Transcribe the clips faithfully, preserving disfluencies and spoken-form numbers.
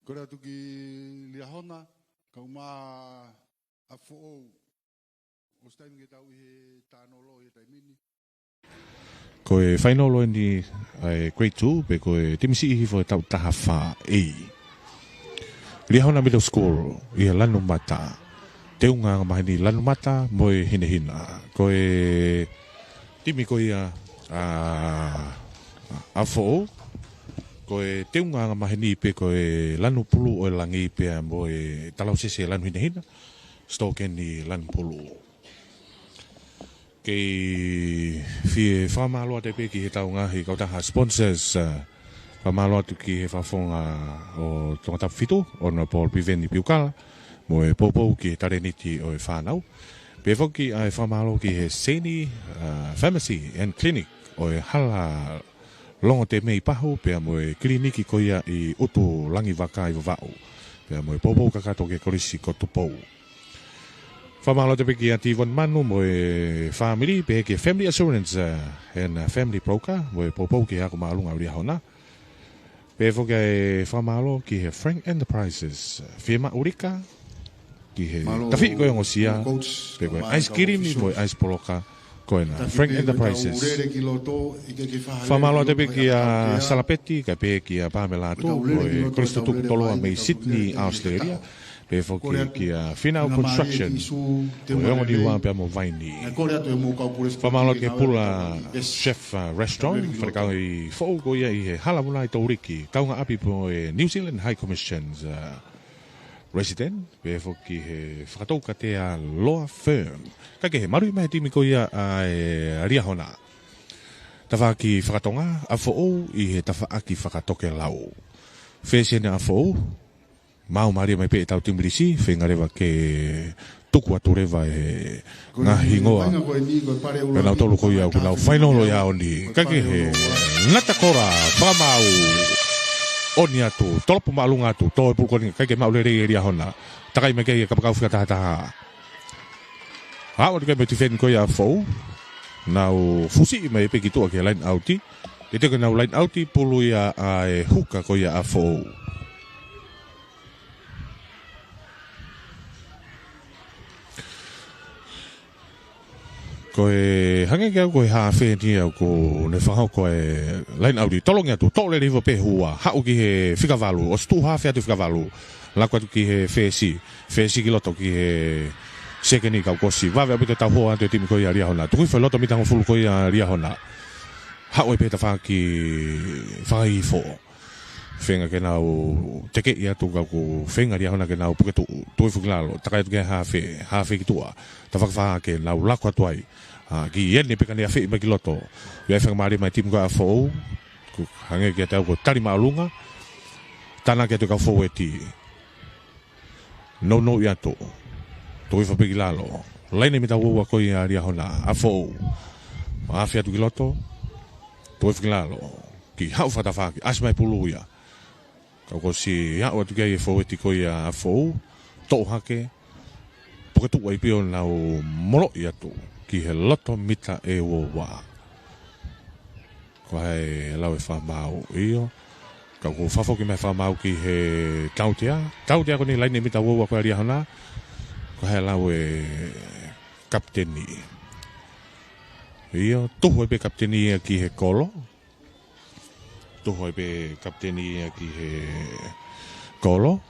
Kole atu ki Liahona, kae ʻumaʻā ʻa Foʻou. ʻOsi taimi ke tau ʻi he tānolo ʻi he taimi ni. Ko e fainolo eni ʻa e grade two, pe ko e timi siʻi hifo ʻi he taʻu taha fā A. Liahona Middle School, ʻi he Lanumata. Teunga angamaheni Lanumata mo e Hinehina. Ko e timi ko ia ʻa, ʻa Foʻou. Ko e teunga angamaheni pē ko e Lanu Pulu ʻo e Langi pea mo e Talausese Lanu Hinehina. Sitokeni Lanu Pulu. Kei fie fakamālō atu pē ki heʻetau ngaahi kautaha sponsors, ā, fakamālō atu ki he Fakafofonga ʻo Tongatapu fitu, ʻOna Paul Piveni Piukala, mo e poupou ki he talēniti ʻo e fānau. Pea foki ʻa e fakamālō ki he Seini, ā, Pharmacy and Clinic ʻo e hala Longotemei Pahu, pea mo e kiliniki ko ia ʻi ʻUtu Langivaka ʻi Vavaʻu, pea mo e poupou kakato ki he Kolisi ko Tupou. Fakamālō atu pē kia Tivon Manu mo e fāmili, pehē ki he Family Assurance, ā, and, ā, Family Broker, mo e poupou ki he ako māʻolunga ʻo Liahona. Pea foki ʻa e fakamālō ki he Frank Enterprises, fiemaʻu lika, ki he tafiʻi ko e ongosia, pe ko e ice cream mo e ice poloka, ko ena Frank Enterprises. Fakamālō atu pē kia Salapeti, kae pehē kia Pamela atu, mo e Kolisi Tutuki Toloa mei Sydney, Australia. Pea foki kia Finau Construction, mo e ongo Niua pea mo Vaini. Fakamālō ki he Pula Chef, ā, Restaurant, fale kau ʻi Foʻou ko ia ʻi he Hala Muna ʻi Touriki, kaungāʻapi mo e New Zealand High Commission's, ā, Resident, pea foki he Fakatoukatea Law Firm. Kae kehe, maluʻi mai e timi ko ia ʻa e Liahona. Tafaʻaki fakatonga, ʻa Foʻou ʻi he tafaʻaki fakatokelau. Fēsini ʻa Foʻou, maau mālie mai pē ʻetau timi lisi, feinga leva ke tuku atu leva e ngaahi hingoa ʻa nautolu ko ia ʻoku nau fainolo ʻi he ʻaho ni. Kae kehe, ngata kola, fakamaau, ʻoni atu, tolopo māʻolunga atu, tō e pulu ko eni, ʻikai ke maʻu lelei ʻe Liahona. Takai mai ki ai e kapakau fika taha taha. Aʻu atu ki ai mo e tifeni ko ia ʻa Foʻou. Nau fusiʻi mai pē ki tuʻa ki he line out. Teuteu ke nau line out, pulu ia ʻa e huka ko ia ʻa Foʻou. Ko e hangē kiate au ko e haafe eni ʻoku ne fakahoko e line out, tolongi atu, toʻo lelei hifo pē hua, haʻu ki he fika valu, ʻosi tuʻu haafe atu fika valu, laku atu ki he fēsi, fēsi ki loto ki he sekeni kau kosi, vave ʻaupito e tauhoa atu e timi ko ia ʻa Liahona, tuku hifo e loto mita hongofulu ko ia ʻa Liahona, haʻu ai pē tafaʻaki fakahihifo. Feinga ke nau tekeʻi atu ka ʻoku feinga ʻa Liahona ke nau puke tuʻu, tuʻu hifo ki lalo, takai atu ki he haafe, haafe ki tuʻa, tafaʻaki fā ke nau laku atu ai. Ā, ki eni pē ka ne afeʻi mai ki loto. ʻI ai e fakamālie mai e timi ko ia ʻa Foʻou, ʻoku hangē kiate au ko e tali māʻolunga, tānaki atu e kau fōueti. Nounou atu. Tuku hifo pē ki lalo. Laine mita ua ua ko ia ʻa Liahona, ʻa Foʻou. Afe atu ki loto. Tuku hifo ki lalo. Kiʻi haʻu fakatafaʻaki. ʻAsi mai pulu ia. Kau kosi aʻu atu ki ai e fōueti ko ia ʻa Foʻou. Toʻo hake. Puke tuʻu ai pē ʻo nau moloʻi atu. Ki he loto mita ʻe ua ua. Ko hai lau e fakamaau, ʻio. Ka ʻoku fakafoki mai e fakamaau ki he tautea. Tautea ko eni laine mita ua ua ko ia ʻa Liahona. Ko hai lau e kapiteni. ʻIo, tuhu ai pē kapiteni ia ki he kolo. Tuhu ai pē kapiteni ia ki he kolo.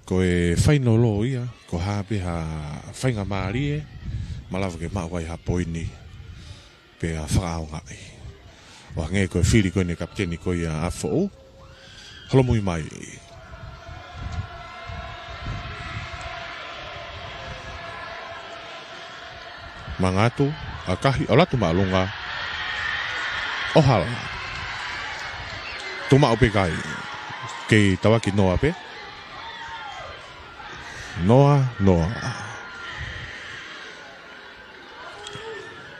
Ko e fainolo ia, ko e hā pē ha faingamālie, malava ke maʻu ai ha poini, pea fakaʻaongaʻi. ʻO hangē ko e fili ko eni e kapiteni ko ia ʻa Foʻou, holomui mai. Mangatu, ʻakahi, ʻalu atu māʻolunga. ʻOhala. Tuʻu maʻu pē kai. Kei tauaki noa pē. Noa, noa.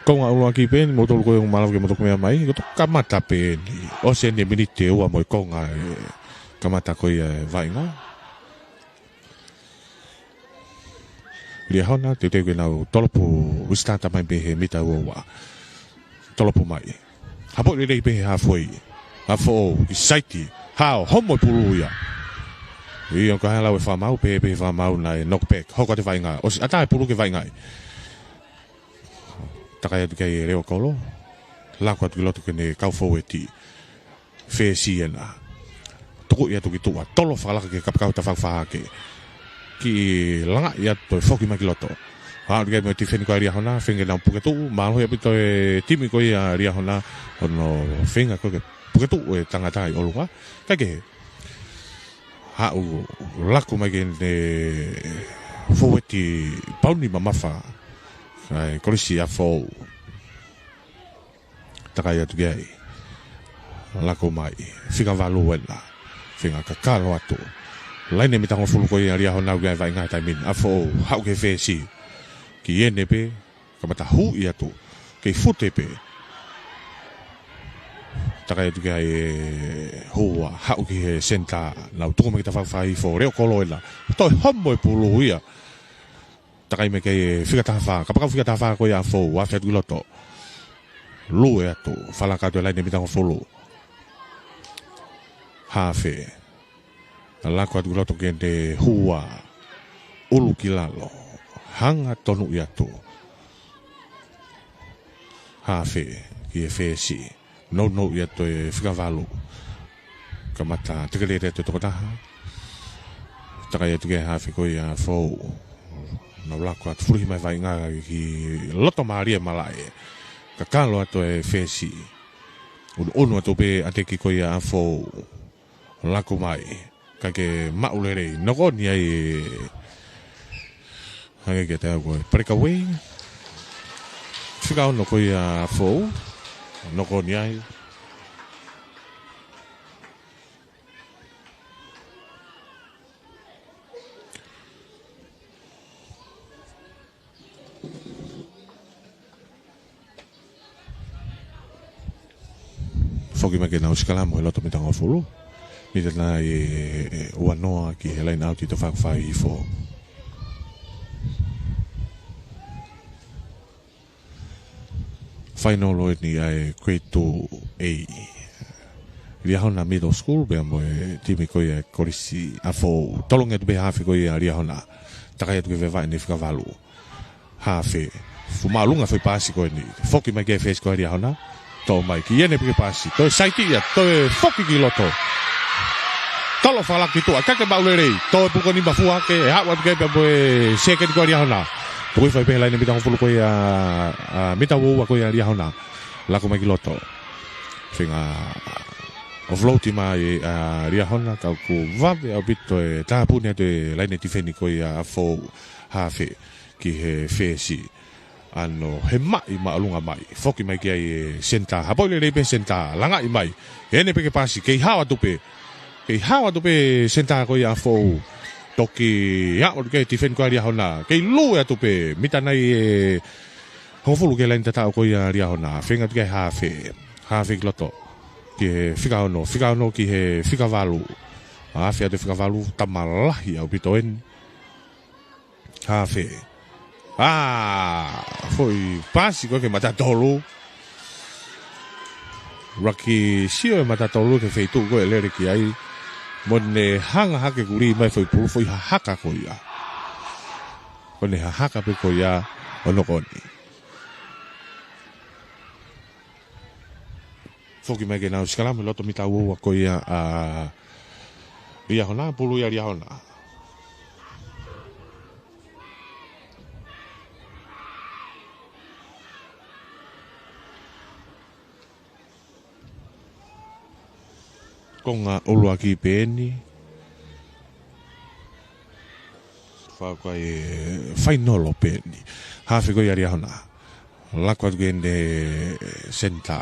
Konga ʻuluaki pē eni, moutolu ko ē ʻoku malava ke mou toki meʻa mai, ko e toki kamata pē eni. ʻOsi eni e miniti ʻe ua mo e konga e kamata ko ia e vaʻinga. Liahona, teuteu ke nau tolopu, ʻusi tātā mai pē he mita ua ua. Tolopu mai. Hapoʻi lelei pē he halfway. ʻAfoʻou, ki saiti. Hao, homo e pulu ia. ʻIo, ko e lau e fakamaau, pehē pē he fakamaau naʻe knock back. Hoko atu e vaʻinga. ʻOsi ʻatā e pulu ki he vaʻinga. Takai atu ki ai e Leʻo Kolo. Laku atu ki loto ke ne kau foueti. Fesi ena. Tukuʻi atu ki tuʻa. Tolo fakalaka ki he kapakau tafaʻaki fakahahake. Kiʻi langaʻi atu toe foki mai ki loto. Haʻu ki ai mo e tifeni ko ia ʻa Liahona, feinga ke nau puke tuʻu, mālohi ʻaupito e timi ko ia ʻa Liahona, hono feinga ko ē ke puke tuʻu e tangata ʻi ʻolunga. Kae kehe, haʻu laku mai ki he foueti pauni mamafa, ʻa e kolisi ʻa Fou. Takai atu ki ai. Laku mai. Fika valu ena. Feinga kakalo atu. Laine mita hongofulu ko ia ʻa Liahona ʻoku ʻi ai e vaʻinga he taimi ni. ʻAfoʻou, haʻu ki he fesi. Ki ʻene pē. Kamata huʻi atu. Kei fute pē. Takai atu ki ai e Hua. Haʻu ki he senitā. Nau tuku mai ki tafaʻaki fakahihifo. Leʻo Kolo ena. Toe homo e pulu ia. Takai mai ki ai e fika taha fā, kapakau fika taha fā ko ia ʻa Fou, afe atu ki loto. Lue atu, fakalaka atu e laine mita hongofulu. Hafe. Laku atu ki loto ki heʻene Hua. ʻUlu ki lalo. Hanga tonuʻi atu. Hafe, ki he fesi. Nounou ia toe fika valu. Kamata tekelele atu e tokotaha. Takai atu ki he hafe ko ia ʻa Fou. Nau laku atu fuluhi mai vaʻinga ki loto mālie malaʻe. Kakalo atu e fesi. ʻUnuʻunu atu pē ʻa e teki ko ia ʻa Fou. Laku mai. Kae ke maʻu lelei. Nokoni ai. Hangē kiate au ko e breakaway. Fika ono ko ia ʻa Fou. Nokoni ai. Foki mai ke nau sikalamu he loto mita hongofulu. Mita nai ʻe, ʻe, ua noa ki he laine ʻauti tafaʻaki fakahihifo. Fainolo eni ʻa e grade two A. Liahona Middle School, pea mo e timi ko ia ʻa e kolisi ʻa Fou. Tolongi atu pē hafe ko ia ʻa Liahona. Takai atu ki he vaʻinga ʻe fika valu. Hafe. Fuʻu māʻolunga foʻi paasi ko eni. Foki mai ki he fesi ko ia ʻa Liahona. Toʻo mai ki ʻene pē ke paasi. Toe saiti ia. Toe foki ki loto. Tolo fakalaka ki tuʻa. Kae ke maʻu lelei. Toe puko ni mafua ke. ʻE haʻu atu ki ai pea mo e sekeni ko ia ʻa Liahona. Tuku hifo ai pē he laine mita hongofulu ko ia, ʻa, mita ua ua ko ia ʻa Liahona. Laku mai ki loto. Feinga offload mai ʻa Liahona, ka ʻoku vave ʻaupito e tāpuni atu e laine tifeni ko ia ʻa Fou. Hafe. Ki he fesi. ʻAno, he maʻi māʻolunga mai. Foki mai ki ai e senitā. Hapoʻi lelei pē senitā. Langaʻi mai. ʻEne pē ke paasi. Kei hao atu pē. Kei hao atu pē senitā ko ia ʻa Fou. Toki aʻu ki he tifeni ko ia ʻa Liahona. Kei lue atu pē. Mita nai ʻe hongofulu ki he laine tataʻo ko ia ʻa Liahona. Feinga atu ki ai hafe. Hafe ki loto. Ki he fika ono. Fika ono ki he fika valu. Hafe atu fika valu. Tama lahi ʻaupito eni. Hafe. ʻĀ, foʻi paasi ko ē ki he mata tolu. Laki sio e mata tolu ki he feituʻu ko ē ʻe lele ki ai. Mo ne hanga hake kulī mai foʻi pulu foʻi hahaka ko ia. Ko ʻene hahaka pē ko ia ʻo nokoni. Foki mai ke nau sikalamu he loto mita ua ua ko ia ʻa Liahona, pulu ia ʻa Liahona. Konga ʻuluaki pē eni. Fakaʻuhinga e fainolo pē eni. Hafe ko ia ʻa Liahona. Laku atu ki heʻene senitā.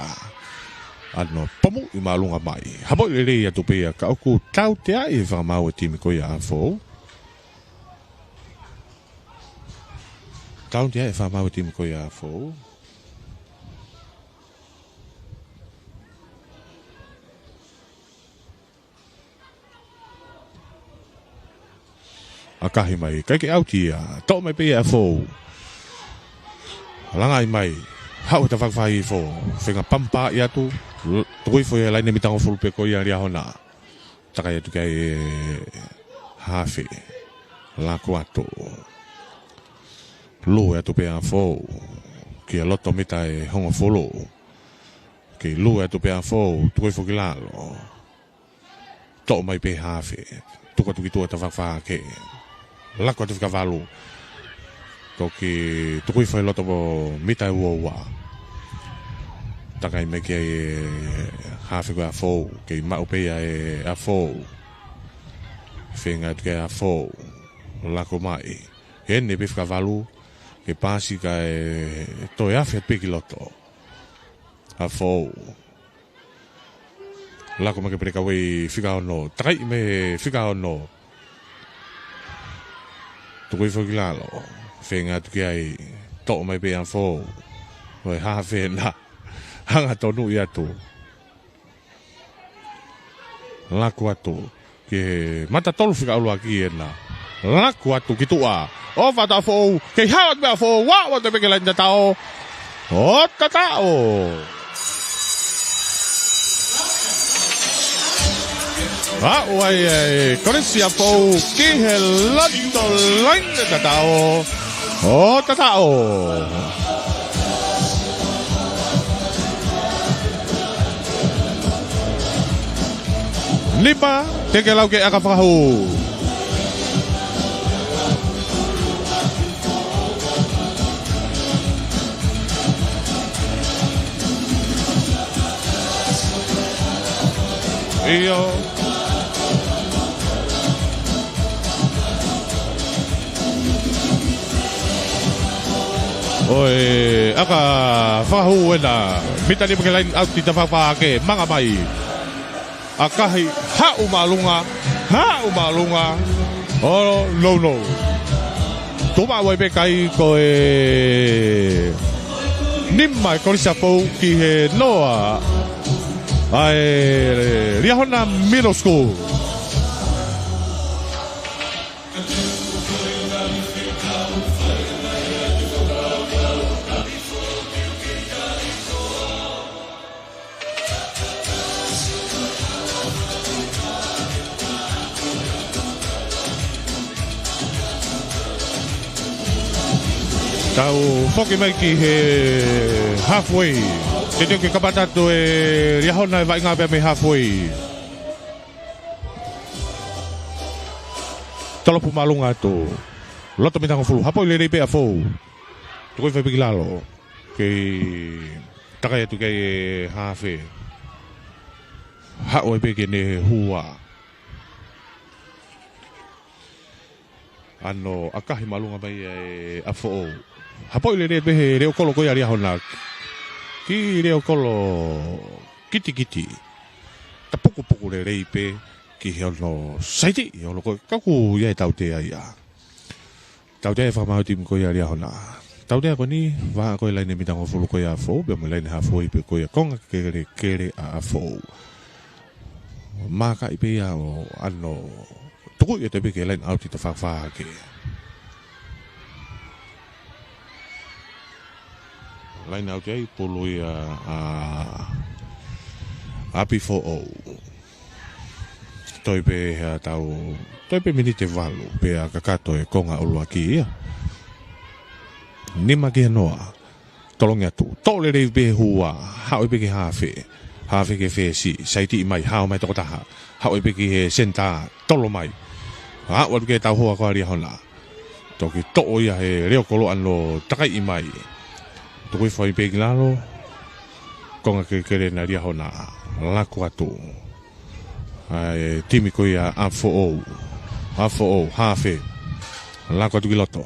ʻAno pomuʻi māʻolunga mai. Hapoʻi lelei atu pē ia ka ʻoku tauteaʻi e fakamaau e timi ko ia ʻa Fou. Tauteaʻi e fakamaau e timi ko ia ʻa Fou. ʻAkahi mai, ʻikai ke ʻauti ia. Toʻo mai pē ia ʻa Fou. Langaʻi mai. Haʻu he tafaʻaki fakahihifo. Feinga pampa ia atu. L-, tuku hifo ia he laine mita hongofulu pē ko ia ʻa Liahona. Takai atu ki ai ʻa Hafe. Laku atu. Lue atu pē ʻa Fou. Ki he loto mita ʻe hongofulu. Kei lue atu pē ʻa Fou. Tuku hifo ki lalo. Toʻo mai pē ʻe Hafe. Tuku atu ki tuʻa tafaʻaki fakahā. Laku atu fika valu. Toki tuku hifo he loto mita ʻe uaua. Takai mai ki ai ʻa Hafe ko ia ʻa Fou. Kei maʻu pē ia ʻa Fou. Feinga atu ki ai ʻa Fou. Laku mai. Eni pē fika valu. Ke pasi kae toe afe pē ki loto. ʻA Fou. Laku mai ki he pelekauei fika ono. Takai mai fika ono. Tuku hifo ki lalo. Feinga atu ki ai. Toʻo mai pē ʻa Fou. Ko e Hafe na. Hangatonu ia atu. Laku atu. Ki he mata tolu fika ʻuluaki ena. Laku atu ki tuʻa. ʻOfa atu ʻa Fou. Kei haʻu atu pē ʻa Fou. Ua, ua te peke laini tataʻo. ʻO tataʻo. Aʻu ai ʻa e kolisi ʻa Fou. Ki he loto laini tataʻo. ʻO tataʻo. Nima, teke lau ke ʻaka fakahū. ʻIo. ʻOi, ʻaka fakahū ena. Mita nima ki he laini ʻauti tafaʻaki fakahā, manga mai. ʻAkahi, haʻu māʻolunga, haʻu māʻolunga. ʻO nounou. Tuʻu maʻu ai pē kai ko e nima ʻa e kolisi ʻa Fou ki he noa ʻa e Liahona Middle School. Tau foki mai ki he halfway. Teuteu ke kamata atu ʻa e Liahona ʻa e vaʻinga pea mei halfway. Tolopu māʻolunga atu. Loto mita hongofulu. Hapoʻi lelei pē ʻa Fou. Tuku hifo pē ki lalo. Kei takai atu ki ai ʻa Hafe. Haʻu ai pē ke ne hua. ʻAno ʻakahi māʻolunga mai ʻa e ʻa Foʻou. Hapoʻi lelei pē he leʻokolo ko ia ʻa Liahona. Kiʻi leʻokolo kitekite. Tapukupuku lelei pē ki he ono saiti ʻi olo ko e kaku ia ʻe tautea ia. Tautea e fakamāu timi ko ia ʻa Liahona. Tautea ko eni, vaʻa ko e laine mita hongofulu ko ia ʻa Foʻou, pea mo e laine halfway pē ko ia konga kelekele ʻa Foʻou. Mākaʻi pē ia ʻo ʻano tukuʻi atu pē ki he laine ʻauti tafaʻaki fakahā. Laine ʻauti ai pulu ia ʻa, ʻa ʻApifoʻou. Toe pē ha tau, toe pē miniti ʻe valu, pea kakato e konga ʻuluaki ia. Nima ki he noa. Tolongi atu. Toʻo lelei pē hua. Haʻu pē ki he hafe. Hafe ki he fesi. Saiti mai. Hao mai tokotaha. Haʻu pē ki he senitā. Tolo mai. Aʻu atu ki he tauhoa ko ia ʻa Liahona. Toki toʻo ia he leʻokolo ʻano takaiʻi mai. Tuku hifo ai pē ki lalo. Konga kelekele ʻa Liahona. Laku atu. ʻA e timi ko ia ʻa Foʻou. ʻA Foʻou. Hafe. Laku atu ki loto.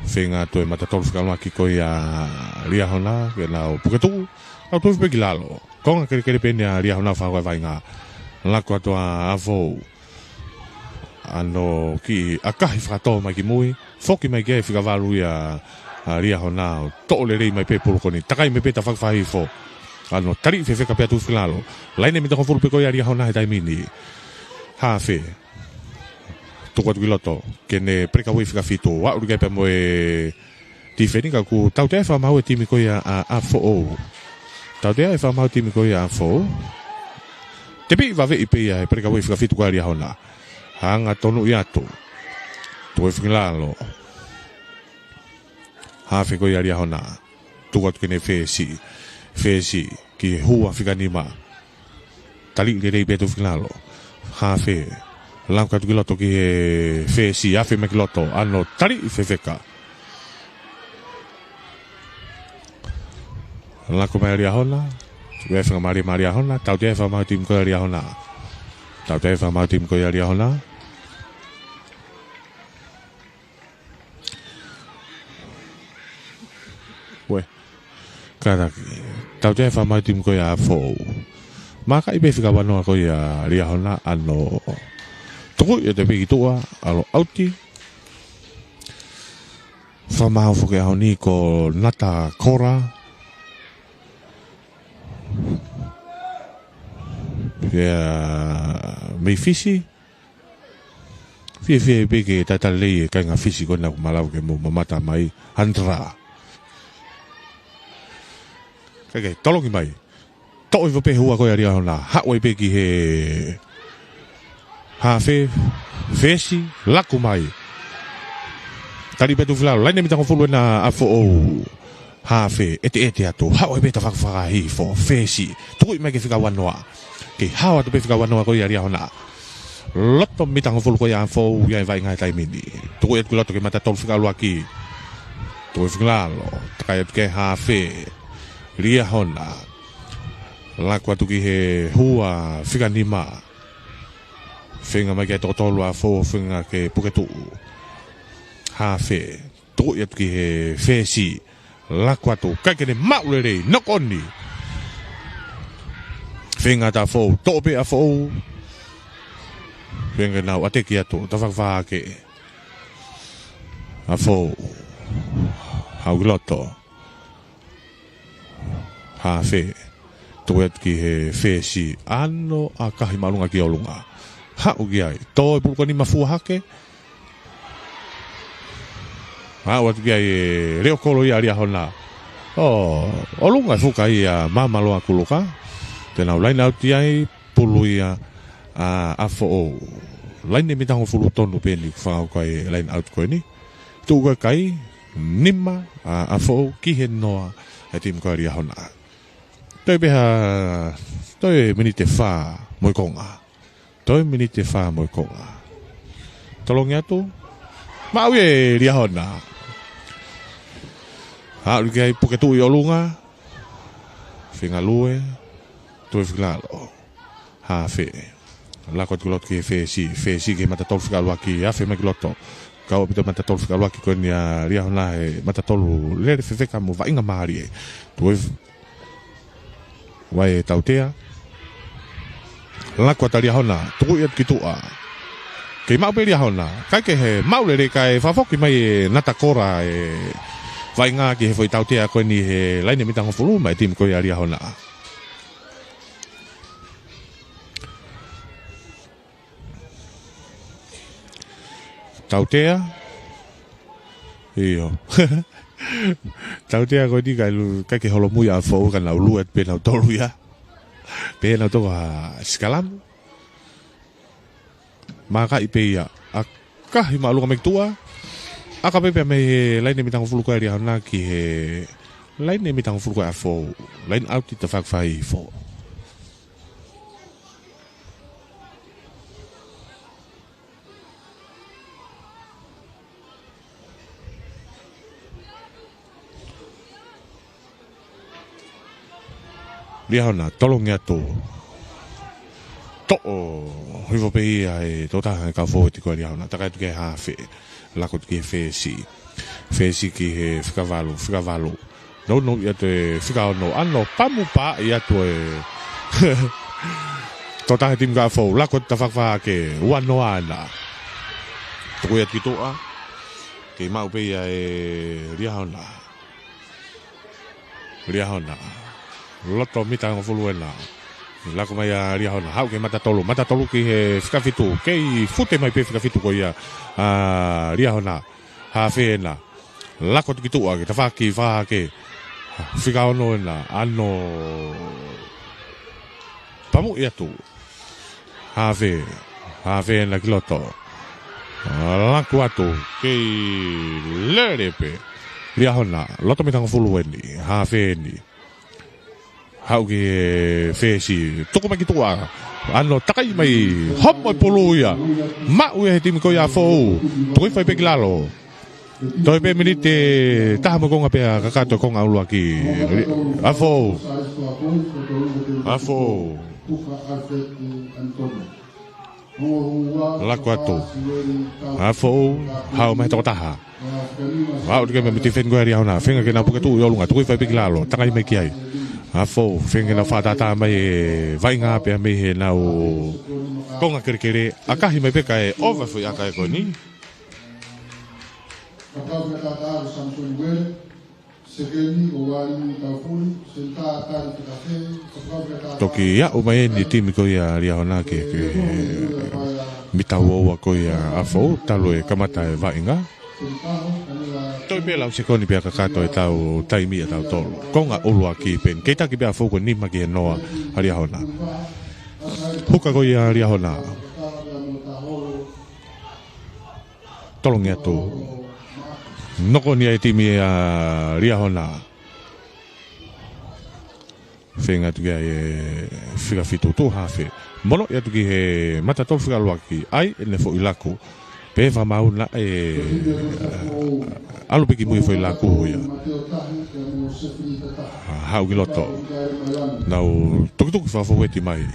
Feinga atu e mata tolu fika ʻuluaki ko ia ʻa Liahona, ke nau puke tuʻu, nau tuʻu pē ki lalo. Konga kelekele pē eni ʻa Liahona fakahoko e vaʻinga. Laku atu ʻa, ʻa Foʻou. ʻAno kiʻi ʻakahi fakatō mai ki mui, foki mai ki he fika valu ia ʻa Liahona, ʻo toʻo lelei mai pē pulu ko eni, takai mai pē tafaʻaki fakahihifo. ʻAno tali fefeka pē atu ki lalo. Laine mita hongofulu pē ko ia ʻa Liahona he taimi ni. Hafe. Tuku atu ki loto, ke ne peleka uei fika fitu. Aʻu ki ai pea mo e tifeni ka ʻoku tautea e fakamaau e timi ko ia ʻa ʻApifoʻou. Tautea e fakamaau e timi ko ia ʻa ʻApifoʻou. Tepi vaveʻi pē ia he peleka uei fika fitu ko ia ʻa Liahona. Hanga tonuʻi atu. Tuku e fakilalo. Hafe ko ia ʻa Liahona. Tuku atu ki he fesi. Fesi ki he hua fika nima. Tali lelei pē tuʻu fakilalo. Hafe. Laku atu ki loto ki he fesi. Afe mai ki loto. ʻAno tali fefeka. Laku mai ʻa Liahona. Tuku e fenga mali ʻa Liahona. Tautea e fakamaau e timi ko ia ʻa Liahona. Tautea e fakamaau e timi ko ia ʻa Liahona. Ue. Kātaki. Tautea e fakamaau e timi ko ia ʻa ʻApifoʻou. Maka i pē fika ua noa ko ia ʻa Liahona ʻano. Tuku ia te piki tuʻa, ʻalu ʻauti. Fakamaau foki ʻaho ni ko Nata Kora. Ia, mei Fisi. Fiefia pē ke tatali lelei e kāinga Fisi ko ena ʻoku malava ke mou mamata mai. Handra. Kae kehe, tolongi mai. Toʻo hifo pē hua ko ia ʻa Liahona. Haʻu ai pē ki he hafe, fesi, laku mai. Tali pē tuʻu fakilalo. Laine mitangofulu ena ʻa ʻApifoʻou. Hafe, ʻeteʻete atu. Haʻu ai pē tafaʻaki fakahifo. Fesi. Tukuʻi mai ki he fika ua noa. Kei hao atu pē fika ua noa ko ia ʻa Liahona. Loto mitangofulu ko ia ʻa ʻApifoʻou ia ʻi he vaʻinga he taimi ni. Tukuʻi atu ki loto ki he mata tolu fika ʻuluaki. Tuku e fakilalo. Takai atu ki he hafe. Liahona. Laku atu ki he hua fika nima. Feinga mai ki he toko tolu ʻa ʻApifoʻou, feinga ke puke tuʻu. Hafe. Tukuʻi atu ki he fesi. Laku atu, ʻikai ke ne maʻu lelei, knock on. Feinga atu ʻApifoʻou, toʻo pē ʻApifoʻou. Feinga ke nau ʻateki atu, tafaʻaki fakahake. ʻApifoʻou. Haʻu ki loto. Hafe. Tuku atu ki he fesi. ʻAno ʻakahi māʻolunga ki ʻolunga. Haʻu ki ai. Tō e pulu ko eni mafua hake. Aʻu atu ki ai e leʻo kolo ia ʻa Liahona. ʻO, ʻolunga e fuka ia ʻa Mamaloa Kuluka. Te nau line out ai, pulu ia ʻa ʻApifoʻou. Laine mitangofulu tonu pē eni ʻoku fakahoko ai e line out ko eni. Tuʻu ko e kai, nima ʻa ʻApifoʻou ki he noa e timi ko ia ʻa Liahona. Toe pē ha, toe miniti ʻe fā mo e konga. Toe miniti ʻe fā mo e konga. Tolongi atu. Maʻu ʻe Liahona. Aʻu ki ai puke tuʻu ʻi ʻolunga. Feinga lue. Tuku e fakilalo. Hafe. Laku atu ki loto ki he fesi. Fesi ki he mata tolu fika ʻuluaki. Afe mai ki loto. Kau ʻaupito mata tolu fika ʻuluaki ko eni ʻa Liahona he mata tolu lele fefeka mo vaʻinga mālie. Tuku e f-, ʻoua e tautea. Laku atu ʻa Liahona, tukuʻi atu ki tuʻa. Kei maʻu pē Liahona, ʻikai ke ne maʻu lelei kae fakafoki mai ʻe Nata Kora e vaʻinga ki he foʻi tautea ko eni he laine mitangofulu mai timi ko ia ʻa Liahona. Tautea. ʻIo. Tautea ko eni kae lu-, ʻikai ke holomui ʻa ʻApifoʻou ka nau lue pē nautolu ia. Pea nau toka sikalamu. Maka i pē ia. ʻAkahi māʻolunga mai ki tuʻa. ʻAka pē pea mei he laine mitangofulu ko ia ʻa Liahona ki he laine mitangofulu ko ia ʻa ʻApifoʻou. Line out ʻi tafaʻaki fakahifo. Liahona, tolongi atu. Toʻo hifo pē ia ʻe he tokotaha e kau fōueti ko ia ʻa Liahona. Takai atu ki he hafe. Laku atu ki he fesi. Fesi ki he fika valu, fika valu. Nounou atu e fika ono, ʻano pamu paʻi atu e tokotaha e timi ko ia ʻa ʻApifoʻou, laku atu tafaʻaki fakahake, ua noa ena. Tuku atu ki tuʻa. Kei maʻu pē ia ʻe Liahona. Liahona. Loto mitangofulu ena. Lako mai ʻa Liahona, haʻu ki he mata tolu, mata tolu ki he fika fitu, kei fute mai pē fika fitu ko ia ʻa Liahona. Hafe ena, lako atu ki tuʻa, ki tafaʻaki fakahake. Fika ono ena, ʻano pamuʻi atu. Hafe, hafe ena ki loto. Lako atu, kei lele pē. Liahona, loto mita hongofulu eni, hafe eni. Haʻu ki he fesi, tuku mai ki tuʻa. ʻAno takai mai, homo e pulu ia. Maʻu ia he timi ko ia ʻa Foʻou. Tuku hifo ai pē ki lalo. Toe pē miniti ʻe taha mo e konga pea kakato e konga ʻuluaki. ʻA Foʻou. ʻA Foʻou. Lako atu. ʻA Foʻou, haʻu mai he toko taha. Haʻu atu ki he meʻa mei tifeni ko ia ʻa Liahona. Feinga ke nau puke tuʻu ʻi ʻolunga, tuku hifo ai pē ki lalo, takai mai ki ai. ʻA Foʻou, feinga ke nau fakatātā mai e vaʻinga pea mei heʻenau konga kelekele. ʻAkahi mai pē kae ʻova e foʻi ʻaka ko eni. Toki aʻu mai eni e timi ko ia ʻa Liahona ki he, ki he mita ua ua ko ia ʻa Foʻou, talu e kamata e vaʻinga. Toe pē lau sekoni pea kakato ʻetau taimi ʻatautolu. Konga ʻuluaki pē eni. Kei taki pē ʻa Foʻou ko e nima ki he noa ʻa Liahona. Huka ko ia ʻa Liahona. Tolongi atu. Noko ni ai e timi ʻa Liahona. Feinga atu ki ai e fika fitu tuʻu hafe. Monoʻi atu ki he mata tolu fika ʻuluaki. ʻAi ʻene foʻi laku. Pea fakamaau naʻe ʻalu pē ki mui e foʻi laku ia. Haʻu ki loto. Nau tukituki fakafōfiti mai.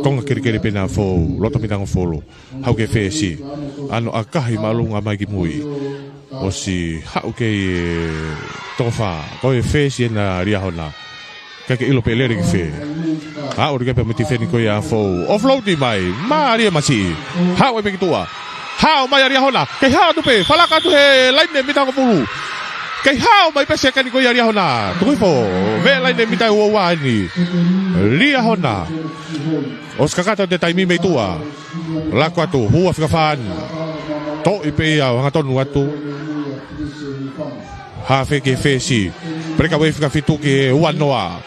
Konga kelekele pē ena ʻa Foʻou. Loto mita hongofulu. Haʻu ki he fesi. ʻAno ʻakahi māʻolunga mai ki mui. ʻOsi haʻu kei e toko fā. Ko e fesi ena ʻa Liahona. ʻIkai ke ʻilo pe lele ki fē. Haʻu atu ki ai pea mo e tifeni ko ia ʻa Foʻou. Offload mai. Mālie masiʻi. Haʻu ai pē ki tuʻa. Haʻu mai ʻa Liahona. Kei haʻu atu pē. Falaka atu he laine mita hongofulu. Kei haʻu mai pē sekeni ko ia ʻa Liahona. Tuku hifo. Veʻe laine mita ua ua eni. Liahona. ʻOsi kakato atu e taimi mei tuʻa. Lako atu, hua fika fā eni. Toʻi pē ia ʻo hangatonu atu. Hafe ki he fesi. Peleka vei fika fitu ki he ua noa.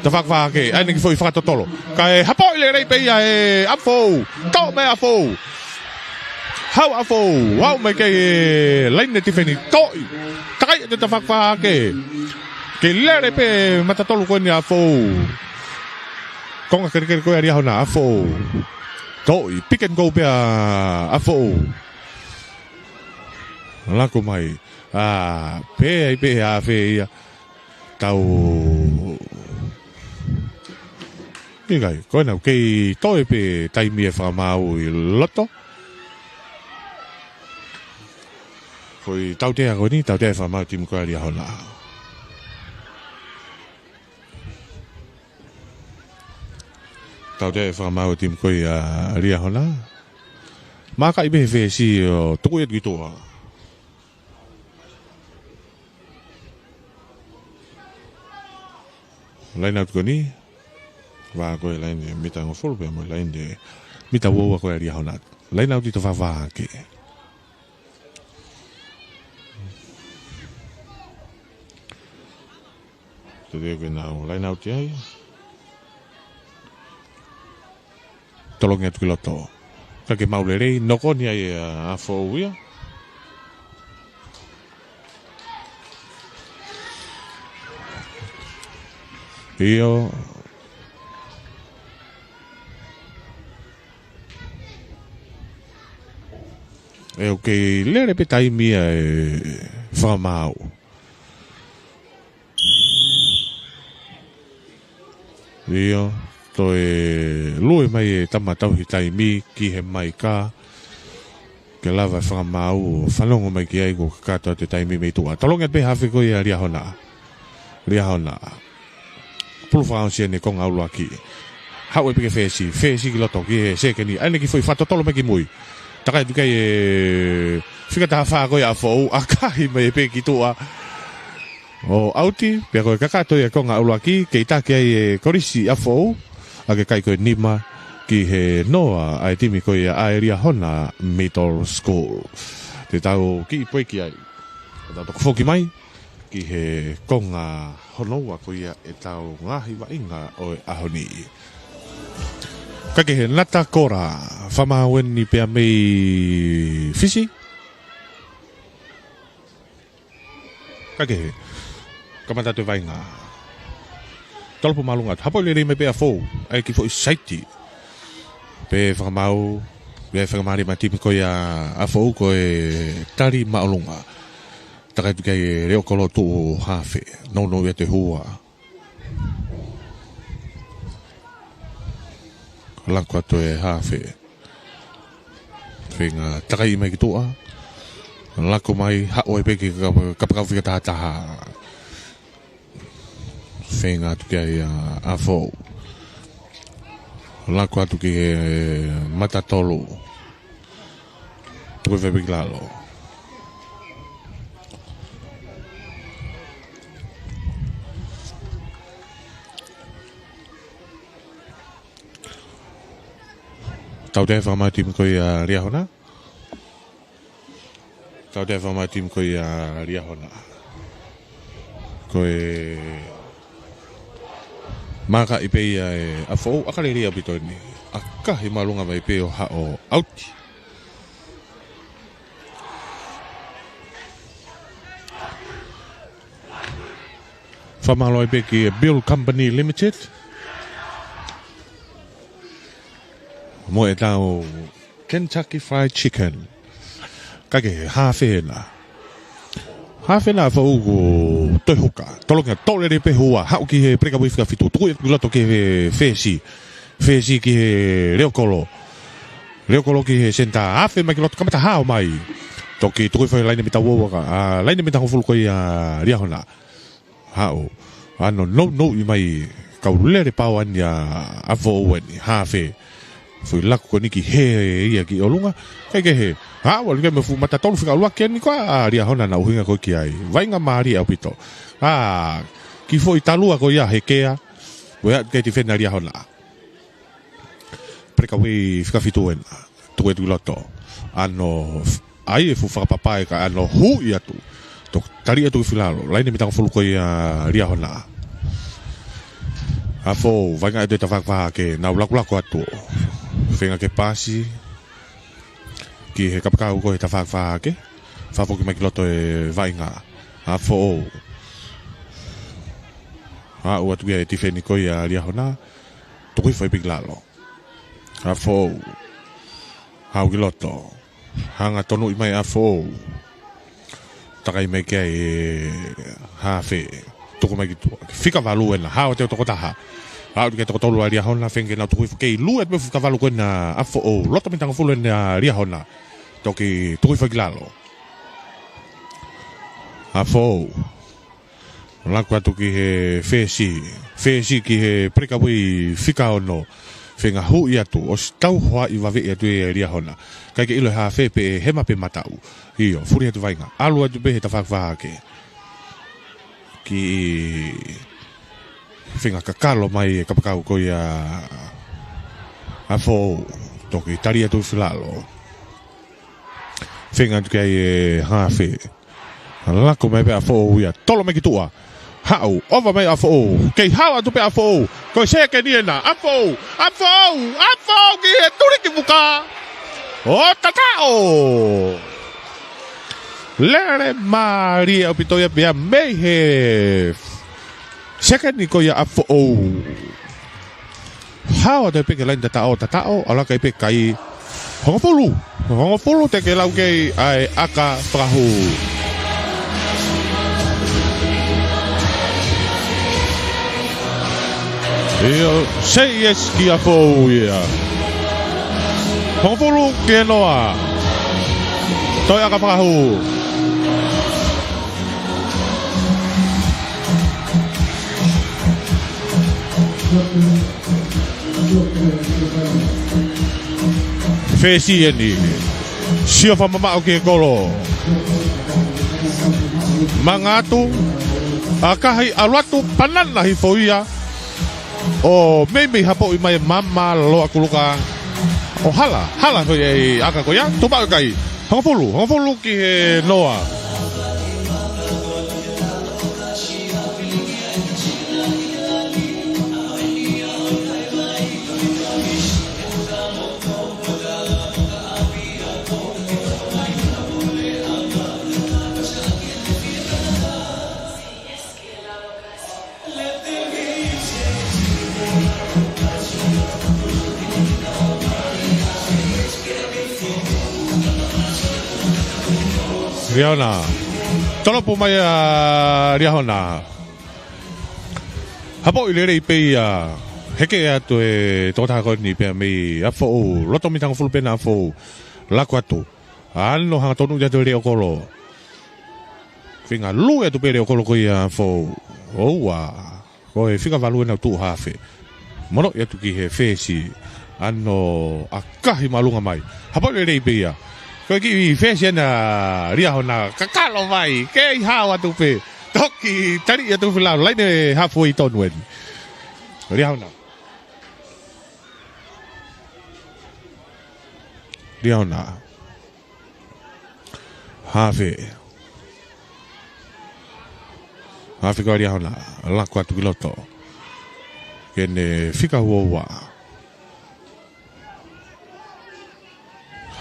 Tafaʻaki fakahake, ʻai ʻene kiʻi foʻi fakatotolo. Kae hapoʻi lelei pē ia ʻe ʻa Foʻou. Toʻo mai ʻa Foʻou. Haʻu ʻa Foʻou, haʻu mai ki he laine tifeni. Toʻi. Takai atu e tafaʻaki fakahake. Kei lele pē mata tolu ko eni ʻa Foʻou. Konga kelekele ko ia ʻa Liahona, ʻa Foʻou. Toʻi, pick and go pē ʻa Foʻou. Lako mai. ʻA, pē ai pē ʻa fē ia. Tau. ʻIkai, ko ena, kei toe pē taimi e fakamaau ʻi loto. Ko e tautea ko eni, tautea e fakamaau timi ko ia ʻa Liahona. Tautea e fakamaau timi ko ia ʻa Liahona. Makaʻi pē he fesi ʻo tuku ia ki tuʻa. Laine ʻauti ko eni. Vā ko e laine mita hongofulu pea mo e laine mita ua ua ko ia ʻa Liahona. Laine ʻauti tafaʻaki fakahake. Tau ke nau laine ʻauti ai. Tolongi atu ki loto. Ka ke maʻu lelei, noko ni ai ʻa, ʻa Foʻou ia. ʻIo. ʻE, ʻoku kei lele pē taimi ia e fakamaau. ʻIo, toe lue mai e tama tauhi taimi ki he maika. Ke lava e fakamaau, fanongo mai ki ai kuo kakato atu e taimi mei tuʻa. Tolongi atu pē hafe ko ia ʻa Liahona. Liahona. Pulu fakaongosia ʻene konga ʻuluaki. Haʻu ai pē ki he fesi, fesi ki loto ki he sekeni. ʻAi ʻene kiʻi foʻi fakatotolo mai ki mui. Takai atu ki ai e fika taha fā ko ia ʻa Foʻou. ʻAkahi mai pē ki tuʻa. ʻo ʻauti, pea ko e kakato ia e konga ʻuluaki, kei taki ai e kolisi ʻa Foʻou, ʻa e kai ko e nima ki he noa ʻa e timi ko ia ʻa e Liahona Middle School. Te tau kiʻi pueiki ai. Te tau toki foki mai ki he konga hono ua ko ia ʻetau ngaahi vaʻinga ʻo e ʻaho ni. Kae kehe, Nata Kora, fakamaau eni pea mei Fisi. Kae kehe, kamata atu e vaʻinga. Tolopu māʻolunga atu. Hapoʻi lelei mai pē ʻa Foʻou, ʻa e kiʻi foʻi saiti. Pea fakamaau, pea fakamālie mai e timi ko ia ʻa Foʻou ko e tali māʻolunga. Takai atu ki ai e Leokolo, tuʻu hafe. Nounou ia e hua. Laku atu e hafe. Feinga takai mai ki tuʻa. Laku mai, haʻu ai pē ki he kap-, kapakau fika taha taha. Feinga atu ki ai ʻa, ʻa Foʻou. Laku atu ki he mata tolu. Tuku hifo pē ki lalo. Tautea e fakamaau e timi ko ia ʻa Liahona. Tautea e fakamaau e timi ko ia ʻa Liahona. Ko e maka ʻi pē ia ʻa Foʻou, ʻaka lelei ʻaupito eni. ʻAkahi māʻolunga mai pē ʻo haʻu ʻauti. Fakamālō ai pē ki he Bill Company Limited. Mo ʻetau Kentucky Fried Chicken. Kae kehe, hafe ena. Hafe ena ʻa Foʻou kuo toe huka. Tolongi atu, toʻo lelei pē hua. Haʻu ki he peleka ʻi he fika fitu. Tuku ia ki loto ki he fesi. Fesi ki he Leokolo. Leokolo ki he senitā. Afe mai ki loto, kamata hao mai. Toki tuku hifo he laine mita ua ua ka. ʻA, laine mita hongofulu ko ia ʻa Liahona. Haʻu. ʻAno nounou ʻi mai, kau lele pau eni ʻa, ʻa Foʻou eni, hafe. Foʻi laku ko eni ki he ia ki ʻolunga. Kae kehe. Haʻu ʻalu ki ai mo e fuʻu mata tolu fika ʻuluaki eni ko ia ʻa Liahona naʻe ʻuhinga ko ē ki ai. Vaʻinga mālie ʻaupito. ʻA, kiʻi foʻi talua ko ia he kea. Ko ia ke tifeni ʻa Liahona. Peleka ʻi he fika fitu ena. Tuku atu ki loto. ʻAno f-, ʻai e fuʻu fakapapaʻi ka ʻano huʻi atu. Toki tali atu ki filalo. Laine mita hongofulu ko ia ʻa Liahona. ʻA Foʻou, vaʻinga atu e tafaʻaki fā hake. Nau lakulaku atu. Feinga ke pasi. Ki he kapakau ko ē he tafaʻaki fā hake. Fakafoki mai ki loto e vaʻinga. ʻA Foʻou. Haʻu atu ki ai e tifeni ko ia ʻa Liahona. Tuku hifo ai pē ki lalo. ʻA Foʻou. Haʻu ki loto. Hanga tonuʻi mai ʻa Foʻou. Takai mai ki ai e hafe. Tuku mai ki tuʻa. Fika valu ena. Hao atu e toko taha. Haʻu ki he toko tolu ʻa Liahona, feinga ke nau tuku hifo, kei lue atu pē fika valu ko ena ʻa Foʻou. Loto mita hongofulu ena ʻa Liahona. Toki tuku hifo ki lalo. ʻA Foʻou. Laku atu ki he fesi. Fesi ki he peleka ʻi he fika ono. Feinga huʻi atu. ʻOsi tau hoa ʻi vaveʻi atu ʻe Liahona. Kae ke ʻilo e hafe pe ʻe hema pe mataʻu. ʻIo, fuli atu vaʻinga. ʻAlu atu pē he tafaʻaki fā hake. Kiʻi feinga kakalo mai e kapakau ko ia ʻa Foʻou. Toki tali atu filalo. Feinga atu ki ai e hafe. Laku mai pē ʻa Foʻou ia. Tolo mai ki tuʻa. Haʻu. ʻOva mai ʻa Foʻou. Kei hao atu pē ʻa Foʻou. Ko e sekeni ena. ʻA Foʻou. ʻA Foʻou. ʻA Foʻou ki he tuli ki muka. ʻO tataʻo. Lele mālie ʻaupito ia pea mei he sekeni ko ia ʻa Foʻou. Hao atu pē ki he laine tataʻo, tataʻo, ʻalu hake pē kai hongofulu. Hongofulu te ke lau ki ai ʻa e ʻaka fakahū. ʻIo, say yes kia Foʻou ia. Hongofulu ki he noa. Toe ʻaka fakahū. Fesi eni. Sio fakamamaʻu ki he kolo. Manga atu. ʻAkahi, ʻalu atu, panana hifo ia. ʻO meimei hapoʻi mai e maama loa kuluka. ʻO hala, hala ko ia ʻi he ʻaka ko ia, tuʻu maʻu e kai. Hongofulu, hongofulu ki he noa. Liahona. Tolopu mai ʻa Liahona. Hapoʻi lelei pē ia. Heke atu e tokotaha ko eni pea mei ʻApifoʻou. Loto mita hongofulu pē ʻa ʻApifoʻou. Laku atu. Ano hangatonu ia atu e leʻo kolo. Feinga lue atu pē leʻo kolo ko ia ʻa ʻApifoʻou. ʻOua. Ko e fika valu ʻena ʻoku tuʻu hafe. Mono ia atu ki he fesi. Ano ʻakahi māʻolunga mai. Hapoʻi lelei pē ia. Ko e kiʻi fesi ʻena Liahona. Kakalo mai. Kei hao atu pē. Toki tali ia atu filalo. Laine hafu ʻi tonu eni. Liahona. Liahona. Hafe. Hafe ko ia Liahona. Laku atu ki loto. Ke ne fika uaua.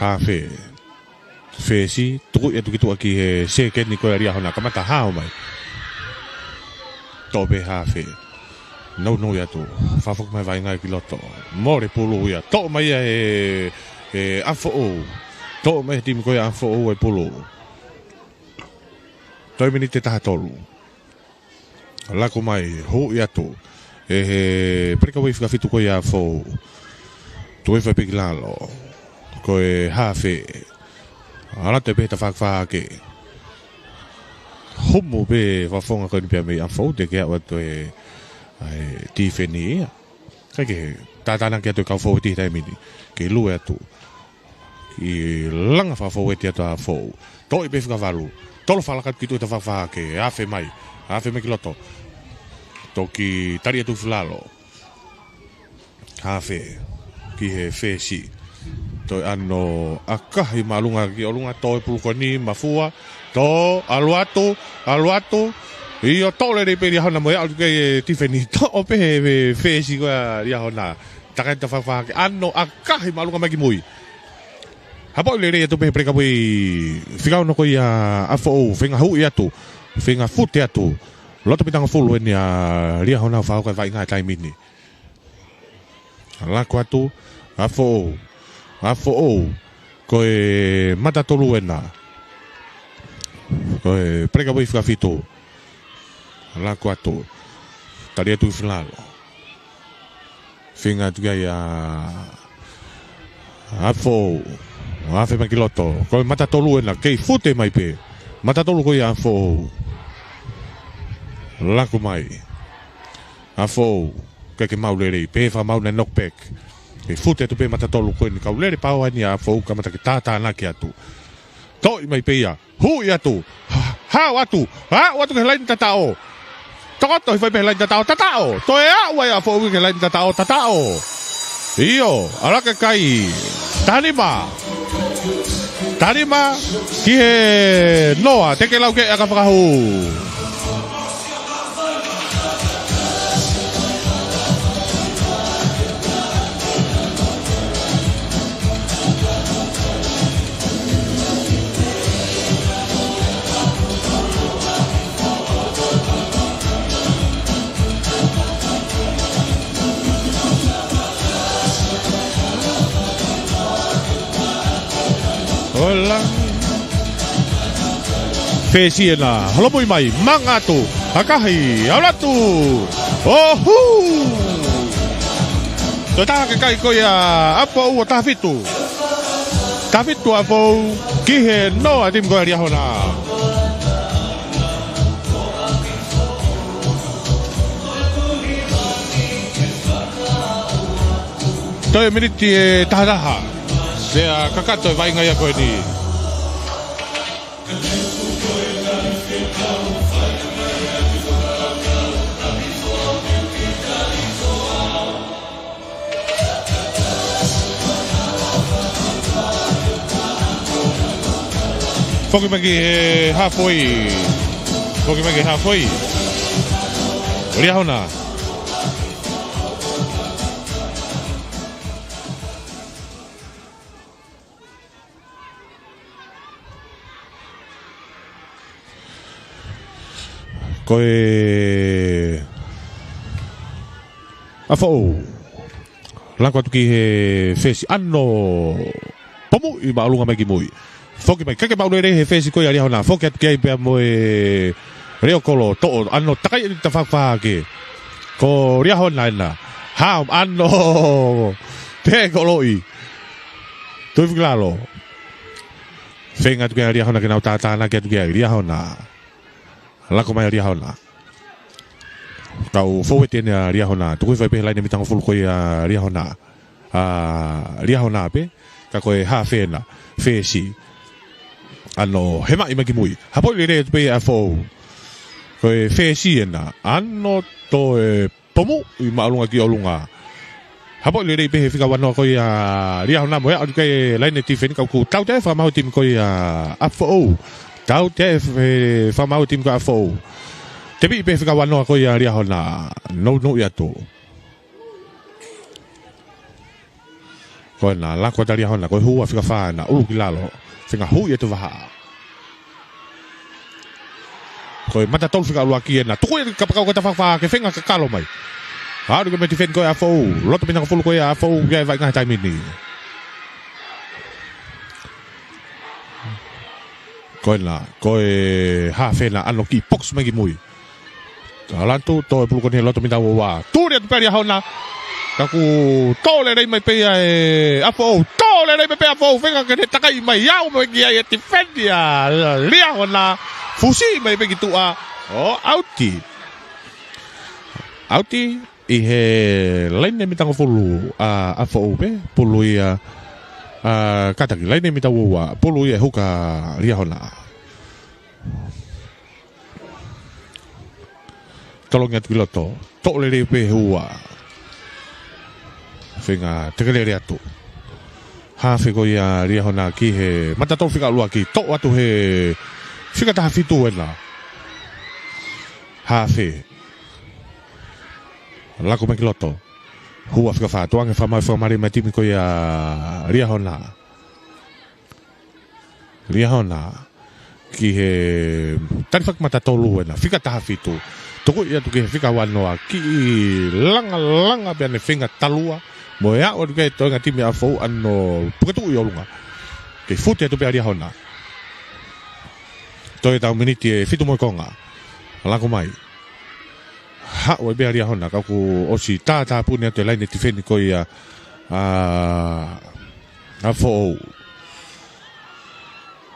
Hafe. Fesi, tuku ia tuʻu ki tuʻa ki he sekeni ko ia Liahona. Kamata hao mai. Toʻo pē hafe. Nounou ia atu. Fakafoki mai vaʻinga ki loto. Mole pulu ia. Toʻo mai ia ʻe, ʻe ʻApifoʻou. Toʻo mai he timi ko ia ʻApifoʻou e pulu. Toe miniti ʻe taha tolu. Laku mai, huʻi atu. ʻE he peleka uei fika fitu ko ia ʻApifoʻou. Toe fai pē ki lalo. Ko e hafe. ʻAlu atu pē he tafaʻaki fakahahake. Humu pē fafonga ko eni pea mei ʻApifoʻou te ke aʻu atu e, ʻa e tifeni ia. Kae kehe, tātānaki atu e kau foueti he taimi ni. Ke lue atu. ʻI langa fakafoueti atu ʻApifoʻou. Toʻi pē fika valu. Tolo fakalaka atu ki tuʻa he tafaʻaki fakahahake. Hafe mai. Hafe mai ki loto. Toki tali atu filalo. Hafe. Ki he fesi. Toe ano ʻakahi māʻolunga ki ʻolunga toʻo e pulu ko eni mafua. Toʻo, ʻalu atu, ʻalu atu. ʻIo toʻo lelei pē Liahona mo e aʻu ki he tifeni. Toʻo pē he, he fesi ko ia Liahona. Taka e tafaʻaki fakahahake. Ano ʻakahi māʻolunga mai ki mui. Hapoʻi lelei atu pē he peleka uei fika ono ko ia ʻApifoʻou. Feinga huʻi atu. Feinga fute atu. Loto mita hongofulu eni ʻa Liahona ʻo fakahoko e vaʻinga he taimi ni. Laku atu, ʻApifoʻou, ʻApifoʻou, ko e mata tolu ʻena. Ko e peleka uei fika fitu. Laku atu, tali atu ki filalo. Feinga atu ki ai ʻa ʻApifoʻou, hafe mai ki loto. Ko e mata tolu ʻena, kei fute mai pē. Mata tolu ko ia ʻApifoʻou. Laku mai. ʻApifoʻou, ke ke maʻu lelei, pē fakamau ʻena e knockback. Ke fute atu pē mata tolu ko eni kau lele pau ʻeni ʻApifoʻou kamata ke tātānaki atu. Toʻi mai pē ia, huʻi atu, ha-, hao atu, aʻu atu ki he laini tataʻo. Tokoto hifo ai pē he laini tataʻo, tataʻo. Toe aʻu ai ʻApifoʻou ki he laini tataʻo, tataʻo. ʻIo, ʻalu ki he kai. Taha nima. Taha nima ki he noa, te ke lau ke ʻaka fakahū. Hola. Fesi ʻena, holomui mai, manga atu, ʻakahi, ʻalu atu. ʻOhū! Toe taha ke kai ko ia ʻApifoʻou ʻo taha fitu. Taha fitu ʻApifoʻou ki he noa timi ko ia Liahona. Toe miniti ʻe taha taha. Pea kakato e vaʻinga ia ko eni. Foki mai ki he halfway. Foki mai ki he halfway. Liahona. Ko e ʻApifoʻou. Laku atu ki he fesi, ʻano pomuʻi māʻolunga mai ki mui. Foki mai, ʻikai ke maʻu lelei he fesi ko ia ʻa Liahona. Foki atu ki ai pea mo e leʻo kolo, toʻo, ʻano takai ʻeni tafafake. Ko Liahona ena. Hao, ʻano te koloʻi. Tuʻu hifo ki lalo. Feinga atu ki ai ʻa Liahona ke nau tātānaki atu ki ai ʻa Liahona. Laku mai ʻa Liahona. Kau foueti ʻeni ʻa Liahona. Tuku hifo ai pē he laine mitangofulu ko ia ʻa Liahona. ʻA Liahona pē. Ka ko e hafe ena. Fesi. ʻAno hemaʻi mai ki mui. Hapoʻi lelei atu pē ʻa ʻApifoʻou. Ko e fesi ena. ʻAno toe pomuʻi māʻolunga ki ʻolunga. Hapoʻi lelei pē he fika ua noa ko ia ʻa Liahona mo e aʻu ki he laine tifeni ka ʻoku tautea e fakamaau e timi ko ia ʻa ʻApifoʻou. Tautea e f-, e fakamaau e timi ko ia ʻa ʻApifoʻou. Tepiʻi pē he fika ua noa ko ia ʻa Liahona. Nounou atu. Ko ena, laku atu ʻa Liahona, ko e hua fika fā ena, ʻulu ki lalo, feinga huʻi atu vahaʻa. Ko e mata tolu fika ʻuluaki ena, tuku ia ki kapakau ko e tafafake feinga ke kalo mai. Aʻu ki he tifeni ko ia ʻa ʻApifoʻou, loto mitangofulu ko ia ʻa ʻApifoʻou, ʻoku ʻi ai e vaʻinga he taimi ni. Ko ena, ko e hafe ena, ʻano kiʻi pox mai ki mui. Talantu, toʻo e pulu ko eni he loto mitangofulu. Tuli atu pē ʻa Liahona. Ka ʻoku tō lelei mai pē ia ʻe ʻApifoʻou. Tō lelei mai pē ʻa ʻApifoʻou. Feinga ke ne takai mai. Aʻu mai ki ai e tifeni ʻa Liahona. Fusi mai pē ki tuʻa. ʻO ʻauti. ʻAuti ʻi he laine mitangofulu ʻa ʻApifoʻou pē. Pulu ia ʻa Kataki. Laine mitangofulu. Pulu ia ʻe huka ʻa Liahona. Tolongi atu ki loto. Toʻo lelei pē he ua. Feinga tekelele atu. Hafe ko ia ʻa Liahona ki he mata tolu fika ʻuluaki. Toʻo atu he fika taha fitu ena. Hafe. Laku mai ki loto. Hua fika fā. Tuʻunga fakamaau fakamālie mai e timi ko ia ʻa Liahona. Liahona ki he talifaki mata tolu ena, fika taha fitu. Tukuʻi atu ki he fika ua noa, kiʻi langalanga pē ʻene feinga talua, mo e aʻu atu ki he toenga timi ʻa ʻApifoʻou ʻano puke tuʻu ʻi ʻolunga. Kei fute atu pē ʻa Liahona. Toe tau miniti ʻe fitu mo e konga. Laku mai. Haʻu ai pē ʻa Liahona, ka kuo ʻosi tātāpuni atu e laine tifeni ko ia ʻa ʻApifoʻou.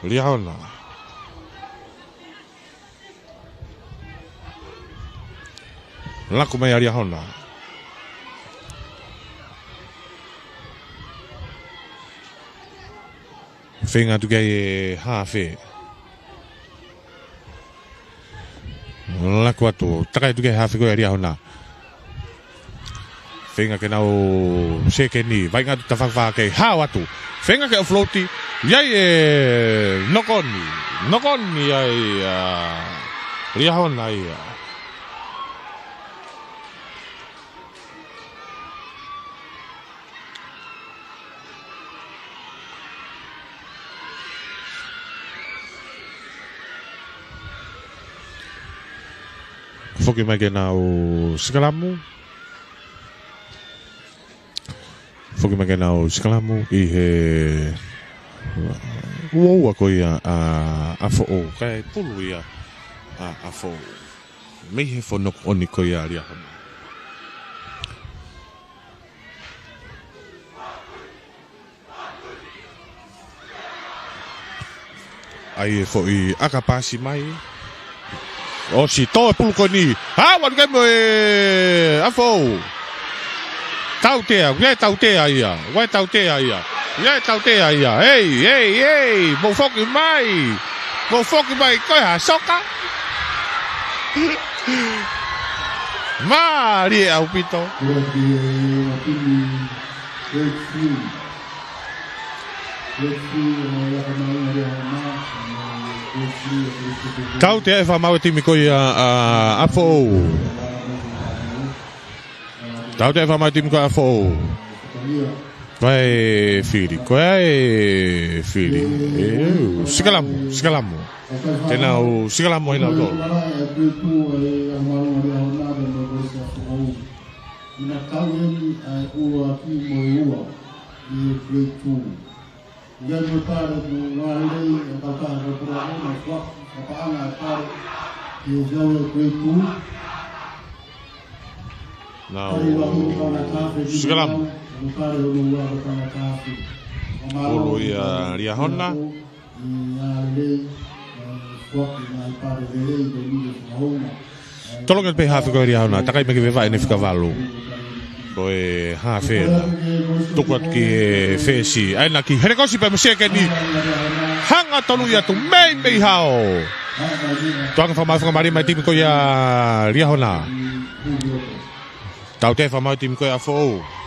Liahona. Laku mai ʻa Liahona. Feinga atu ki ai e hafe. Laku atu, takai atu ki he hafe ko ia ʻa Liahona. Feinga ke nau sekeni, vaʻinga atu tafafake, hao atu. Feinga ke float, ʻi ai e nokoni, nokoni ai ʻa Liahona ia. Foki mai ke nau sikalamu. Foki mai ke nau sikalamu ʻi he uaua ko ia ʻa ʻApifoʻou. Kae pulu ia ʻa ʻApifoʻou. Mei he foʻi nokoni ko ia ʻa Liahona. ʻAi e foʻi ʻakapasi mai. ʻOsi tō e pulu ko eni. Hao atu ki ai mo e ʻApifoʻou. Tautea, ʻoku ʻi ai e tautea ia. ʻOku ʻi ai e tautea ia. ʻOku ʻi ai e tautea ia. Ei, ei, ei. Mou foki mai. Mou foki mai. Ko e hā soka. Mālie ʻaupito. Tautea e fakamaau e timi ko ia ʻa ʻApifoʻou. Tautea e fakamaau e timi ko ia ʻApifoʻou. Ko e fili, ko e fili. E, sikalamu, sikalamu. Te nau sikalamu ai nautolu. Ina kau eni ʻa e ua ki mo e ua ʻi he grade two. Ia mo pare mo Lalei e kautaha ko Pura mo Fua, ka paʻanga e pare ki he Zau e grade two. Nau sikalamu. Ulu ia Liahona. Tolongi pē hafe ko ē Liahona, takai mai ki he vaʻe ʻe fika valu. Ko e hafe ena. Tuku atu ki he fesi. ʻAi ena ki Herekosi pē mo sekeni. Hanga tonu ia tu mei mei hao. Tuanga fakamaau fakamālie mai timi ko ia Liahona. Tautea e fakamaau timi ko ia ʻApifoʻou.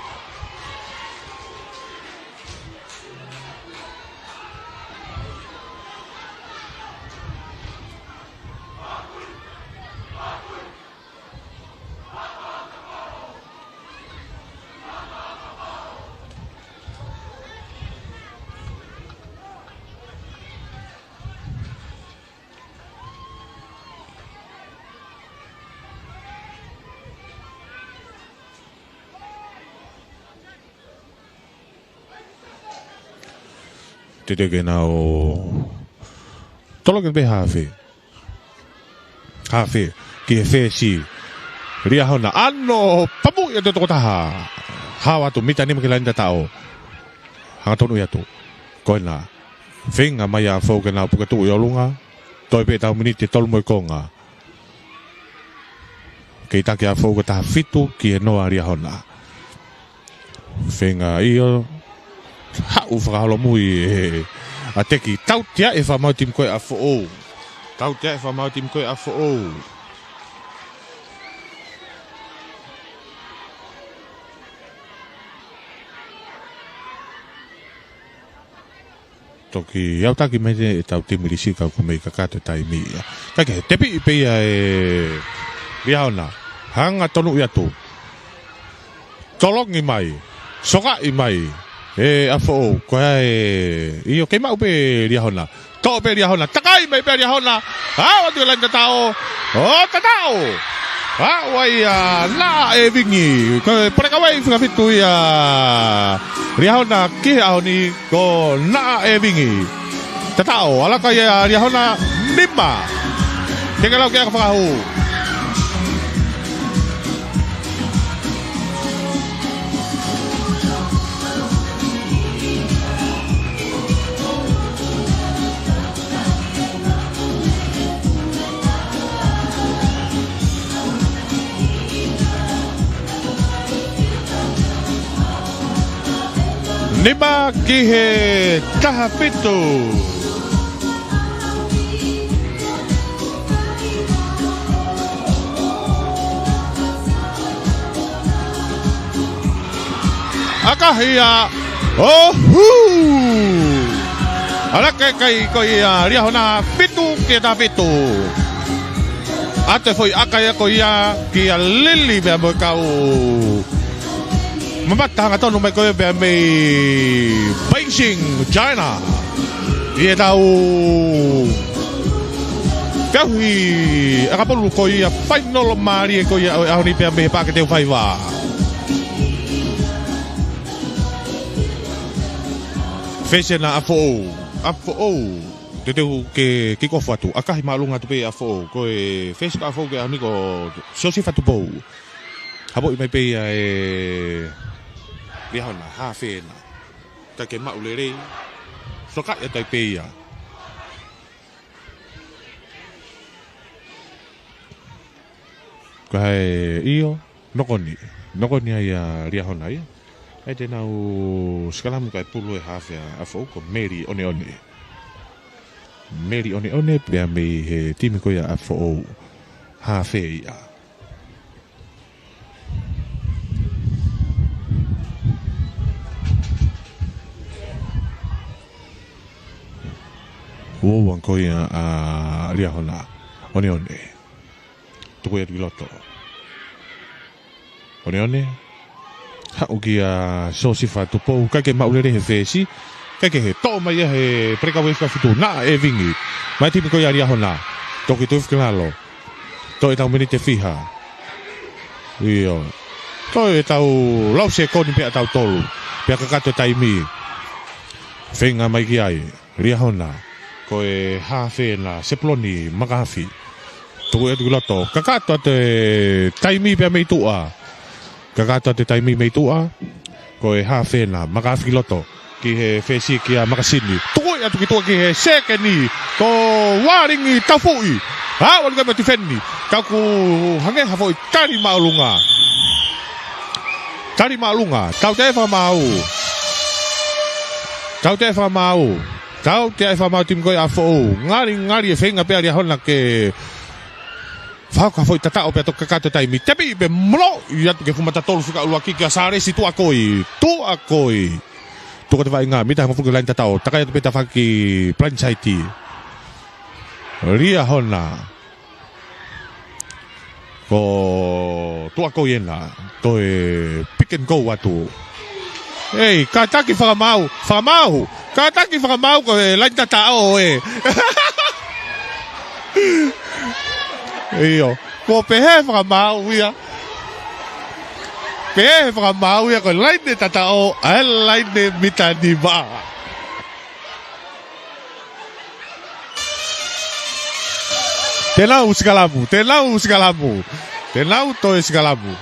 Teuteu ke nau tolongi pē hafe. Hafe ki he fesi. Liahona ʻano pamu ia te tokotaha. Hao atu mita nima ki he laine tataʻo. Hanga tonu ia tu. Ko ena. Feinga mai ʻApifoʻou ke nau puke tuʻu ʻi ʻolunga. Toe pē ʻetau miniti ʻe tolu mo e konga. Kei taki ʻApifoʻou ko e taha fitu ki he noa Liahona. Feinga ʻio, haʻu fakaholomui ʻe ʻAteki. Tautea e fakamaau timi ko ē ʻApifoʻou. Tautea e fakamaau timi ko ē ʻApifoʻou. Toki autaki mai ʻetau timi lisi ka ʻoku mei kakato e taimi ia. Kae kehe, tepiʻi pē ia ʻe Liahona. Hanga tonu ia tu. Tolongi mai. Sokaʻi mai. ʻE ʻApifoʻou. Ko e ʻio kei maʻu pē Liahona. Toʻo pē Liahona. Takai mai pē Liahona. Hao atu ki he laine tataʻo. ʻO tataʻo. Hao ai ʻa Naʻa ʻEvingi. Ko e palekawai fika fitu ia Liahona ki he ʻaho ni. Ko Naʻa ʻEvingi. Tataʻo, ʻalaka ia Liahona nima. Ke ke lau ke aka fakahū. Nima ki he taha fitu. ʻAkahi ia, ʻohū! ʻAlaka e kai ko ia Liahona fitu ki he taha fitu. ʻAtu e foʻi ʻaka ia ko ia kia Lili pea mo e kau mamata hangatonu mai ko ia pea mei Beijing, China. ʻI heʻetau feʻauhi ʻakapulu ko ia fainolo mālie ko ia ʻo e ʻaho ni pea mei he Paʻake Teufaiva. Fesi ena ʻApifoʻou, ʻApifoʻou. Teuteu ke kick off atu, ʻakahi māʻolunga atu pē ʻApifoʻou. Ko e fesi ko ʻApifoʻou ki he ʻaho ni ko Siosifa Tupou. Hapoʻi mai pē ia ʻe Liahona, hafe ena. Kae kei maʻu lelei. Sokaʻi atu ai pē ia. Kae ʻio, nokoni. Nokoni ai ʻa Liahona ia. ʻAi te nau sikalamu kae pulu e hafe ʻa ʻApifoʻou ko Meli ʻOneʻone. Meli ʻOneʻone pea mei he timi ko ia ʻApifoʻou. Hafe ia. Uouang ko ia ʻa Liahona. Oneone. Tuku ia atu ki loto. Oneone. Haʻu kia Siosifa Tupou, ʻikai ke maʻu lelei he fesi. ʻIkai ke he toʻo mai ia he pelekau ʻe fika fitu. Naʻa ʻEvingi. Mai timi ko ia Liahona. Toki tuʻu ki lalo. Toe ʻetau miniti ʻe fiha. ʻIo. Toe ʻetau lau sekoni pē ʻa tautolu. Pea kakato taimi. Feinga mai ki ai. Liahona. Ko e hafe ena, Sepuloni Makafi. Tuku atu ki loto. Kakato atu e taimi pea mei tuʻa. Kakato atu e taimi mei tuʻa. Ko e hafe ena, Makafi ki loto. Ki he fesi kia Makasini. Tuku atu ki tuʻa ki he sekeni. Ko Valingi Tafuʻi. Aʻu ʻalu ki ai mo e tifeni. Tau ku hangē ha foʻi tali māʻolunga. Tali māʻolunga. Tautea ʻe fakamaau. Tautea ʻe fakamaau. Tautea ʻe fakamaau timi ko ia ʻa Foʻou. Ngalingali e feinga pē ʻa Liahona ke fakahoko ha foʻi tataʻo pea toki kakato taimi. Tepi pē moloʻi atu ki he fuʻu mata tolu fika ʻuluaki kia Sālesi Tuʻakoi. Tuʻakoi. Tuku atu e vaʻinga, mita hongofulu ki he laine tataʻo. Takai atu pē tafaʻaki blindside. Liahona. Ko Tuʻakoi ena, toe pick and go atu. Ei, kātaki fakamaau, fakamaau, kātaki fakamaau ko e laine tataʻo ē. ʻIo, ko e pehē fakamaau ia. Pehē fakamaau ia ko e laine tataʻo, ʻa e laine mita nima. Te nau sikalamu, te nau sikalamu, te nau toe sikalamu.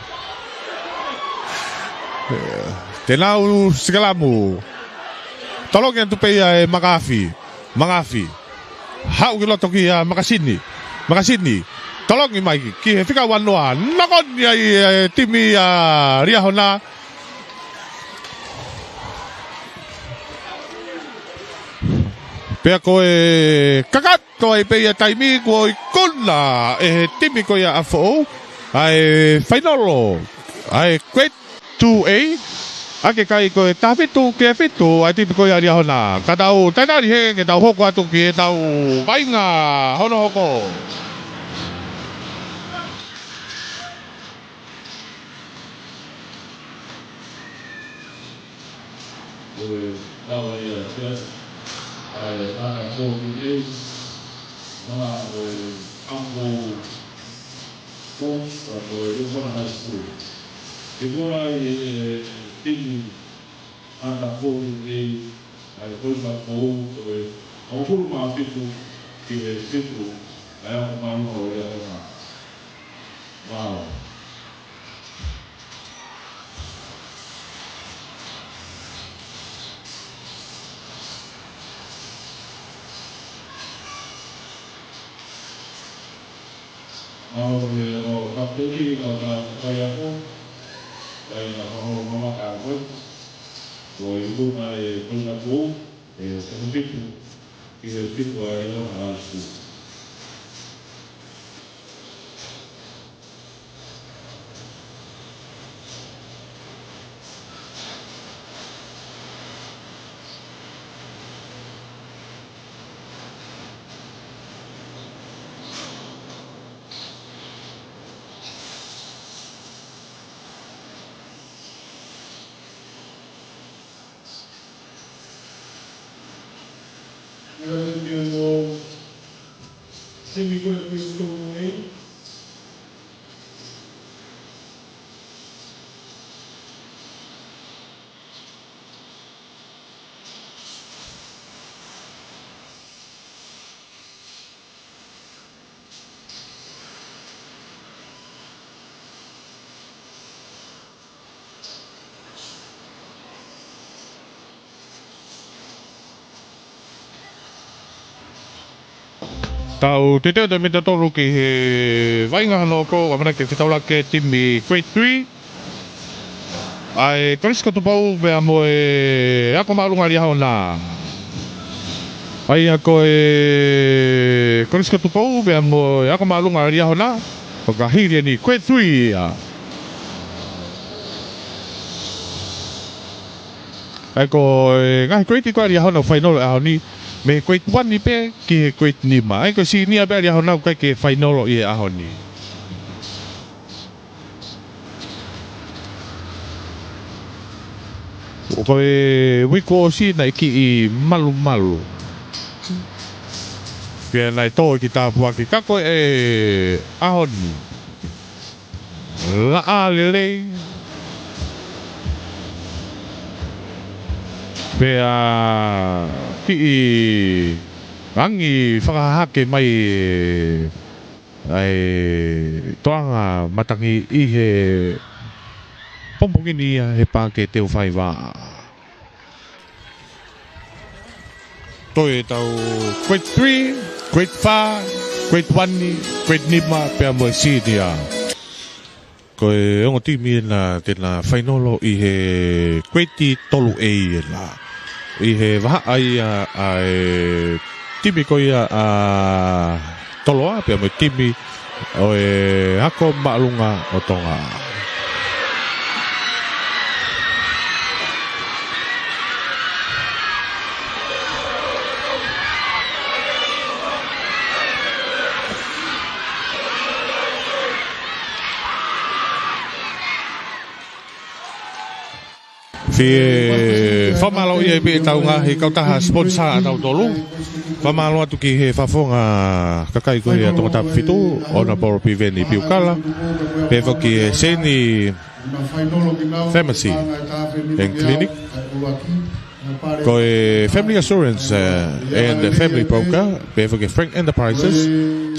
Te nau sikalamu. Tolongi atu pē ia ʻe Makafi, Makafi. Haʻu ki loto kia Makasini, Makasini. Tolongi mai ki he fika ua noa. Nokoni ai e timi ʻa Liahona. Pea ko e kakato ai pē ia taimi kuo ikuna ʻe he timi ko ia ʻa Foʻou ʻa e fainolo ʻa e Grade two A. ʻA e kai ko e taha fitu ki he fitu ʻa e timi ko ia Liahona. Ka tau talitali hē ke tau hoko atu ki heʻetau vaʻinga hono hoko. Ko e lava ia, ʻa e ʻana ko e, ʻana ko e, ʻango ko, ʻa ko e, Liahona High School. Ke kora ai e, e, timi ʻana ko e, ʻa e, ko e, ko e, hongofulu mā fitu ki he fitu, ʻa e ʻango mālunga ʻo Liahona. Wow. Mau e ʻo kapiteni, ʻo ka kaiako, kai na kaho mama ka koe, ko e ʻuhinga e koina pō, e seventy-two, ki he fitu ʻa e ʻo halasu. Tau teuteu atu e miniti ʻe tolu ki he vaʻinga hono hoko, ʻamanaki ke fetaulaki e timi Grade three. ʻA e Kolisi ko Tupou pea mo e Ako Māʻolunga Liahona. ʻA ia ko e Kolisi ko Tupou pea mo e Ako Māʻolunga Liahona. ʻO ka hili eni Grade three ia. ʻA ia ko e ngaahi grade ko ia Liahona ʻoku fainolo he ʻaho ni. Mei he grade one pē ki he grade nima. ʻA ia ko e senior pē ʻa Liahona ʻoku ʻikai ke fainolo ʻi he ʻaho ni. Ko e uike ʻosi naʻe kiʻi malumalu. Pea naʻe tō e kiʻi tāpuaki ka ko e ʻaho ni. Laʻā lelei. Pea kiʻi angi fakahahake mai ʻa e toʻanga matangi ʻi he pongipongi ni ia he Paʻake Teufaiva. Toe tau grade three, grade four, grade one, grade nima, pea mo e senior. Ko e ongo timi ena te na fainolo ʻi he grade tolu A ena. ʻI he vahaʻa ia ʻa e timi ko ia ʻa Toloa, pea mo e timi ʻo e Ako Māʻolunga ʻo Tonga. Fie fakamālō ia pē ʻetau ngaahi kautaha sponsor ʻa tautolu. Fakamālō atu ki he fafonga kakai ko ia Tongatapu fitu, Honourable Piveni Piukala, pea foki e Seni Pharmacy and Clinic. Ko e Family Assurance, eh, and Family Broker, pea foki Frank Enterprises,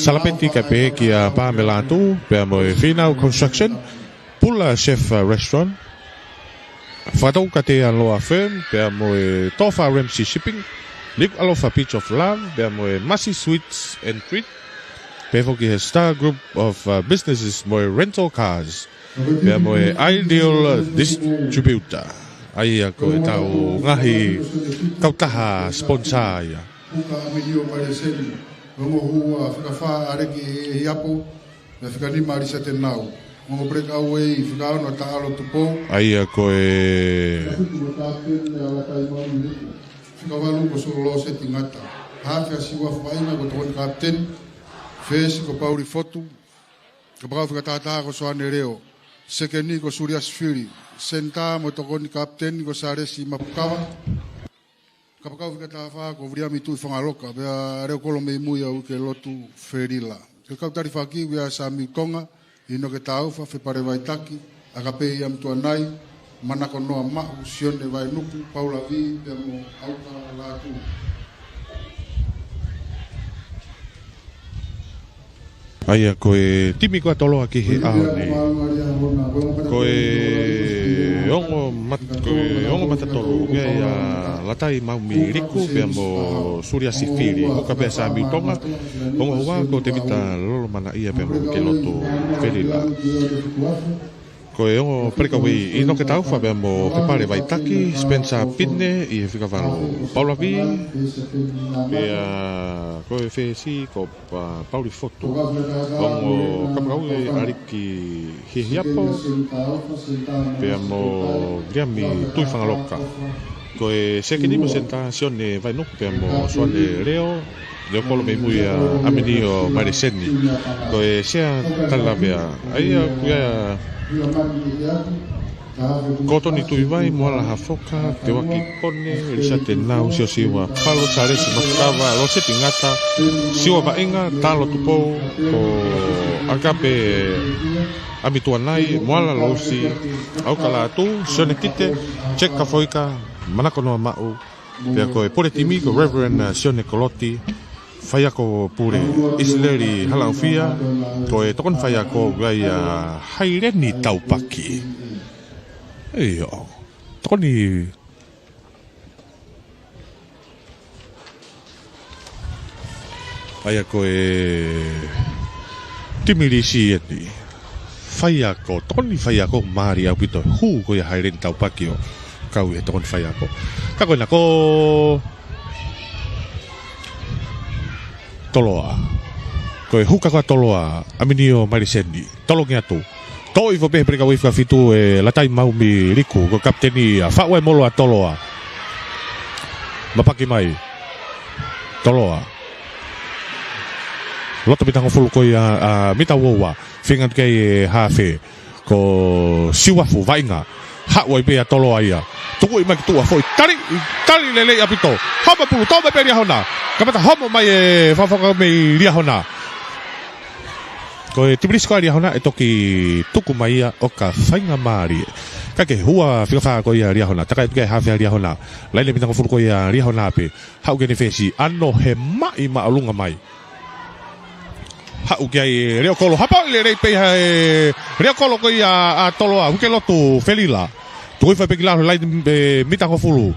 Salapeti kae pehē kia Pamela Atu, pea mo e Finau Construction, Pula Chef, uh, Restaurant, Fakatau Katea Law Firm, pea mo e Tofa Ramsey Shipping, Liku Alofa Beach of Love, pea mo e Masi Sweets and Treat, pea foki he Star Group of, uh, Businesses mo e Rental Cars, pea mo e Ideal Distributor. ʻA ia ko ʻetau ngaahi kautaha sponsor ia. Puka ʻAminio Maile Seni, Longohua, Fekafā, ʻAleki ʻe Hiapo, pea Fekanima Lisa Tenau. Ongo Pelekaʻauei, Fekaono Taʻalo Tupou. ʻA ia ko e Fika mo Kapiteni ʻa Lakai Maumi Liku. Fika valu ko Solo Seti Ngata. Hafe ʻa Siua Fuainga ko Tokoni Kapiteni. Fesi ko Pauli Fotu. Kapakau fika taha taha ko Soane Leo. Sekeni ko Suliasi Fili. Senitā mo Tokoni Kapiteni ko Salesi Mapukava. Kapakau fika taha fā ko Viliami Tuʻifangaloka, pea Leokolo Meimui ʻa Uikelotu Felila. Ke kau talifaki ʻa Samiu Tonga, ʻInoke Taufa, Fepale Vaitaki, ʻAkapei ʻAmituanai, Manako Noa Maʻu, Sione Vainuku, Paula Vī, pea mo ʻAuka Lātū. ʻA ia ko e timi ko ia Toloa ki he ʻaho ni. Ko e ongo mat-, ko e ongo mata tolu, ko ia Latai Maumi Liku, pea mo Suliasi Fili, huka pē ʻa Samiu Tonga, ongo ua ko Tevita Lolomanaʻia, pea mo Uikelotu Felila. Ko e ongo Pelekaʻauei, ʻInoke Taufa pea mo Fepale Vaitaki, Spencer Pine ʻi he fika valu. Paula Vī, pea ko e fesi ko Pa-, Pauli Fotu. Ongo Kapakauʻi ʻAleki ʻe Hiapo, pea mo Viliami Tuʻifangaloka. Ko e sekeni mo senitā Sione Vainuku pea mo Soane Leo, Leokolo Meimui ʻa ʻAminio Maile Seni. Ko e sea tali lave ʻa ia ko ia Kotoni Tuivai, Moala Hafoka, Teuaki Pone, Lisa Tenau, Siosiua Palo, Salesi Mapukava, Loseti Ngata, Siua Vaʻinga, Talo Tupou, ko ʻAkape ʻAmituanai, Moala Lousi, ʻAuka Lātū, Sione Kite, Jack Kafoika, Manako Noa Maʻu, pea ko e pule timi ko Reverend, uh, Sione Koloti, faiako pule ʻIsileli Halaofia, ko e tokoni faiako ko ia Haileni Taupaki. ʻIo, tokoni. ʻA ia ko e timi lisi eni. Faiako, tokoni faiako mālie ʻaupito, hū ko ia Haileni Taupaki ʻo kau he tokoni faiako. Ka ko ena ko Toloa. Ko e huka ko ia Toloa, ʻAminio Maile Seni. Tolongi atu. Toʻo hifo pē he Pelekaʻauei fika fitu ʻe Latai Maumi Liku, ko e kapiteni ia, faʻu e molo ʻa Toloa. Mapaki mai. Toloa. Loto mita hongofulu ko ia, a, mita ua ua. Feinga atu ki ai e hafe ko Siuafu Vaʻinga. Haʻu ai pē ʻa Toloa ia. Tukuʻi mai ki tuʻa foʻi. Tali, tali lelei ʻaupito. Homo pulu, toʻo mai pē Liahona. Kamata homo mai e fakafoki mei Liahona. Ko e timu lisi ko ia Liahona ʻe toki tuku mai ia ʻo ka faingamālie. Kae kehe, hua fika fā ko ia Liahona. Takai atu ki ai e hafe ʻa Liahona. Laine mita hongofulu ko ia Liahona pē. Haʻu ki heʻene fesi, ʻano he maʻi māʻolunga mai. Haʻu ki ai e leʻo kolo, hapoʻi lelei pē ia ʻe he leʻo kolo ko ia ʻa Toloa, Uikelotu Felila. Tukuʻi foʻi pē ki lalo, laine, e, mita hongofulu.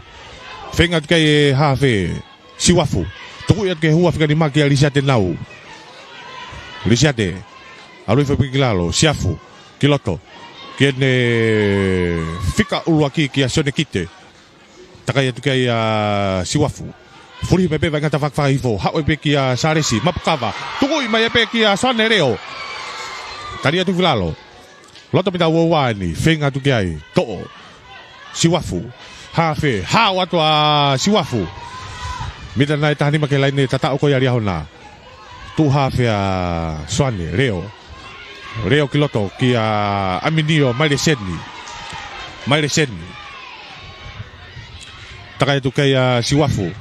Feinga atu ki ai e hafe, Siuafu. Tukuʻi atu ki he hua fika nima kia Lisiate Nau. Lisiate. ʻAlu hifo pē ki lalo, Siafu. Ki loto. Ki heʻene fika ʻuluaki kia Sione Kite. Takai atu ki ai ʻa Siuafu. Fulihi mai pē Vaʻinga, tafaʻaki fakahifo. Haʻu ai pē kia Salesi. Mapukava. Tukuʻi mai pē kia Soane Leʻo. Tali atu ki lalo. Loto mita ua ua eni. Feinga atu ki ai. Toʻo. Siuafu. Hafe. Hao atu ʻa Siuafu. Mita nai taha nima ki he laine tataʻo ko ia Liahona. Tuʻu hafe ʻa Soane, Leʻo. Leʻo ki loto kia ʻAminio Maileseni. Maileseni. Takai atu ki ai ʻa Siuafu.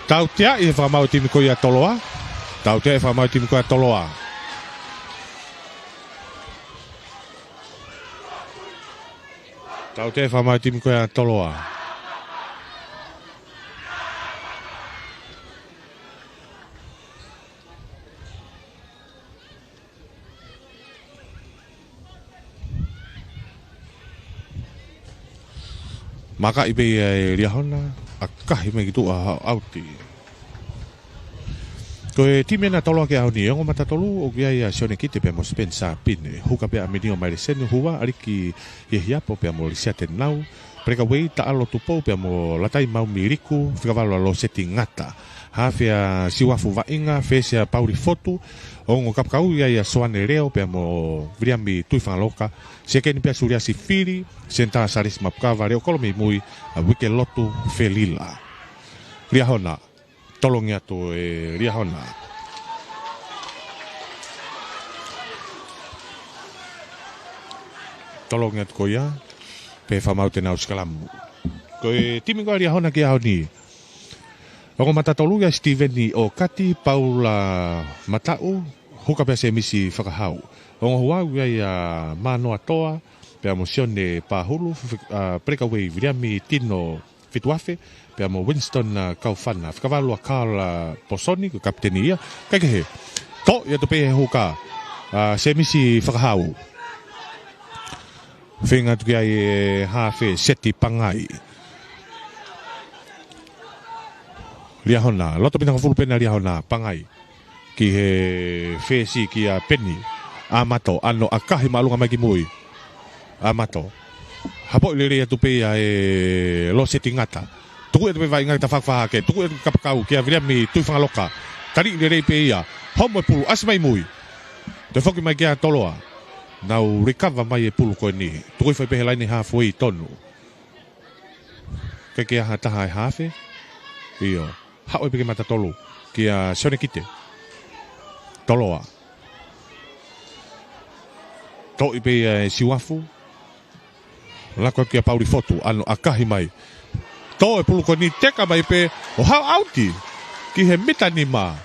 Tauteaʻi e fakamaau e timi ko ia Toloa. Tauteaʻi e fakamaau e timi ko ia Toloa. Tauteaʻi e fakamaau e timi ko ia Toloa. Makaʻi pē ia ʻe Liahona, ʻakahi mai ki tuʻa, ʻauti. Ko e timi ena Toloa ki he ʻaho ni, ongo mata tolu, ʻoku ʻi ai ʻa Sione Kite pea mo Spencer Pine. Huka pē ʻa ʻAminio Maileseni, hua, ʻAliki Hiehiapo pea mo Lisiate Nau. Pelekauei, Taʻalo Tupou pea mo Latai Maumiliku, fika valu ʻa Loseti Ngata. Hafe ʻa Siuafu Vaʻinga, fesi ʻa Pauli Fotu, ongo kapakau ʻi ai ʻa Soane Leʻo pea mo Viliami Tuifangaloka, sekeni pē ʻa Suliasi Fili, senitā Salesi Mapukava, leʻo kolo mei mui ʻa Uikelotu Felila. Liahona, tolongi atu ʻe Liahona. Tolongi atu ko ia, pea fakamaau te nau sikalamu. Ko e timi ko ia Liahona ki he ʻaho ni. Ongo mata tolu ia Sitiveni ʻOkati, Paula Mataʻu, huka pē ʻa Semisi Fakahau. Ongo hua ʻoku ʻi ai ʻa Manoa Toa, pea mo Sione Pahulu, fi-, ʻa, pelekauei Viliami Tino Fituafe, pea mo Winston, ʻa, Kaufana, fika valu ʻa Carl, ʻa, Posoni, ko e kapiteni ia, kae kehe. Toʻo ia atu pē he huka, ʻa, Semisi Fakahau. Feinga atu ki ai e hafe Seti Pangai. Liahona, loto mita hongofulu pē ena Liahona, Pangai. Ki he fesi kia Peni. ʻAmato, ʻano ʻakahi māʻolunga mai ki mui. ʻAmato. Hapoʻi lelei atu pē ia ʻe Loseti Ngata. Tukuʻi atu pē Vaʻinga, tafaʻaki fakahake. Tukuʻi atu kapakau kia Viliami Tuifangaloka. Taliʻi lelei pē ia. Homo e pulu, ʻasi mai mui. Toe foki mai kia Toloa. Nau likava mai e pulu ko eni. Tukuʻi foʻi pē he laine hafuei tonu. Ke ke aha taha e hafe. ʻIo. Haʻu ai pē ki he mata tolu. Kia Sione Kite. Toloa. Toʻo pē ia ʻe Siuafu. Laka kia Pauli Fotu, ʻano ʻakahi mai. Toʻo e pulu ko eni, teka mai pē, ʻo haʻu ʻauti. Ki he mita nima.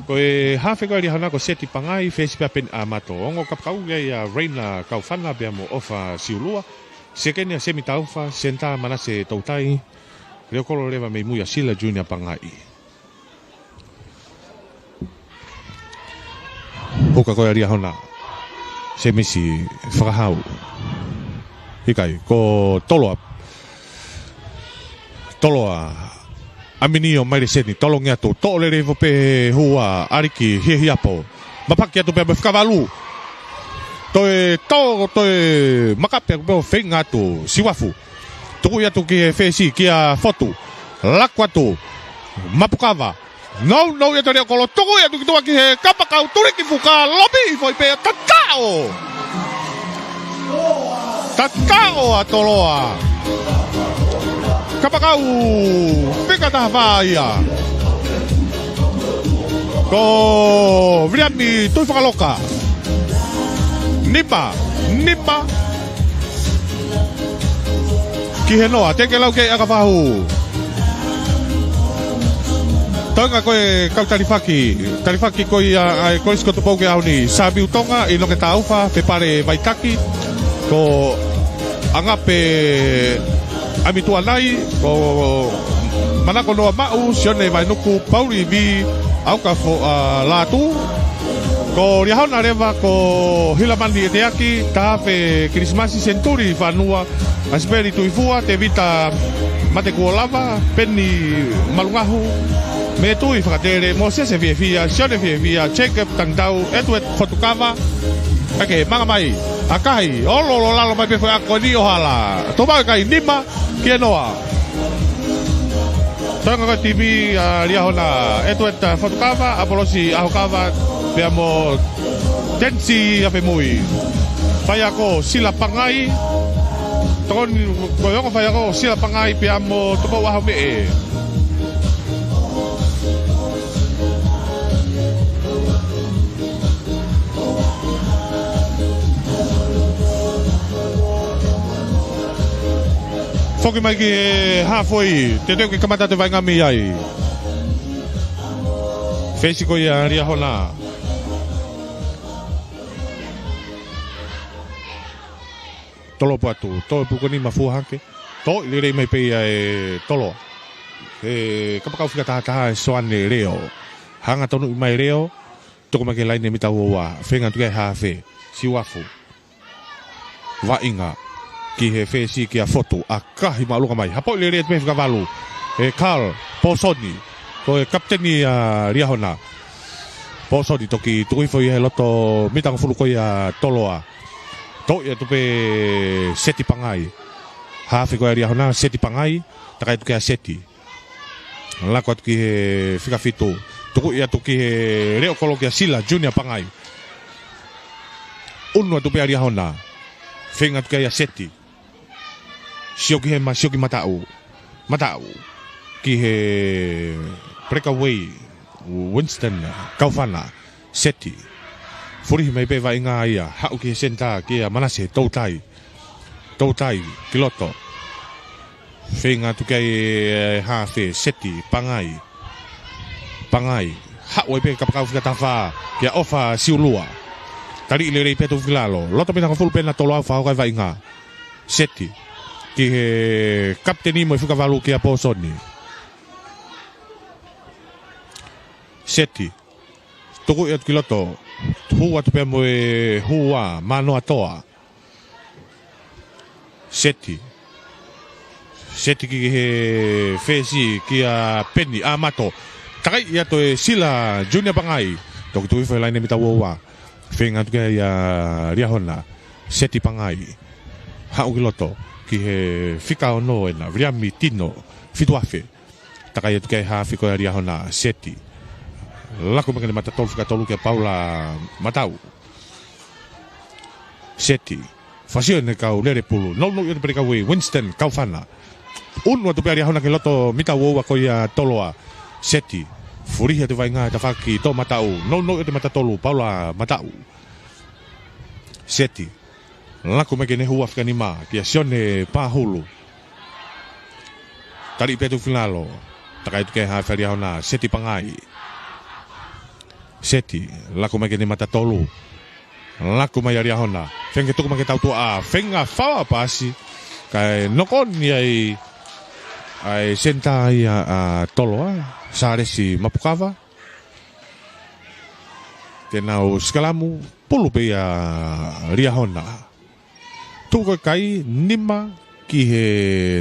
Ko e hafe ko ia Liahona ko Seti Pangai, fesi pē ʻa Peni ʻAmato. Ongo kapakau ia ʻa Reina Kaufana pea mo ʻOfa Siulua. Sekeni ʻa Semi Taufa, senitā Manase Toutai. Leʻo kolo leva mei mui ʻa Sila Junior Pangai. Huka ko ia Liahona. Semisi Fakahau. ʻIkai, ko Toloa. Toloa. ʻAminio Maileseni, tolongi atu. Toʻo lelei hifo pē he hua, ʻAliki Hiehiapo. Mapaki atu pē mo e fika valu. Toe, to, toe, makape aku pē ʻo feinga atu. Siuafu. Tukuʻi atu ki he fesi, kia Fotu. Laku atu. Mapukava. Nounou ia ʻa e leʻo kolo, tukuʻi atu ki tuʻa ki he kapakau, tuliki fuka, lomiʻi foʻi pē, tataʻo. Tataʻo ʻa Toloa. Kapakau fika taha fā ia. Ko Viliami Tuifakaloka. Nima, nima. Ki he noa, teke lau ki he ʻakafahu. Toenga ko e kau talifaki. Talifaki ko ia ʻa e Kolisi ko Tupou ki he ʻaho ni. Sāmiu Tonga, ʻInoke Taufa, Fepale Vaitaki. Ko Angape ʻAmituanai, ko Manako Noa Maʻu, Sione Vainuku, Pauli Vī, ʻAuka Foʻa Lātū. Ko Liahona leva, ko Hilamani ʻEteaki, Tafe Kilisimasi, Senituli Fanua, ʻAsipeli Tuifua, Tevita Matekuolava, Peni Malungahu, Metui Fakatele, Mōsese Fiefia, Sione Fiefia, Jacob Tangitau, Edward Fotukava, ʻa e manga mai, ʻa Kahi, ʻo lolo lalo mai pē foʻi ako ni ʻo hala. Tō mai Kahi, nima ki he noa. Toenga ko e tivi ʻa Liahona, Edward Fotukava, ʻApolosi ʻAhokava, pea mo Tenisi ʻAfemui. Faiako Sila Pangai, tokoni ko e ongo faiako Sila Pangai, pea mo Tupou ʻAhomeʻe. Foki mai ki he hafoi, teuteu ke kamata atu e vaʻinga mei ai. Fesi ko ia Liahona. Tolopu atu, toe puko ni mafua hake. Toʻi lelei mai pē ia ʻe Toloa. ʻE kapakau fika taha taha ʻe Soane Leo. Hanga tonuʻi mai Leo. Tuku mai ki he laine mita ua ua. Feinga atu ki ai hafe. Siuafu. Vaʻinga. Ki he fesi kia Fotu. ʻAkahi māʻolunga mai. Hapoʻi lelei atu pē fika valu. ʻE Carl. Pōsoni. Ko e kapiteni ʻa Liahona. Pōsoni toki tuku hifo ia he loto mita hongofulu ko ia Toloa. Toʻi atu pē Seti Pangai. Hafe ko ia Liahona, Seti Pangai, takai atu kia Seti. Lako atu ki he fika fitu. Tukuʻi atu ki he leʻo kolo kia Sila, Junior Pangai. ʻUnu atu pē ʻa Liahona. Feinga atu kia Seti. Sio ki hema, sio ki mataʻu. Mataʻu. Ki he breakaway. Winston Kaufana. Seti. Fulihi mai pē vaʻinga ia. Haʻu ki he senitā kia Manase Toutai. Toutai. Ki loto. Feinga atu ki ai ʻe hafe Seti. Pangai. Pangai. Haʻu ai pē kapakau fika taha fā. Kia ʻOfa Siulua. Taliʻi lelei pē atu ki lalo. Loto mita hongofulu pē ʻena Toloa ʻo fakahoka e vaʻinga. Seti. Ki he kapiteni mo e fika valu kia Pōsoni. Seti. Tukuʻi atu ki loto. Hū atu pea mo e hua, Mānoatoa. Seti. Seti ki he fesi kia Peni, ʻAmato. Takai atu ʻe Sila, Junior Pangai. Toki tuku hifo he laine mita ua ua. Feinga atu ki ai ʻa Liahona. Seti Pangai. Haʻu ki loto. Ki he fika ono ʻena. Viliami Tino. Fitu afe. Takai atu ki ai hafe ko ia Liahona. Seti. Laku mai ki he mata tolu fika tolu kia Paula Mataʻu. Seti. Fasione kau lele pulu. Nounou atu pē ʻa Winston Kaufana. ʻUnu atu pē ʻa Liahona ki loto mita ua ua ko ia Toloa. Seti. Fulihi atu vaʻinga tafaʻaki tō Mataʻu. Nounou atu mata tolu Paula Mataʻu. Seti. Laku mai ki he hua fika nima kia Sione Pahulu. Taliʻi pē atu ki lalo. Takai atu ki ai hafe ʻa Liahona. Seti Pangai. Seti. Laku mai ki he mata tolu. Laku mai ʻa Liahona. Feinga tuku mai ki he tautuʻa. Feinga fau ʻa pasi. Kae nokoni ai ʻa e senitā ia ʻa Toloa. Sālesi Mapukava. Ke nau sikalamu, pulu pē ia Liahona. Tuku e kai, nima ki he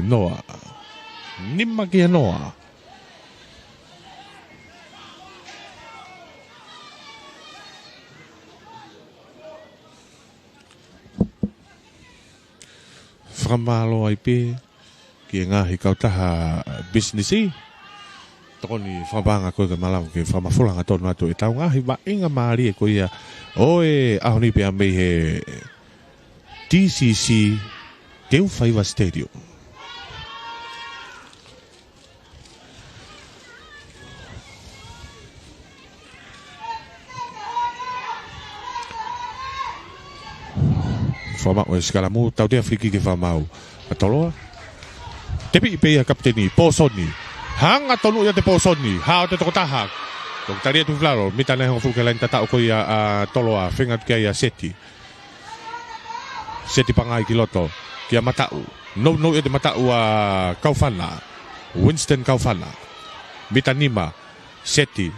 noa. Nima ki he noa. Fakamālō ai pē ki he ngaahi kautaha pisinisi. Tokoni fakapaʻanga ko ē ke malava ke fakamafola hangatonu atu ʻetau ngaahi vaʻinga mālie ko ia ʻo e ʻaho ni pea mei he T C C Teufaiva Stadium. Fakamaʻu e sikalamu, tautea filikiki ke fakamaʻu ʻa Toloa. Tepiʻi pē ia kapiteni, Pōsoni. Hanga tonu ia ʻe Pōsoni, hao ʻa e tokotaha. Toki tali ʻe Tuʻifilalo, mita ʻe hongofulu ki he laine tataʻo ko ia ʻa Toloa, feinga atu ki ai ʻa Seti. Seti Pangai ki loto, kia Mataʻu. Nounou ia ʻe Mataʻu ʻa Kaufana. Winston Kaufana. Mita nima, Seti.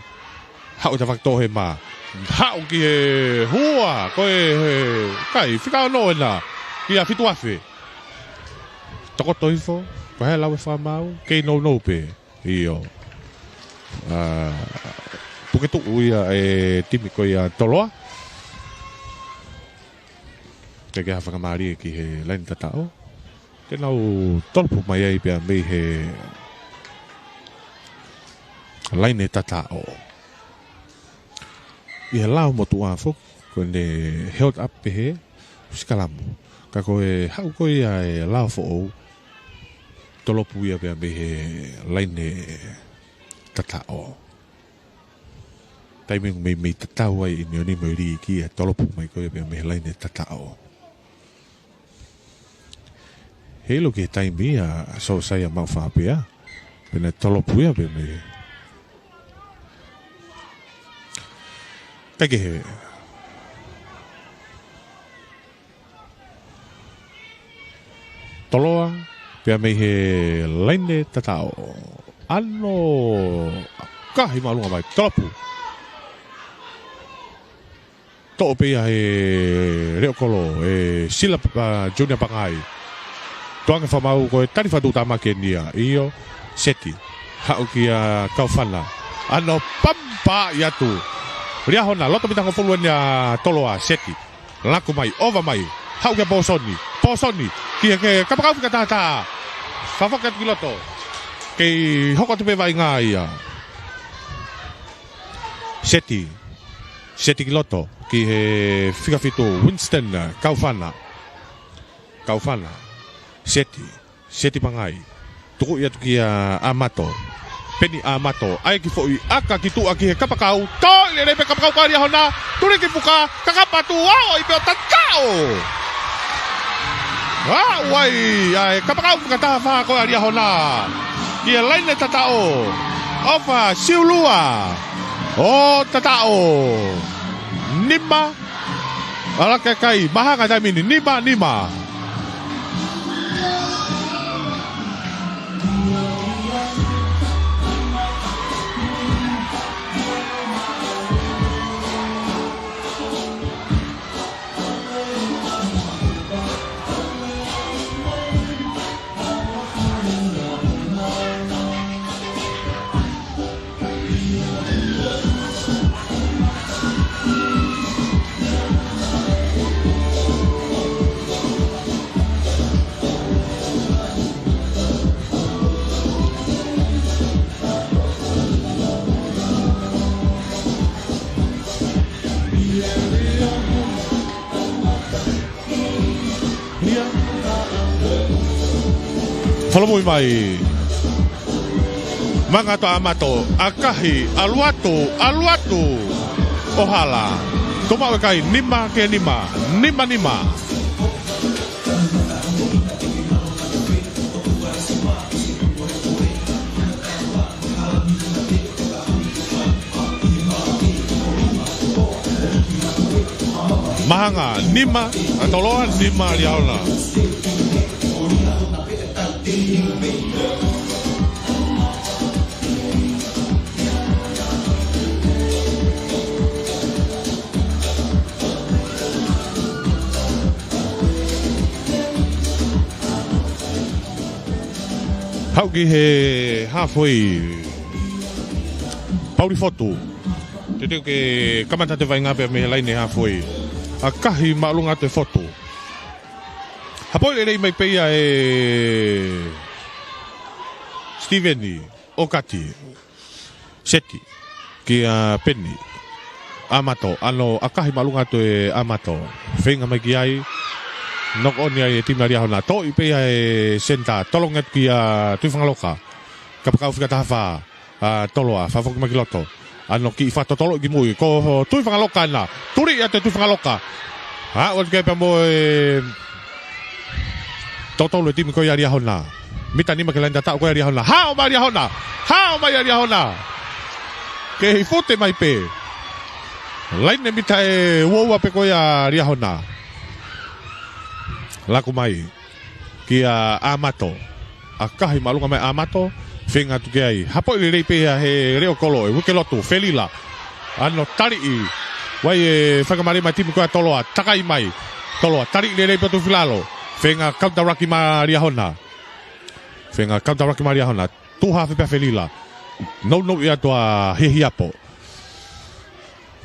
Haʻu ʻo tafaki toʻohema. Haʻu ki he hua, ko e, he, kai, fika ono ena. Kia Fituafe. Tokoto hifo, ko e hā e lau ʻe fakamaʻu, kei nounou pē. ʻIo. ʻA, puke tuʻu ia e timi ko ia Toloa. Teʻeki ai ha faingamālie ki he laine tataʻo. Te nau tolopu mai ai pea mei he laine tataʻo. ʻI he lao motuʻa foki, ko ʻene held up pehē, sikalamu. Ka ko e haʻu ko ia e lao foʻou, tolopu ia pea mei he laine tataʻo. Taimi ʻoku meimei tatau ai ʻa ʻIunioni mo e Liiki ʻa e tolopu mai ko ia pea mei he laine tataʻo. Heiʻilo ki he taimi ia, Sōsaia Maʻufapea. Pea naʻe tolopu ia pea mei. Kaikehe. Toloa, pea mei he laine tataʻo. ʻAno, kahi māʻolunga mai, tolopu. Toʻo pē ia he leʻo kolo, ʻe Sila, ʻa, Junior Pangai. Tuʻunga fakamaʻu ko e tali fakatuʻutāmaki eni ia, ʻio, Seti. Haʻu kia Kaufana. ʻAno pampa ia atu. Liahona, loto mita hongofulu eni ʻa Toloa, Seti. Laku mai, ova mai. Haʻu kia Pōsoni. Pōsoni. Ki he, ki he kapakau fika tahataha. Fafaki atu ki loto. Kei hoko atu pē vaʻinga ia. Seti. Seti ki loto. Ki he fika fitu. Winston, ʻa, Kaufana. Kaufana. Seti. Seti Pangai. Tukuʻi atu kia ʻAmato. Peni ʻAmato. ʻAi ki foʻi ʻaka ki tuʻa ki he kapakau. Toʻo lelei pē kapakau ka Liahona. Tuli ki fuka. Kakapa atu ʻo ʻai pē ʻo tataʻo. ʻA, ʻai. ʻAi kapakau fika tahafā ko ia Liahona. Ki he laine tataʻo. ʻOfa Siulua. ʻO tataʻo. Nima. ʻAlā kakai, mahanga taimi ni, nima, nima. Fakamoʻui mai. Manga atu ʻAmato, ʻakahi, ʻalu atu, ʻalu atu. ʻO hala. Toʻo maʻu e kai, nima ki he nima, nima nima. Mahanga, nima, ʻa Toloa, nima, Liahona. Haʻu ki he halfway. Pauli Fotu. Teuteu ke kamata atu e vaʻinga pea mei he laine halfway. ʻAkahi māʻolunga atu e Fotu. Hapoʻi lelei mai pē ia ʻe Stiveni ʻOkati. Seti. Kia Peni. ʻAmato, ʻano ʻakahi māʻolunga atu e ʻAmato. Feinga mai ki ai. Knock on ia ʻe he timi ʻa Liahona. Toʻi pē ia ʻe he senitā. Tolongi atu kia Tuʻifangaloka. Kapakau fika taha fā. ʻA Toloa, fakafoki mai ki loto. ʻAno kiʻi fakatotoloʻi ki mui. Ko Tuʻifangaloka ena. Tuli atu e Tuʻifangaloka. Aʻu atu ki ai pea mo e toko tolu e timi ko ia ʻa Liahona. Mita nima ki he laine tataʻo ko ia ʻa Liahona. Hao mai ʻa Liahona. Hao mai ʻa Liahona. Kei fute mai pē. Laine mita ʻe uaua pē ko ia ʻa Liahona. Laku mai kia ʻAmato. ʻAkahi māʻolunga mai ʻa ʻAmato, feinga atu ki ai. Hapoʻi lelei pē ia he leʻo kolo ʻe Uikelotu, Felila. ʻAno taliʻi. Vakai e faingamālie mai timi ko ia ʻa Toloa, takai mai. Toloa, taliʻi lelei pē ʻo tufi lalo. Feinga counter ruck mai ʻa Liahona. Feinga counter ruck mai ʻa Liahona. Tuʻu hafe pē ʻa Felila. Nounou atu ʻa Hiahiapo.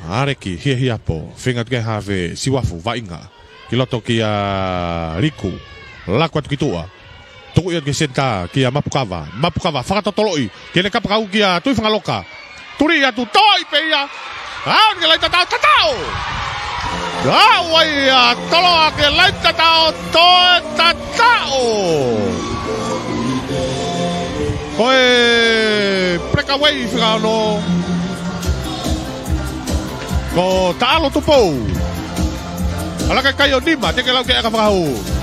ʻAleki, Hiahiapo, feinga atu ki ai hafe, Siuafu, vaʻinga. Ki loto kia Liku, laku atu ki tuʻa. Tuku atu ki senitā, kia Mapukava. Mapukava, fakatotoloʻi, ki heʻene kapakau kia Tuʻifangaloka. Tuli atu, toe pē ia. Aʻu ki he laine tataʻo, tataʻo. Aʻu ai ʻa Toloa ki he laine tataʻo, toe tataʻo. Ko e breakaway fika ono. Ko Taʻalo Tupou. ʻAlaka kai ʻo nima, teke lau ke aka fakahū.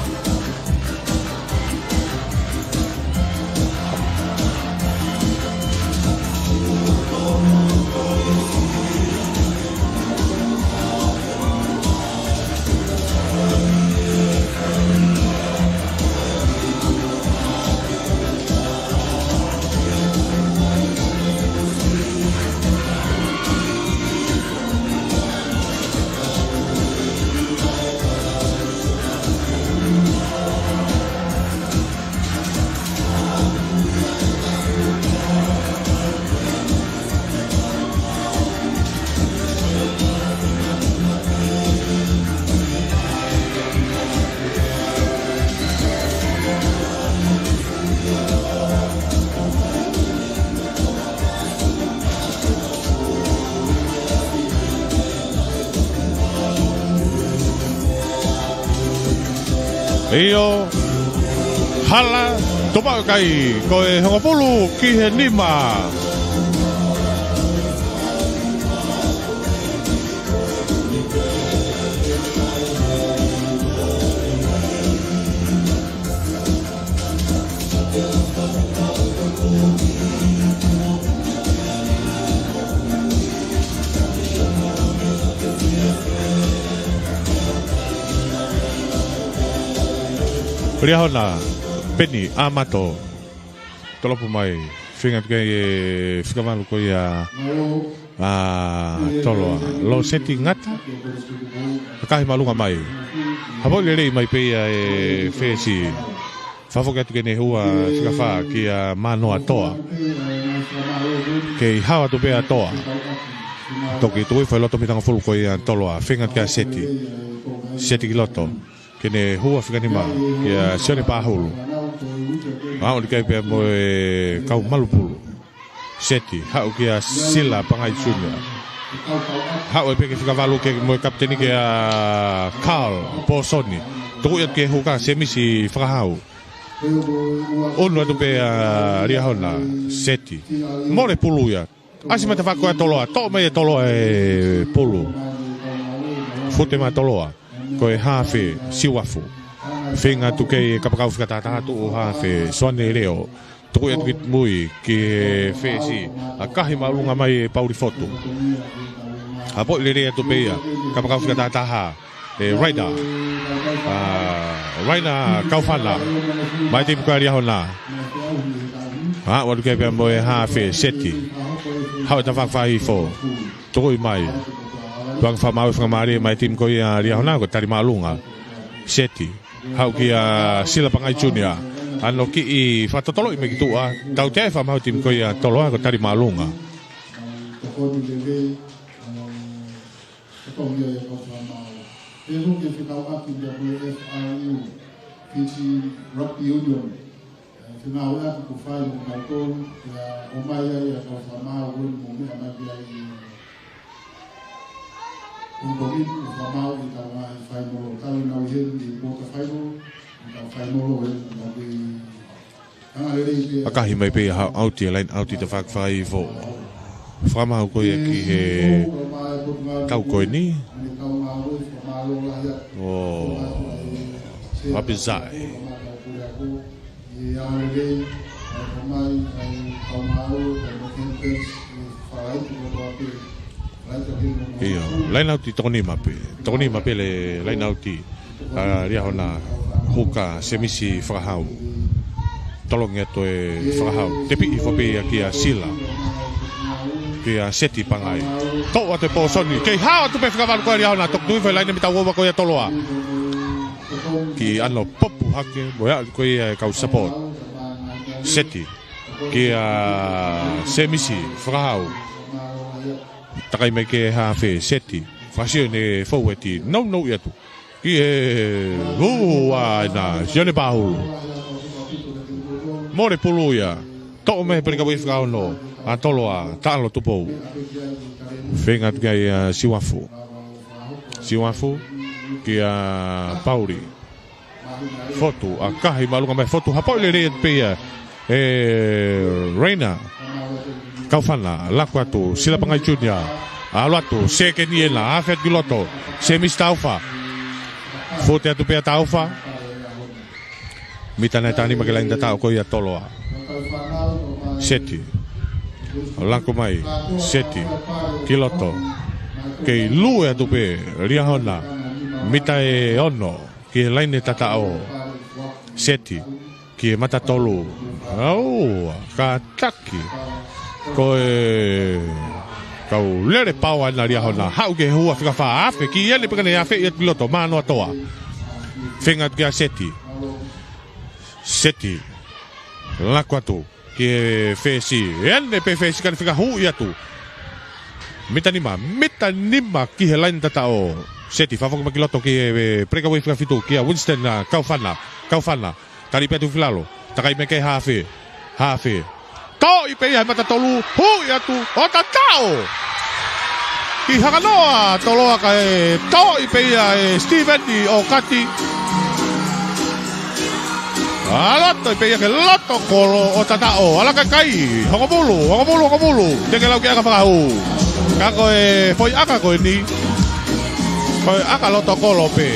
ʻIo, hala, tuʻu maʻu e kai, ko e hongofulu ki he nima. Liahona, Peni, ʻAmato. Tolopu mai, feinga atu ki ai e fika valu ko ia ʻa Toloa. Lōseti Ngata. ʻAkahi māʻolunga mai. Hapoʻi lelei mai pē ia e fesi. Fakafoki atu ki heʻene hua fika fā kia Manoa Toa. Kei hao atu pē ʻa Toa. Toki tuʻu hifo he loto mita hongofulu ko ia ʻa Toloa. Feinga atu kia Seti. Seti ki loto. Ki heʻene hua fika nima, kia Sione Pahulu. Aʻu atu ki ai pea mo e kau malu pulu. Seti, haʻu kia Sila Pangai Junior. Haʻu ai pē ki he fika valu ki he mo e kapiteni kia Carl Pōsoni. Tuku atu ki he huka Semisi Fakahau. ʻUnu atu pē ʻa Liahona, Seti. Mole pulu ia. ʻAsi mai tafaʻaki ko ia ʻa Toloa, toʻo mai ʻe Toloa e pulu. Fute mai ʻa Toloa, ko e hafe, Siuafu. Feinga atu ki he kapakau fika tahataha, tuʻu hafe, Soane Leo. Tuku atu ki mui, ki he fesi. ʻAkahi māʻolunga mai ʻe Pauli Fotu. Hapoʻi lelei atu pē ia, kapakau fika tahataha. ʻE Raina. ʻA, Raina Kaufana. Mai timi ko ia ʻa Liahona. Aʻu atu ki ai pea mo e hafe Seti. Haʻu e tafaʻaki fakahihifo. Tukuʻi mai. Tuʻunga fakamaau e fakamālie mai timi ko ia ʻa Liahona ko e tali māʻolunga. Seti. Haʻu kia Sila Pangai Junior. ʻAno kiʻi fakatotoloʻi mai ki tuʻa. Tautea e fakamaau timi ko ia ʻa Toloa ko e tali māʻolunga. Ko e tohi ia e kau fakamaau. He ko e fekauʻaki ia mo e F R U, Fiji Rugby Union. ʻE, fengāueʻaki kuo fai mo kinautolu, ʻe, ʻomai ai ʻa e kau fakamaau ʻo ne mou meʻa mai ki ai ʻi he pongipongi ni, ʻo fakamaau ʻi he kau ngaahi fainolo. Tau nau ʻi heni ʻi he quarter final, ʻi he kau fainolo ʻe, ʻo nau ʻi ʻAkahi mai pē ia ha ʻauti, e line ʻauti tafaʻaki fakahihifo. Fakamaau ko ia ki he tau ko eni. ʻo Mapizae. ʻIo, laine auti toko nima pē. Toko nima pē e laine auti ʻa Liahona. Huka Semisi Fakahau. Tolongi atu ʻe Fakahau. Tepiʻi hifo pē ia kia Sila. Kia Seti Pangai. Toʻo atu e pōsoni. Kei hao atu pē fika valu ko ē ʻa Liahona. Toki tuʻi hifo e laine mita ua ua ko ia ʻa Toloa. Ki ʻAno Popu hake. Mo e aʻu ko ia e kau support. Seti. Kia Semisi Fakahau. Takai mai ki he hafe, Seti. Fakasio ʻene foueti. Nounou atu. Ki he hua ena, Sione Pahulu. Mole pulu ia. Toʻo mai he pelika ʻi he fika ono ʻa Toloa, Taʻalo Tupou. Feinga atu ki ai ʻa Siuafu. Siuafu, kia Pauli. Fotu, ʻakahi māʻolunga mai Fotu, hapoʻi lelei atu pē ia ʻe Reina. Kaufana, laku atu, Sila Pangai Junior. ʻAlu atu, sekeni ena, afe atu ki loto. Semisi Taufa. Fute atu pē ʻa Taufa. Mita nai tanima ki he laine tataʻo ko ia ʻa Toloa. Seti. Laku mai, Seti. Ki loto. Kei lue atu pē, Liahona. Mita ʻe ono. Ki he laine tataʻo. Seti. Ki he mata tolu. ʻAua, kātaki. Ko e kau lele paoa ena ʻa Liahona. Haʻu ki he hua fika fā, afe, ki ʻene peka ne afe ia ki loto, manoa toa. Feinga atu kia Seti. Seti. Laku atu. Ki he fesi. ʻEne pē fesi ka ne fika huʻi atu. Mita nima, mita nima ki he laine tataʻo. Seti, fakafoki mai ki loto ki he, e, pelika ʻi he fika fitu, kia Winston, ʻa, Kaufana, Kaufana. Tali pē atu ki lalo. Takai mai ki he hafe. Hafe. Toʻi pē ia he mata tolu. Huʻi atu. ʻO tataʻo. ʻI hanganoa Toloa kae toʻi pē ia ʻe Steven ʻi ʻOkati. ʻAlu atu pē ia ki he loto kolo ʻo tataʻo. ʻAlu ʻa e kakai. Hongomulu, hongomulu, hongomulu. Teke lau ki he ʻaka fakahū. Ka ko e foʻi ʻaka ko eni. Ko e ʻaka loto kolo pē.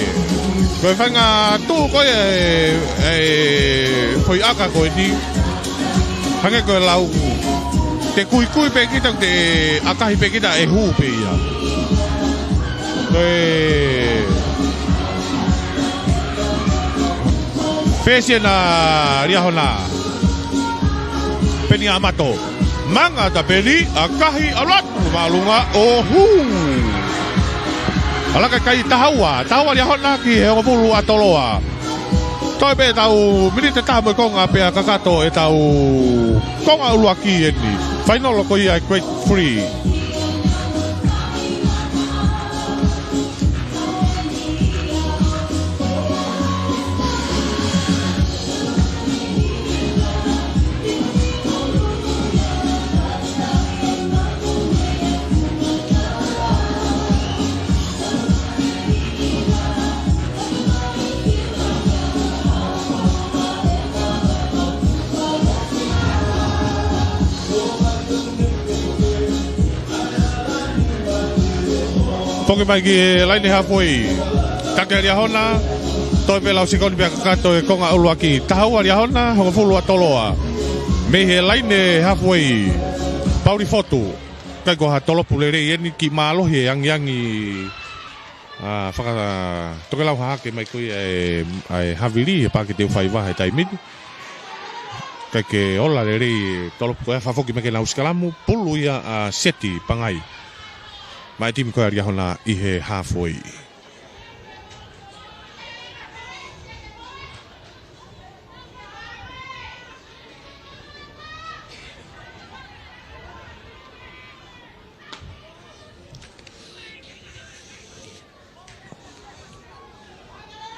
Ko e faʻahinga tuʻu ko ia e, e foʻi ʻaka ko eni. Hangē ko e lau. Te kuikui pē kita, te ʻakahi pē kita ʻe hū pē ia. Ko e fesi ena ʻa Liahona. Peni ʻAmato. Manga atu pē eni, ʻakahi ʻalu atu māʻolunga ʻo hū. ʻAlu ʻa e kakai taha ua, taha ua Liahona ki he hongofulu ʻa Toloa. Toe pē ʻetau miniti ʻe taha mo e konga pea kakato ʻetau konga ʻuluaki eni. Fainolo ko ia e grade three. Foki mai ki he laine halfway. Taki ʻa Liahona, toe pē lau sekoni pea kakato e konga ʻuluaki. Taha ua Liahona, hongofulu ʻa Toloa. Mei he laine halfway. Pauli Fotu. Kai ko ha tolopu lelei eni, kiʻi mālohi e angiangi. ʻA, fakatokelau hahake mai ko ia e, ʻa e havili he Paʻake Teufaiva he taimi ni. Kai ke ola lelei e tolopu ko ia, fakafoki mai ke nau sikalamu, pulu ia ʻa Seti Pangai. Maʻa e timi ko ia ʻa Liahona ʻi he halfway.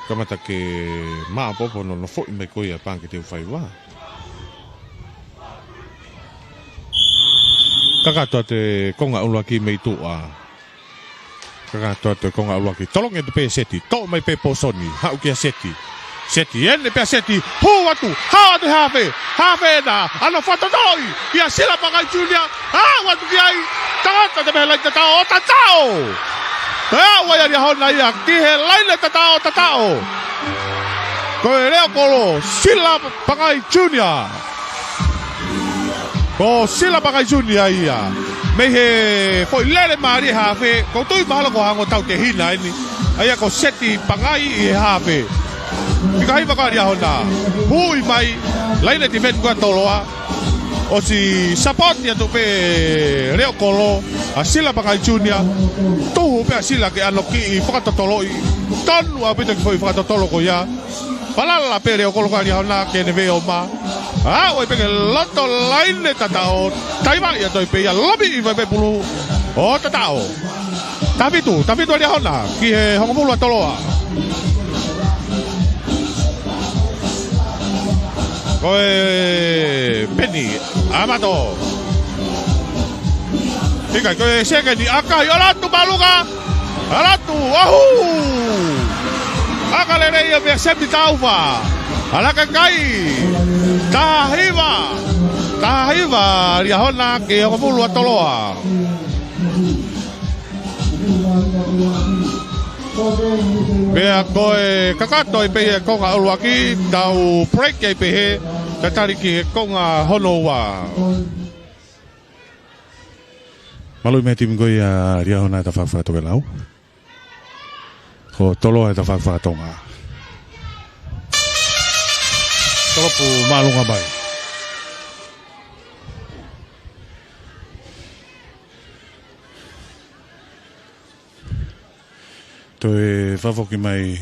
Kamata ke maʻopoʻopo nonofoʻi mai ko ia Paʻake Teufaiva. Kakato atu e konga ʻuluaki mei tuʻa. Kakato atu e konga ʻuluaki. Tolongi atu pē Seti. Toʻo mai pē pōsoni. Haʻu kia Seti. Seti. ʻEne pē ʻa Seti. Hū atu. Hao atu hafe. Hafe ena. ʻAno fakatotoʻi. Kia Sila Pangai Junior. Hao atu ki ai. Tangata te mehe laine tataʻo. ʻO tataʻo. Pea ʻoku ʻi ai ʻa Liahona ia ki he laine tataʻo, tataʻo. Ko e Leokolo, Sila Pangai Junior. Ko Sila Pangai Junior ia. Mei he foʻi lele mālie hafe, ʻoku ou tui mahalo ko e ongo tautehina eni. ʻA ia ko Seti Pangai ʻi he hafe. Fika hiva ko ē ʻa Liahona. Hui mai, laine tifeni ko ē ʻa Toloa. ʻOsi sapoti atu pē Leokolo, ʻa Sila Pangai Junior. Tuhu pē ʻa Sila ke ʻanokiʻi fakatotoloʻi. Tonu ʻaupito ki he foʻi fakatotolo ko ia. Falala pē Leokolo kia Liahona ke ne veʻe ʻo mā. Aʻu ai pē ki he loto laine tataʻo, taivaʻi atu ai pē ia, lomiʻi mai pē pulu ʻo tataʻo. Taha fitu, taha fitu ʻa Liahona, ki he hongofulu ʻa Toloa. Ko e peni, ʻAmato. Fika ko e sekeni, ʻakahi, ʻalu atu māʻolunga. ʻAlu atu, ʻahu! ʻAka lelei ia meia Seti Taufa. ʻAlu ʻakakai. Taha hiva. Taha hiva, Liahona ki he hongofulu ʻa Toloa. Pea ko e kakato ai pē ia e konga ʻuluaki, tau break ai pē he, tau tali ki he konga hono ua. Mālō e meʻa timi ko ia Liahona e tafaʻaki fakatokelau. Ko Toloa e tafaʻaki fakatonga. Tolopu māʻolunga mai. Toe fakafoki mai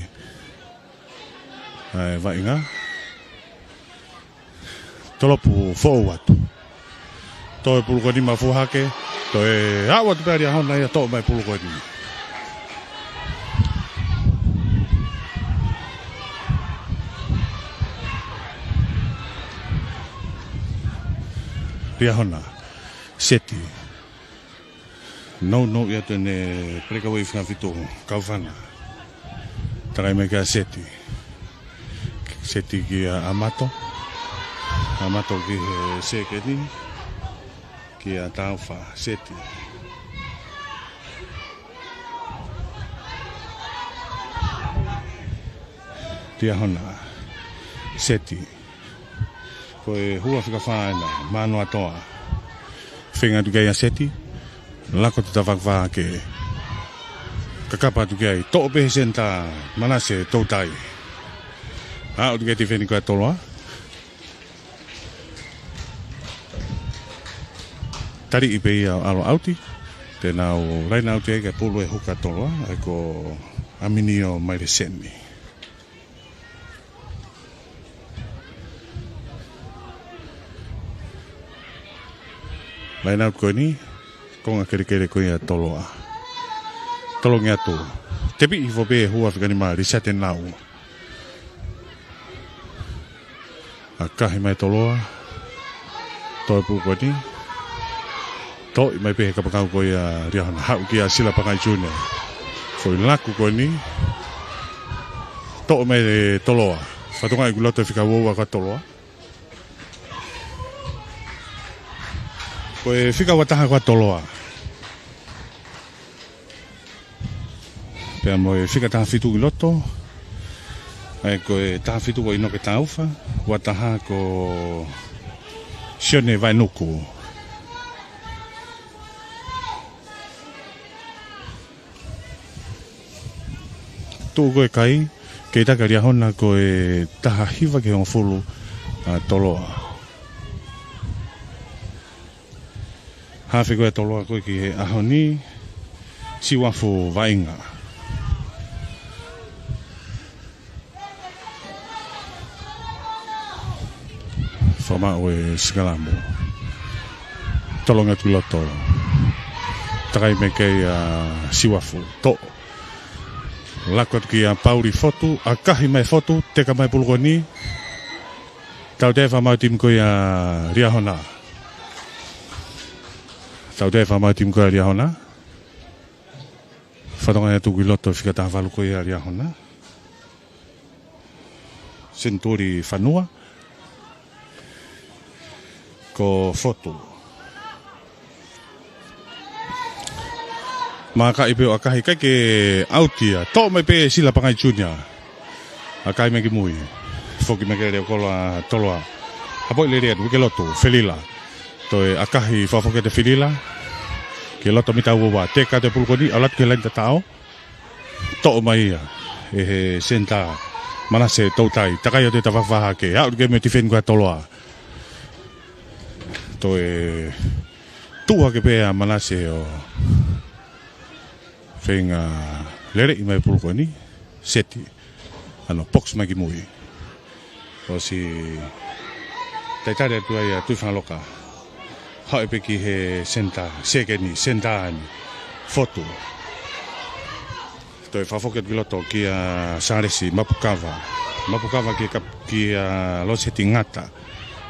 ʻa e vaʻinga. Tolopu foʻou atu. Toe pulu ko eni mafu hake. Toe aʻu atu pē ʻa Liahona ia toʻo mai pulu ko eni. Liahona. Seti. Nounou ia ʻene peleka ʻi he fika fitu, Kaufana. Takai mai kia Seti. Seti kia ʻAmato. ʻAmato ki he sekeni. Kia Taufa, Seti. Liahona, Seti. Ko e hua fika fā ena, Manoa Toa. Feinga atu ki ai ʻa Seti. Lako atu tafaʻaki fā hake. Kakapa atu ki ai. Toʻo pē he senitā, Manase Toutai. Aʻu atu ki he tifeni ko ē ʻa Toloa. Taliʻi pē ia ʻo ʻalu ʻauti. Te nau laine ʻauti ai kae pulu e huka ʻa Toloa, ʻa ia ko ʻAminio Maileseni. Laine ʻauti ko eni, konga kelekele ko ia ʻa Toloa. Tolongi atu. Tepiʻi hifo pē hua fika nima, Lisiate Nau. ʻAkahi mai Toloa. Toe pulu ko eni. Toʻo mai pē he kapakau ko ia ʻa Liahona, haʻu kia Sila Pangai Junior. Foʻi laku ko eni. Toʻo mai ʻe Toloa. Fatongia ki loto e fika ua ua ko ē ʻa Toloa. Ko e fika ua taha ko ē ʻa Toloa. Pea mo e fika taha fitu ki loto. ʻA ia ko e taha fitu ko ʻInoke Taufa, ua taha ko Sione Vainuku. Tuʻu ko ē kai, kei taki ʻa Liahona ko e taha hiva ki he hongofulu ʻa Toloa. Hafe ko ē ʻa Toloa ko ē ki he ʻaho ni, Siuafu vaʻinga. Fakamaʻu e sikalamu. Tolongi atu ki loto. Takai mai ki ai ʻa Siuafu. Toʻo. Laku atu kia Pauli Fotu. ʻAkahi mai Fotu. Teka mai pulu ko eni. Tautea e fakamaʻu timi ko ia ʻa Liahona. Tautea e fakamaʻu timi ko ia ʻa Liahona. Fatongia atu ki loto fika taha valu ko ia ʻa Liahona. Senituli Fanua. Ko Fotu. Mākaʻi pē ʻo ʻakahi, ʻikai ke ʻauti ia. Toʻo mai pē Sila Pangai Junior. ʻAkahi mai ki mui. Foki mai ki he leʻo kolo ʻa Toloa. Hapoʻi lelei atu, Uikelotu, Felila. Toe ʻakahi fakafoki atu Felila. Ki loto mita ua ua, teka atu e pulu ko eni, ʻalu atu ki he laini tataʻo. Toʻo mai ia ʻe he senitā, Manase Toutai. Takai atu e tafaʻaki fakahā hake. Aʻu ki he meʻa tifeni ko ia ʻa Toloa. Toe tuʻu hake pē ʻa Manase ʻo feinga leleʻi mai e pulu ko eni. Seti. ʻAno, box mai ki mui. ʻOsi talitali atu ai ʻa Tuʻifangaloka. Haʻu pē ki he senitā, sekeni, senitā eni. Fotu. Toe fakafoki atu ki loto kia Salesi, Mapukava. Mapukava kia Kap-, kia Loseti, Ngata.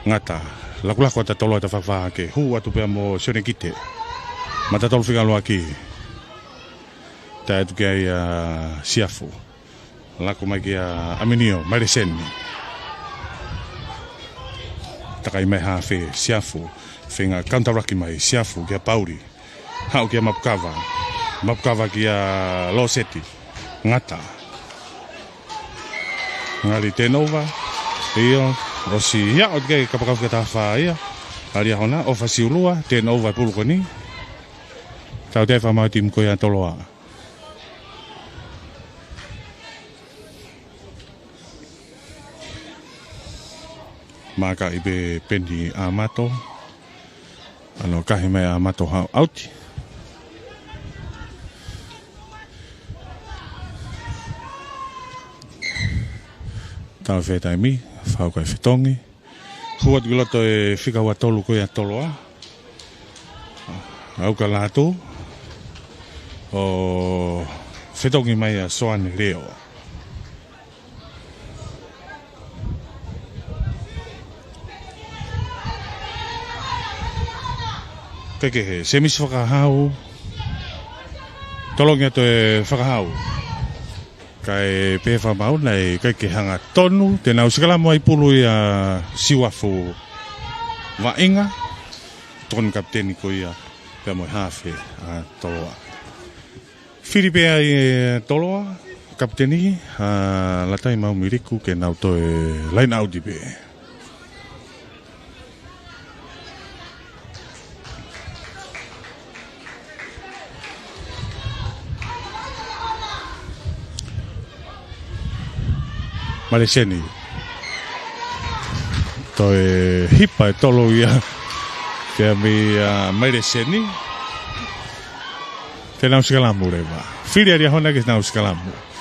Ngata. Lakulaku atu ʻa Toloa, tafaʻaki fakahā hake. Hū atu pea mo Sione Kite. Mata tolu fika ʻuluaki. Tae atu ki ai ʻa Siafu. Laku mai kia ʻAminio, Maileseni. Takai mai hafe, Siafu. Feinga kaunitalaki mai, Siafu kia Pauli. Haʻu kia Mapukava. Mapukava kia Loseti. Ngata. Ngali turnover. ʻIo, ʻosi ia ʻo te kei kapakau fika taha fā ia. ʻAli ʻa hona, ʻofa siulua, turnover e pulu ko eni. Tau te fā mau timu ko ia ʻa Toloa. Mākaʻi pē Peni ʻAmato. ʻAno, ʻakahi mai ʻa ʻAmato, haʻu ʻauti. Tau fetaimi, fau kai fetongi. Hū atu ki loto e fika ua tolu ko ia ʻa Toloa. ʻAuka lātū. ʻO fetongi mai ʻa Soane Leo. Kekehe, Semisi Fakahau. Tolongi atu e Fakahau. Kae pehē fakamaau naʻe ʻikai ke hanga tonu, te nau sikalamu ai pulu ia Siuafu Vaʻinga, tokoni kapiteni ko ia pea mo e hafe ʻa Toloa. Fili pē ai ʻe Toloa, kapiteni, ʻa Latai Maumiliku ke nau toe line out pē. Maileseni. Toe hipa e tolo ia. Pea mei ʻa Maileseni. Te nau sikalamu leva. Fili ʻa Liahona ke nau sikalamu.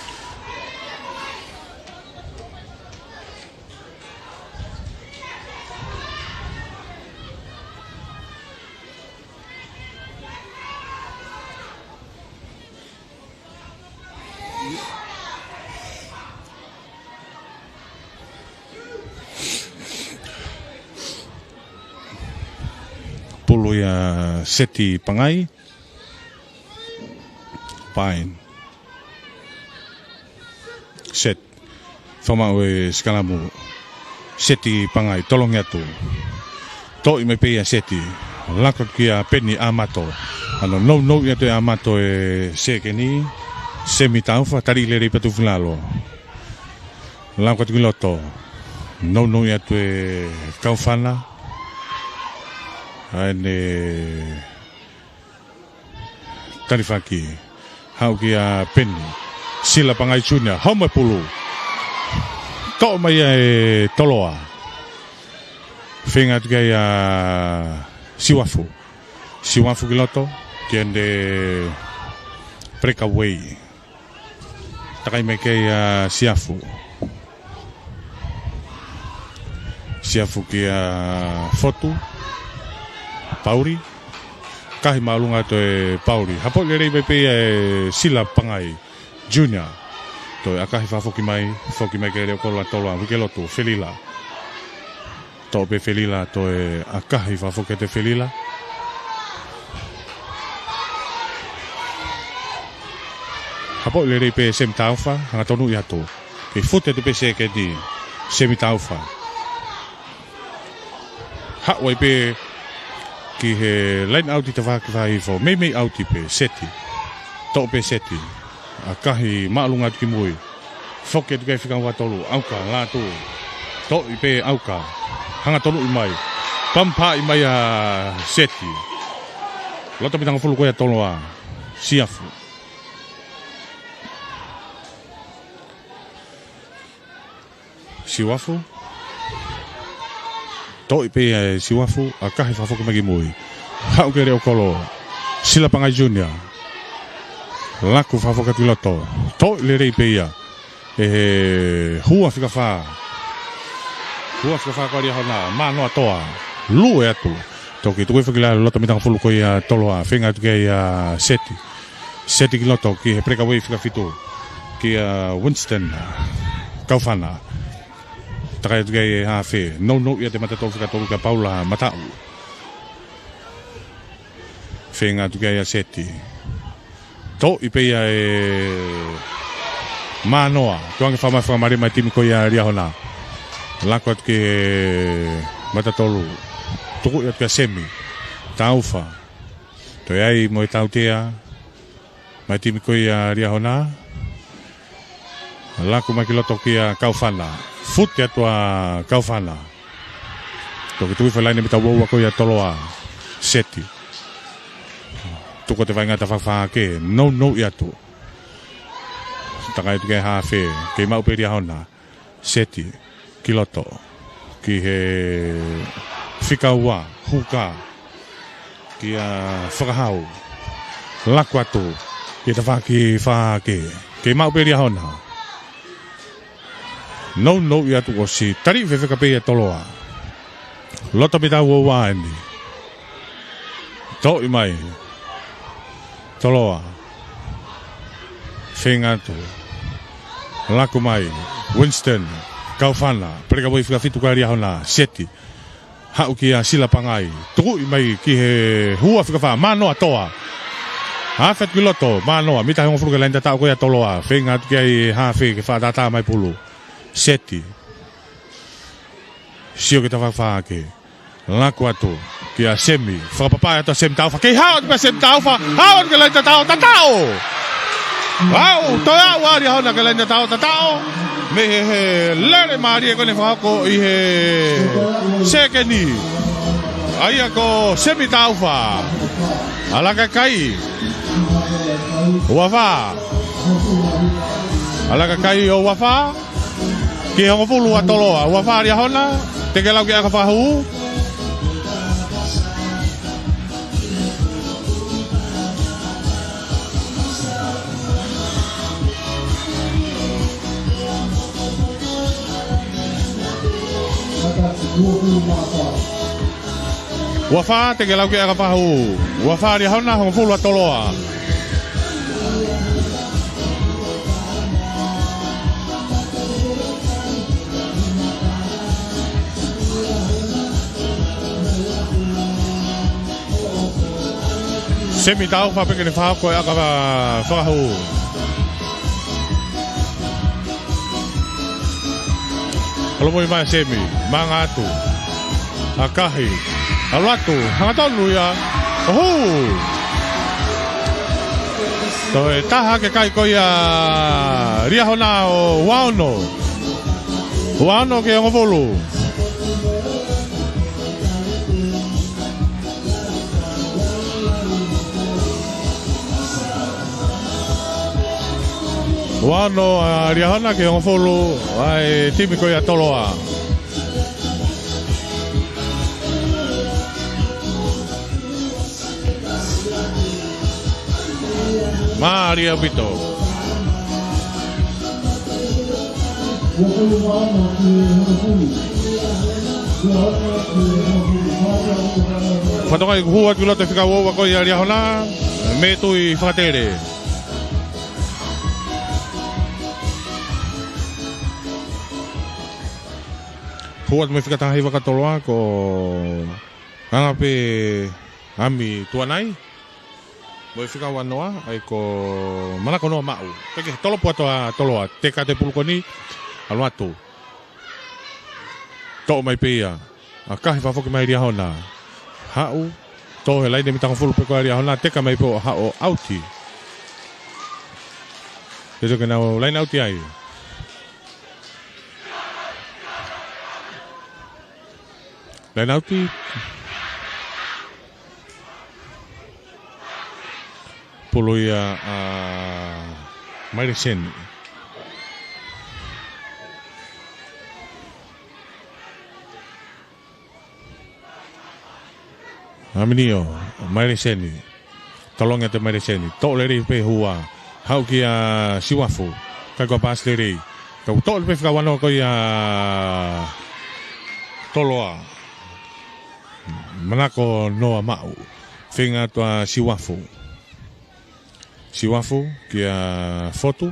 Pulu ia Seti Pangai. Pain. Set. Fakamaʻu e sikalamu. Seti Pangai, tolongi atu. Toʻi mai pē ia Seti. Laku atu kia Peni ʻAmato. ʻAno, nounou atu ʻe ʻAmato e sekeni. Semi Taufa, tali lelei patu filalo. Laku atu ki loto. Nounou atu e Kaufana. ʻAi ʻene talifaki. Haʻu kia Peni. Sila Pangai Junior. Home pulu. Toʻo mai ia ʻe Toloa. Feinga atu ki ai ʻa Siuafu. Siuafu ki loto. Ki ʻene breakaway. Takai mai ki ai ʻa Siafu. Siafu kia Fotu. Pauli. Kahi māʻolunga atu ʻe Pauli. Hapoʻi lelei mai pē ia ʻe Sila Pangai Junior. Toe ʻakahi fakafoki mai. Foki mai ki he leʻo kolo ʻa Toloa. Uikelotu. Felila. Toʻo pē Felila, toe ʻakahi fakafoki atu ʻe Felila. Hapoʻi lelei pē Semi Taufa, hanga tonu ia atu. Kei fute atu pē sekeni, Semi Taufa. Haʻu ai pē ki he line out ʻi tafaʻaki fakahifo, meimei ʻauti pē, Seti. Toʻo pē Seti. ʻAkahi māʻolunga atu ki mui. Foki atu ki he fika ua tolu. ʻAuka, Lātū. Toʻo pē ʻAuka. Hanga tonu mai. Pampaʻi mai ʻa Seti. Loto mitangofulu ko ia Toloa. Siafu. Siuafu. Toʻo pē ʻe Siuafu, ʻakahi fakafoki mai ki mui. Haʻu ki he leʻo kolo. Silapangai Junior. Laku fakafoki atu ki loto. Toʻo lelei pē ia. ʻE he hua fika fā. Hua fika fā ko ia ʻa Liahona. Manoa Toa. Lue atu. Toki tuku foki lalo loto mitangofulu ko ia Toloa. Feinga atu ki ai ʻa Seti. Seti ki loto ki he peleka uei fika fitu. Kia Winston Kaufana. Takai atu ki ai ʻe hafe. Nounou ia ʻa e mata tolu fika tolu kia Paula Mataʻu. Feinga atu ki ai ʻa Seti. Toʻo pē ia ʻe Manoa. Tuʻu ange fakamai fakamali mai timi ko ia Liahona. Laku atu ki he mata tolu. Tuku atu kia Semi. Taufa. Toe ai mo e tautea. Mai timi ko ia Liahona. Laku mai ki loto kia Kaufana. Fute atu ʻa Kaufana. Toki tuʻu foki laine mita uaua ko ia Toloa. Seti. Tuku atu e vaʻinga ʻa Tafafake. Nounou ia atu. Takai atu ki he hafe. Kei maʻu pē Liahona. Seti, ki loto, ki he fika ua, huka, kia Fakahau, laku atu, kia Tafaki Fake, kei maʻu pē Liahona. Nounou ia atu ʻosi, tali fefeka pē ia Toloa. Loto mita uaua eni. Toʻo mai. Toloa. Feinga atu. Laku mai. Winston. Kaufana. Peleka uei fika fitu kia Liahona. Seti. Haʻu kia Silapangai. Tukuʻi mai ki he hua fika fā. Manoa Toa. Hafe atu ki loto. Manoa. Mita hongofulu ki he laine tataʻo ko ia Toloa. Feinga atu ki ai hafe ke fakatātā mai pulu. Seti. Sio ki Tafafake. Laku atu kia Semi. Fakapapaʻi atu ʻa Semi Taufa. Kei hao atu pē Semi Taufa. Hao atu ki he laine tataʻo. Tataʻo. Au, toe aʻu ʻa Liahona ki he laine tataʻo. Tataʻo. Mei he, he lele mālie ko eni fakahoko ʻi he sekeni. ʻA ia ko Semi Taufa. ʻAlakakai. Uafa. ʻAlakakai ʻo Uafa. Ki he hongofulu ʻa Toloa. Uafa Liahona. Teke lau ki ʻakafahū. Uafa, teke lau ki ʻakafahū. Uafa Liahona, hongofulu ʻa Toloa. Semi Taufa pē ke ne fakahoko e ʻaka fakahū. Holomui mai Semi, manga atu. ʻAkahi. ʻAlu atu, hangatonu ia. Ohu! Toe taha ke kai ko ia Liahona ʻo uaono. Uaono ki he hongofulu. Uaono ʻa Liahona ki he hongofulu ʻa e timi ko ia Toloa. Mālie ʻaupito. Fakatokangaʻi kuo hū atu ki loto e fika uaua ko ia Liahona, mei he tui fakatele. Hū atu mei he fika taha hiva ka Toloa ko Nganga pē Ami Tuanai. Mo e fika uanoa, ʻa ia ko Malako Noa Maʻu. Teke tolopu atu ʻa Toloa, teka atu e pulu ko eni, ʻalu atu. Toʻo mai pē ia, ʻakahi fakafoki mai Liahona. Haʻu, tō he laine mitangofulu pē ko ia Liahona, teka mai pē ʻo haʻu ʻauti. Te tau ke nau laine ʻauti ai. Laine ʻauti. Pulu ia ʻa Maile Seni. ʻAminio, Maile Seni. Tolongi atu Maile Seni. Toʻo lelei pē hua. Haʻu kia Siuafu. Kae ko e paasi lelei. Kau toʻo pē fika wano ko ia Toloa. Manako Noa Maʻu. Feinga atu ʻa Siuafu. Siuafu kia Fotu.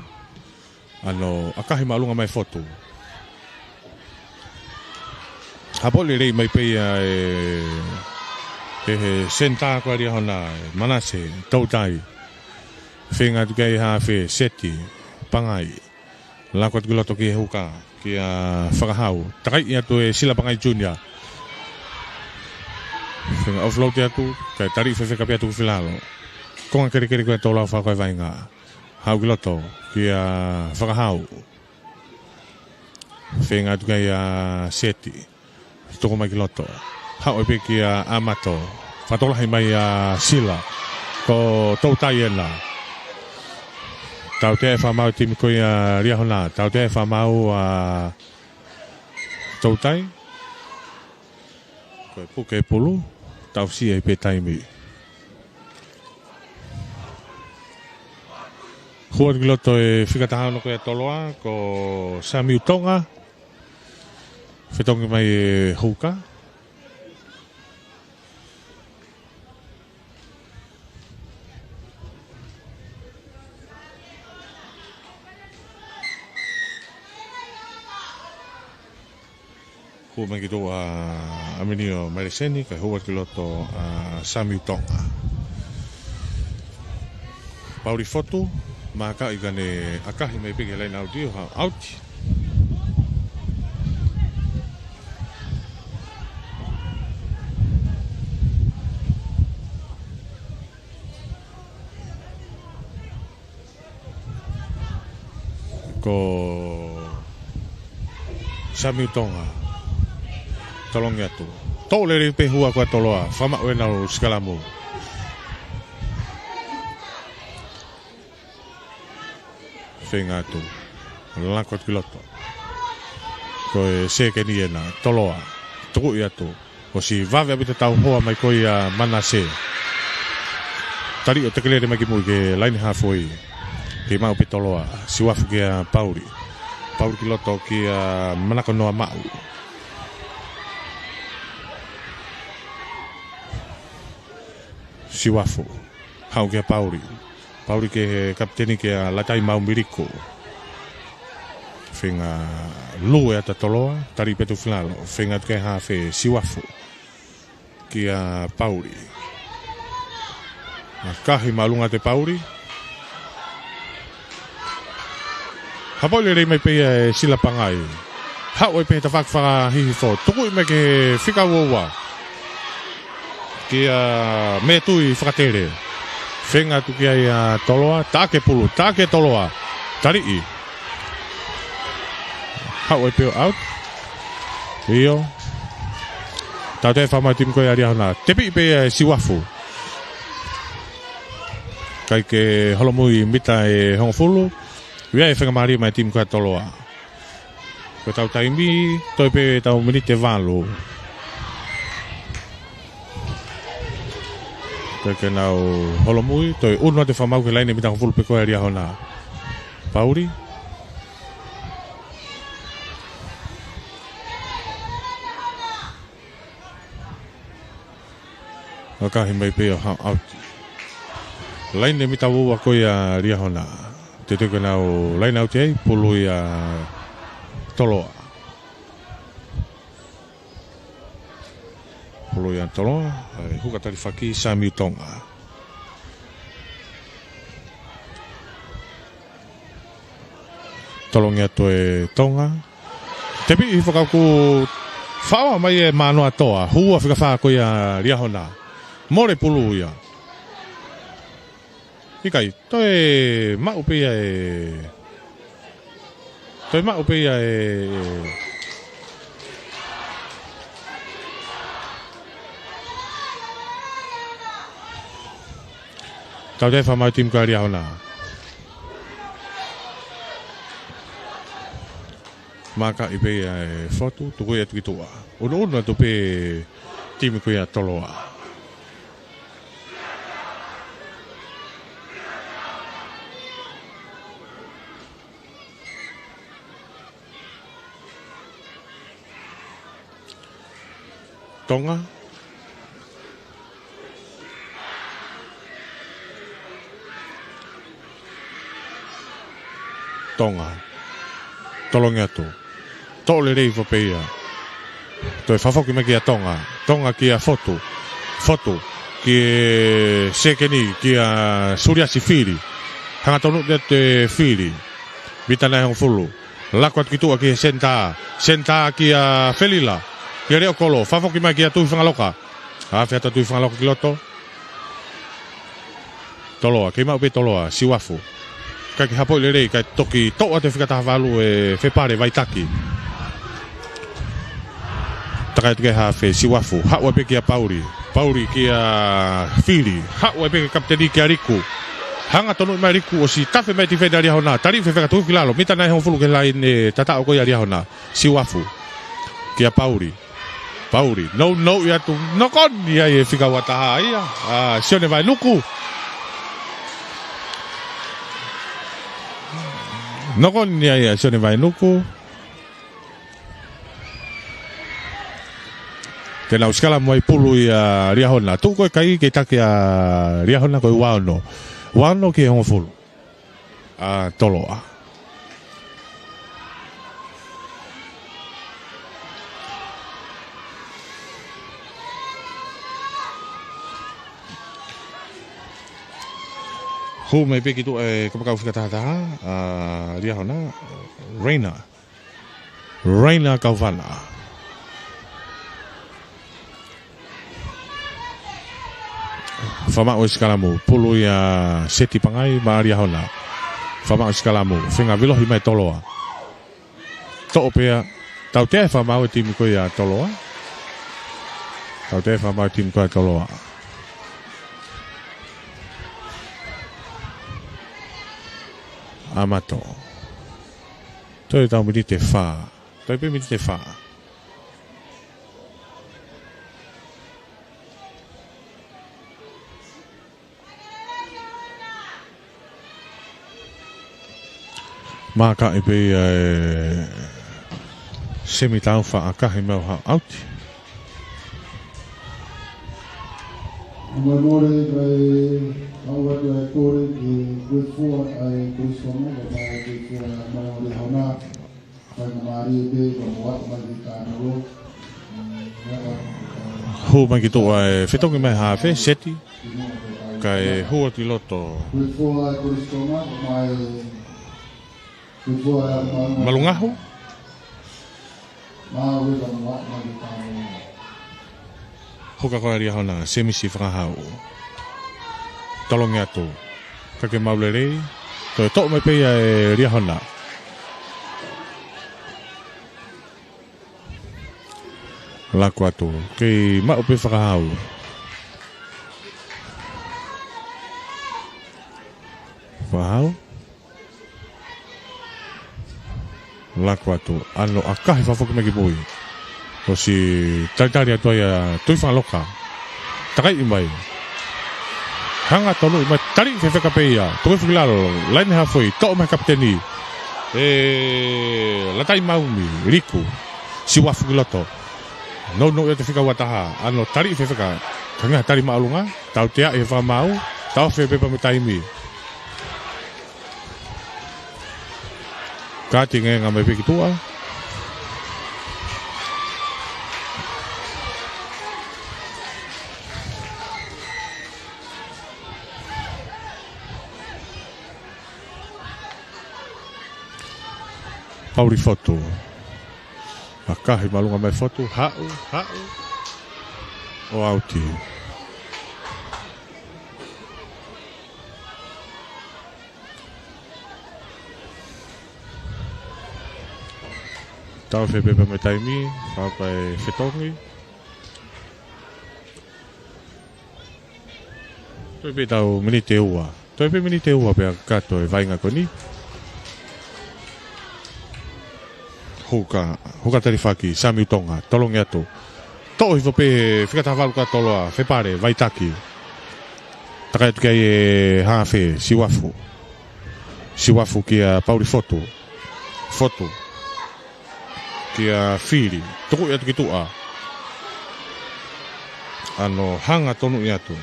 ʻAno ʻakahi māʻolunga mai Fotu. Hapo lelei mai pē ia ʻe, ʻe he senitā ko ia Liahona, Manase Toutai. Feinga atu ki ai hafe Seti Pangai. Lako atu ki loto ki he huka, kia Fakahau. Takai atu ʻe Sila Pangai Junior. Feinga offload atu, kae tali fefeka pē atu ki filalo. Konga kelekele ko ia Toloa faka ko e vainga. Haʻu ki loto, kia Fakahau. Feinga atu ki ai ʻa Seti. Tuku mai ki loto. Haʻu pē kia ʻAmato. Fakatokolahi mai ʻa Sila. Ko Toutai ena. Tautea e fakamaau timi ko ia Liahona. Tautea e fakamaau ʻa Toutai. Ko e puke pulu, tau sio ai pē taimi. Hua ki loto e fika taha ono ko ia Toloa, ko Samiu Tonga. Fetongi mai e huka. Hua mai ki tuʻa ʻa ʻAminio Maile Seni, kae hua ki loto ʻa Samiu Tonga. Pauli Fotu, maka ʻi kane ʻakahi mai pē ki he laine ʻauti ʻo ha ʻauti. Ko Samiu Tonga. Tolongi atu. Toʻo lelei pē hua ko ia Toloa. Fakamaʻu ena ʻo sikalamu. Feinga atu. Lako atu ki loto. Ko e sekeni ena. Toloa. Tukuʻi atu. ʻOsi vave ʻaupito tau hoa mai ko ia Manase. Tali ʻo tekelele mai ki mui ki he laine hafoi. Ke maʻu pē Toloa. Siuafu kia Pauli. Pauli ki loto kia Manako Noa Maʻu. Siuafu. Haʻu kia Pauli. Pauli ki he kapiteni kia Latai Maumiliku. Feinga lue atu ʻa Toloa, tali pē atu filalo. Feinga atu ki he hafe Siuafu. Kia Pauli. ʻAkahi māʻolunga atu ʻe Pauli. Hapo lelei mai pē ia ʻe Sila Pangai. Haʻu ai pē he tafaʻaki fakahihifo. Tukuʻi mai ki he fika uaua. Kia Metui Fakatele. Feinga atu ki ai ʻa Toloa. Taʻaki e pulu. Taʻaki ʻe Toloa. Taliʻi. Haʻu ai pē ʻo out. ʻIo. Tautea e fakamaau timi ko ia Liahona. Tepiʻi pē ia ʻe Siuafu. ʻIkai ke holomui mita ʻe hongofulu. ʻIo, ʻe faingamālie mai e timi ko ia Toloa. Ko ʻetau taimi, toe pē ʻetau miniti ʻe valu. Toe ke nau holomui, toe ʻunu atu e fakamaau ki he laine mita hongofulu pē ko ia Liahona. Pauli. ʻAkahi mai pē ʻo ha-, out. Laine mita uaua ko ia Liahona. Teuteu ke nau laine ʻauti ai, pulu ia Toloa. Pulu ia Toloa, ʻa e huka talifaki Samiu Tonga. Tolongi atu ʻe Tonga. Tepiʻi fakakū faʻo mai ʻe Mānoa Toa. Hua fika fā ko ia Liahona. Mole pulu ia. ʻIkai, toe maʻu pē ia ʻe Toe maʻu pē ia e tautea fakamaau e timi ko ia Liahona. Mākaʻi pē ia e fotu, tuku ia atu ki tuʻa. Unuunu atu pē timi ko ia Toloa. Tonga. Tonga. Tolongi atu. Toʻo lelei foki pē ia. Toe fakafoki mai kia Tonga. Tonga kia Fotu. Fotu. Kia Sekeni, kia Suliasi Fili. Hangatonu atu e Fili. Mita nai hongofulu. Laku atu ki tuʻa ki he senitā. Senitā kia Felila. Kia Leʻokolo. Fakafoki mai kia Tuifangaloka. Afe atu Tuifangaloka ki loto. Toloa, kei maʻu pē Toloa, Siuafu. Kae ke hapoʻi lelei, kae toki toʻo atu e fika taha valu e Fepale Vaitaki. Takai atu ki he hafe, Siuafu. Haʻu ai pē kia Pauli. Pauli kia Fili. Haʻu ai pē kia kapiteni kia Liku. Hangatonu mai Liku, ʻosi tafe mai e tifeni ʻa Liahona. Tali fefeka tuku ki lalo. Mita nai hongofulu ki he laine tataʻo ko ia ʻa Liahona. Siuafu. Kia Pauli. Pauli. Nounou ia atu. Nokoni ai e fika ua taha ia. ʻA Sione Vainuku. Nokoni ai ʻa Sione Vainuku. Te nau sikalamu ai pulu ia Liahona. Tuʻu ko e kai ke taki ʻa Liahona ko e ua ono. Ua ono ki he hongofulu. ʻA Toloa. Hū mai pē ki tuʻa e kapakau fika taha taha, ʻa Liahona, Reina. Reina Kaufana. Fakamaʻu e sikalamu, pulu ia Seti Pangai maʻa Liahona. Fakamaʻu e sikalamu, feinga vilohi mai Toloa. Toʻo pē ia, tautea e fakamaau e timi ko ia Toloa. Tautea e fakamaau e timi ko ia Toloa. ʻAmato. Toe tau miniti ʻe fā. Toe pē miniti ʻe fā. Mākaʻi pē ia e Semi Taufa ʻakahi mai ʻo haʻu ʻauti. Mole mole kae ʻau atu e kole ki he kuefua ʻa e kuefua mai, ka ʻai kuefua mai ʻo Liahona. Hū mai ki tuʻa e fetongi mai hafe, Seti. Kae hū atu ki loto. Malungahu. Huka ko ia Liahona, Semisi Fakahau. Tolongi atu. Kae ke maʻu lelei. Toe toʻo mai pē ia ʻe Liahona. Laku atu. Kei maʻu pē Fakahau. Fakahau. Laku atu, ʻano ʻakahi fakafoki mai ki mui. ʻOsi talitali atu ai ʻa Tuifangaloka. Takaiʻi mai. Hangatonu mai, tali fefeka pē ia. Toe foki lalo, laine hafoi, toʻo mai kapiteni. ʻE Latai Maumi, Liku. Siuafu ki loto. Nounou ia te fika ua taha. ʻAno tali fefeka. Hangē ha tali māʻolunga. Tauteaʻi he fakamaau. Taʻofi e pepa mo e taimi. Kātingenga mai pē ki tuʻa. Pauli Fotu. ʻAkahi māʻolunga mai Fotu. Haʻu, haʻu. ʻO ʻauti. Tau fepepea mo e taimi, fakaʻuka e fetongi. Toe pē ʻetau miniti ʻe ua. Toe pē miniti ʻe ua pea kakato e vaʻinga ko eni. Huka, huka talifaki, Sami ʻUtonga, tolongi atu. Toʻo hifo pē he fika taha valu ka Toloa, Fepale, Vaitaki. Takai atu ki ai e hafe, Siuafu. Siuafu kia Pauli Fotu. Fotu. Kia Fili. Tukuʻi atu ki tuʻa. ʻAno hanga tonuʻi atu.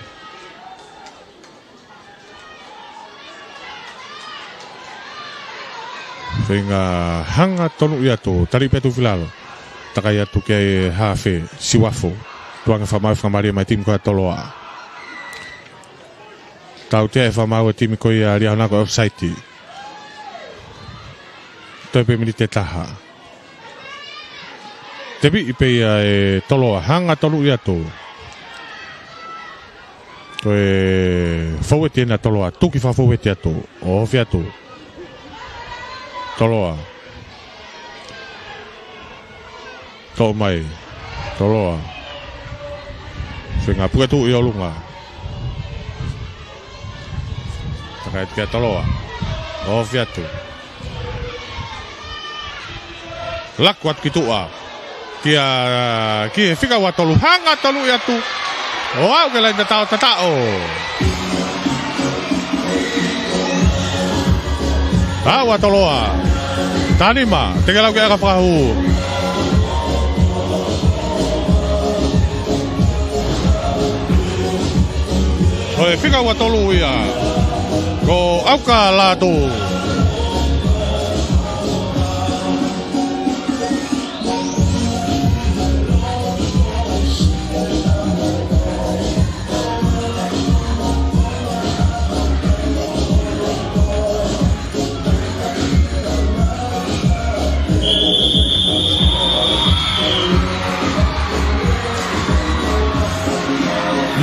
Feinga hanga tonuʻi atu. Tali pē atu Filalo. Takai atu ki ai e hafe, Siuafu. Tuku ange fakamāuʻi fakamālie mai e timi ko ia Toloa. Tautea e fakamāuʻi e timi ko ia Liahona ko e offside. Toe pē miniti ʻe taha. Tepiʻi pē ia e Toloa, hanga tonuʻi atu. Ko e foueti ena Toloa, tuki fakafoueti atu, ofi atu. Toloa. Toʻo mai. Toloa. Feinga puke tuʻu ʻi ʻolunga. Takai atu kia Toloa. Ofi atu. Laku atu ki tuʻa. Kia, ki he fika ua tolu. Hanga tonuʻi atu. ʻO aʻu ki he laine tataʻo, tataʻo. Aʻu ʻa Toloa. Taha nima, tekelau ke ʻaka fakahū. Ko e fika ua tolu ia. Ko ʻAuka Lātū.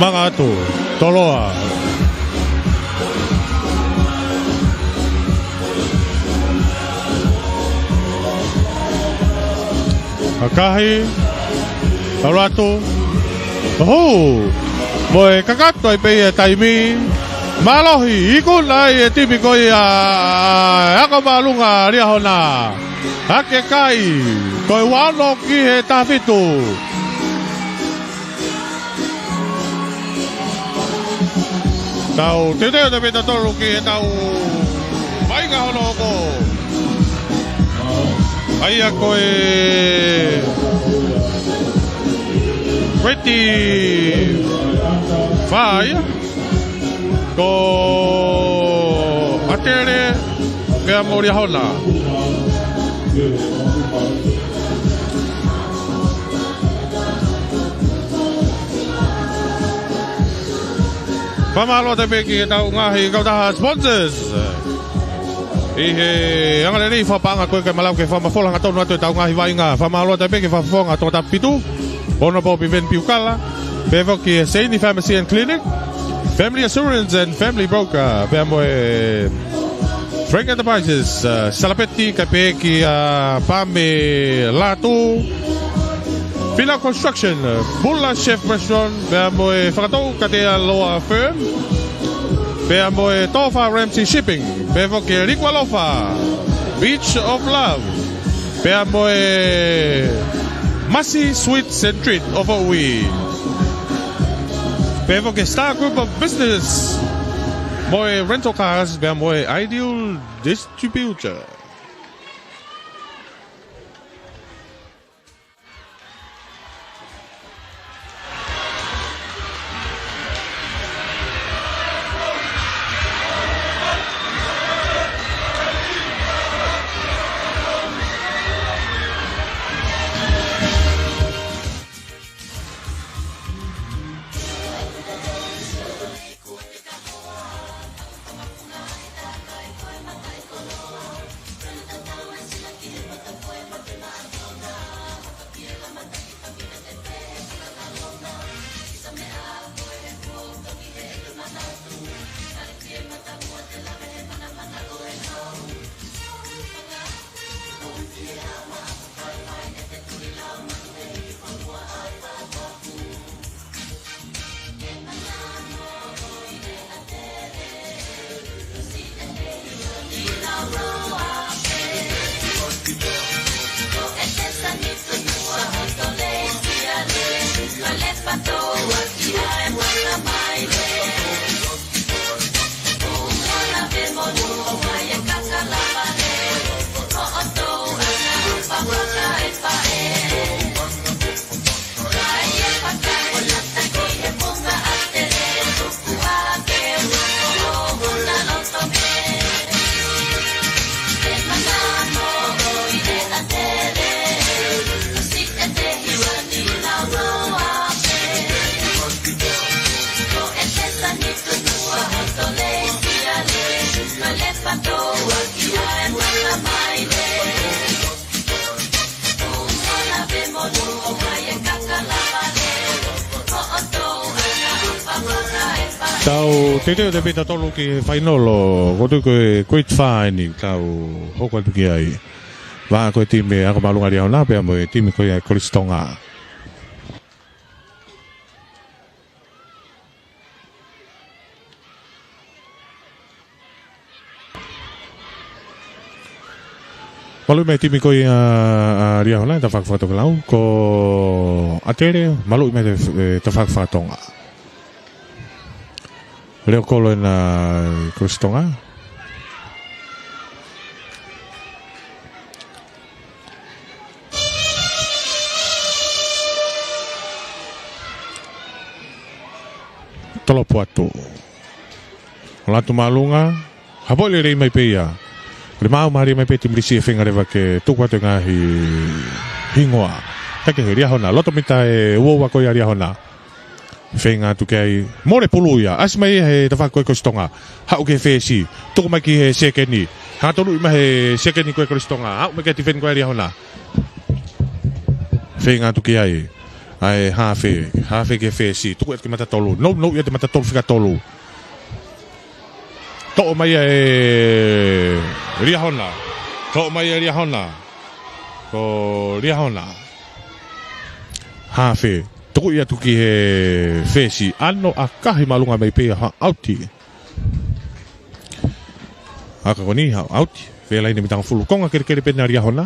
Manga atu, Toloa. Kakahi, tau atu. Hū, mo e kakato ai pē ia e taimi. Mālohi, ikuna ai e timi ko ia, ako māʻolunga Liahona. Hake kai, ko e ua ono ki he taha fitu. Tau teuteu atu pē tautolu ki heʻetau vaʻinga hono hoko. ʻA ia ko e Grade fā ia. Ko ʻAtele pea mo Liahona. Fakamālō atu pē ki heʻetau ngaahi kautaha sponsors ʻi he angalelei fakapaʻanga ko ē kae malava ke fakamafola hangatonu atu ʻetau ngaahi vaʻinga. Fakamālō atu pē ki he fakafofonga Tongatapu fitu, Honourable Piveni Piukala, pea foki ki he Seini Pharmacy and Clinic, Family Assurance and Family Broker, pea mo e Frank Enterprises, uh, Salapeti, kae pehē ki, uh, Pame Lātū, Fila Construction, Bula Chef Restaurant, pea mo e Fakatoukatea Law Firm, pea mo e Tofa Ramsey Shipping, pea foki e Liku Alofa, Beach of Love, pea mo e Masi Sweets and Treat ʻo Foʻui, pea foki e Star Group of Business, mo e Rental Cars, pea mo e Ideal Distributor. Tau teuteu atu pē tautolu ki he fainolo, ko e, ko e grade five eni, tau hoko atu ki ai. Vahaʻa ko e timi ako māʻolunga Liahona, pea mo e timi ko ia Kolisi Tonga. Maluʻi mai timi ko ia ʻa Liahona, tafaʻaki fakatonga lau, ko ʻAtele, maluʻi mai te, e, tafaʻaki fakatonga. Leo kolo ena Kolisi Tonga. Tolopu atu. Ola atu māʻolunga. Hapoʻi lelei mai pē ia. Lemaʻau mālie mai pē timi Lisi ʻe feinga leva ke tuku atu e ngaahi hingoa. Kae kehe Liahona. Loto mita ʻe uaua ko ia Liahona. Feinga atu ki ai. Mole pulu ia. ʻAsi mai ia he tafaʻaki ko ia Kolisi Tonga. Haʻu ki he fesi. Tuku mai ki he sekeni. Hanga tonuʻi mai he sekeni ko ia Kolisi Tonga. Haʻu mai ki he tifeni ko ia Liahona. Feinga atu ki ai. ʻA e hafe. Hafe ki he fesi. Tuku atu ki he mata tolu. Nounou ia ki he mata tolu fika tolu. Toʻo mai ia ʻe Liahona. Toʻo mai ia ʻe Liahona. Ko Liahona. Hafe. Tuku ia atu ki he fesi. ʻAno ʻakahi māʻolunga mai pē ia ha ʻauti. Aka ko eni ha ʻauti. Fē laine mita hongofulu. Konga kelekele pē ena Liahona.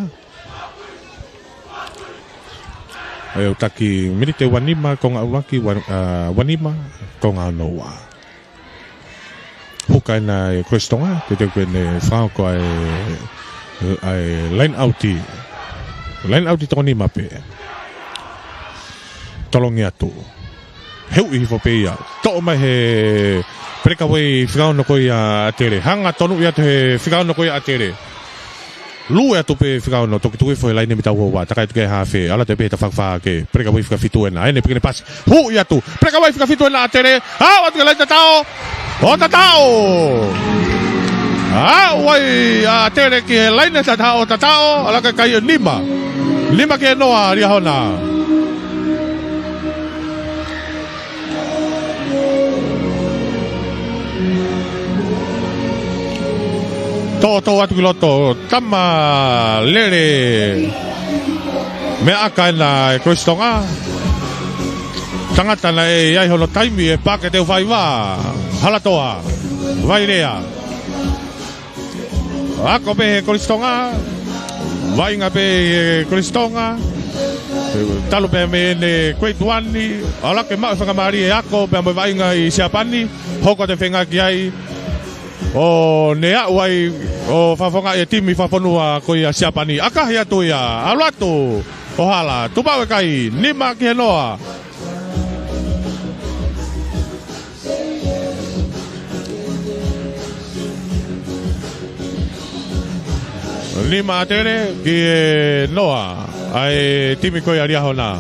ʻE ʻutaki miniti ʻe uanima, konga ʻuluaki, ua-, ʻa, uanima, konga ono ua. Huka ena ʻa Kolisi Tonga, teuteu ke ne fakahoko ʻa e, ʻa e line out. Line out toko nima pē. Tolongi atu. He uʻi hifo pē ia. Toʻo mai he breakaway fika ono ko ia ʻAtele. Hanga tonuʻi atu he fika ono ko ia ʻAtele. Lue atu pē fika ono, toki tuku hifo he laine mita uaua, takai atu ki he hafe, ʻalu atu pē he tafaʻaki fā ke, breakaway fika fitu ena, ʻene piki ʻene pasi, huʻi atu, breakaway fika fitu ena ʻAtele, aʻu atu ki he laine tataʻo, ʻo tataʻo! Aʻu ai ʻa ʻAtele ki he laine tataʻo, tataʻo, ʻalu ki he kai ʻe nima, nima ki he noa, Liahona. Tōtō atu ki loto, tama lele. Meʻa ʻaka ena ʻa Kolisi Tonga. Tangata naʻe ʻi ai hono taimi ʻe pake teu faiva. Halatoa. Vailea. Ako pē he Kolisi Tonga. Vaʻinga pē he Kolisi Tonga. Talu pē mei heʻene grade one. ʻAlu ke maʻu e faingamālie ako pea mo e vaʻinga ʻi Siapani. Hoko atu e feinga ki ai. ʻO ne aʻu ai ʻo fakafofongaʻi e timi fakafonua ko ia Siapani. ʻAkahi atu ia. ʻAlu atu. ʻO hala. Tuʻu maʻu e kai. Nima ki he noa. Nima ʻAtele ki he noa ʻa e timi ko ia Liahona.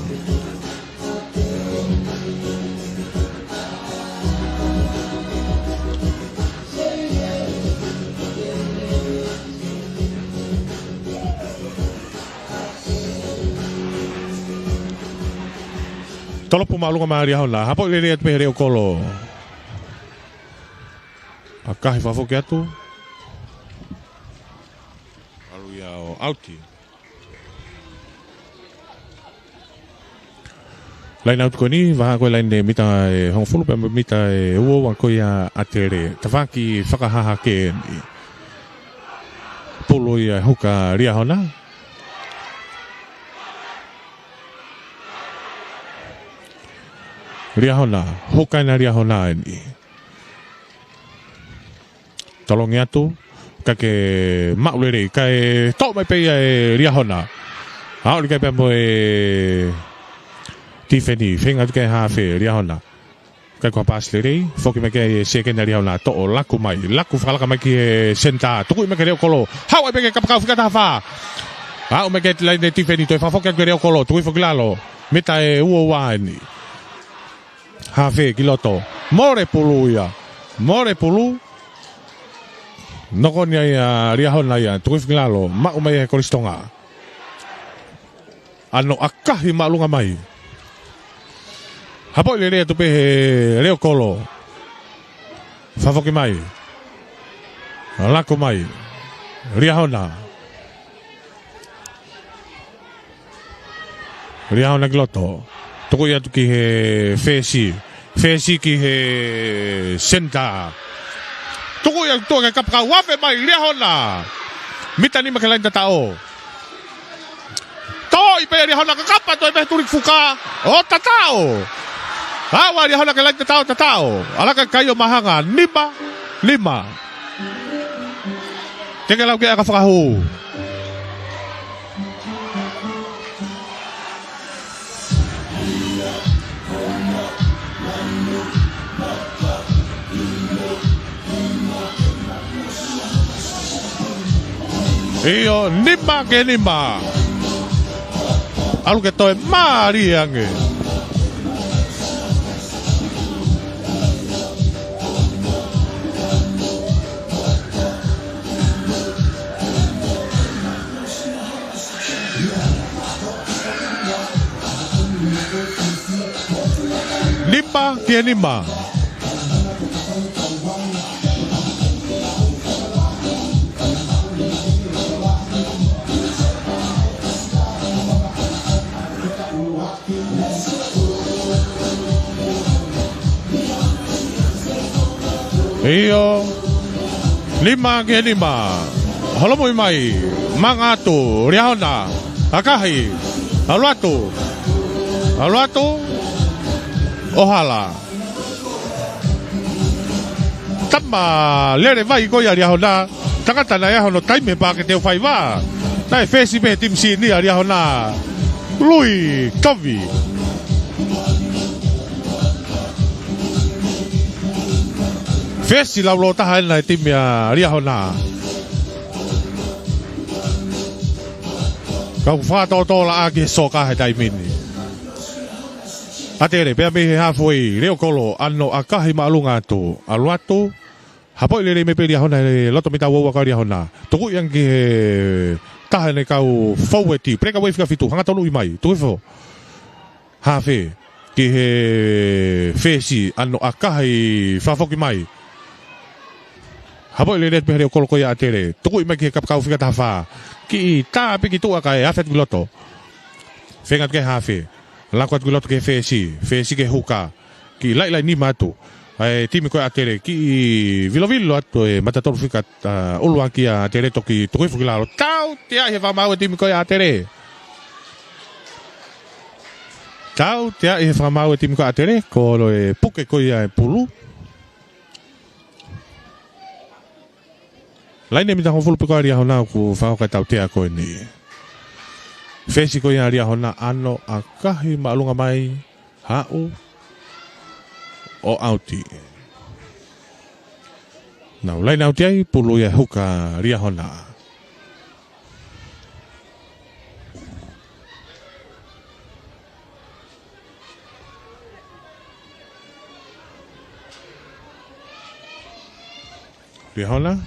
Tolopu māʻolunga mai Liahona, hapoʻi lelei atu pē he leʻo kolo. ʻAkahi fakafoki atu. ʻAlu ia ʻo ʻauti. Laine ʻauti ko eni, vahaʻa ko e laine mita ʻe hongofulu pea mo e mita ʻe uaua ko ia ʻAtele. Tafaʻaki fakahahake eni. Pulu ia huka Liahona. Liahona, huka ena Liahona eni. Tolongi atu, kae maʻu lelei, kae toʻo mai pē ia ʻe Liahona. ʻAlu ki ai pea mo e tifeni, feinga atu ki he hafe, Liahona. Kae ko ha pasi lelei, foki mai ki ai e sekeni ʻa Liahona, toʻo laku mai, laku fakalaka mai ki he senitā, tukuʻi mai ki he leʻo kolo, haʻu ai pē ki he kapakau fika taha fā. Aʻu mai ki he laine tifeni, toe fakafoki atu ki he leʻo kolo, tuku hifo ki lalo, mita ʻe uaua eni. Hafe ki loto. Mole pulu ia. Mole pulu. Nokoni ai ʻa Liahona ia. Tuku hifo ki lalo. Maʻu mai ʻe he Kolisi Tonga. ʻAno ʻakahi māʻolunga mai. Hapoʻi lelei atu pē he leʻo kolo. Fakafoki mai. Laku mai. Liahona. Liahona ki loto. Tukuʻi atu ki he Fesi. Fesi ki he senitā. Tukuʻi atu ki he kapakau, afe mai Liahona. Mita nima ki he laini tataʻo. Toʻo pē ʻe Liahona, kakapa atu pē he tuliki fuka. ʻO tataʻo. Aʻu ʻa Liahona ki he laini tataʻo, tataʻo. ʻAlu hake kai ʻo mahanga, nima, nima. Teʻeki lau ke ʻaka fakahū. ʻIo, nima ki he nima. ʻAlu ke toe mālie ange. Nima ki he nima. ʻIo. Nima ki he nima. Holomui mai. Manga atu. Liahona. ʻAkahi. ʻAlu atu. ʻAlu atu. ʻO hala. Tama lele vai ko ia ʻa Liahona. Tangata naʻe ʻi ai hono taimi he paʻake teau faiva. Naʻe Fesi pē he timi sini ʻa Liahona. Lui Tovi. Fesi laulōtaha ena he timi ʻa Liahona. Kau fakatōtōlaʻā ki he soka he taimi ni. ʻAtele, pea mei he halfway, leʻo kolo, ʻano ʻakahi māʻolunga atu, ʻalu atu, hapoʻi lelei mai pē Liahona he loto mita ua ua ʻa Liahona. Tukuʻi ange ki he taha ʻene kau foueti, breakaway fika fitu, hanga tonuʻi mai, tuku hifo. Hafe, ki he Fesi, ʻano ʻakahi fakafoki mai. Hapoʻi lelei pē he leʻo kolo ko ia ʻa ʻAtele. Tukuʻi mai ki he kapakau fika taha fā. Kiʻi tā pē ki tuʻa kae afe atu ki loto. Feinga atu ki he hafe. Laku atu ki loto ki he Fesi. Fesi ki he huka. Kiʻi laʻilaʻi nima atu. ʻA e timi ko ia ʻa ʻAtele. Kiʻi vilovilo atu e mata tolu fika, ā, ʻuluaki ʻa ʻAtele toki tuku hifo ki lalo. Tauteaʻi he fakamaau e timi ko ia ʻa ʻAtele. Tauteaʻi he fakamaau e timi ko ia ʻa ʻAtele. Ko e puke ko ia e pulu. Laine mita hongofulu pē ko ia ʻa Liahona ʻoku fakahoko e tautea ko eni. Fesi ko ia ʻa Liahona ʻano ʻakahi māʻolunga mai, haʻu ʻo ʻauti. Nau laine ʻauti ai, pulu ia huka Liahona. Liahona.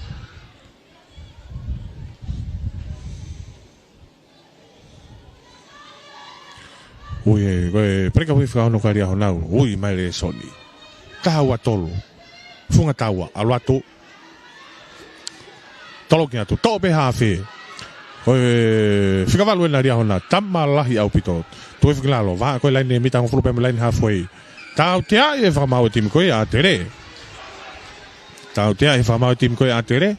Ui, ē, ko e breakaway fika ono ʻa Liahona, ui mai Lēsoni. Taha ua tolu. Funga taua, ʻalu atu. Toloki atu, toʻo pē hafe. Ko e fika valu ena ʻa Liahona, tama lahi ʻaupito. Tuku hifo ki lalo, vahaʻa ko e laine mita hongofulu pē mei he laine halfway. Tauteaʻi e fakamaau e timi ko ia ʻa ʻAtele. Tauteaʻi e fakamaau e timi ko ia ʻa ʻAtele.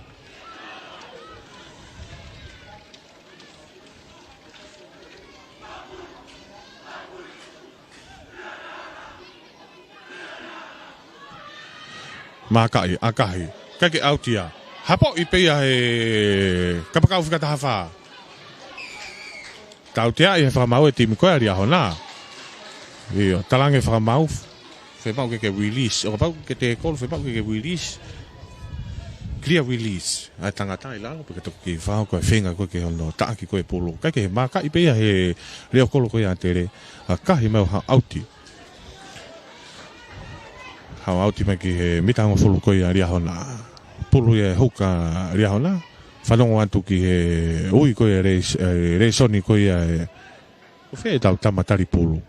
Mākaʻi, ʻakahi. ʻIkai ke ʻauti ia. Hapoʻi pē ia he kapakau fika taha fā. Tauteaʻi he fakamaau e timi ko ia ʻa Liahona. ʻIo, talaange fakamaau. Fiemaʻu ke ke release. ʻO kapau ke tackle, fiemaʻu ke ke release. Clear release. ʻA e tangata ʻi lalo, pea ke toki fakahoko e feinga ko ē ki hono taʻaki ko ē pulu. ʻIkai ke mākaʻi pē ia he leʻo kolo ko ia ʻa ʻAtele. ʻAkahi mai ʻo haʻu ʻauti. Haʻu ʻauti mai ki he mita hongofulu ko ia ʻa Liahona. Pulu ia e huka ʻa Liahona. Fanongo atu ki he ui ko ia ʻa Lēs-, ʻa Lēsoni ko ia ē. ʻOku fē ʻetau tama tali pulu.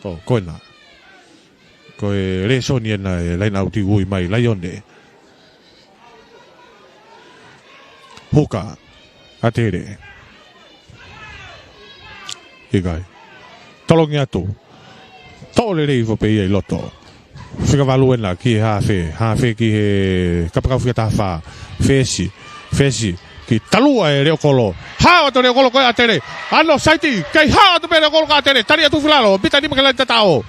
Tō, ko ena. Ko e lēsoni ena e laine ʻauti ui mai Laione. Huka, ʻAtele. ʻIkai. Tolongi atu. Toʻo lelei hifo pē ia ʻi loto. Fika valu ena ki he hafe. Hafe ki he kapakau fika taha fā. Fesi. Fesi. Ki talua e Leokolo. Hao atu Leokolo ko e ʻAtele. ʻAno saiti. Kei hao atu pē Leokolo ko e ʻAtele. Tali atu fika lalo. Mita nima ki he laine tataʻo.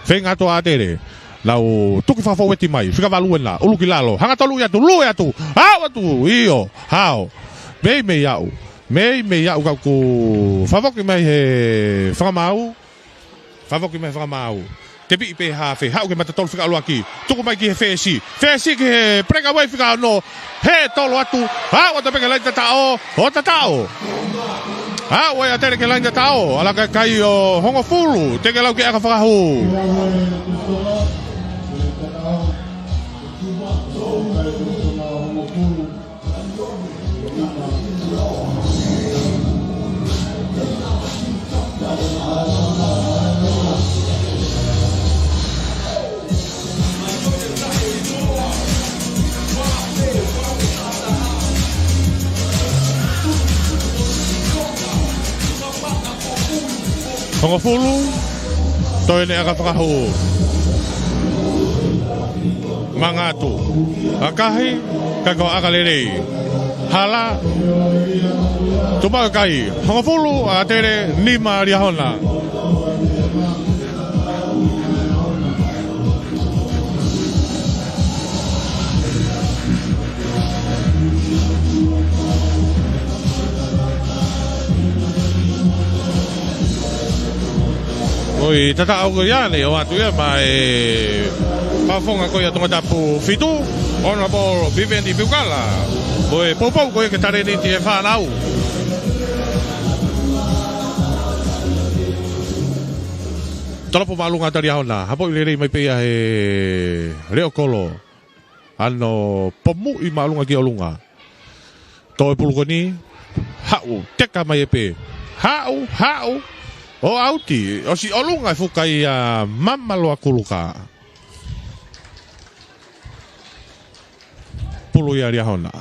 Feinga atu ʻa ʻAtele. Nau tuki fakafoueti mai. Fika valu ena. ʻUlu ki lalo. Hanga tolu atu. Lue atu. Hao atu. ʻIo. Hao. Meimei aʻu. Meimei aʻu ka ʻoku fakafoki mai he fakamaau. Fakafoki mai he fakamaau. Tepiʻi pē hafe. Haʻu ki he mata tolu fika ʻuluaki. Tuku mai ki he fesi. Fesi ki he breakaway fika ono. Hē tolo atu. Haʻu atu pē ki he laine tataʻo. ʻO tataʻo. Haʻu ʻa ʻAtele ki he laine tataʻo. ʻAlu ki he kai ʻo Hongofulu. Teke lau ki he ʻaka fakahū. Hongofulu, toe ʻene ʻaka fakahū. Mangatu. ʻAkahi, ka ko e ʻaka lelei. Hala. Tuʻumaʻu e kai. Hongofulu, ʻAtele, nima Liahona. Ko e tataʻo ko ia naʻe ʻoatu ia maʻa e Fakafofonga ko ia Tongatapu fitu, Honourable Vivian Piukala. Ko e poupou ko ia ki he talēniti ʻa e fānau. Tolopo māʻolunga atu ʻa Liahona, hapoʻi lelei mai pē ia he Leokolo. ʻAno pomuʻi māʻolunga ki ʻolunga. Toe pulu ko eni, haʻu, teka mai e pē. Haʻu, haʻu, ʻo ʻauti, ʻosi ʻolunga e fuka ia Mamaloa Kuluka. Pulu ia Liahona.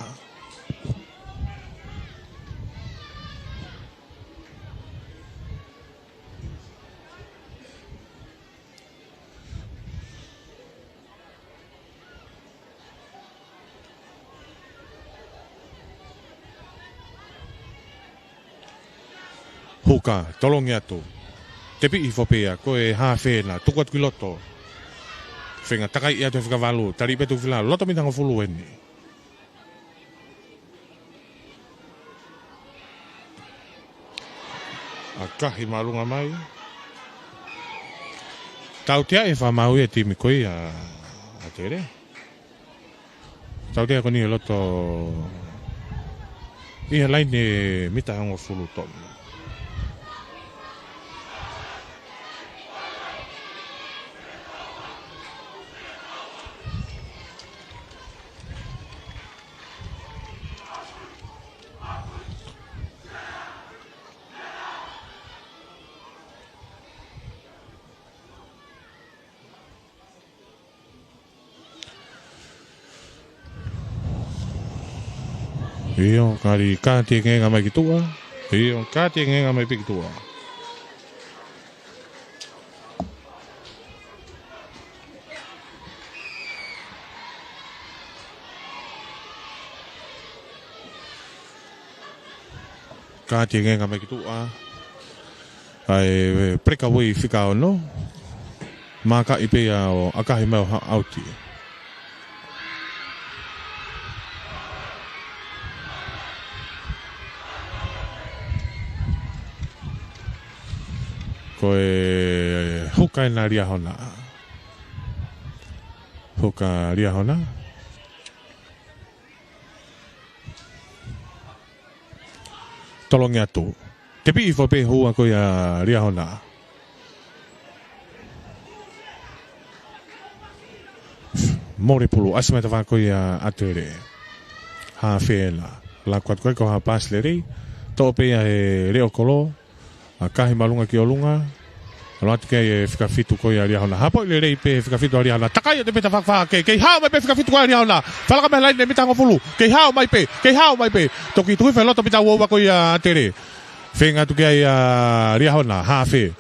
Huka, tolongi atu. Tepiʻi hifo pē ia, ko e hafe ena, tuku atu ki loto. Feinga takai atu he fika valu, tali pē tuku fika lalo, loto mita hongofulu eni. ʻAkahi māʻolunga mai. Tautea e fakamaau ia e timi ko ia ʻa ʻAtele. Tautea ko eni ʻi loto ʻi he laine mita hongofulu tonu. ʻIo, kali kāti e ngeenga mai ki tuʻa. ʻIo, kāti e ngeenga mai pē ki tuʻa. Kāti e ngeenga mai ki tuʻa. ʻA e breakaway fika ono. Mākaʻi pē ia ʻo ʻakahi mai ʻo ha-, ʻauti. Ko e huka ena Liahona. Huka Liahona. Tolongi atu. Tepiʻi hifo pē hua ko ia Liahona. Mole pulu, ʻasi mai tavā ko ia ʻAtele. Hafe ena. Laku atu ko e ko ha paasi lelei. Toʻo pē ia he Leokolo. ʻAkahi māʻolunga ki ʻolunga. Olo atu ki ai e fika fitu ko ia ʻa Liahona. Hapoʻi lelei pē fika fitu ʻa Liahona. Takai atu pē tafaʻaki fakahahake. Kei hao mai pē fika fitu ko ia ʻa Liahona. Falaka mai laine mita hongofulu. Kei hao mai pē. Kei hao mai pē. Toki tuku hifo e loto mita uaua ko ia ʻa ʻAtele. Feinga atu ki ai ʻa Liahona. Hafe.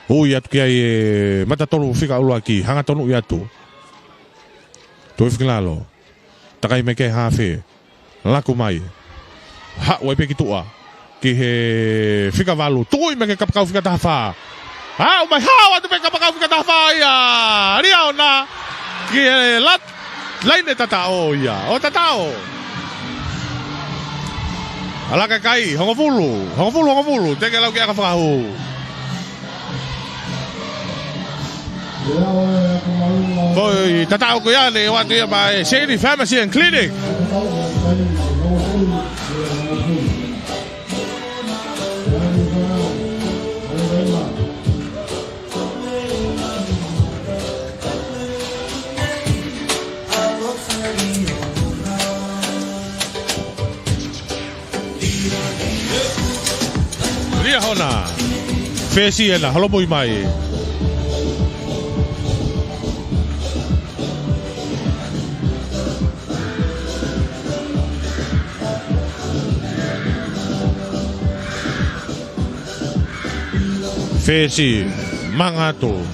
Ui atu ki ai e mata tolu fika ʻuluaki. Hanga tonuʻi atu. Tuʻu hifo ki lalo. Takai mai ki he hafe. Laku mai. Haʻu ai pē ki tuʻa. Ki he fika valu. Tuʻu mai ki he kapakau fika taha fā. Haʻu mai hao atu pē kapakau fika taha fā ia. Liahona. Ki he lat. Laine tataʻo ia. ʻO tataʻo. ʻAlā kakai. Hongofulu. Hongofulu, hongofulu. Teke lau ki ʻaka fakahū. Ko e tataʻo ko ia naʻe ʻoatu ia maʻa e Seili Pharmacy and Clinic. Liahona. Fesi ena, holomui mai. Fesi, mangatu.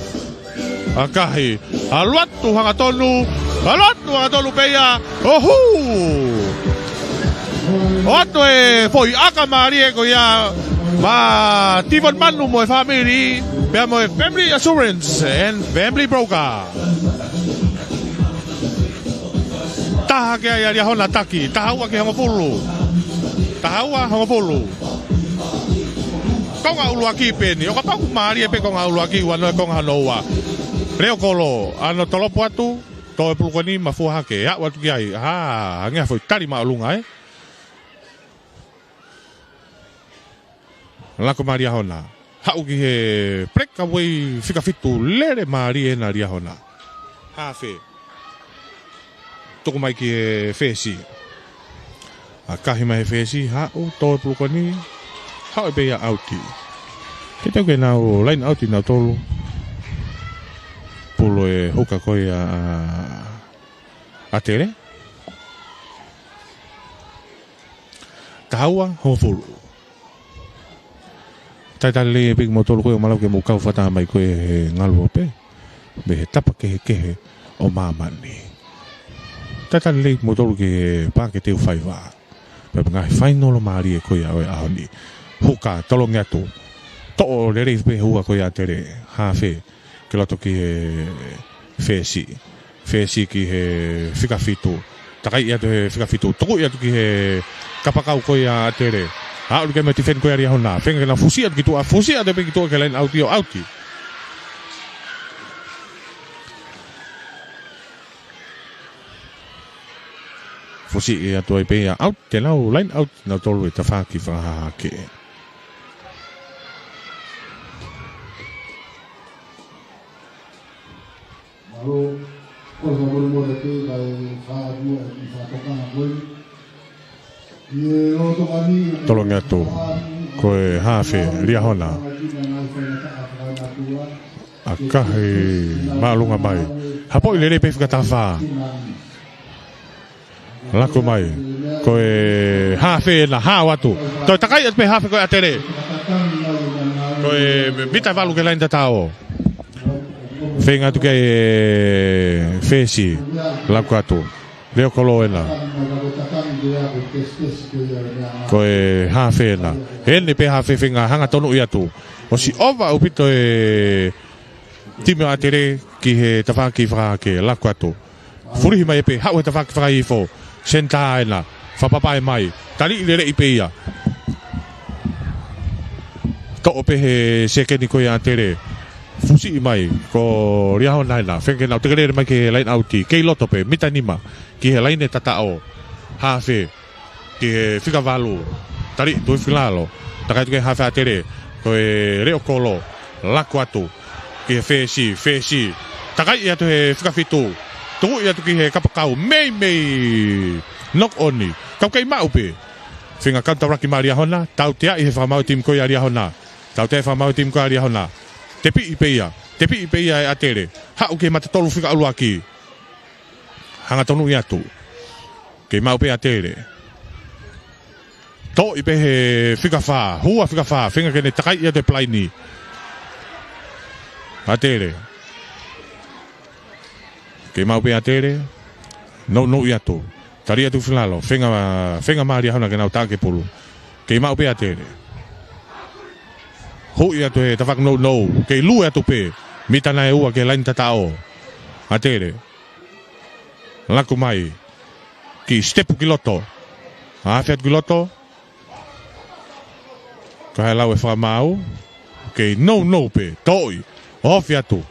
ʻAkahi, ʻalu atu hangatonu, ʻalu atu hangatonu pē ia, ʻo hū! ʻOatu e foʻi ʻaka mālie ko ia, maʻa Tivon Manu mo e family, pea mo e Family Assurance and Family Broker. Taha ki ai ʻa Liahona taki, taha ua ki hongofulu. Taha ua hongofulu. Konga ʻuluaki pē eni, ʻo kapau ʻoku mālie pē konga ʻuluaki ua noa konga hono ua. Leʻo kolo, ʻa hono tolopo atu, tō e pulukoni mo e fua hake, aʻu atu ki ai, ʻa, hangē ha foʻi tali māʻolunga, ē. Laku mai Liahona. Haʻu ki he breakaway fika fitu lele mālie ena Liahona. Hafe. Tuku mai ki he fesi. ʻAkahi mai he fesi, haʻu, tō e pulukoni, haʻu pē ia ʻauti. Ke tau ke nau line ʻauti nautolu. Pulu e huka ko ia ʻa ʻAtele. Taha ua hongofulu. Talitali lelei pē kimoutolu ko ia ʻoku mou kau fakataha mai ko ē he ngaluope. Mei he tapa kehekehe ʻo māmani. Talitali lelei kimoutolu ki he Paʻake Teufaiva. Pea mo e ngaahi fainolo mālie ko ia ʻo e ʻaho ni. Huka, tolongi atu. Toʻo lelei pē huka ko ia ʻAtele. Hafe. Ki loto ki he fesi. Fesi ki he fika fitu. Takai atu he fika fitu. Tuku atu ki he kapakau ko ia ʻAtele. Aʻu ki he mo e tifeni ko ia Liahona. Feinga ke nau fusi atu ki tuʻa. Fusi atu pē ki tuʻa ki he line ʻauti ʻo ʻauti. Fusi atu ai pē ia ʻauti. Te nau line ʻauti nautolu e tafaʻaki fakahahake. Tolongi atu, ko e hafe, Liahona. ʻAkahi māʻolunga mai. Hapoʻi lelei pē fika taha fā. Laku mai. Ko e hafe ena, hao atu. Toe takai atu pē hafe ko ē ʻAtele. Ko e mita valu ki he laine tataʻo. Feinga atu ki ai e fesi. Laku atu. Leʻo kolo ena. Ko e hafe ena. Eni pē hafe feinga hanga tonuʻi atu. ʻOsi ʻova ʻaupito e timi ʻo ʻAtele ki he tafaʻaki fakahahake, laku atu. Fulihi mai pē, haʻu he tafaʻaki fakahihifo. Senitā ena, fakapapaʻi mai. Taliʻi lelei pē ia. Toʻo pē he sekeni ko ia ʻAtele. Fusiʻi mai, ko Liahona ena. Feinga ke nau teke lele mai ki he laine ʻauti. Kei loto pē, mita nima. Ki he laine tataʻo. Hafe. Ki he fika valu. Tali, tuʻu hifo ki lalo. Takai atu ki he hafe ʻAtele. Ko e leʻo kolo. Laku atu. Ki he fesi, fesi. Takai atu he fika fitu. Tuʻu atu ki he kapakau. Meimei. Knock on. Kau kei maʻu pē. Feinga kaunitaulaki mai Liahona. Tauteaʻi he fakamaau timi ko ia Liahona. Tauteaʻi fakamaau timi ko ia Liahona. Tepiʻi pē ia. Tepiʻi pē ia ʻe ʻAtele. Haʻu ki he matatolu fika ʻuluaki. Hanga tonuʻi atu. Kei maʻu pē ʻAtele. Toʻo pē he fika fā. Hua fika fā. Feinga ke ne takai atu e palaini. ʻAtele. Kei maʻu pē ʻAtele. Nounou atu. Tali atu Filalo. Feinga, feinga mai Liahona ke nau taʻaki e pulu. Kei maʻu pē ʻAtele. Huʻi atu he tafaʻaki nounou. Kei lue atu pē. Mita nai ʻe ua ki he laini tataʻo. ʻAtele. Laku mai. Kiʻi sitepu ki loto. Afe atu ki loto. Ka ʻi he lau e fakamaau. Kei nounou pē. Toʻi. Ofi atu.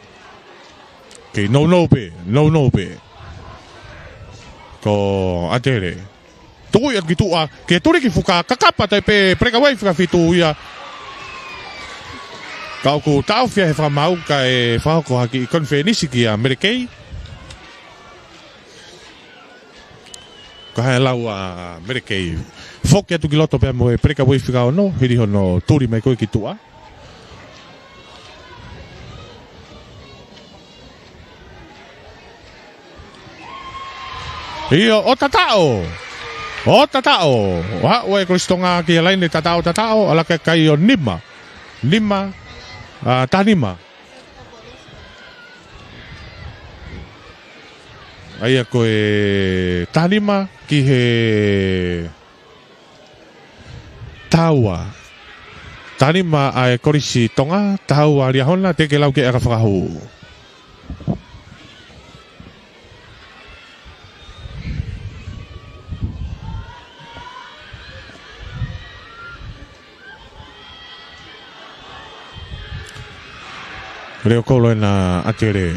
Kei nounou pē. Nounou pē. Ko ʻAtele. Tuku ia ki tuʻa. Ke tuli ki fuka. Kakapa tai pē. Peleka wei fika fitu ia. Ka ʻoku taʻofi ia he fakamaau kae fakahoko ha kiʻi konifelenisi kia Melekei. Ka ʻi he lau ʻa Melekei. Foki atu ki loto pea mo e peleka wei fika ono, hili hono tuli mai ko ē ki tuʻa. ʻIo, ʻo tataʻo. ʻO tataʻo. ʻO haʻu e Kolisi Tonga ki he laine tataʻo, tataʻo, ʻa laka kai ʻo nima. Nima, ʻa, taha nima. ʻA ia ko e taha nima ki he taha ua. Taha nima ʻa e Kolisi Tonga, taha ua Liahona, teʻeki lau ke ʻaka fakahū. Leokolo ena ʻAtele.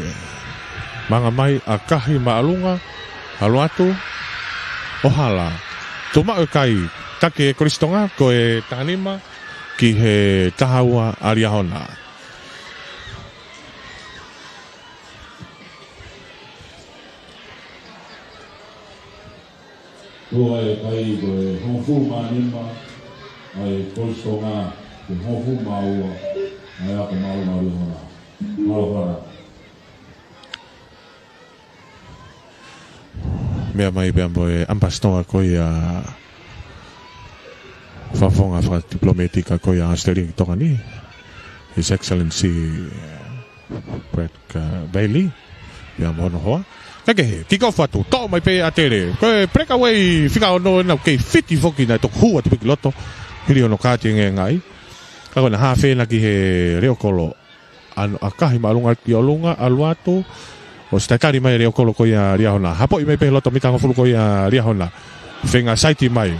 Manga mai ʻakahi māʻolunga, ʻalu atu, ʻo hala. Tuʻu maʻu e kai, taki e Kolisi Tonga, ko e taha nima, ki he taha ua ʻa Liahona. Ko e kai ko e hongofulu mā nima, ʻa e Kolisi Tonga, ko e hongofulu mā ua, ʻa e ako māʻolunga ʻa Liahona. Mālō ʻaupito. Meʻa mai pea mo e ʻAmipasitoa ko ia Fakafofonga Fakatipilometika ko ia ʻAositelēlia ki Tonga ni, His Excellency Brad, uh, Bailey, pea mo hono hoa. Ka kehe, kick off atu, toʻo mai pē ʻAtele. Ko e peleka wei fika ono ena, kei fiti foki naʻe toki hū atu pē ki loto, hili hono kāti e ngāue. Ka ko ena haafe ena ki he Leokolo. ʻAno ʻakahi māʻolunga ki ʻolunga, ʻalu atu. ʻOsi tatali mai Leokolo ko ia Liahona. Hapoʻi mai pē loto mita hongofulu ko ia Liahona. Feinga saiti mai.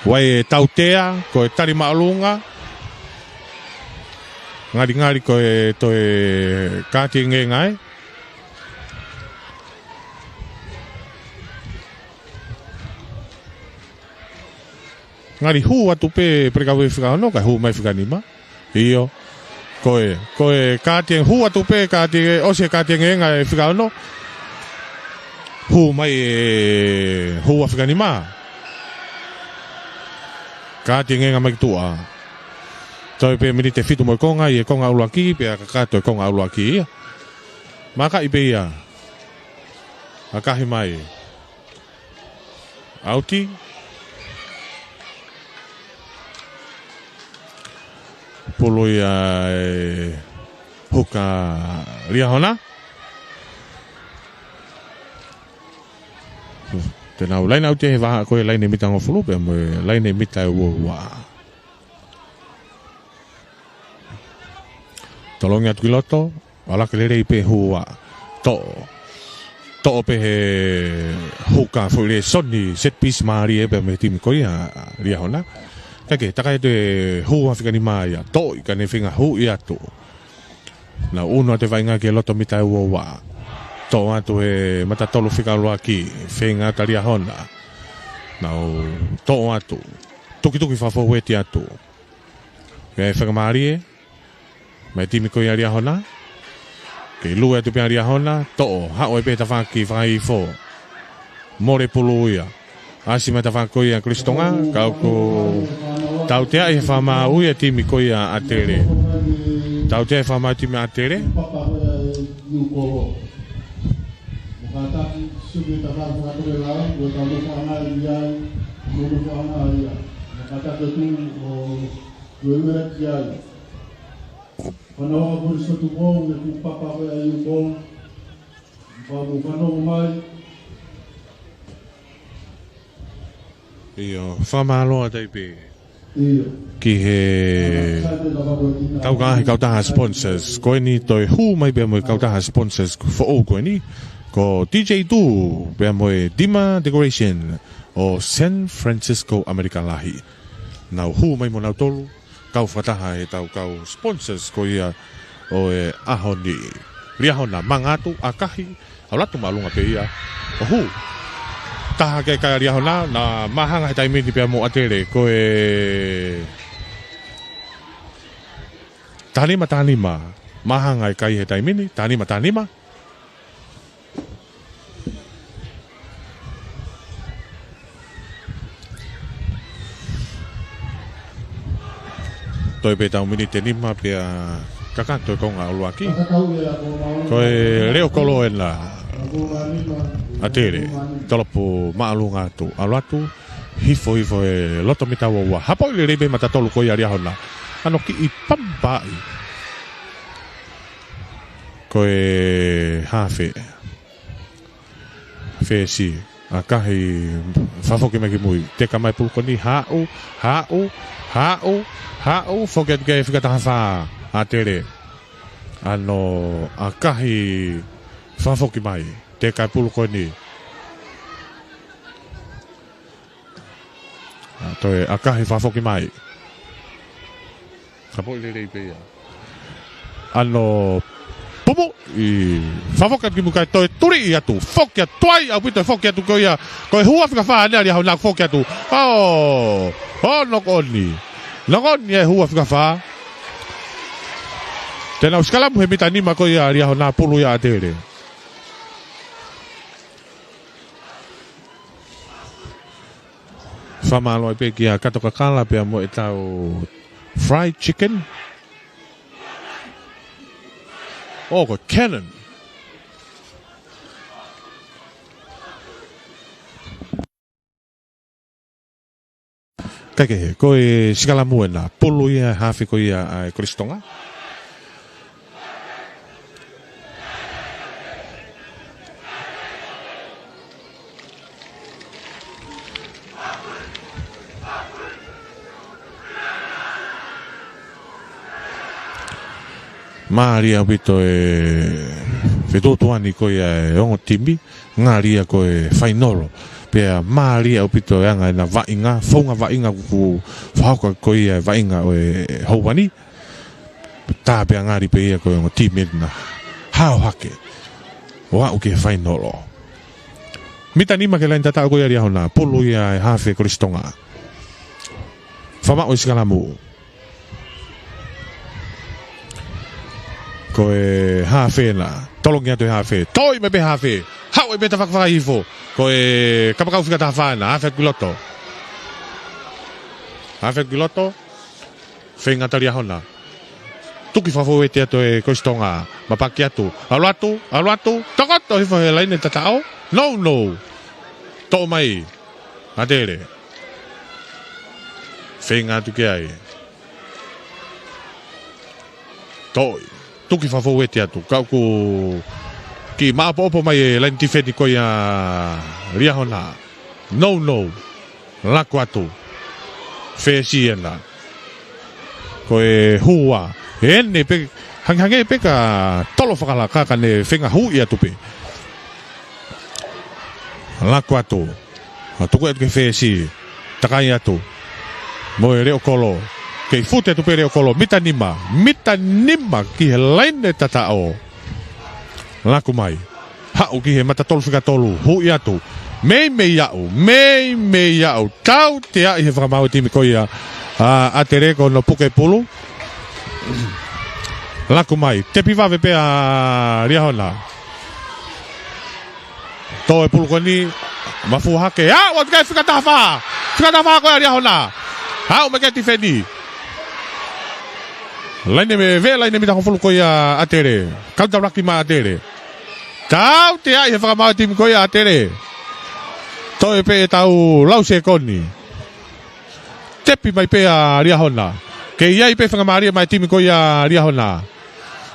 Vai e tautea, ko e tali māʻolunga. Ngalingali ko e toe kāti e ngāue. Ngali hū atu pē peleka wei fika ono, kae hū mai fika nima. ʻIo. Ko e, ko e kāti e hū atu pē, kāti e, ʻosi e kāti e ngāue e fika ono. Hū mai e hū ʻa fika nima. Kāti e ngāue mai ki tuʻa. Toe pē miniti ʻe fitu mo e konga, ʻi he konga ʻuluaki, pea kakato e konga ʻuluaki ia. Makaʻi pē ia. ʻAkahi mai. ʻAuti. Pulu ia e huka Liahona. Te nau laine ʻauti he vahaʻa ko e laine mita hongofulu pea mo e laine mita ʻe ua ua. Tolongi atu ki loto. ʻAlaka lelei pē hua. Toʻo. Toʻo pē he huka foʻi lēsoni set piece mālie pē mei he timi ko ia Liahona. Kae kehe, takai atu e hua fika nima ia. Toʻo ʻi ka ne feinga huʻi atu. Nau ʻunu atu e vaʻinga ki he loto mita ʻe ua ua. Toʻo atu he mata tolu fika ʻuluaki. Feinga atu Liahona. Nau toʻo atu. Tukituki fakafōueti atu. Pea ʻe fakamālie. Mei he timi ko ia Liahona. Kei lue atu pē ʻa Liahona, toʻo, haʻu ai pē tafaʻaki fakaifo. Mole pulu ia. ʻAsi mai tafaʻaki ko ia Kolisi Tonga, ka ʻoku tauteaʻi he fakamaau ia timi ko ia ʻAtele. Tautea e fakamaau e timi ʻa ʻAtele. Papa ko ia ʻa e Niu Kolo. Mo kātaki, suki e tafao fakatokelau, ko e tau mo whangai i ai, mo mo whangai ia. Mo kātaki atu, ʻo, ko e meʻa ki ai. Fānau a Pule Sotu Pou, e ku papa ko ia ʻa Niu Kolo. Pau mo fanongo mai. ʻIo, fakamālō atu ai pē. ʻIo. Ki he tau ngaahi kautaha sponsors. Ko eni toe hū mai pea mo e kautaha sponsors foʻou ko eni. Ko D J Tu, pea mo e Dima Decoration ʻo San Francisco, ʻAmelika Lahi. Nau hū mai mo nautolu. Kau fakataha he tau kau sponsors ko ia ʻo e ʻaho ni. Liahona, manga atu, ʻakahi, ʻalu atu māʻolunga pē ia. ʻO hū. Taha ke kai ʻa Liahona, na māhanga he taimi ni pea mo ʻAtele. Ko e taha nima, taha nima. Māhanga e kai he taimi ni, taha nima, taha nima. Toe pē tau miniti ʻe nima pea kakato e konga ʻuluaki. Ko e Leʻo Kolo ena ʻa ʻAtele. Tolopu māʻolunga atu. ʻAlu atu. Hifo, hifo he loto mita ua ua. Hapoʻi lelei pē mata tolu ko ia ʻa Liahona. ʻAno kiʻi pampaʻi. Ko e hafe. Fesi, ʻakahi, fakafoki mai ki mui. Teka mai pulu ko eni, haʻu, haʻu, haʻu, haʻu, foki atu ki he fika taha fā, ʻAtele. ʻAno, ʻakahi, fakafoki mai. Teka e pulu ko eni. ʻA, toe ʻakahi fakafoki mai. Hapoʻi lelei pē ia. ʻAno pumu ʻi fakafoki atu ki muʻa kae toe tuli atu. Foki atu ai, ʻaupito e foki atu ko ia. Ko e hua fika fā ʻanea ʻa Liahona foki atu. ʻO, ʻo, knock on. Knock on e hua fika fā. Te nau sikalamu he mita nima ko ia ʻa Liahona, pulu ia ʻa ʻAtele. Fakamālō ai pē kia Kato Kakala pea mo e tau fried chicken. ʻO ko e cannon. Kae kehe, ko e sikalamu ena, pulu ia hafe ko ia ʻa e Kolisi Tonga. Mālie ʻaupito e fetuʻutuʻuni ko ia e ongo timi, ngali ia ko e fainolo. Pea mālie ʻaupito e anga ʻena vaʻinga, founga vaʻinga kuo fakahoko ko ia e vaʻinga ʻo e houa ni. Tā pea ngali pē ia ko e ongo timi ena. Hao hake. ʻO aʻu ki he fainolo. Mita nima ki he laine tataʻo ko ia ʻa Liahona. Pulu ia e hafe Kolisi Tonga. Fakamaʻu e sikalamu. Ko e hafe ena. Tolongi atu e hafe. Toʻo mai pē hafe. Haʻu ai pē ta fakafaka hifo. Ko e kapakau fika taha fā ena. Hafe ki loto. Hafe ki loto. Feinga atu ʻa Liahona. Tuki fakafouete atu e Kolisi Tonga. Mapaki atu. ʻAlu atu. ʻAlu atu. Tokoto hifo he laine tataʻo. No, no. Toʻo mai. ʻAtele. Feinga atu ki ai. Toʻo. Tuki fakafouete atu. Ka ʻoku kiʻi maʻopoʻopo mai e laine tifeni ko ia ʻa Liahona. No, no. Laku atu. Fesi ena. Ko e hua. ʻEne pē, hangehangē pē ka tolo fakalaka ka ne feinga huʻi atu pē. Laku atu. ʻA tuku atu ki he fesi. Takai atu. Mo e Leʻo Kolo. Kei fute atu pē Leʻo Kolo. Mita nima. Mita nima ki he laine tataʻo. Laku mai. Haʻu ki he mata tolu fika tolu. Huʻi atu. Meimei aʻu. Meimei aʻu. Tauteaʻi he fakamaau e timi ko ia ʻa ʻAtele ko hono puke pulu. Laku mai. Tepi vave pē ʻa Liahona. Toʻo e pulu ko eni, mafua hake, aʻu atu ki he fika taha fā. Fika taha fā ko ia ʻa Liahona. Aʻu mai ki he tifeni. Laine me vē, laine mita hongofulu ko ia ʻa ʻAtele. Kau taulaki mai ʻAtele. Tauteaʻi he fakamaau e timi ko ia ʻAtele. Toe pē ʻetau lau sekoni. Tepi mai pē ʻa Liahona. Kei ʻi ai pē faingamālie mai timi ko ia Liahona.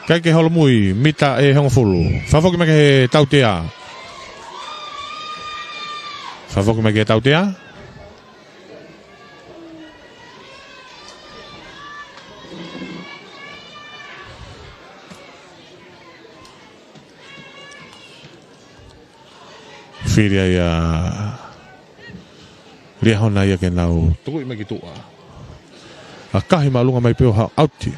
Kae ke holomui, mita ʻe hongofulu. Fakafoki mai ki he tautea. Fakafoki mai ki he tautea. Fili ai ʻa Liahona ia ke nau tukuʻi mai ki tuʻa. ʻAkahi māʻolunga mai pē ʻo haʻu ʻauti.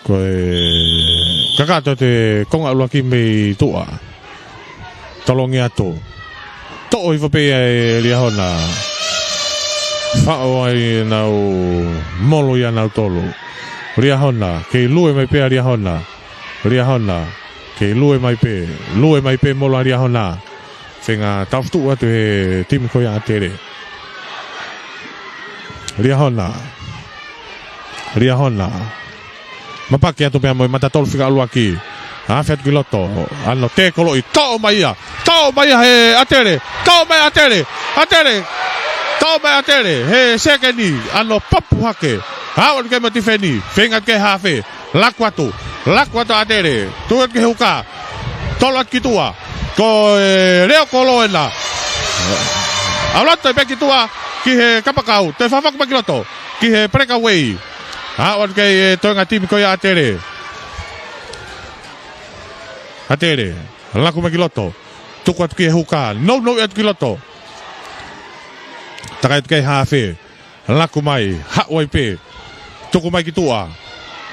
Ko e kakato atu e konga ʻuluaki mei tuʻa. Tolongi atu. Toʻo hifo pē ia ʻe Liahona. Faʻo ai nau molo ia nau tolu. Liahona, kei lue mai pē ʻa Liahona. Liahona, kei lue mai pē, lue mai pē molo ʻa Liahona. Feinga taufutuʻu atu he timi ko ia ʻAtele. Liahona. Liahona. Mapaki atu pea mo e mata tolu fika ʻuluaki. Afe atu ki loto. ʻAno tēkoloʻi. Toʻo mai ia. Toʻo mai ia he ʻAtele. Toʻo mai ʻAtele. ʻAtele. Toʻo mai ʻAtele. He sekeni. ʻAno papu hake. Aʻu atu ki ai mo e tifeni. Feinga atu ki he hafe. Laku atu. Laku atu ʻAtele. Tuku atu ki he huka. Tolo atu ki tuʻa. Ko e leo kolo ena. ʻAlu atu pē ki tuʻa. Ki he kapakau. Toe fakafoki mai ki loto. Ki he peleka uei. Aʻu atu ki he toenga timi ko ia ʻAtele. ʻAtele. Laku mai ki loto. Tuku atu ki he huka. Nounou atu ki loto. Takai atu ki he hafe. Laku mai, haʻu ai pē. Tuku mai ki tuʻa.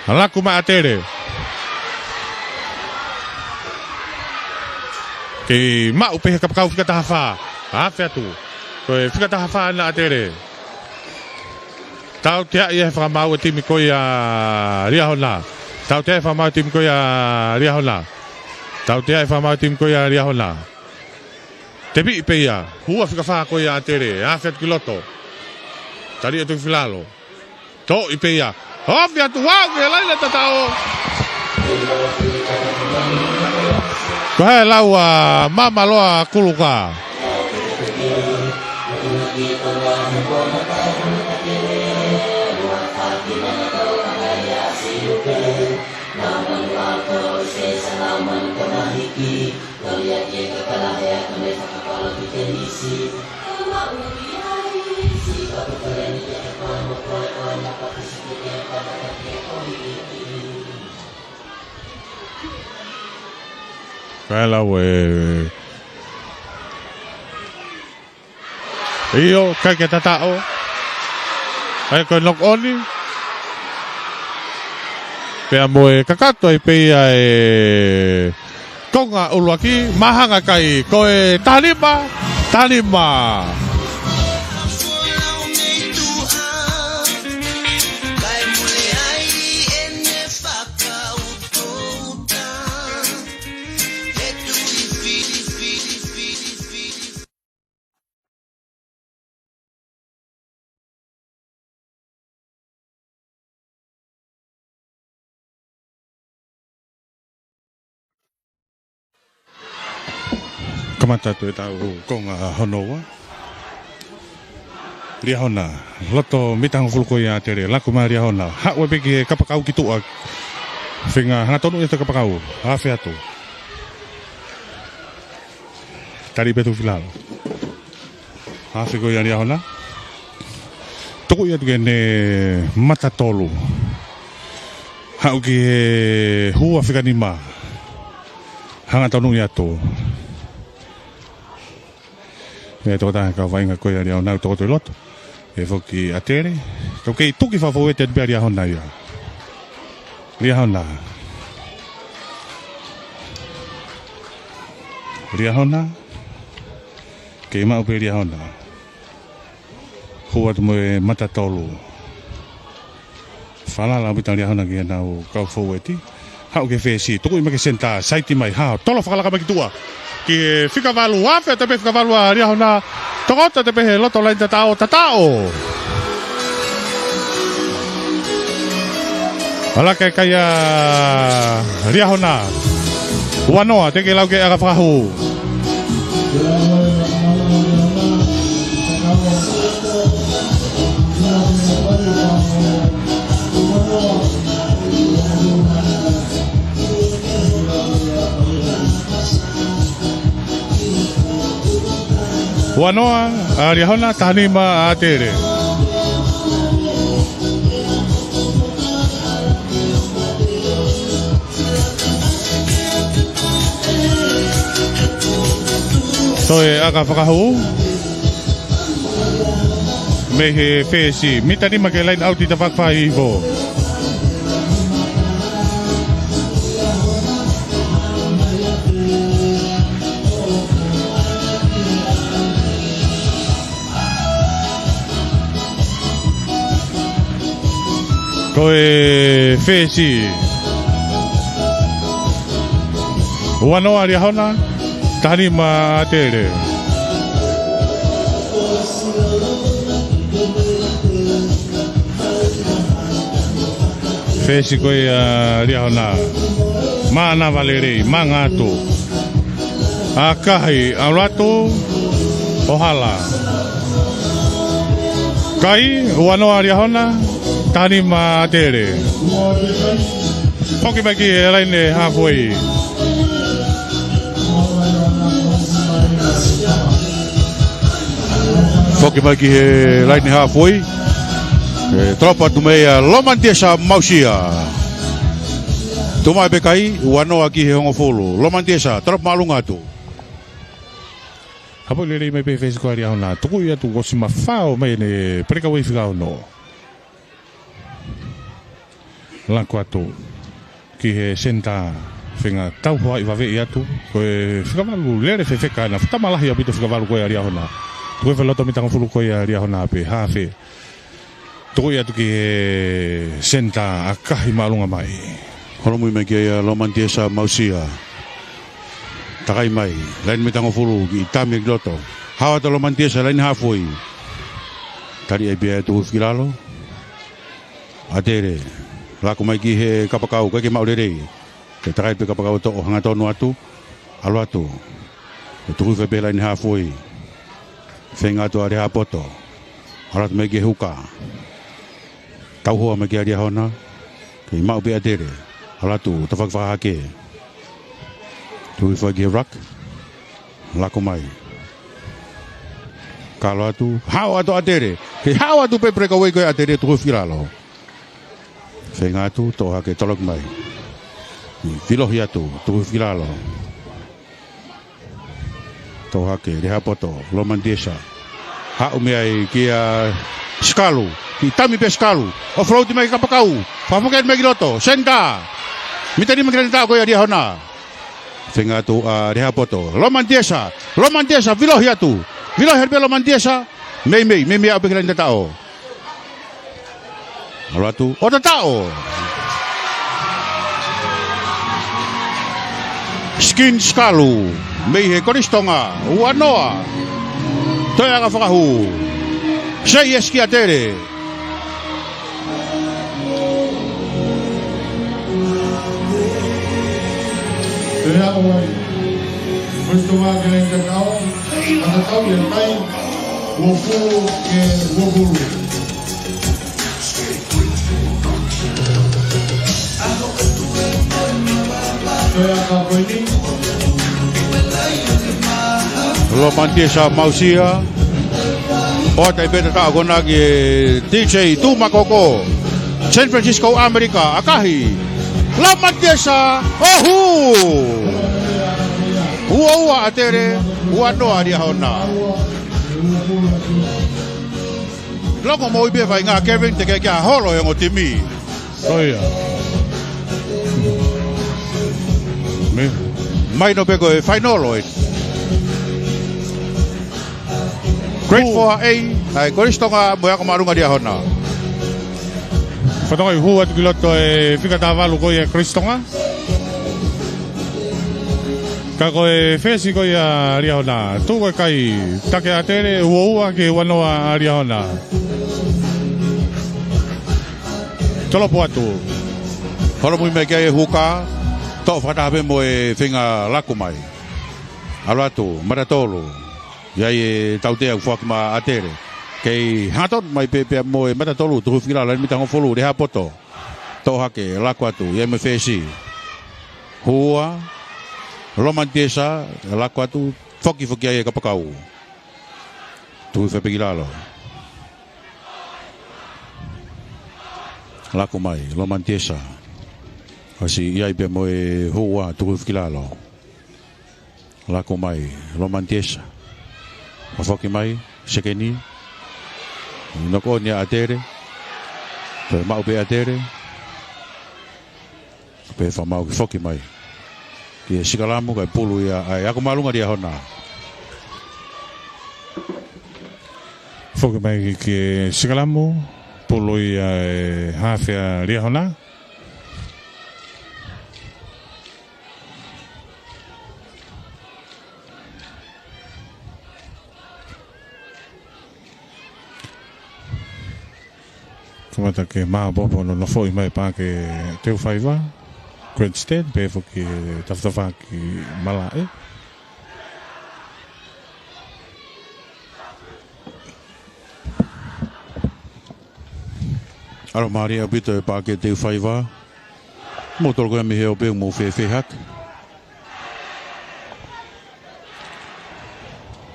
Laku mai ʻAtele. Kei maʻu pē he kapakau fika taha fā. Afe atu. Ko e fika taha fā ena ʻAtele. Tauteaʻi he fakamaau e timi ko ia Liahona. Tauteaʻi he fakamaau e timi ko ia Liahona. Tauteaʻi he fakamaau e timi ko ia Liahona. Tepiʻi pē ia. Hua fika fā ko ia ʻAtele. Afe atu ki loto. Tali atu ki filalo. Toʻi pē ia. Ofi atu, aʻu ki he laine tataʻo. Ko e hā e lau ʻa Mama Loa Kuluka? Kae lau e. ʻIo, ʻikai ke tataʻo. ʻAi ko e knock on. Pea mo e kakato ai pē ia e konga ʻuluaki, mahanga kai, ko e taha nima, taha nima. Kamata atu ʻetau konga hono ua. Liahona, loto mita hongofulu ko ia ʻAtele, laku mai Liahona, haʻu ai pē ki he kapakau ki tuʻa, feinga hangatonu ʻi he kapakau, afe atu. Tali pē atu filalo. Afe ko ia Liahona. Tuku ia atu ki heʻene mata tolu. Haʻu ki he hua fika nima. Hangatonu ia atu. Meʻa tokotaha ka vainga ko ia Liahona ʻoku tokoto ʻi loto. ʻE foki ʻAtele. Kau kei tuki fafou ʻe te pea Liahona ia. Liahona. Liahona. Kei maʻu pē Liahona. Hū atu mo e mata tolu. Falala ʻaupito ʻa Liahona ki heʻenau kau foueti. Haʻu ki he fesi, tukuʻi mai ki he senitā, saiti mai, hao, tolo fakalaka mai ki tuʻa. Ki he fika valu, afe atu pē fika valu ʻa Liahona. Tokoto atu pē he loto laine tataʻo, tataʻo. Ala ke kai ʻa Liahona. Ua noa, teʻeki lau ke ʻaka fakahū. Ua noa ʻa Liahona, taha nima ʻa ʻAtele. Toe ʻaka fakahū mei he fesi, mita nima ki he laine ʻauti, tafaʻaki fā hifo. Ko e fesi. Ua noa ʻa Liahona, taha nima ʻa ʻAtele. Fesi ko ia ʻa Liahona. Mānava lelei, manga atu. ʻAkahi, ʻalu atu, ʻo hala. Kai, ua noa ʻa Liahona, taha nima ʻa ʻAtele. Foki mai ki he laine hāfuei. Foki mai ki he laine hāfuei. ʻE, tolopo atu mei ai ʻa Lomani Tiesa Mausia. Tuʻu mai pē Kai, ua noa ki he hongofulu. Lomani Tiesa, tolopo māʻolunga atu. Hapo lelei mai pē fesi ko ia ʻa Liahona. Tukuʻi atu kuo ʻosi mafao mai ʻene peleka uei fika ono. Laku atu ki he senitā, feinga tauhoaʻi vaveʻi atu. Ko e fika valu lele fefeka, naʻe fuʻu tama lahi ʻaupito fika valu ko ia ʻa Liahona. Tuku e fai loto mita hongofulu ko ia ʻa Liahona pē, hafe. Tukuʻi atu ki he senitā, ʻakahi māʻolunga mai. Holomui mai ki ai ʻa Lomani Tiesa Mausia. Takai mai, laine mita hongofulu, kiʻi tami ki loto. Hao atu ʻa Lomani Tiesa, laine hāfuei. Tali ai pē ʻa e tuku hifo ki lalo. ʻAtele, laku mai ki he kapakau, ʻikai ke maʻu lelei. Ke takai pē kapakau ʻo toʻo hangatonu atu, ʻalu atu. ʻE tuku hifo pē laine hāfuei. Feinga atu ʻa Lehapoto. ʻAlu atu mai ki he huka. Tauhoa mai ki ai ʻa Liahona. Kei maʻu pē ʻa ʻAtele. ʻAlu atu, tafaʻaki fakahahake. Tuku hifo ki he ruck. Laku mai. Kalo atu. Hao atu ʻa ʻAtele. Kei hao atu pē peleka uei ko ia ʻa ʻAtele, tuku hifo ki lalo. Feinga atu, toʻo hake, toloki mai. Filohi atu, tuku hifo ki lalo. Toʻo hake, Lehapoto, Lomani Tiesa. Haʻu mei ai kia Sikalu, kiʻi tami pē Sikalu. ʻO float mai ki he kapakau, fakafoki mai ki loto, senitā. Mita nima ki he senitā ko ia ʻa Liahona. Feinga atu ʻa Lehapoto, Lomani Tiesa, Lomani Tiesa, filohi atu. Filohi atu pē Lomani Tiesa, meimei, meimei aʻu pē ki he laine tataʻo. ʻAlu atu, ʻo tataʻo. Skin Sikalu, mei he Kolisi Tonga, ua noa. Toe ʻaka fakahū. Seʻi ʻEsiki ʻAtele. Toe ʻaka mai. Kolisi Tonga ki he laine tataʻo. Mata tau ia kai. Uofulu ki he uofulu. Lomani Tiesa Mausia. ʻOatu ai pē tataʻo ko ena ki he D J Tuʻumakoko. San Francisco, ʻAmelika, ʻakahi. Lomani Tiesa, ʻohu. Ua ua ʻa ʻAtele, ua noa ʻa Liahona. Longo moʻui pē vaʻinga Kevin, teʻeki ke holo e ongo timi. ʻIo ia. Mei, mahino pē ko e fainolo ē. Grade four A, ʻa e Kolisi Tonga mo e Ako Māʻolunga Liahona. Fakatokangaʻi hū atu ki loto e fika tahavalu ko ia ʻa e Kolisi Tonga. Ka ko e fesi ko ia ʻa Liahona, tuku e kai, taki ʻa ʻAtele, ua ua ki he ua noa ʻa Liahona. Tolopo atu. Holomui mai ki ai e huka, toʻo fakataha pē mo e feinga laku mai. ʻAlu atu, mata tolu. ʻI ai e tautea ʻoku foaki maʻa ʻAtele. Kei hangatonu mai pē pea mo e mata tolu, Tukuhifo Kilalo, laine mita hongofulu, lea poto. Toʻo hake, laku atu, ʻi ai mo e fesi. Hua, Lomani Tiesa, laku atu, foki foki ai e kapakau. Tukuhifo Kilalo. Laku mai, Lomani Tiesa. ʻOsi ʻi ai pē mo e hua, Tukuhifo Kilalo. Laku mai, Lomani Tiesa. Foki mai, sekeni. Noko ʻoni ʻa ʻAtele. Toe maʻu pē ʻAtele. Pea fakamaau ke foki mai. Ki he sikalamu kae pulu ia ʻa e Ako Māʻolunga Liahona. Foki mai ki he sikalamu, pulu ia e hafe ʻa Liahona. Kamata ke maopoopo hono nofoʻi mai paaki Teufaiva, Grandstand, pea foki e tafatafaʻaki malaʻe. ʻAlu mālie ʻaupito e paaki Teufaiva. Mou toloko ia mei he ope mo fēfē hake.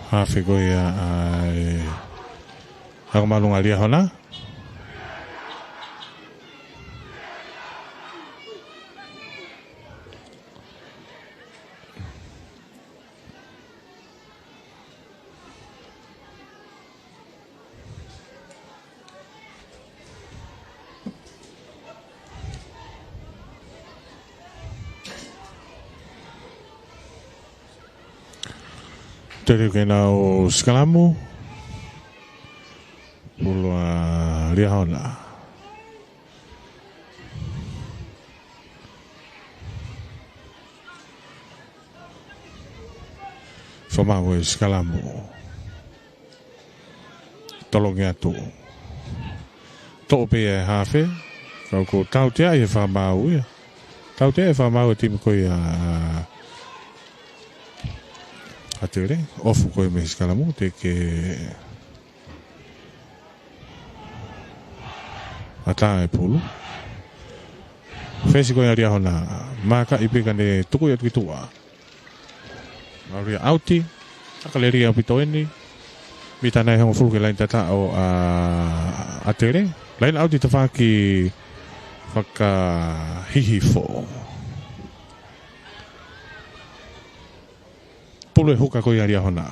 Hafe ko ia ʻa e Ako Māʻolunga Liahona. Tele ke nau sikalamu. Pulu ʻa Liahona. Fakamaau e sikalamu. Tolongi atu. Toʻo pē e hafe. Ka ʻoku tautea ʻi he fakamaau ia. Tautea e fakamaau e timi ko ia ʻa ʻAtele. ʻOfu ko ia mei he sikalamu. Teʻeki ke ʻatā e pulu. Fesi ko ia ʻa Liahona. Maaka ʻi pika ne tuku ia tuku ʻi tuʻa. Maria ʻauti. Taka lelei ʻaupito eni. Mita nai hongofulu ki he laine tataʻo ʻa ʻAtele. Laine ʻauti tafaʻaki fakahihifo. Pulu e huka ko ia ʻa Liahona.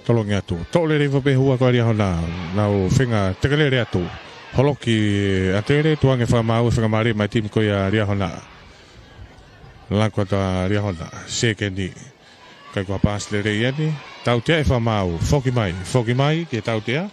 Tolongi atu. Toʻo lelei pē hua ko ia ʻa Liahona. Nau feinga tekelele atu. Holoki ʻAtele, tuku ange fakamaau e feinga mālie mai timi ko ia ʻa Liahona. Laku atu ʻa Liahona. Sekeni. Kai kua paasi lelei eni. Tautea e fakamaau. Foki mai. Foki mai ke tautea.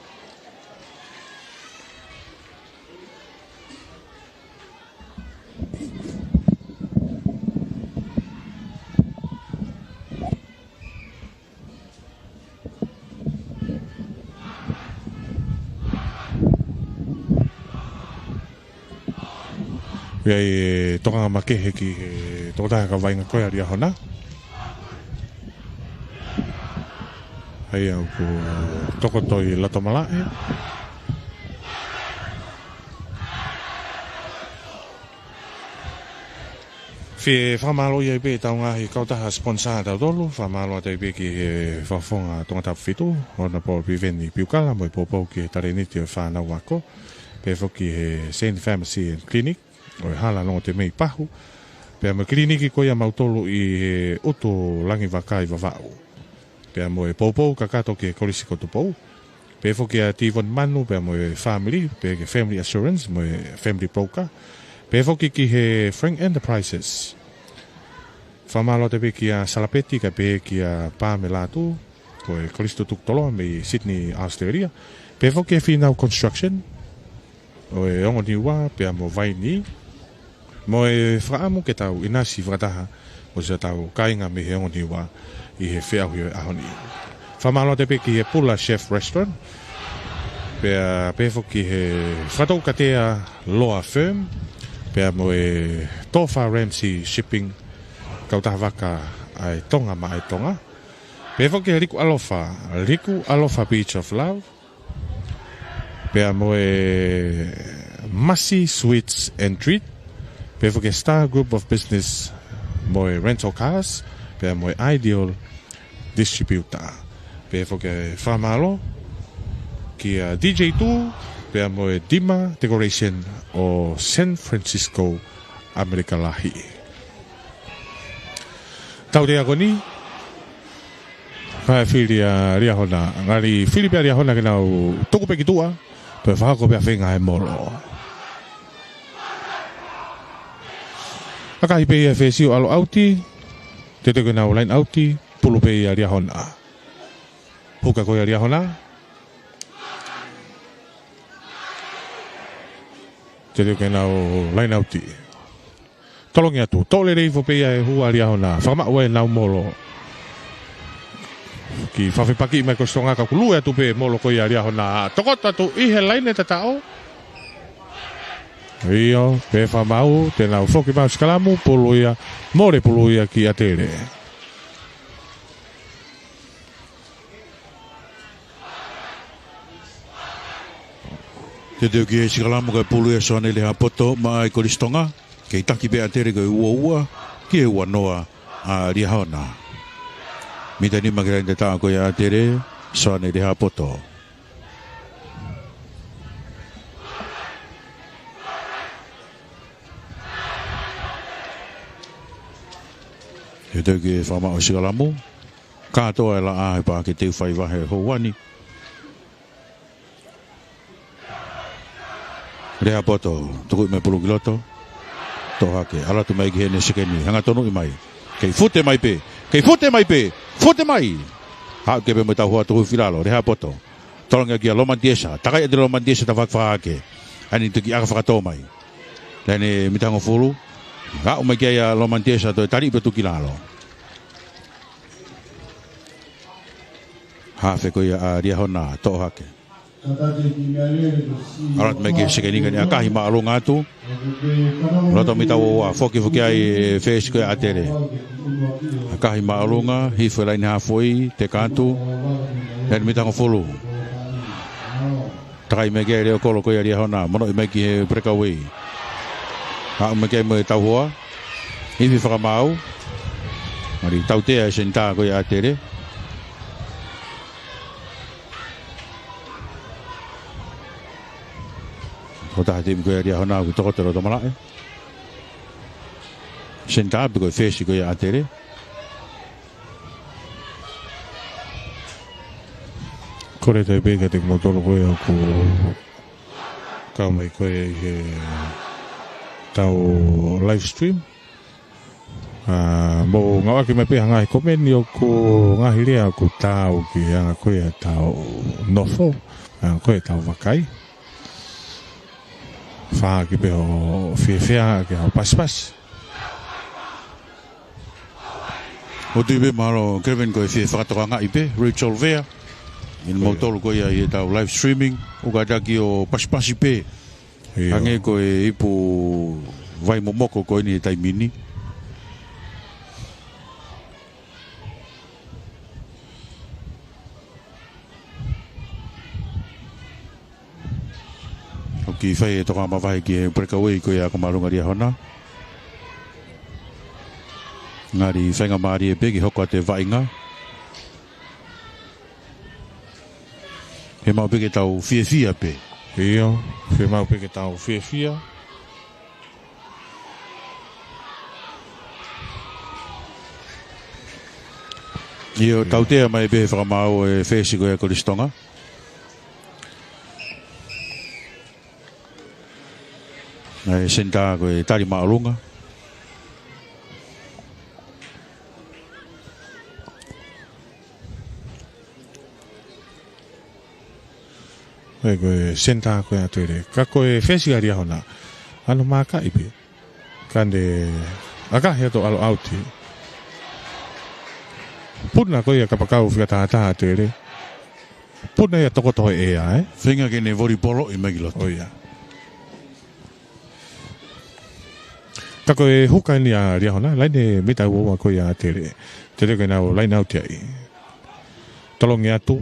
ʻI ai e tokanga makehe ki he tokotaha kaveinga ko ia ʻa Liahona. ʻA ia ʻoku tokotoi loto malaʻe. Fie fakamālō ai pē ʻetau ngaahi kautaha sponsor ʻatautolu, fakamālō atu ai pē ki he Fakafofonga Tongatapu fitu, ʻOnapolo Piveni Piukala, mo e poupou ki he talēniti ʻo e fānau ako, pea foki he Saint Pharmacy and Clinic, ʻo e hala Longotemei Pahu, pea mo e kiliniki ko ia ʻa mautolu ʻi he ʻUtulangivakai Vavaʻu. Pea mo e poupou kakato ki he Kolisi ko Tupou. Pea foki ʻa Tivoni Manu, pea mo e family, pea ki he Family Assurance, mo e Family Broker. Pea foki ki he Frank Enterprises. Fakamālō atu pē kia Salapeti, kae pehē kia Pamela Atu, ko e Kalisito Tukutoloa mei Sydney, Australia. Pehē foki ki he Fīnau Construction ʻo e ongo Niua, pea mo Vaini. Mo e fakaʻamu ke tau ʻinasi fakataha mo siʻotau kāinga mei he ongo Niua ʻi he feʻauhi ʻo e ʻaho ni. Fakamālō atu pē ki he Pula Chef Restaurant, pea pehē foki ki he Fakatoukatea Law Firm, pea mo e Tofa Ramsey Shipping, kautaha vaka ʻa e Tonga maʻa e Tonga. Pehē foki ki he Liku ʻAlofa, Liku ʻAlofa Beach of Love, pea mo e Masi Sweets and Treat, pehē foki ki he Star Group of Business mo e Rental Cars, pea mo e Ideal Distributor. Pehē foki e fakamālō kia D J Two, pea mo e Dima Decoration ʻo San Francisco, ʻAmelika Lahi. Tautea ko eni, kae fili ʻa Liahona, ngali fili pē ʻa Liahona ke nau tuku pē ki tuʻa, toe fakahoko pē ʻa e feinga he molo. ʻAkahi pē ia e fesi ʻo ʻalu ʻauti, teuteu ke nau laine ʻauti, pulu pē ia ʻa Liahona. Huka ko ia ʻa Liahona. Teuteu ke nau laine ʻauti. Tolongi atu, toʻo lelei hifo pē ia e hū ʻa Liahona, fakamaʻu ʻenau molo. Kiʻi fefepakiʻi mai ko Sitonga ka kuo lue atu pē molo ko ia ʻa Liahona. Tokoto atu ʻi he laine tataʻo. ʻIo, pehē fakamaau, te nau foki mai ʻo sikalamu, pulu ia, mole pulu ia ki ʻAtele. Teuteu ki he sikalamu kae pulu ia ʻa Soane Lehapoto maʻa e Kolisi Tonga. Kei taki pē ʻAtele ko e ua ua ki he ua noa ʻa Liahona. Mita nima ki he laine tataʻo ko ia ʻa ʻAtele, Soane Lehapoto. Teuteu ki he fakamaʻu sikalamu. Kātoa e laʻā he pā ke teu fai vahe houa ni. Lehapoto, tukuʻi mai pulu ki loto. Toʻo hake, ʻalu atu mai ki heʻene sekeni, hanga tonuʻi mai. Kei fute mai pē, kei fute mai pē, fute mai. Haʻu ke pē mo e tauhoa tuku filalo, Lehapoto. Tolongi kia Lomani Tiesa, takai ʻa Lomani Tiesa, tau fakafā hake. ʻAi eni toki ʻaka fakatō mai. Laine mita hongofulu, haʻu mai ki ai ʻa Lomani Tiesa, toe tali pē tuku ki lalo. Hafe ko ia ʻa Liahona, toʻo hake. ʻAlu atu mai ki he sekeni ka ne ʻakahi māʻolunga atu. Loto mita ua ua, foki foki ai e fesi ko ia ʻa ʻAtele. ʻAkahi māʻolunga, hifo e laine hafoi, teka atu. Laine mita hongofulu. Takai mai ki ai e leʻo kolo ko ia ʻa Liahona, monoʻi mai ki he breakaway. Haʻu mai ki ai mo e tauhoa. Ifi fakamaau. Ngali tautea e senitā ko ia ʻa ʻAtele. Ko e taha timi ko ia ʻa Liahona ʻoku tokoto loto malaʻe. Senitā pē ko e fesi ko ia ʻa ʻAtele. Kole atu pē kiate kimoutolu ko ia ʻoku kau mai ko ia ʻi heʻetau live stream. ʻA, mou ngāueʻaki mai pē ha ngaahi komeni ʻoku ngaahi lea ʻoku taau ki he anga ko ia ʻetau nofo, anga ko ia ʻetau vakai. Fai ʻaki pē hoʻo fiefia, ʻaki hoʻo pasipasi. ʻOku ou tui pē mahalo, Kevin, ko e fie fakatokangaʻi pē, Rachel Vea. ʻIo. Kimoutolu ko ia ʻi heʻetau live streaming, ʻoku kātaki ʻo pasipasi pē. ʻIo. Hangē ko e ipu vai momoko ko eni he taimi ni. ʻOku fai e toka mavahe ki he breakaway ko ia ʻa Kamalunga Liahona. Ngali faingamālie pē ke hoko atu e vaʻinga. Fiemaʻu pē ke tau fiefia pē. ʻIo, fiemaʻu pē ke tau fiefia. ʻIo, tautea mai pē fakamaau e fesi ko ia Kolisi Tonga. Naʻe senitā ko e tali māʻolunga. Ko e, ko e senitā ko ē ʻa ʻAtele. Ka ko e fesi ʻa Liahona. ʻAno mākaʻi pē. Ka ne ʻakahi atu ʻalu ʻauti. Puna ko ia kapakau fika taha taha ʻa ʻAtele. Puna ia tokoto he ʻea, ē? Feinga ke ne volipoloʻi mai ki loto. ʻO ia. Ka ko e huka eni ʻa Liahona, laine mita ua ua ko ia ʻa ʻAtele. Tele ke nau laine ʻauti ai. Tolongi atu.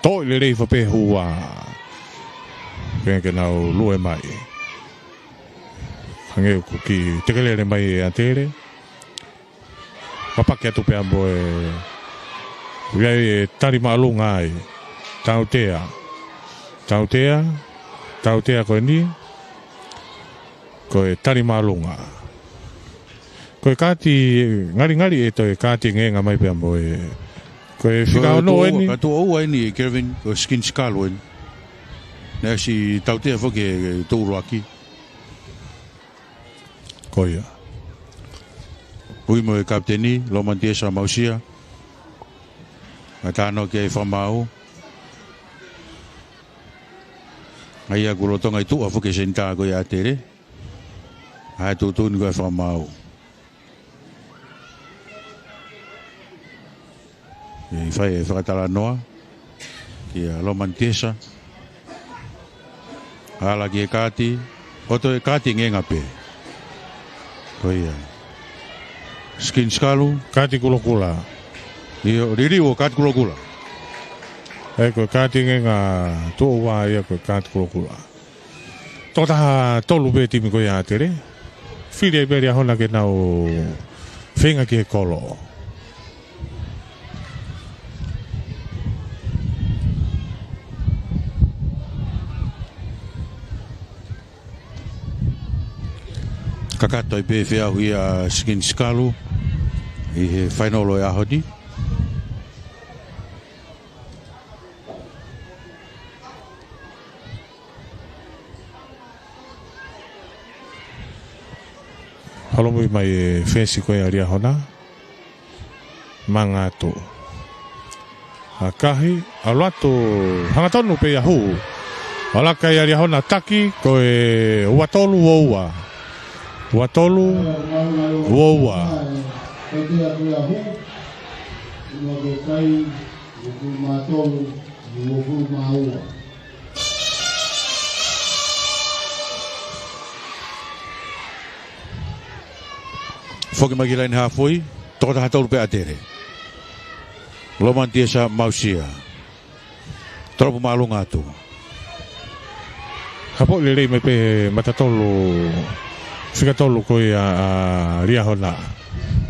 Toʻo lelei foki pē hua. Ke, ke nau lue mai. Hangē ʻoku kiʻi tekelele mai ʻa ʻAtele. Papaki atu pea mo e. ʻI ai e tali māʻolunga ai. Tautea. Tautea. Tautea ko eni. Ko e tali māʻolunga. Ko e kaati ngalingali ʻe toe kaati ngāue mai pea mo e. Ko e fika ono eni. Ka tuʻo ua eni, Kelvin, ko e Skin Sikalu eni. Naʻe ʻosi tautea foki he tuʻuluaki. Ko ia. Ui mo e kapiteni, Loman Tiesa Mausia. Ngata noa ki ai Fakamaau. ʻA ia ʻoku lolotonga ʻi tuʻa foki e senitā ko ia ʻa ʻAtele. ʻA e tuʻutuʻuni ko e Fakamaau. ʻE fai e fakatalanoa. Kia Loman Tiesa. Ala ki he kaati. ʻO toe kaati ngāue pē. Ko ia. Skin Sikalu. Kaati kulokula. ʻIo, liliu ʻo kaati kulokula. ʻE ko e kaati ngāue tuʻo ua ia ko e kaati kulokula. Tokotaha tolu pē timi ko ia ʻa ʻAtele. Fili ai pē Liahona ke nau feinga ki he kolo. Kakato ai pē feʻauhi ʻa Skin Sikalu ʻi he fainolo ʻo e ʻaho ni. Holomui mai e fesi ko ia ʻa Liahona. Manga atu. ʻAkahi, ʻalu atu, hangatonu pē ia hū. ʻAlu ʻaki ʻa Liahona taki, ko e ua tolu ua ua. Ua tolu ua ua. Foki mai ki he laine hafoi, tokotaha tolu pē ʻa ʻAtele. Loman Tiesa Mausia. Tolopu māʻolunga atu. Hapoʻi lelei mai pē he mata tolu, fika tolu ko ia ʻa Liahona.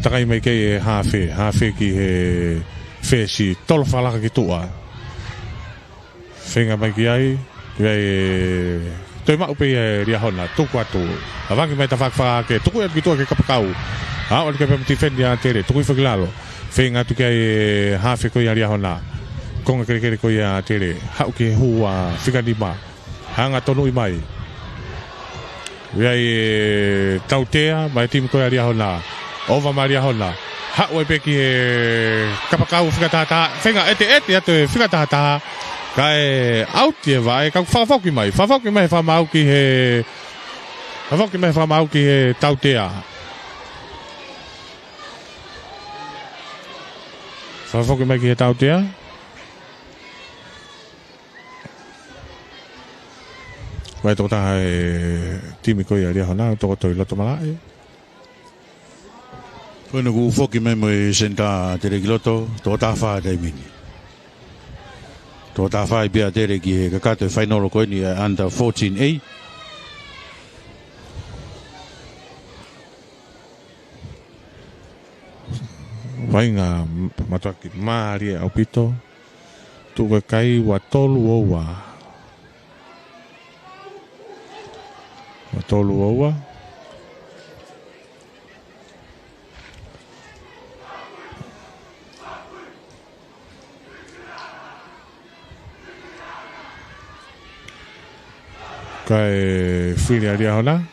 Takai mai ki he hafe, hafe ki he fesi, tolo fakalaka ki tuʻa. Feinga mai ki ai, ki ai, toe maʻu pē ia ʻe Liahona, tuku atu. ʻAvangi mai tafaʻaki fakahake, tuku atu ki tuʻa ki he kapakau. ʻAʻu atu ki ai pē mo e tifeni ʻa ʻAtele, tuku hifo ki lalo. Feinga atu ki ai e hafe ko ia ʻa Liahona. Konga kelekele ko ia ʻa ʻAtele, haʻu ki he hua fika nima. Hangatonu mai. ʻI ai e tautea, mai timi ko ia ʻa Liahona. ʻOva mai ʻa Liahona. Haʻu ai pē ki he kapakau fika taha taha. Feinga ʻeteʻete atu e fika taha taha. Kae ʻauti e vaʻe, ka fakafoki mai. Fakafoki mai Fakamaau ki he, fakafoki mai Fakamaau ki he tautea. Fakafoki mai ki he tautea. Vaʻe tokotaha e timi ko ia ʻa Liahona, tokoto ʻi loto malaʻe. Ko ena kuo foki mai mo e senitā ʻa ʻAtele ki loto, tokotaha fā taimi ni. Tokotaha fā ʻi pē ʻa ʻAtele ki he kakato e fainolo ko eni ʻa e under fourteen A. Vaʻinga mātuʻaki mālie ʻaupito. Tuʻu ko e kai ua tolu ua ua. Ua tolu ua ua. Kae fili ʻa Liahona.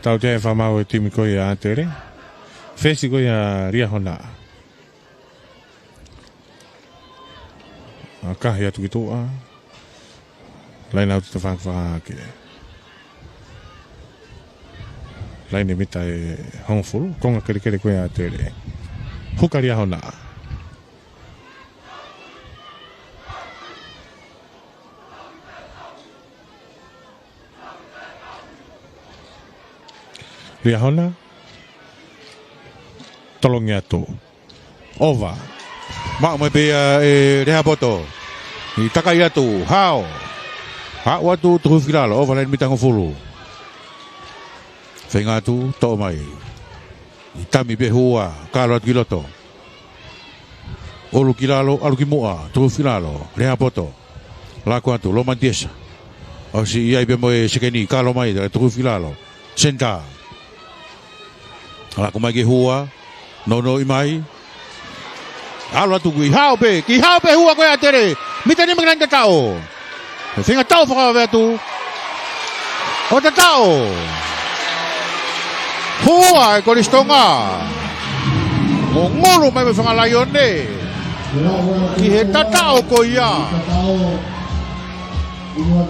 Tautea e fakamaau e timi ko ia ʻa ʻAtele. Fesi ko ia ʻa Liahona. ʻAkahi atu ki tuʻa. Laine ʻalu tafaʻaki fakahake. Laine mita ʻe hongofulu, konga kelekele ko ia ʻa ʻAtele. Huka Liahona. Liahona. Tolongi atu. ʻOva. Maʻu mai pē ia ʻe Lehapoto. ʻI takai atu. Hao. Haʻu atu Tukuhifo ki lalo. ʻOva laine mita hongofulu. Feinga atu, toʻo mai. ʻI taimi pē hua, kalo atu ki loto. ʻOlu ki lalo, ʻalu ki muʻa, Tukuhifo ki lalo, Lehapoto. Laku atu, Lomani Tiesa. ʻOsi ʻi ai pē mo e sekeni, kalo mai, Tukuhifo ki lalo. Senitā. Laku mai ki hua, nounou mai. ʻAlu atu ki hao pē, ki hao pē hua ko ia ʻa ʻAtele. Mita nima ki laine tataʻo. Feinga tau fakavave atu. ʻO tataʻo. Hua ʻe Kolisi Tonga. ʻO ngulu mai mo e fanga Laione. Ki he tataʻo ko ia.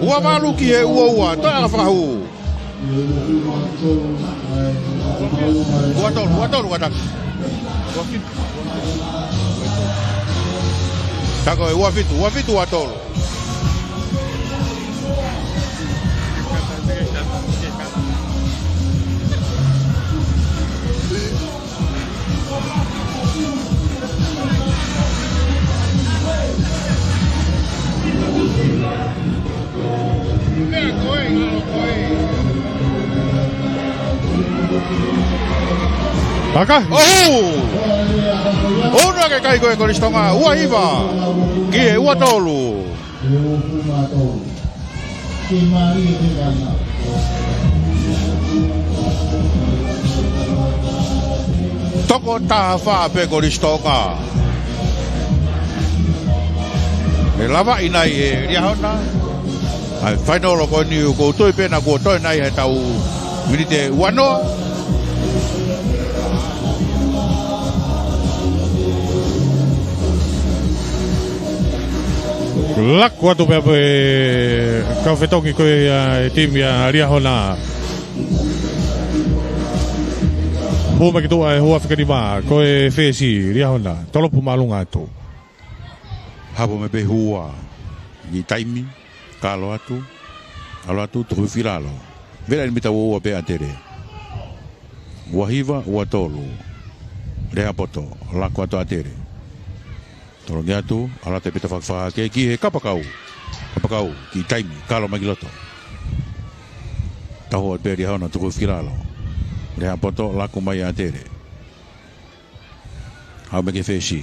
Ua valu ki he ua ua. Toe ʻanga fakahū. Ua tolu, ua tolu, ua tolu. Tako e ua fitu, ua fitu, ua tolu. ʻAkahi. ʻOhu! ʻOna ke kai ko e Kolisi Tonga, ua hiva. Ki he ua tolu. Toko taha fā pē Kolisi Tonga. ʻE lavaʻi nai ʻe Liahona ʻa e fainolo ko eni, ʻoku ou tui pē naʻa kuo toe nai he tau miniti ʻe ua noa. Laku atu pē pē kau fetongi ko ia ʻa e timi ʻa Liahona. Hū mai ki tuʻa e hua fika nima, ko e fesi Liahona. Tolopu māʻolunga atu. Hapo mai pē hua. ʻI taimi, kalo atu. ʻAlu atu, Tukuhifo ki lalo. Vela ʻi mita ua ua pē ʻAtele. Ua hiva, ua tolu. Lehapoto, laku atu ʻAtele. Tolongi atu, ʻalu atu e pita fakafakahake ki he kapakau. Kapakau, ki taimi, kalo mai ki loto. Tahu atu pē Liahona, Tukuhifo ki lalo. Lehapoto, laku mai ʻAtele. Haʻu mai ki he fesi.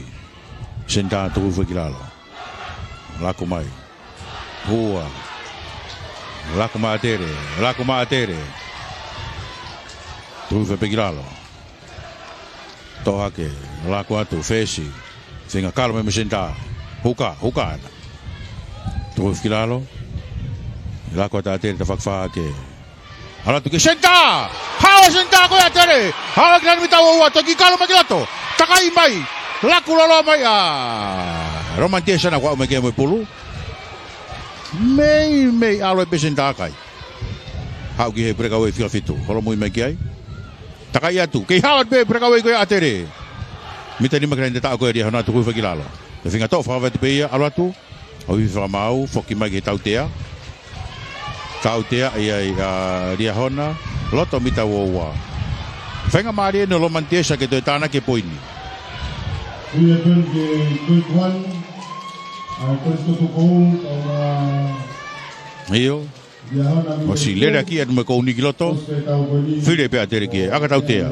Senitā Tukuhifo ki lalo. Laku mai. Hua. Laku mai ʻAtele. Laku mai ʻAtele. Tukuhifo pē ki lalo. Toʻo hake. Laku atu. Fesi. Feinga kalo mai mo senitā. Huka. Huka ʻana. Tukuhifo ki lalo. Laku atu ʻAtele tafaʻaki fakahake. ʻAlu atu ki senitā. Hao senitā ko ia ʻAtele. Hao ki laine mita ua ua, toki kalo mai ki loto. Takai mai. Laku loloa mai ʻa Lomani Tiesa, naʻa ku aʻu mai ki ai mo e pulu. Meimei ʻalu ai pē senitā kai. Haʻu ki he breakaway fika fitu. Holomui mai ki ai. Takai atu. Kei hao atu pē breakaway ko ia ʻAtele. Mita nima ki laine tataʻo ko ia ʻa Liahona, Tukuhifo ki lalo. Feinga toʻo fakavave atu pē ia, ʻalu atu. ʻOifi fakamaau, foki mai ki he tautea. Tautea ʻi ai ʻa Liahona, loto mita ua ua. Feinga mālie ʻeni ʻo Lomani Tiesa ke toe tānaki e poini. Ia twenty, twenty-one, uh, twenty-two goal, uh, ʻIo. Liahona ʻosi lele ʻaki atu mo e kouni ki loto. Fili pē ʻAtele ki he ʻaka tautea.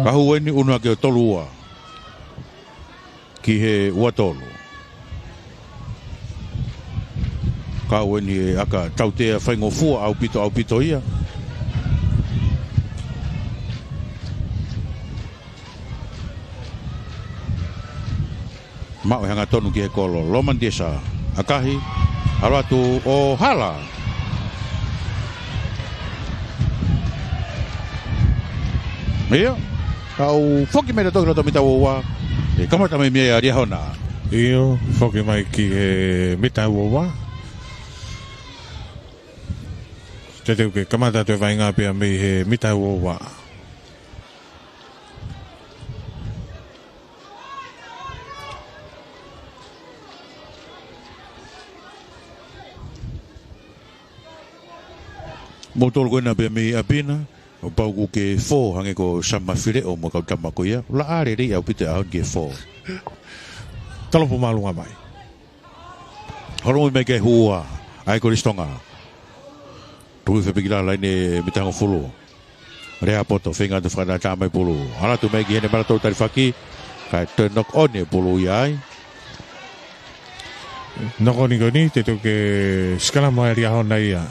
Ka hū ʻeni ʻunu hake ʻo tolu ua ki he ua tolu. Kau ʻeni e ʻaka tautea faingofua ʻaupito, ʻaupito ia. Maʻu e hangatonu ki he kolo. Lomani Tiesa. ʻAkahi. ʻAlu atu ʻo hala. ʻIo, kau foki mai leva ki loto mita ua ua. ʻE kamata mai mei ai ʻa Liahona. ʻIo, foki mai ki he mita ua ua. Te teu ke kamata atu e vaʻinga pea mei he mita ua ua. Mo tolu ko ena pea mei ʻapi na, ʻo pau kuo ke fō hangē ko Samafileʻo mo e kau tama ko ia. Laʻā lelei ʻaupito ʻaho ni ke fō. Talopu māʻolunga mai. Holo mai ke hua ai Kolisi Tonga. Tui fepikila laine mita hongofulu. Lea poto, feinga atu fakatātā mai pulu. Ala atu mai ki heʻene mala tolu talifaki. Kae toe knock on e pulu ia ai. Knock on ko eni, te teu ke sikalamu ʻa Liahona ia.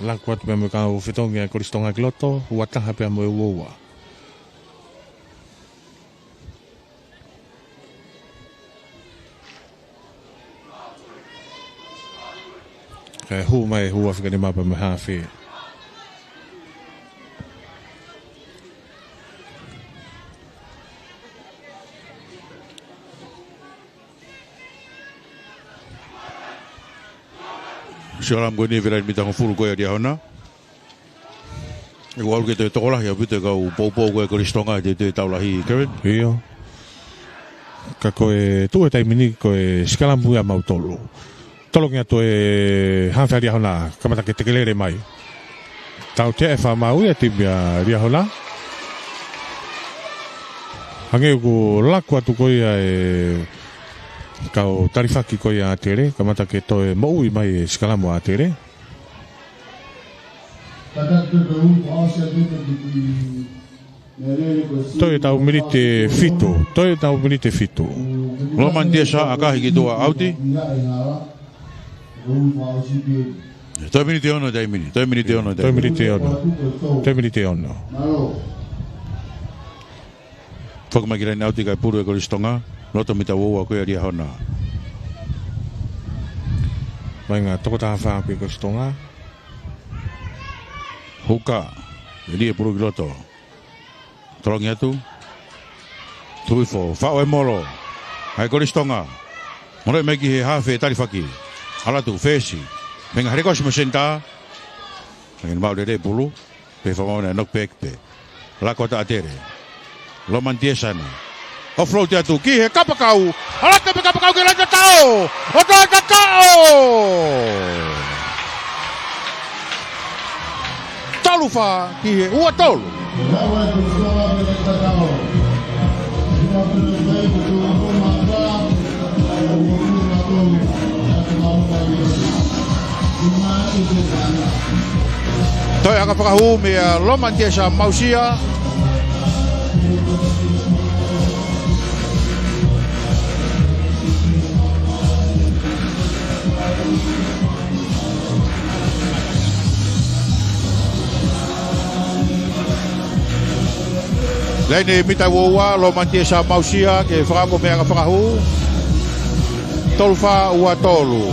Laku atu pea mo e kau fetongi ʻa Kolisi Tonga ki loto, ua taha pea mo e ua ua. Kae hū mai, hū ʻa Fikanima pea mo e hafe. Sikalamu ko eni vela mita hongofulu ko ia ʻa Liahona. ʻE ʻalu ke toe tokolahi ʻaupito e kau poupou ko ē Kolisi Tonga te te tau lahi, Kevin. ʻIo. Ka ko e tuʻu e taimi ni ko e sikalamu ia mautolu. Tolongi atu e hafe ʻa Liahona, kamata ke tekelele mai. Tautea e fakamāu ia timi ʻa Liahona. Hangē ʻoku laku atu ko ia e kau talifaki ko ia ʻa ʻAtele, kamata ke toe moʻui mai e sikalamu ʻa ʻAtele. Toe tau miniti fitu, toe tau miniti fitu. Lomani Tiesa ʻakahi ki tuʻa, ʻauti. Toe miniti ono taimi ni, toe miniti ono taimi ni. Toe miniti ono. Toe miniti ono. Foki mai ki laine ʻauti kae pulu e Kolisi Tonga, loto mita ua ua ko ia ʻa Liahona. Vaʻinga toko taha fā pē Kolisi Tonga. Huka, ʻe lī e pulu ki loto. Tolongi atu. Tuifo, faʻu e molo. ʻAi Kolisi Tonga. Molo mai ki he hafe talifaki. Ala atu, fesi. Feinga helekosi mo senitā. Hangē naʻe maʻu lelei e pulu. Pea fakamāu ʻa e knock back pē. Laku atu ʻa ʻAtele. Lomani Tiesa ena. Offload atu ki he kapakau. Ala atu pē kapakau ki he laine tataʻo. ʻO toe tataʻo. Tolu fā ki he ua tolu. Toe anga fakahū meia Lomani Tiesa Mausia. Laine mita ua ua, Lomani Tiesa Mausia, ke fakaako mei he anga fakahū. Tolu fā ua tolu.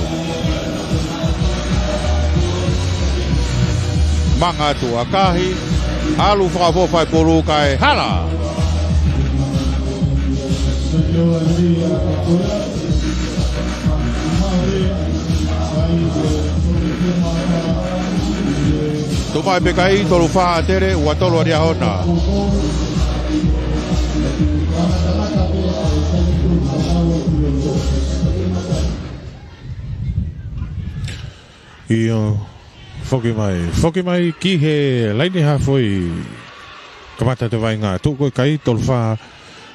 Manga atu ʻakahi, ʻalu fakaʻofoʻofa e pulu kae hala. Tuʻu mai pē kai, tolu fā ʻAtele, ua tolu ʻa Liahona. ʻIo, foki mai, foki mai ki he laine hafe. Kamata atu e vaʻinga, tuʻu ko ē kai, tolu fā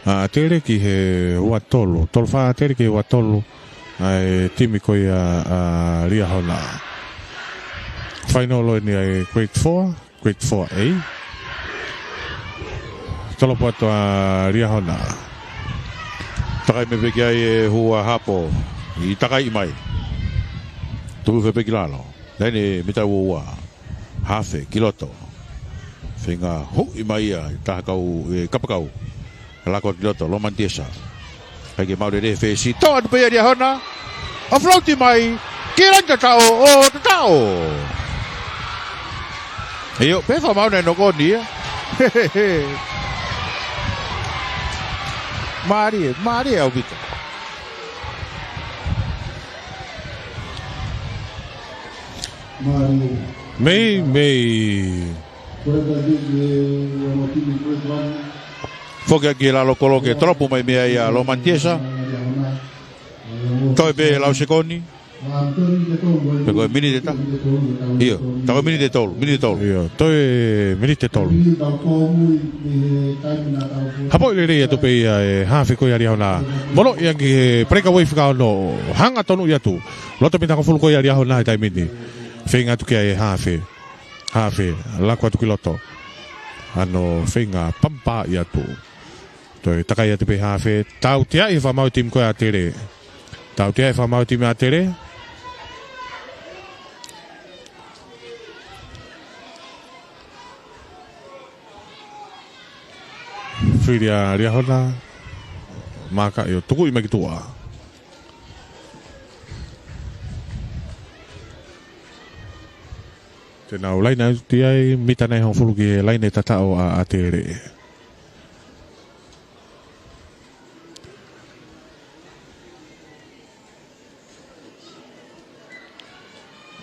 ʻa ʻAtele ki he ua tolu. Tolu fā ʻAtele ki he ua tolu. ʻA e timi ko ia ʻa Liahona. Fainolo eni ʻa e grade four, grade four A. Tolopo atu ʻa Liahona. Takai mai pē ki ai e hua hapo. ʻI takai mai. Tuku fepeki lalo. Laine mita ua ua. Hafe, ki loto. Feinga huʻi mai ia, taha kau, e, kapakau. Lako ki loto, Lomani Tiesa. Kai ke maʻu lelei e fesi. Toʻo atu pē ia ʻe Liahona. Offload mai. Ki laine tataʻo, ʻo tataʻo. ʻIo, pea fakamāu naʻe knock on ia. Mālie, mālie ʻaupito. Meimei. Foki ʻaki e lalo kolo ke tolopu mai mei ai ʻa Lomani Tiesa. Toe pē lau sekoni. Pe ko e miniti ʻe taha. ʻIo, tā ko e miniti ʻe tolu, miniti ʻe tolu. ʻIo, toe miniti ʻe tolu. Hapoʻi lelei atu pē ia e hafe ko ia ʻa Liahona. Moloʻi ange he breakaway fika ono. Hangatonu ʻi atu. Loto mita hongofulu ko ia ʻa Liahona he taimi ni. Feinga atu ki ai e hafe. Hafe, laku atu ki loto. ʻAno feinga pampa ʻi atu. Toe takai atu pē hafe, tauteaʻi e fakamaau e timi ko ia ʻa ʻAtele. Tauteaʻi e fakamaau e timi ʻa ʻAtele. Fili ʻa Liahona, maaka ʻio tukuʻi mai ki tuʻa. Te nau laine atu ai, mita nai hongofulu ki he laine tataʻo ʻa ʻAtele.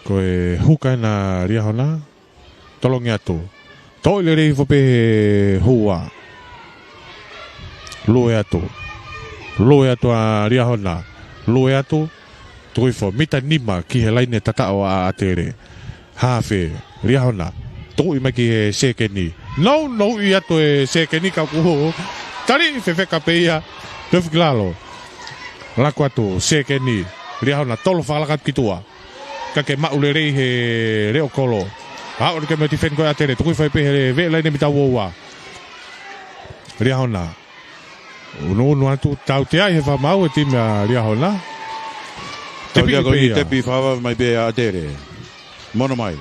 Ko e huka ena ʻa Liahona, tolongi atu. Toʻo lelei hifo pē he hua. Lue atu. Lue atu ʻa Liahona. Lue atu. Tuku hifo mita nima ki he laine tataʻo ʻa ʻAtele. Hafe, Liahona. Tukuʻi mai ki he sekeni. Nounou ʻi atu e sekeni ka kuo tali fefeka pē ia. Lefu ki lalo. Laku atu, sekeni. Liahona, tolo fakalaka atu ki tuʻa. Ka ke maʻu lelei he leʻo kolo. Aʻu atu ke mea tifeni ko ia ʻAtele. Tuku hifo ai pē he veʻe laine mita ua ua. Liahona. Unuunu atu, tauteaʻi he fakamaau e timi ʻa Liahona. Tepi Tautea ko ia. Tepi fakavave mai pē ʻa ʻAtele. Mono mai.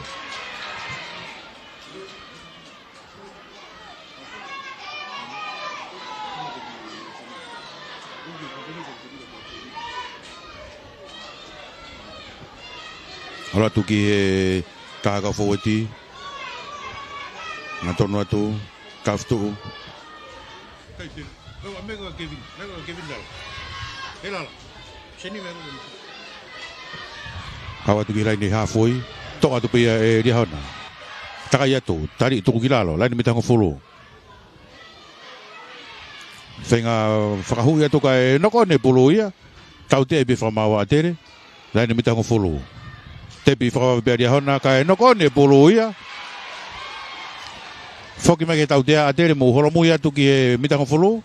Hala atu ki he taha kau foueti. Hangatonu atu, kau fetuʻu. Hau atu ki he laine hafoi, toʻo atu pē ia ʻe Liahona. Takai atu, tali tuku ki lalo, laine mita hongofulu. Feinga fakahuʻi atu kae noko ʻo ne pulu ia. Tauteaʻi pē fakamaau ʻa ʻAtele. Laine mita hongofulu. Tepi fakavave pē ʻa Liahona kae noko ʻo ne pulu ia. Foki mai ki he tautea ʻa ʻAtele mo holomui atu ki he mita hongofulu.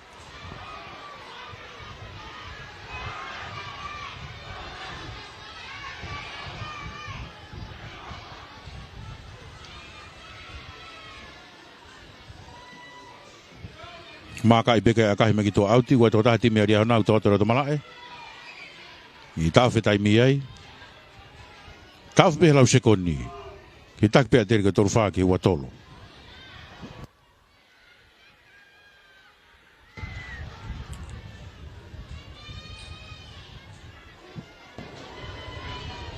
Maaka ʻi peka ʻakahi mai ki tuʻa ʻauti, ua tokotaha timi ʻa Liahona, ua tokotaha loto malaʻe. ʻI taʻofi e taimi ai. Taʻofi pē he lau sekoni. Ke taki pē ʻa ʻAtele ke tolu fā ki he ua tolu.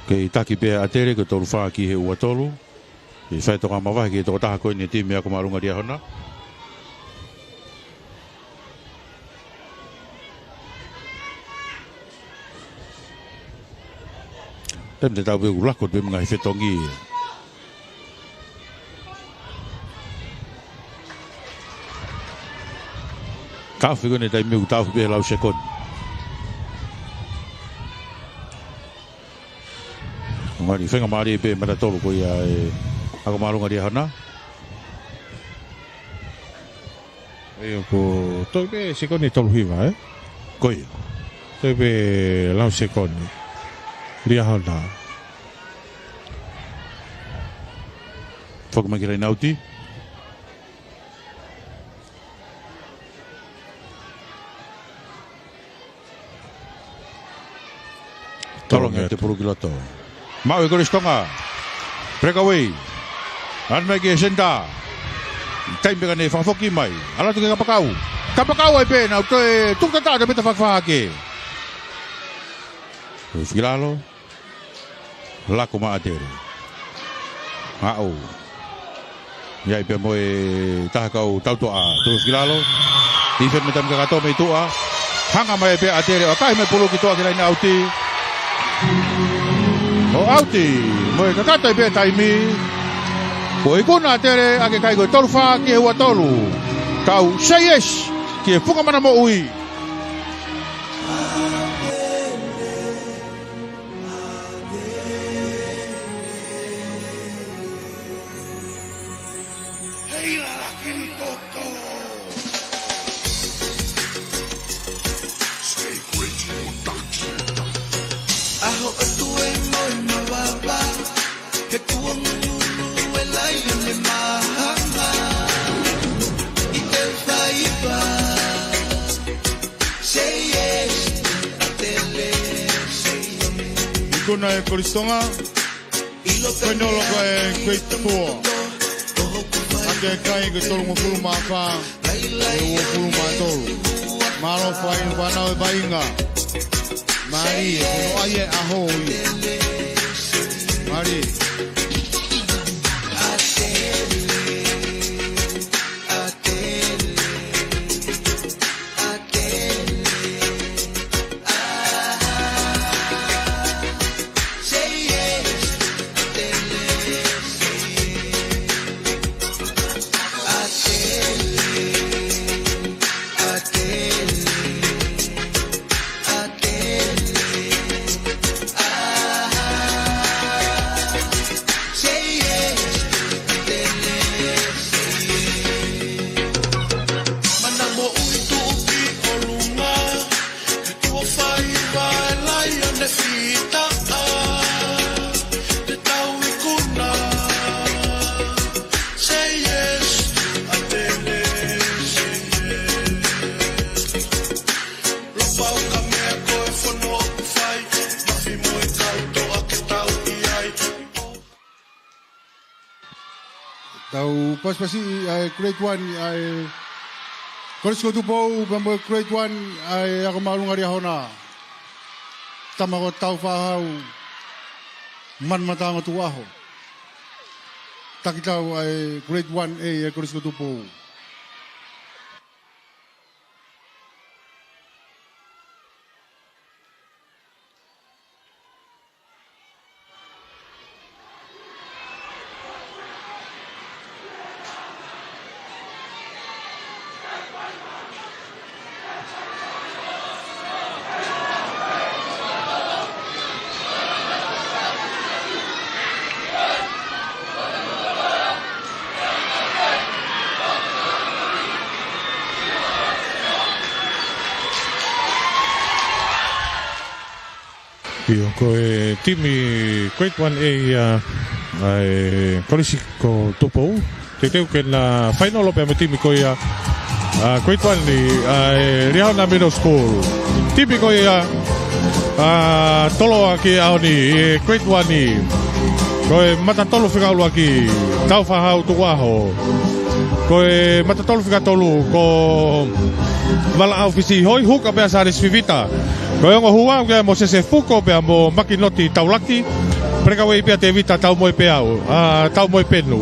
Kei taki pē ʻa ʻAtele ke tolu fā ki he ua tolu. Kei fai toka mavahe ki he tokotaha ko eni e timi ako māʻolunga Liahona. Taimi te tau pē ʻoku lako pē mo e ngaahi fetongi. Taʻofi ko eni taimi ʻoku taʻofi pē he lau sekoni. Ngani fenga mālie pē mata tolu ko ia e ako māʻolunga Liahona. ʻIo, ko toe pē sekoni tolu hiva, ē? Ko ia. Toe pē lau sekoni. Liahona. Foki mai ki he laine ʻauti. Tolongi atu e pulu ki loto. Maʻu ʻe Kolisi Tonga. Breakaway. Lanu mai ki he senitā. Taimi pē ka ne fakafoki mai. ʻAlu atu ki he kapakau. Kapakau ai pē naʻa ku toe tuku tataʻo te mita fakafā hake. Ki lalo. Laku maʻa ʻAtele. Aʻu. ʻI ai pē mo e taha kau tautuʻa, tuku ki lalo. Ife mei he taimi kakato mei tuʻa. Hanga mai pē ʻa ʻAtele ʻo ʻakahi mo e pulu ki tuʻa ki he laine ʻauti. ʻO ʻauti, mo e kakato pē taimi. Kuo ikuna ʻa ʻAtele ʻaki e kai ko e tolu fā ki he ua tolu. Kau Say Yes ki he Funga Mana Moʻui. ʻAho ʻoku ʻi ai e moʻui mavava, he kuo ngungulu e laione mahanga. ʻI te faiva. Say yes, ʻAtele, say yes. Ikuna ʻe Kolisi Tonga. Fainolo ko e grade four. ʻAki e kai ko e tolungofulu mā fā, ʻe uofulu mā tolu. Mālō fai fānau e vaʻinga. Mālie, ko e ʻai e ʻaho ia. Mālie. Mana moʻui tuʻu ki ʻolunga, ki tuʻa faiva e laione fita, te tau ikuna. Say yes, ʻAtele, say yes. Lopau ka mea ko e fono ʻoku fai, mafi mo e kau toʻa ke tau ʻi ai. Tau pasipasi ʻa e grade one, ʻa e Kolisi ko Tupou, pea mo e grade one, ʻa e Ako Māʻolunga Liahona. Tama ko Taufahau Manumataongo Tukuʻaho. Taki tau ʻa e grade one A ʻa e Kolisi ko Tupou. ʻIo, ko e timi grade one A ia, ʻa e Kolisi ko Tupou. Teuteu ke na fainolo pea mo e timi ko ia, ʻa, grade one ni, ʻa e Liahona Middle School. Timi ko ia, ʻa, Toloa ki he ʻaho ni, ʻi he grade one ni. Ko e matatolu fika ʻuluaki, Taufahau Tukuʻaho. Ko e matatolu fika tolu, ko Valaʻau Fisiʻihoi, huka pea Sālesi Fifita. Ko e ongo hua, ko Mōsese Fuko pea mo Makinoti Taulaki. Pelekaueʻi pea Tēvita Taumoepeau, ʻa, Taumoepenu.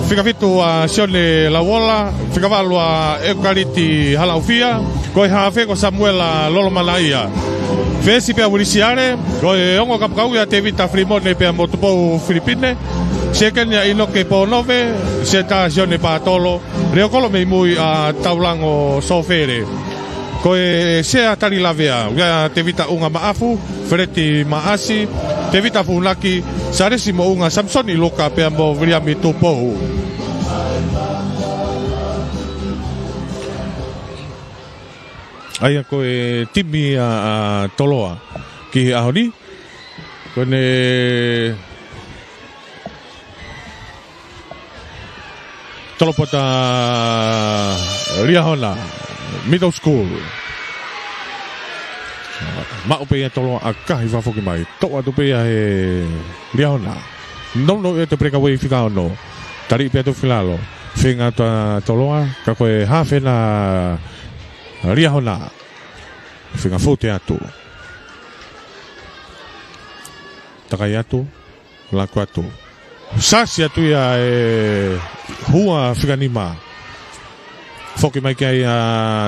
Fika fitu ʻa Sione Lauola, fika valu ʻa ʻEukaliti Halaʻufia, ko e hafe ko Samuela Lolomanaʻia. Fesi pea Uilisi Ale, ko e ongo kapakau ia Tēvita Filimone pea mo Tupou Filipine. Sekeni ʻa ʻInoke Ponove, seta Sione Patolo, leʻo kolo mei mui ʻa Taulango Sofele. Ko e sea tali lavea, ʻa Tēvita ʻUnga Maʻafu, Feleti Maʻasi, Tēvita Funaki, Sālesi Moʻunga, Samisoni Luka pea mo Viliami Tupou. ʻA ia ko e timi ʻa, ʻa Toloa ki he ʻaho ni. Ko ʻene Tolopota Liahona Middle School. Maʻu pē ia Toloa ʻakahi fakafoki mai. Toʻo atu pē ia ʻe Liahona. Nounou ʻi he pelekaueʻi fika ono. Taliʻi pē atu ki lalo. Feinga atu ʻa Toloa, ka ko e hafe ena ʻa Liahona. Feinga fute atu. Takai atu, laku atu. Sasi atu ia e hua fika nima. Foki mai ki ai ʻa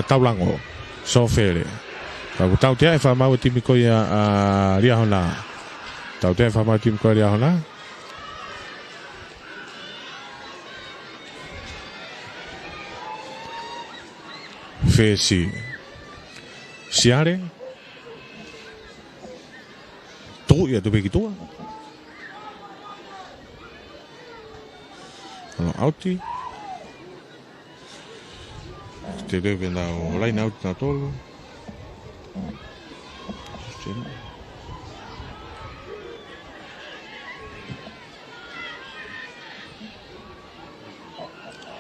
Taulango. Sofele. Ka ʻoku tautea e fakamaau e timi ko ia ʻa Liahona. Tautea e fakamaau e timi ko ia ʻa Liahona. Fesi. Siale. Tuʻu ia tupe ki tuʻa. Ano ʻauti. Te leve na o laine ʻauti na tolu.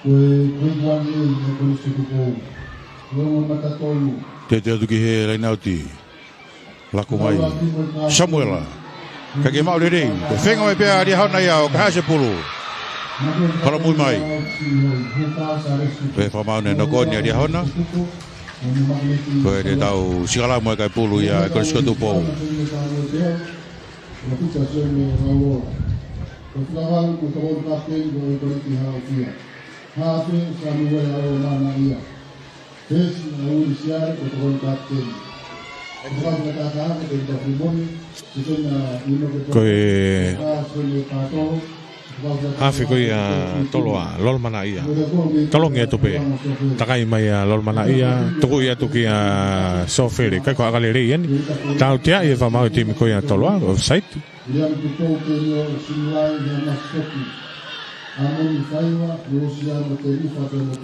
Ko e, ko e kuangi e, e, ko e suku ko. Longo mata tolu. Te te atu ki he laine ʻauti. Laku mai. Samuela. Ka ke maʻu lelei. Ko e feinga mai pē ʻa Liahona ia ʻo kaihaʻasi e pulu. Palomui mai. Ko e fakamaau ne noko ʻeni ʻa Liahona. Ko e te tau sikalamu e kai pulu ia e Kolisi ko Tupou. Ko e fakavalu ko e tokoni kapiteni ko e Kolisi Haukia. Hafe Samuela ʻo mana ia. Ko e hafe ko ia Toloa, Lolomanaʻia. Tolongi atu pē. Takai mai ʻa Lolomanaʻia, tukuʻi atu kia Sofele, kai ko ʻAkalelei ʻeni. Tauteaʻi e fakamaau e timi ko ia Toloa, offside.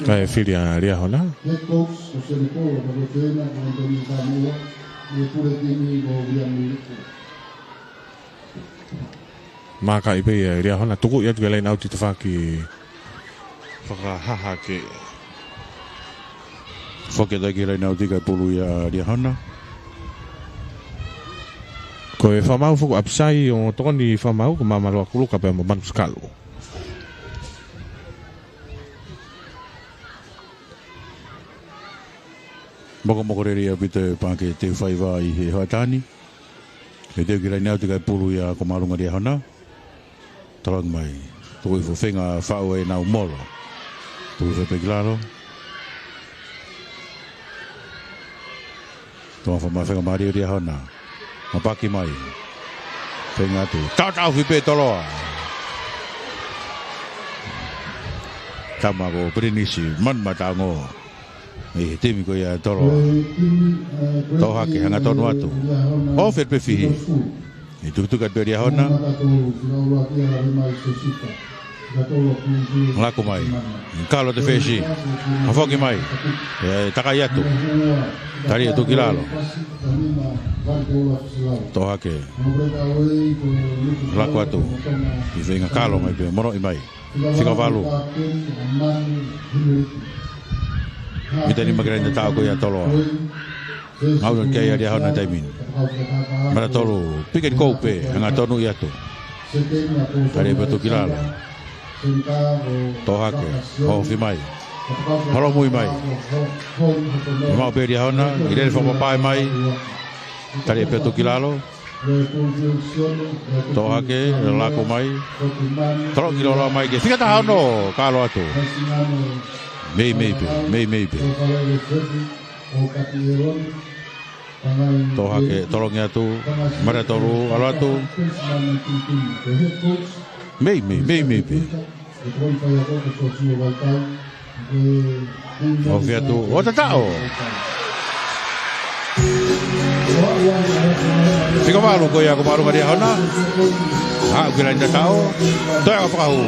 Ka e fili ʻa Liahona. Makaʻi pē ia Liahona, tukuʻi atu ki he laine ʻauti tafaʻaki fakahaha ke foki atu ki he laine ʻauti kai pulu ia Liahona. Ko e fakamaau foki ʻapisai ʻo tokoni fakamaau ko Mamaloa Kuluka pea mo Manu Sakalu. Mokomoko lelei ʻaupito e Paʻake Teufaiva ʻi he hoʻatā ni. Ke teu ki he laine ʻauti kai pulu ia ko Malunga Liahona. Tolongi mai. Tuku ʻi he feinga faʻu ʻenau molo. Tuku ʻi he pē ki lalo. Toa fa ma feinga mālie Liahona. Mapaki mai. Feinga atu. Tautaofi pē Toloa. Tama ko Pilinisi. Man matango. ʻI he timi ko ia Toloa. Tohake hangatonu atu. ʻO fetpefihi. ʻI tukutuku atu pē Liahona. Laku mai. Kalo te fesi. Hafoki mai. ʻE takai atu. Tali atu ki lalo. Tohake. Laku atu. ʻI feinga kalo mai pē. Monoʻi mai. Fika valu. Mita nima ki he laine tataʻo ko ia Toloa. Ngau na kia ia Liahona taimi ni. Mata tolu, pick and go pē, hangatonu ʻi atu. Tali pē atu ki lalo. Tohake, ofi mai. Palomui mai. ʻI maʻu pē Liahona, ʻi lele fakapae mai. Tali pē atu ki lalo. Tohake, laku mai. Tolongi loloa mai ke fika taha ono, kalo atu. Meimei pē, meimei pē. Tohake, tolongi atu. Mata tolu, alo atu. Meimei, meimei pē. Ofi atu, ʻo tataʻo. Fika valu ko ia ko Malunga Liahona. Aʻu ki he laine tataʻo. Toe anga fakahū.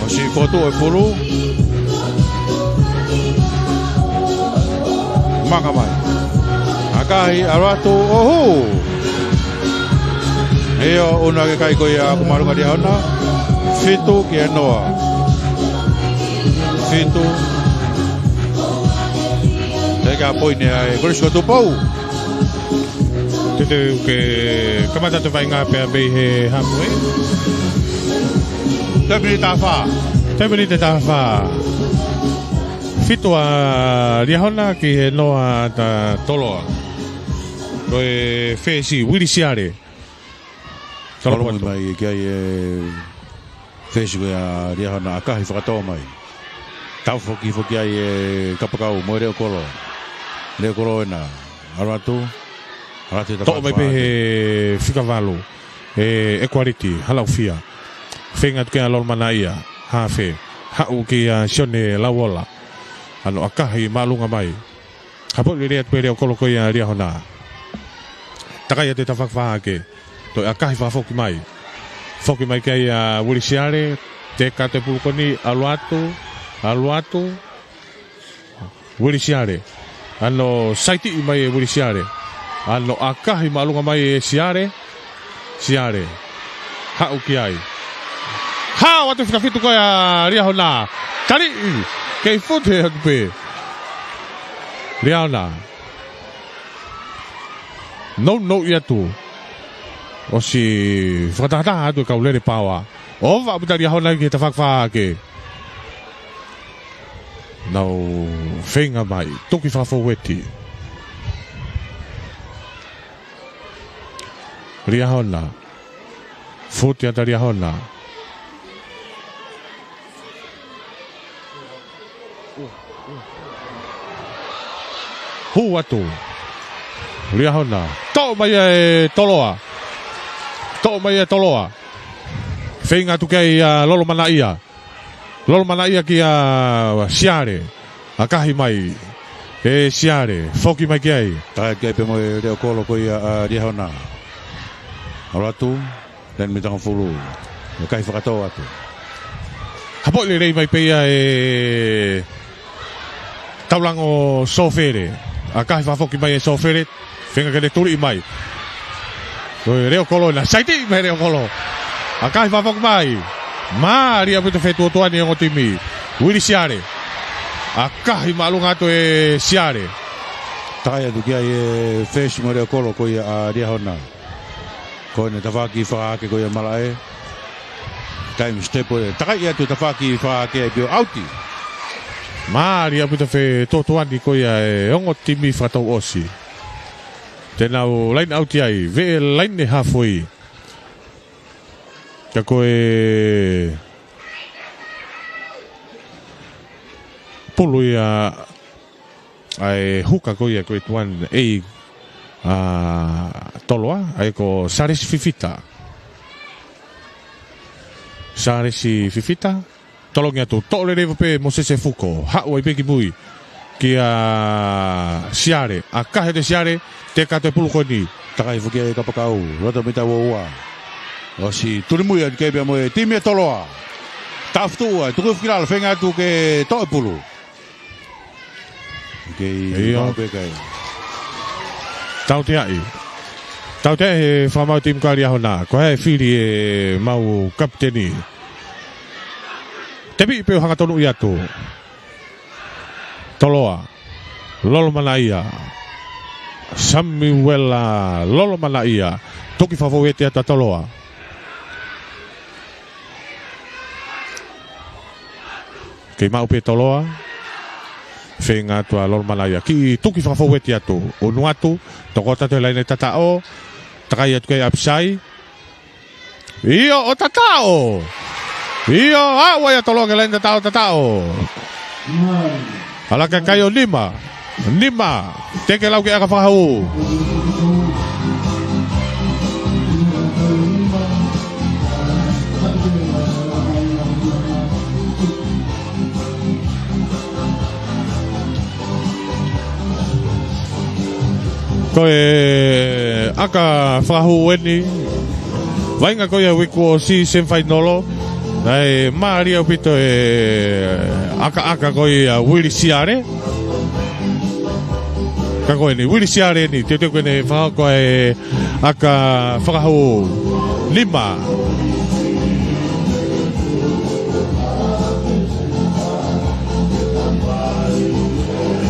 ʻOsi fotu e pulu. Maka mai. Akahi, alo atu, ʻo hū. ʻE ʻIo, ʻunu hake e kai ko ia ʻa Pumalunga Liahona. Fitu ki he noa. Fitu. Teʻeki ai poini ai Kolisi ko Tupou. Teuteu ke kamata atu e vaʻinga pea mei he hāmui. Tau miniti ʻe fā. Tau miniti ʻe fā. Fitu ʻa Liahona ki he noa ʻa Toloa. Ko e fesi Uili Siale. Tolo Tolo potu. Mai ki ai e fesi ko ia ʻa Liahona, ʻakahi fakatō mai. Tau foki foki ai e kapakau mo e leʻo kolo. Leʻo kolo ena. ʻAlu atu. ʻAlu atu e Toʻo mai pē he fika valu. E, e kualiti, Halaufia. Feinga atu ki ai ʻa Lolomanaʻia. Hafe. Haʻu kia Sione Lauola. ʻAno ʻakahi māʻolunga mai. Hapoʻi lelei atu pē leʻo kolo ko ia ʻa Liahona. Takai atu e tafaʻaki fā hake. Toe ʻakahi fakafoki mai. Foki mai ki ai ʻa Uili Siale. Teka atu e pulu ko eni, ʻalu atu. ʻAlu atu. Uili Siale. ʻAno saitiʻi mai e Uili Siale. ʻAno ʻakahi māʻolunga mai e Siale. Siale. Haʻu ki ai. Haʻu atu e fika fitu ko ia ʻa Liahona. Taliʻi. Kei fute atu pē. Liahona. Nounou atu. ʻOsi fakatahataha atu e kau lele paoa. ʻOfa ʻaupito ʻa Liahona ki he tafaʻaki fā hake. Nau feinga mai. Tuki fakafoueti. Liahona. Fute atu ʻa Liahona. Hū atu. Liahona. Toʻo mai ʻe Toloa. Toʻo mai ʻe Toloa. Feinga atu ki ai ʻa Lolomanaʻia. Lolomanaʻia kia Siale. ʻAkahi mai ʻe Siale. Foki mai ki ai. Takai ki ai pē mo e leʻo kolo ko ia ʻa Liahona. ʻAlu atu. Leni mei tangafulu. ʻAkahi fakatō atu. Hapoʻi lelei mai pē ia ʻe Taulango Sofele. ʻAkahi fakafoki mai ʻe Sofele. Feinga ke ne tuliʻi mai. Ko e leʻo kolo ena. Saitiʻi mai leʻo kolo. ʻAkahi fakafoki mai. Mālie ʻaupito e fetuotuani ʻa e ongo timi. Uili Siale. ʻAkahi māʻolunga atu ʻe Siale. Takai atu ki ai e fesi mo e leʻo kolo ko ia ʻa Liahona. Ko ʻene tafaʻaki fā hake ko ia malaʻe. Taimi step ē. Takai atu tafaʻaki fā hake ai pio ʻauti. Mālie ʻaupito e fetuotuani ko ia ʻa e ongo timi fakatouʻosi. Te nau laine ʻauti ai, veʻe laine hafoi. Ka ko e pulu ia ʻa e huka ko ia ko e tuan ei ʻa Toloa, ʻa ia ko Salesi Fifita. Salesi Fifita, tolongi atu, toʻo lelei pē Mosese Fuko, haʻu ai pē ki mui, kia Siale, ʻakahi atu ʻe Siale, teka atu e pulu ko eni. Takai foki e kapakau, loto mita ua ua. ʻOsi tulimui atu ki ai pea mo e timi ʻa Toloa. Tafutuʻu ai, tuku foki lalo, feinga atu ke toʻo e pulu. Kei ʻIo. Mau pē kai. Tauteaʻi. Tauteaʻi he fakamaau timi ko ia ʻa Liahona. Ko e hā e fili ʻemau kapiteni. Tepi pē ʻo hanga tonuʻi atu. Toloa. Lolomanaʻia. Samiuela Lolomanaʻia. Tuki fakafoueti atu ʻa Toloa. Kei maʻu pē Toloa. Feinga atu ʻa Lolomanaʻia. Kiʻi tuki fakafoueti atu. ʻUnu atu. Toko atu he laine tataʻo. Takai atu ki ai ʻapisai. ʻIo, ʻo tataʻo. ʻIo, aʻu ai ʻa Toloa ki he laine tataʻo, tataʻo. ʻAlu ki he kai ʻo nima. Nima. Teke lau ki he ʻaka fakahū. Ko e ʻaka fakahū eni. Vaʻinga ko ia uike kuo ʻosi semifinolo. Naʻe mālie ʻaupito e ʻakaʻaka ko ia Uili Siale. Ka ko eni, Uili Siale eni, teuteu ke ne fakahoko e ʻaka fakahū. Lima.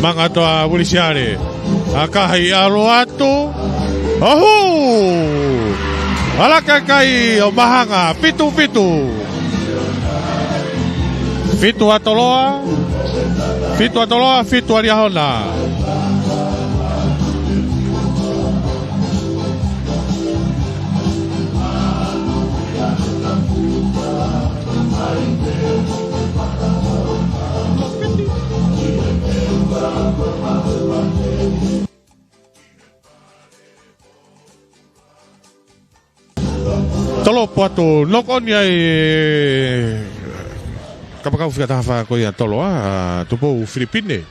Manga atu ʻa Uilisiale. ʻAkahi, ʻalu atu. ʻOhū! ʻAlakakai ʻo Mahanga, fitu fitu. Fitu ʻa Toloa. Fitu ʻa Toloa, fitu ʻa Liahona. Tolopo atu, knock on ia ʻi he kapakau fika taha fā ko ia Toloa, ʻa Tupou Filipine.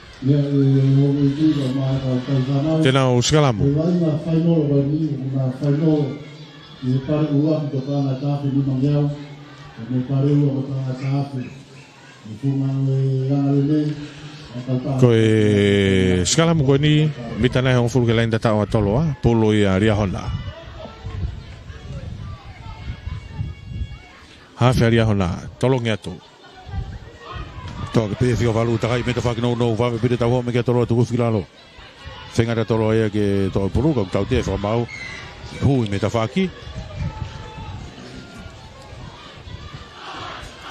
Te nau sikalamu. Ko e sikalamu ko eni, mita nai hongofulu ki he laine tataʻo ʻa Toloa, pulu ia Liahona. Hafe ʻa Liahona, tolongi atu. Toʻo hake pē ʻe Fikavalu, takai mei he tafaʻaki nounou, vave pē ke tau hoko mai kia Toloa, tuku ki lalo. Feinga ʻa Toloa ia ke toʻo e pulu, ka tautea ʻe Fakamaau. Hū ʻi mei he tafaʻaki.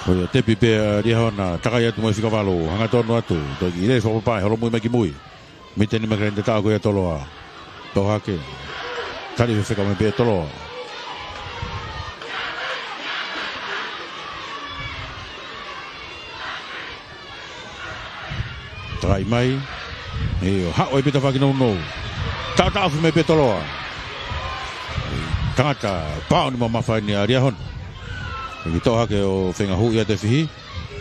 Ko ia tepi pē ʻa Liahona, takai atu mo Fikavalu, hangatonu atu, toki ʻi he fakapapaʻi, holomui mai ki mui. Mita nima ki he laine tataʻo ko ia Toloa. Toʻo hake. Tali fefeka mai pē Toloa. Takai mai. ʻIo, haʻu ai pē tafaʻaki nounou. Taʻotaʻofi mai pē Toloa. Tangata pāuni mamafa eni ʻa Liahona. Toki toʻo hake ʻo feinga hū ia ʻa e fihi.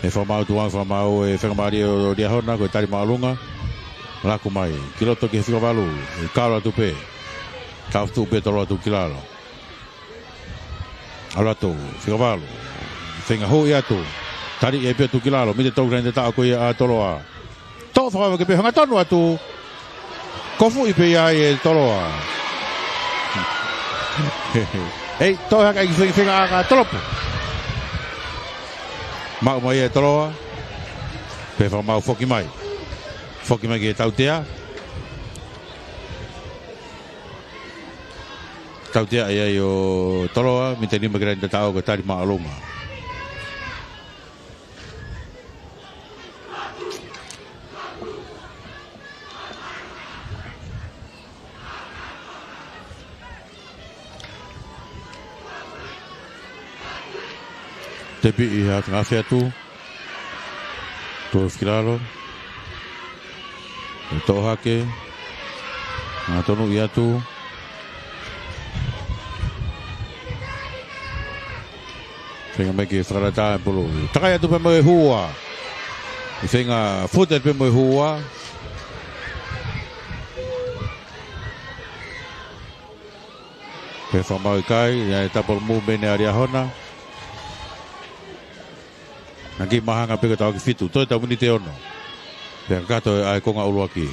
ʻE Fakamaau tuʻu ange, Fakamaau ʻe feinga mālie ʻo Liahona, ko e tali māʻolunga. Laku mai, ki loto ki he Fikavalu, ʻe kalo atu pē. Tafotuʻu pē Toloa tuʻu ki lalo. ʻAlu atu, Fikavalu. Feinga hū ia atu. Tali ia pē tuʻu ki lalo, mita tolu ki he laine tataʻo ko ia ʻa Toloa. Toʻo fakavave pē hangatonu atu. Kofuʻi pē ia ʻe Toloa. ʻEi, toʻo hake ai ki fenga, fenga ʻa ka Tolopo. Maʻu mai ʻe Toloa. Pea Fakamaau foki mai. Foki mai ki he tautea. Tautea ia ʻo Toloa, mita nima ki he laine tataʻo ko e tali māʻolunga. Tepi ʻi he hafe atu. Tuʻu ki lalo. ʻE toʻo hake. Hangatonu ia atu. Feinga mai ke fakalata e pulu. Takai atu pē mo e hua. ʻE feinga fute pē mo e hua. Pea Fakamaau ʻikai, ia e tapolo mū mene ʻa Liahona. Naʻe kei Mahanga pē ko e tafaʻaki fitu, toe tau miniti ʻe ono. Pea kakato ʻa e konga ʻuluaki.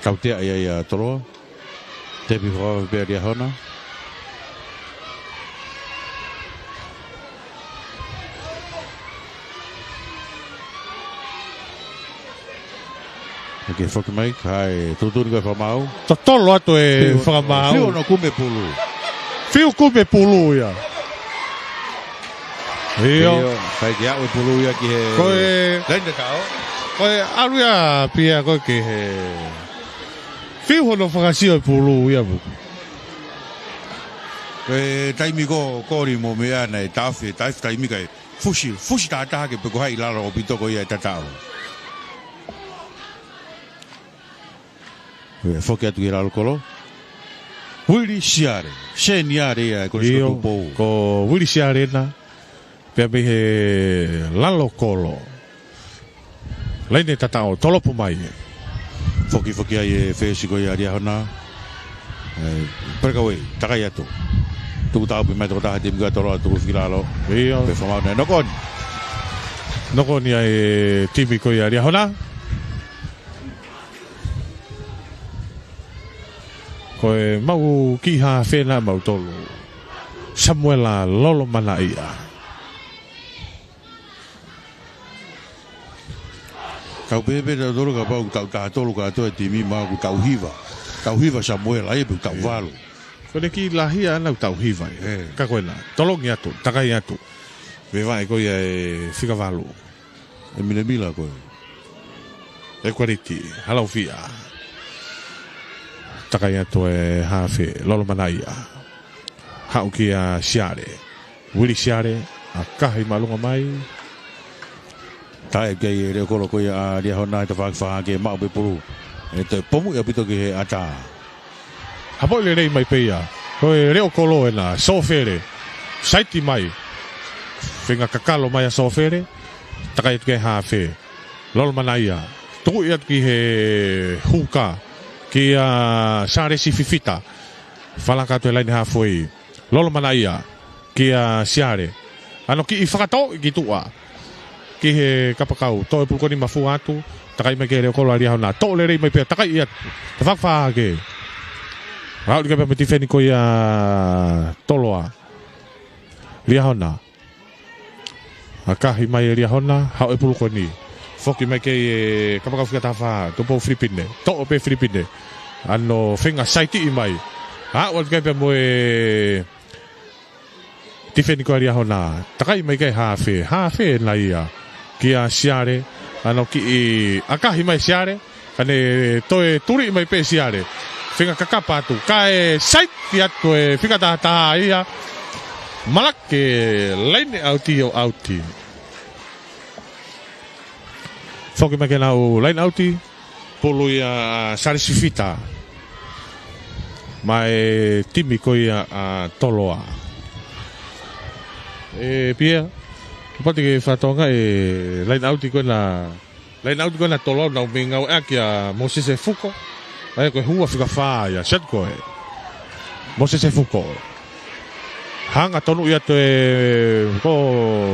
Tautea ia ʻa Toloa. Tepi fakavave pē ʻa Liahona. ʻOku foki mai, kae tuʻutuʻuni ko e Fakamaau. Totolo atu ʻe Fakamaau. Fiu hono kumi e pulu. Fiu kumi e pulu ia. ʻIo. ʻIo, kae ke aʻu e pulu ia ki he laine tataʻo. Ko e ʻalu ia pē ia ko ē ki he fiu hono fakasio e pulu ia pu. Ko e taimi ko ē, ko eni mo meʻa naʻe tafe, tafe taimi kae fusi, fusi tahataha ke pē ko hai ʻi lalo ʻaupito ko ia e tataʻo. Ko ia foki atu ki he lalo kolo. Uilisiale, Seniale ia e Kolisi ko Tupou. Ko Uilisiale ena, pea mei he lalo kolo. Laine tataʻo, tolopo mai. Foki, foki ai e fesi ko ia Liahona. ʻE, breakaway, takai atu. Tuku taʻu pē mai tokotaha timi ko ia Toloa tuku ki lalo. ʻIo. Pea Fakamaau naʻe knock on. Knock on ia e timi ko ia Liahona. Ko e maʻu kiʻi hafe ena maʻu tolu. Samuela Lolomanaʻia. Kau pehē pē nautolu kapau ʻoku taʻu taha tolu kātoa e timi, mahalo ʻoku taʻu hiva. Taʻu hiva Samuela, ʻa ia pē ʻoku taʻu valu. Ko ʻene kiʻi lahi ʻana ʻoku taʻu hiva ia. Ka ko ena, tolongi atu, takai atu. Vevaʻe ko ia e fika valu. ʻE milamila ko ē. ʻE Kualiti, Halaufia. Takai atu e hafe, Lolomanaʻia. Haʻu kia Siale. Vili Siale, ʻakahi māʻolunga mai. Taʻe kei e leʻo kolo ko ia ʻa Liahona, ʻe tafaʻaki fā hake, maʻu pē pulu. ʻE toe pomu ʻaupito ki he ʻatā. Hapoʻi lelei mai pē ia. Ko e leʻo kolo ena, Sofele. Saiti mai. Feinga kakalo mai ʻa Sofele. Takai atu ki he hafe. Lolomanaʻia. Tukuʻi atu ki he huka. Kia Salesi Fifita. Falaka atu e laine hafoʻi. Lolomanaʻia. Kia Siale. ʻAno kiʻi fakatō ki tuʻa. Ki he kapakau. Toʻo e pulu ko eni mafua atu. Takai mai ki he leʻo kolo ʻa Liahona. Toʻo lelei mai pē ia. Takai atu. Tafaʻaki fā hake. Haʻu ʻo liʻaki pē mo e tifeni ko ia Toloa. Liahona. ʻAkahi mai e Liahona, haʻu e pulu ko eni. Foki mai ki he kapakau fika taha fā, Tupou Filipine. Toʻo pē Filipine. ʻAno feinga saitiʻi mai. Haʻu atu ki ai pea mo e tifeni ko ia Liahona. Takai mai ki he hafe. Hafe ena ia. Kia Siale. ʻAno kiʻi ʻakahi mai Siale. Ka ne toe tuli mai pē Siale. Feinga kakapa atu. Kae saiti atu e fika taha taha ia. Malaki laine ʻauti ʻo ʻauti. Foki mai ki heʻenau laine ʻauti. Pulu ia ʻa Salesi Fifita. Maʻa e timi ko ia ʻa Toloa. ʻE Pia. Kapau te ke fakatonga e laine ʻauti ko ena Laine ʻauti ko ena Toloa naʻa nau mei ngāueʻaki ʻa Mosese Fuko. ʻA ia ko e hua fika fā ia, set ko ē. Mosese Fuko. Hanga tonu ia toe ko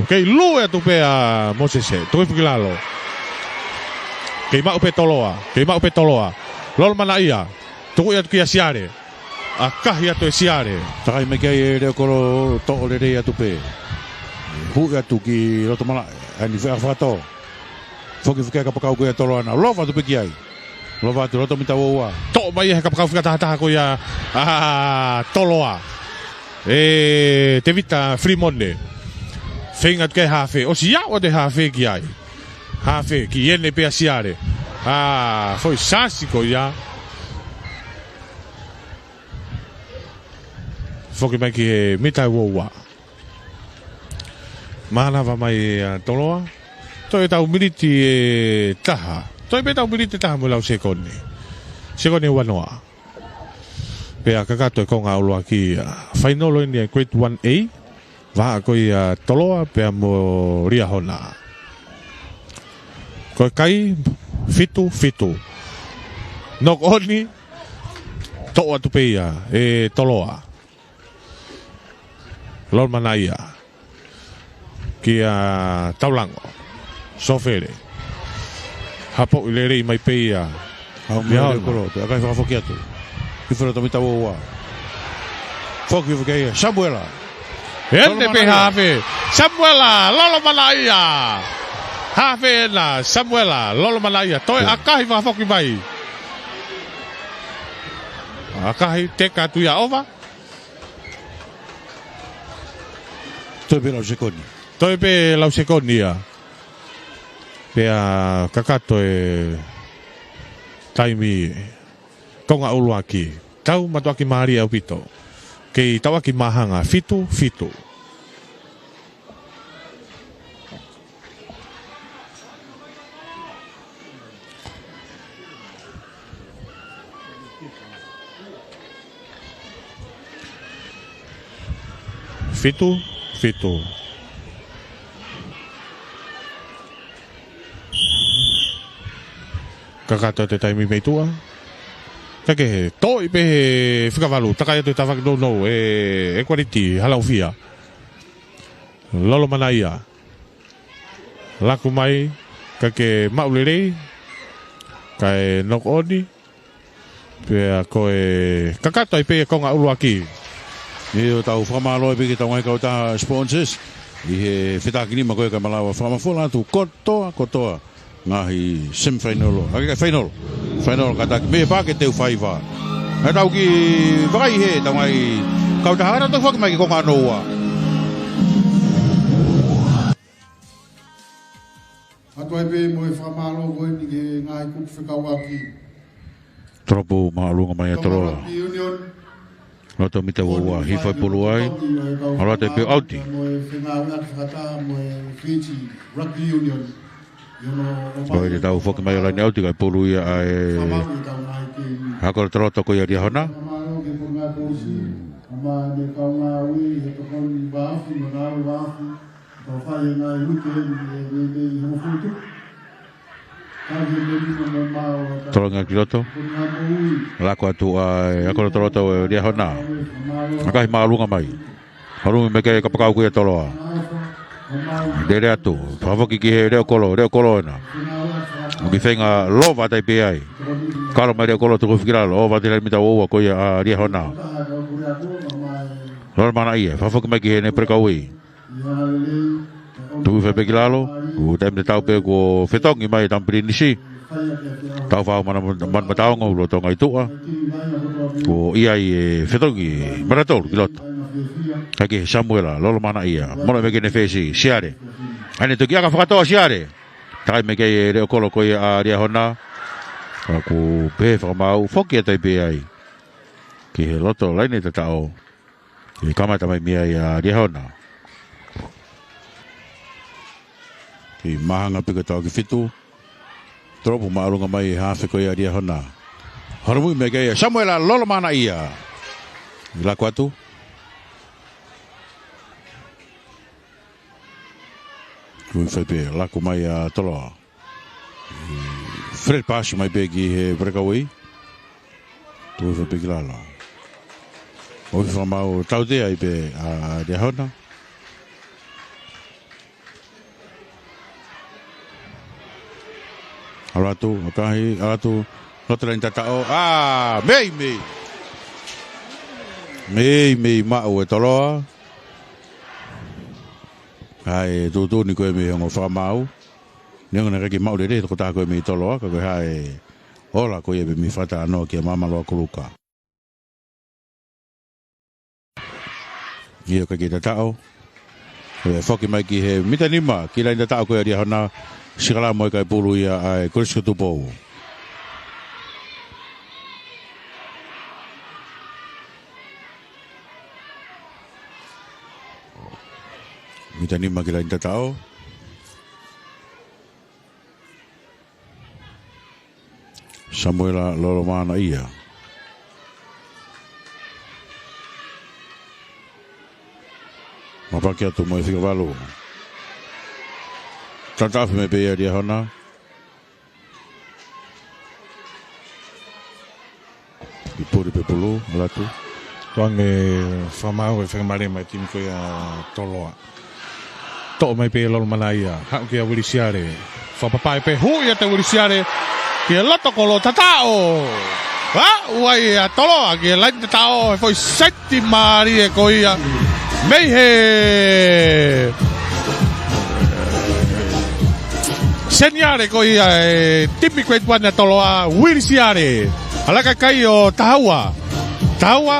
kei lue atu pē ʻa Mosese. Tuku hifo ki lalo. Kei maʻu pē Toloa. Kei maʻu pē Toloa. Lolomanaʻia. Tuku ia atu kia Siale. ʻAkahi atu e Siale. Takai mai ki ai e leʻo kolo toʻo lelei atu pē. Huʻi atu ki loto malaʻe. ʻAi ni fea fato. Foki fika kapakau ko ia Toloa na. Lova atu pē ki ai. Lova atu loto mita ua ua. Toʻo mai he kapakau fika taha taha ko ia ʻa Toloa. ʻE Tevita Filimone. Feinga atu ki he hafe. ʻOsi aʻu atu e hafe ki ai. Hafe ki ʻene pea Siale. ʻA, foʻi sasi ko ia. Foki mai ki he mita ua ua. Mānava mai ʻa Toloa. Toe tau miniti ʻe taha. Toe pē tau miniti ʻe taha mo e lau sekoni. Sekoni ua noa. Pea kakato e konga ʻuluaki ia. Fainolo eni e Grade one A. Vahaʻa ko ia Toloa pea mo Liahona. Ko e kai, fitu fitu. Knock on, toʻo atu pē ia ʻe Toloa. Lolomanaʻia. Kia Taulango. Sofele. Hapoʻi lelei mai pē ia. Au mea Liahona. Kolo, toe ʻakahi fakafoki atu. Hifo loto mita ua ua. Foki hifo ki ai ia. Samuela. ʻEne pē Lolomanaʻia. Hafe. Samuela, Lolomanaʻia. Hafe ena, Samuela, Lolomanaʻia. Toe ʻakahi fakafoki mai. ʻAkahi teka atu ia ʻova. Toe pē lau sekoni. Toe pē lau sekoni ia. Pea kakato e taimi konga ʻuluaki. Tau mātuʻaki mālie ʻaupito. Kei tauʻaki māhanga fitu fitu. Fitu fitu. Kakato e taimi mei tuʻa. Ka ke toʻo pē he fika valu. Takai atu e tafaʻaki nounou ʻe, ʻe Kualiti, Halaufia. Lolomanaʻia. Laku mai, ka ke maʻu lelei, kae knock on. Pea ko e kakato ai pē ia konga ʻuluaki. ʻIo, tau fakamālō ai pē ki he tau ngaahi kautaha sponsors ʻi he fetākinima ko ē kae malava fakamafua atu kotoa, kotoa ngaahi semifinal, ʻa e final. Final kātaki mei he Paʻake Teufaiva. Naʻa tau kiʻi vakai he tau ngaahi kautaha, naʻa tau foki mai ki he konga hono ua. Atu ai pē mo e fakamālō ko eni ki he ngaahi kupu fekauʻaki. Tolopu māʻolunga mai ʻa Toloa. Tonga Rugby Union. Loto mita ua ua, hifo e pulu ai. ʻAlu atu pē ʻauti. Mo e fengāueʻaki fakataha mo e Fiji Rugby Union. Ko e te tau foki mai ʻo laine ʻauti kae pulu ia ʻa e ako lotoloto ko ia ʻa Liahona. Tolonga ki loto. Laku atu ʻa e ako lotoloto ʻa Liahona. ʻAkahi māʻolunga mai. Halu mai ki he kapakau ko ia ʻa Toloa. Lele atu. Fakafoki ki he Leʻokolo, Leʻokolo ena. ʻOku feinga lova atu ai pē ai. Kalo mai Leʻokolo tuku hifo ki lalo. ʻOku ʻi he laine mita ua ua ko ia ʻa Liahona. Lolo Manaʻia. Fakafoki mai ki heʻene pulekauʻi. Tuku hifo pē ki lalo, ʻoku taimi tatau pē kuo fetongi mai e Tama Pilinisi. Tau fau mana, mana mataongo, Lolotonga ʻi tuʻa. Ko ia ʻi he fetongi, mana tolu ki loto. Kae ki he Samuela, Lolo Manaʻia, mole mai ki heʻene fesi, Siale. ʻAi ʻene toki ʻaka fakatoa Siale. Takai mai ki ai e Leʻokolo ko ia ʻa Liahona. Ka kuo pehē fakamaau, foki atu ai pē ai. Ki he loto laine tataʻo. ʻI he kamata mai mei ai ʻa Liahona. Kiʻi māhanga pē ko e tau ki fitu. Tolopu māʻolunga mai e hafe ko ia ʻa Liahona. Halu mai ki ai ʻa Samuela Lolo Manaʻia. Laku atu. Kui fai pē, laku mai ʻa Toloa. Fred pass mai pē ki he pulekauʻi. Tuku hifo pē ki lalo. ʻOku fakamāu tautea ai pē ʻa Liahona. ʻAlu atu, ʻakahi, ʻalu atu. Loto laine tataʻo. ʻA, meimei. Meimei maʻu e Toloa. ʻA e tuʻutuʻuni ko ē mei he ongo fakamāu. Neongo naʻe ʻikai ke maʻu lelei e tokotaha ko ē mei Toloa, ka ko e hā e ola ko ia mei he fakataha noa kia Māmaloa Kuluka. ʻIo, ʻikai ke tataʻo. Ko e foki mai ki he mita nima, ki he laine tataʻo ko ia ʻa Liahona, sikalamu ai kae pulu ia ʻa e Kolisi ko Tupou. Mita nima ki he laine tataʻo. Samuela Lolo Manaʻia. Mapaki atu mo e fika valu. Tataʻo mai pē ia ʻa Liahona. ʻI puli pē pulu, ʻalu atu. Tuange fakamāu e fengamale mai timi ko ia ʻa Toloa. Toʻo mai pē Lolo Manaʻia. Haʻu kia Uilisiale. Fakapapaʻi pē hui ʻa te Uilisiale. Ki he loto kolo tataʻo. Haʻu ai ʻa Toloa. Ki he laine tataʻo. He foʻi seti mālie ko ia. Mei he Seniale ko ia e timi ko e tuane ʻa Toloa, Uilisiale. ʻAlaka kai ʻo taha ua. Taha ua.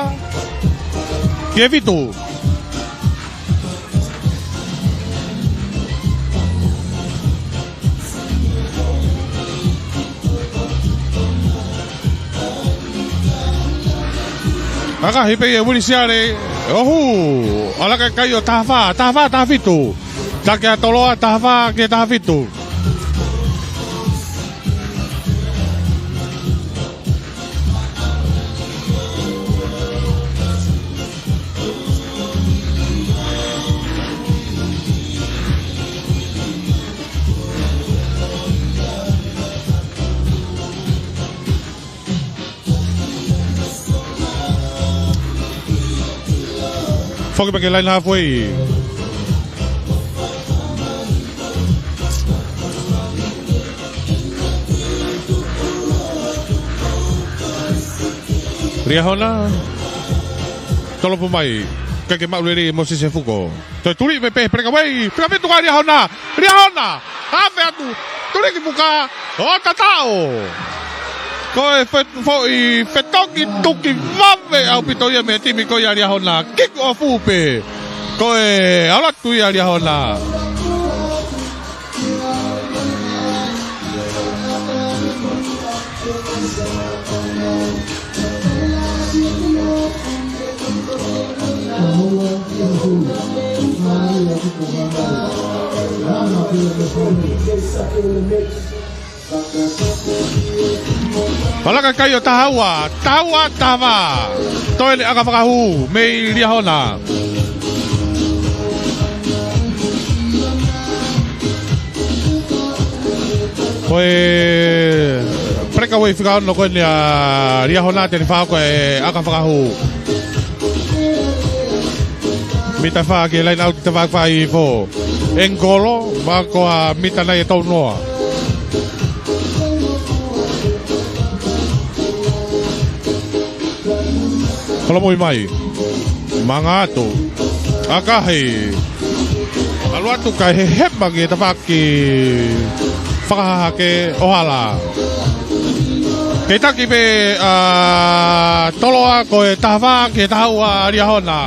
Ki he fitu. ʻAkahi pē ia Uilisiale. ʻOhu. ʻAlaka kai ʻo taha fā. Taha fā, taha fitu. Taki ʻa Toloa, taha fā ki he taha fitu. Foki mai ki he laine halfway. Liahona, tolopu mai, ʻikai ke maʻu lelei ʻe Mōsese Fuko. Toe tuli mei pē he peleka vei, fika fitu ka Liahona, Liahona, ʻave atu, tuli ki muka, ʻo tatau. Ko e fe-, foʻi fetoki tuki vave ʻaupito ia mei he timi ko ia Liahona, kick off pē. Ko e ʻalu atu ia Liahona. Palaka kai ʻo taha ua, taha ua, taha fā. Toe ʻene ʻaka fakahū mei Liahona. Ko e breakaway fika ono ko eni ʻa Liahona te ne fakahoko e ʻaka fakahū. Mita fā ki he line out, tafaʻaki fā hifo. Engolo, mako ʻa mita nai e tau noa. Holomui mai. Manga atu. ʻAkahi. ʻAlu atu kae hehema ki he tafaʻaki fakahahake ʻo hala. Kei taki pē ʻa Toloa ko e taha fā ki he taha ua Liahona.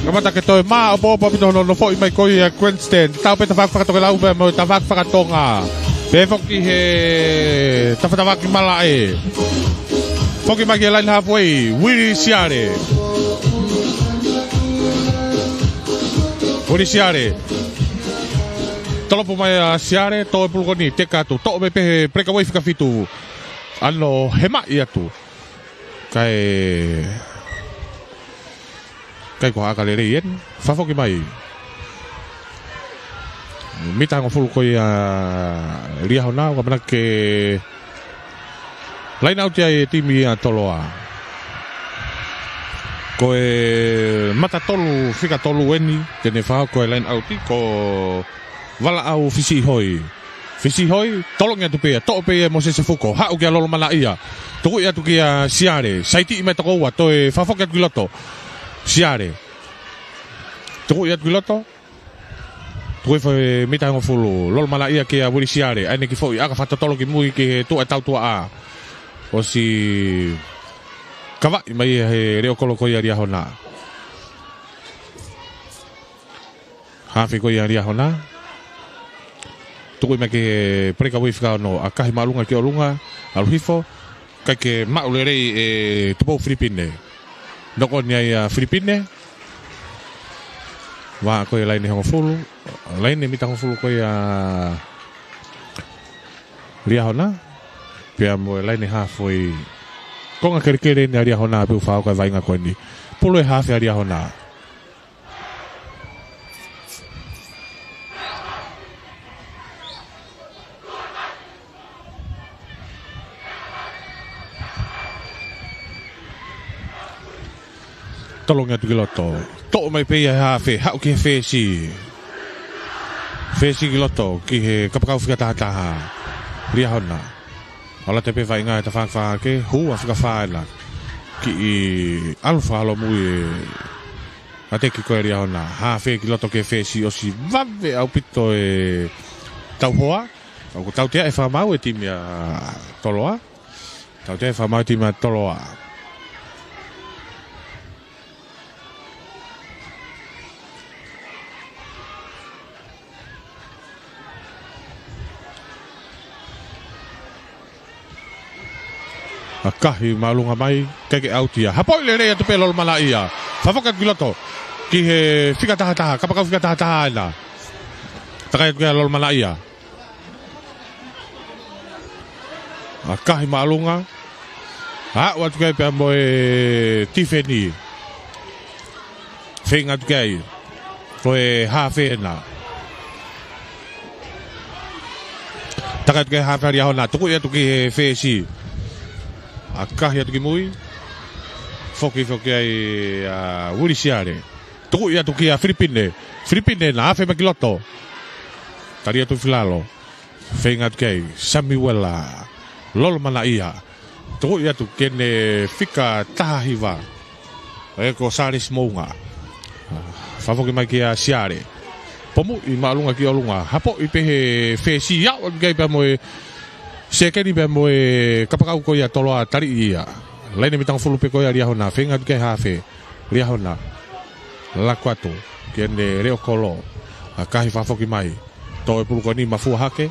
Kamata ke toe maʻopoʻopo ʻaupito hono nofoʻi mai ko ia grandstand. Tau pē tafaʻaki fakatokelau pea mo e tafaʻaki fakatonga. Pea foki he tafaʻaki malaʻe. Foki mai ki he line halfway, Willie Siale. Willie Siale. Tolopu mai ʻa Siale, toe pulu ko eni, teka atu. Toʻo mei pē he breakaway fika fitu. ʻAno hemaʻi atu. Kae ʻikai ko ha ʻaka lelei eni, fakafoki mai. Mita hongofulu ko ia Liahona, ʻoku ʻamanaki ke line out ia e timi ʻa Toloa. Ko e mata tolu, fika tolu eni, te ne fakahoko e line out ko Valaʻau Fisiʻihoi. Fisiʻihoi, tolongi atu pē ia, toʻo pē ia ʻe Mōsese Fuko, haʻu kia Lolomalaʻia. Tukuʻi atu kia Siale, saitiʻi mai toko ua, toe fakafoki atu ki loto. Siale. Tukuʻi atu ki loto. Tukuʻi foʻi mita hongofulu, Lolomalaʻia kia Willie Siale, ʻa ʻene kiʻi foʻi ʻaka fakatotolo ki mui ki he tuʻa tautuaʻa. ʻOsi kavaʻi mai ia he leʻo kolo ko ia Liahona. Hafe ko ia Liahona. Tukuʻi mai ki he breakaway fika ono, ʻakahi māʻolunga ki ʻolunga, ʻalu hifo, ʻikai ke maʻu lelei ʻe Tupou Filipine. Noko ni ai ʻa Filipine. Vā ko ia laine hongofulu, laine mita hongofulu ko ia Liahona. Pea mo e laine halfway. Konga kelekele eni ʻa Liahona pea u fakahoko e vaʻinga ko eni. Pulu e hafe ʻa Liahona. Tolongi atu ki loto. Toʻo mai pē ia he hafe, haʻu ki he fesi. Fesi ki loto, ki he kapakau fika taha taha. Liahona. ʻAlu atu pē vaʻinga e tafaʻaki fakahahake, hū ʻa fika fā ena. Kiʻi ʻalu fakaholomui e ʻateki ko ia Liahona, hafe ki loto ki he fesi, ʻosi vave ʻaupito e tauhoa. ʻOku tautea e fakamaau e timi ʻa Toloa. Tautea e fakamaau e timi ʻa Toloa. ʻAkahi māʻolunga mai, ʻikai ke ʻauti ia. Hapoʻi lelei atu pē Lolomalaʻia. Fakafoki atu ki loto. Ki he fika taha taha, kapakau fika taha taha ena. Takai atu kia Lolomalaʻia. ʻAkahi māʻolunga. Aʻu atu ki ai pea mo e tifeni. Feinga atu ki ai. Ko e hafe ena. Taka atu ki he hafe ʻa Liahona. Tukuʻi atu ki he fesi. ʻAkahi atu ki mui. Foki, foki ai ʻa Willie Siale. Tukuʻi atu kia Filipine. Filipine ena, hafe mai ki loto. Tali atu Filalo. Feinga atu ki ai Samiuela Lolomanaʻia. Tukuʻi atu ki heʻene fika taha hiva. ʻE ko Sālesi Mounga. Fakafoki mai kia Siale. Pomuʻi māʻolunga ki ʻolunga. Hapoʻi pē he fesi, aʻu atu ki ai pea mo e sekeni pea mo e kapakau ko ia Toloa, taliʻi ia. Laine mitangofulu pē ko ia Liahona, feinga atu ki ai hafe. Liahona. Laku atu ki heʻene leʻo kolo. ʻAkahi fakafoki mai. Tō e pulu ko eni, mafua hake.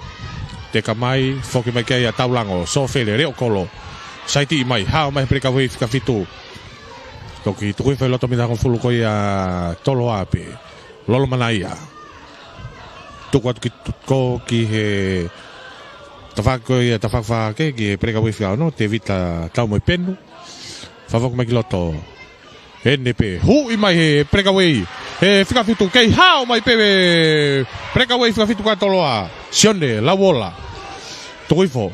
Teka mai, foki mai ki ai ʻa Taulango. Sōfele, leʻo kolo. Saitiʻi mai, hao mai he peleka uei fika fitu. Toki tuku hifo he loto mitangofulu ko ia Toloa pē. Lolomanaʻia. Tuku atu ki, ko ki he tafaʻaki ko ia, tafaʻaki fā hake, ki he peleka uei fika ono, Tevita Taumoepenu. Fakafoki mai ki loto. ʻEne pē, huʻi mai he peleka uei. He fika fitu, kei hao mai pē he peleka uei fika fitu ʻa Toloa. Sione Lauola. Tuku hifo.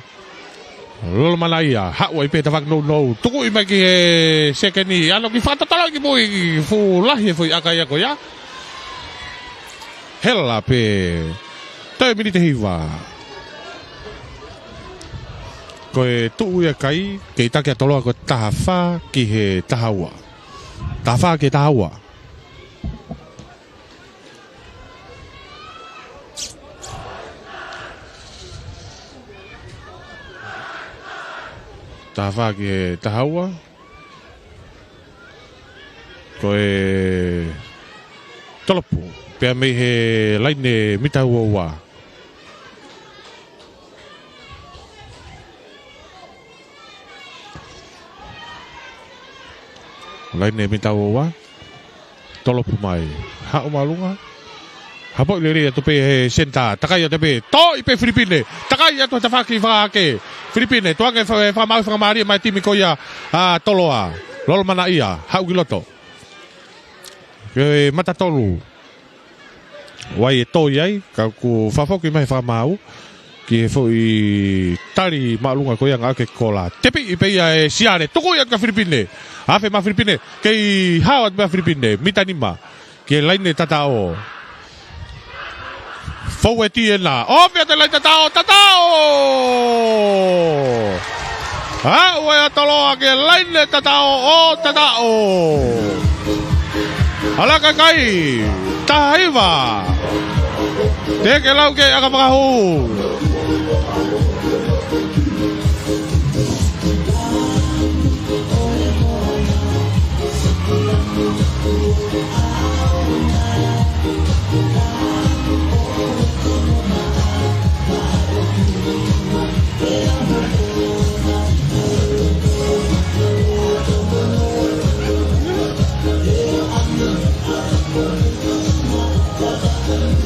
Lolomanaʻia, haʻu ai pē tafaʻaki nounou. Tukuʻi mai ki he sekeni, ʻa ʻoku fakatotolo ki mui, fuʻu lahi e foʻi ʻaka ia ko ia. Hela pē. Toe miniti hiva. Ko e tuʻu ia kai, kei taki ʻa Toloa ko e taha fā ki he taha ua. Taha fā ki he taha ua. Taha fā ki he taha ua. Ko e tolopu. Pea mei he laine mita ua ua. Laine mita ua ua. Tolopu mai. Haʻu māʻolunga. Hapoʻi lelei atu pē he senitā. Takai atu pē. Toʻi pē Filipine. Takai atu he tafaʻaki fā hake. Filipine. Tuku ange fa-, fakamaau fakamālie mai timi ko ia ʻa Toloa. Lolomanaʻia. Haʻu ki loto. Ke mata tolu. Vai e toi ai, ka ʻoku fakafoki mai he fakamaau. Ki he foʻi tali māʻolunga ko ia ngā ake kola. Tepiʻi pē ia ʻe Siale, tukuʻi atu kia Filipine. Afe mai Filipine, kei hao atu pē ʻa Filipine, mita nima. Ki he laine tataʻo. Fou e tiena, ʻo pea te laine tataʻo, tataʻo! Aʻu ʻa Toloa ki he laine tataʻo, ʻo tataʻo. ʻAlu kakai, taha hiva. Te ke lau ke ʻaka fakahū.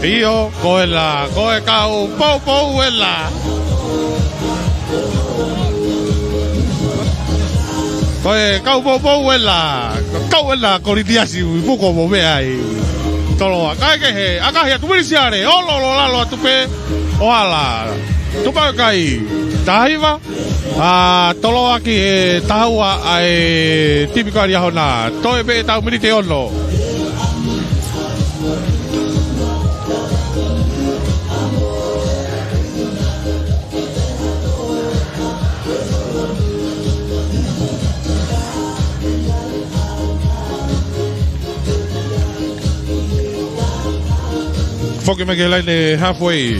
ʻIo, ko e la, ko e kau poupou e la. Ko e kau poupou e la. Ko e kau e la, ko Litiasi, ui puko mo mea ai. Toloa, kae kehe, ʻakahi atu Uilisiale, ʻo lolo lalo atu pē, ʻo ala. Tupa kai, taha hiva. ʻA Toloa ki he taha ua ʻa e timi ko ia Liahona. Toe pē ʻetau miniti ono. Foki mai ki he laine halfway.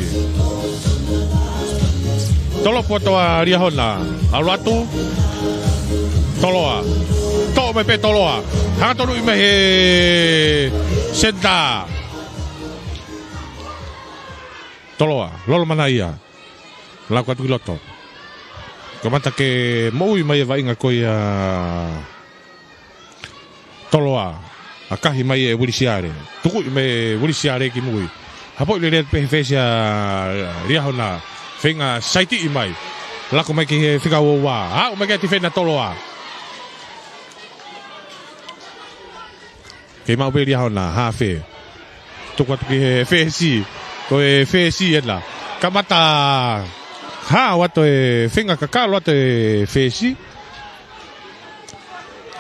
Tolopu atu ʻa Liahona. ʻAlu atu. Toloa. Toʻo mai pē Toloa. Hanga tonu ʻi mai he senitā. Toloa. Lolomanaʻia. Laku atu ki loto. Kamata ke moʻui mai e vaʻinga ko ia. Toloa, ʻakahi mai ʻe Uilisiale. Tukuʻi mai ʻe Uilisiale ki mui. Hapoʻi lelei pē he fesi ʻa Liahona. Feinga saitiʻi mai. Laku mai ki he fika ua ua. Aʻu mai ki he tifeni ʻa Toloa. Kei maʻu pē Liahona, hafe. Tuku atu ki he fesi. Ko e fesi ena. Kamata hao atu e feinga kakalo atu e fesi.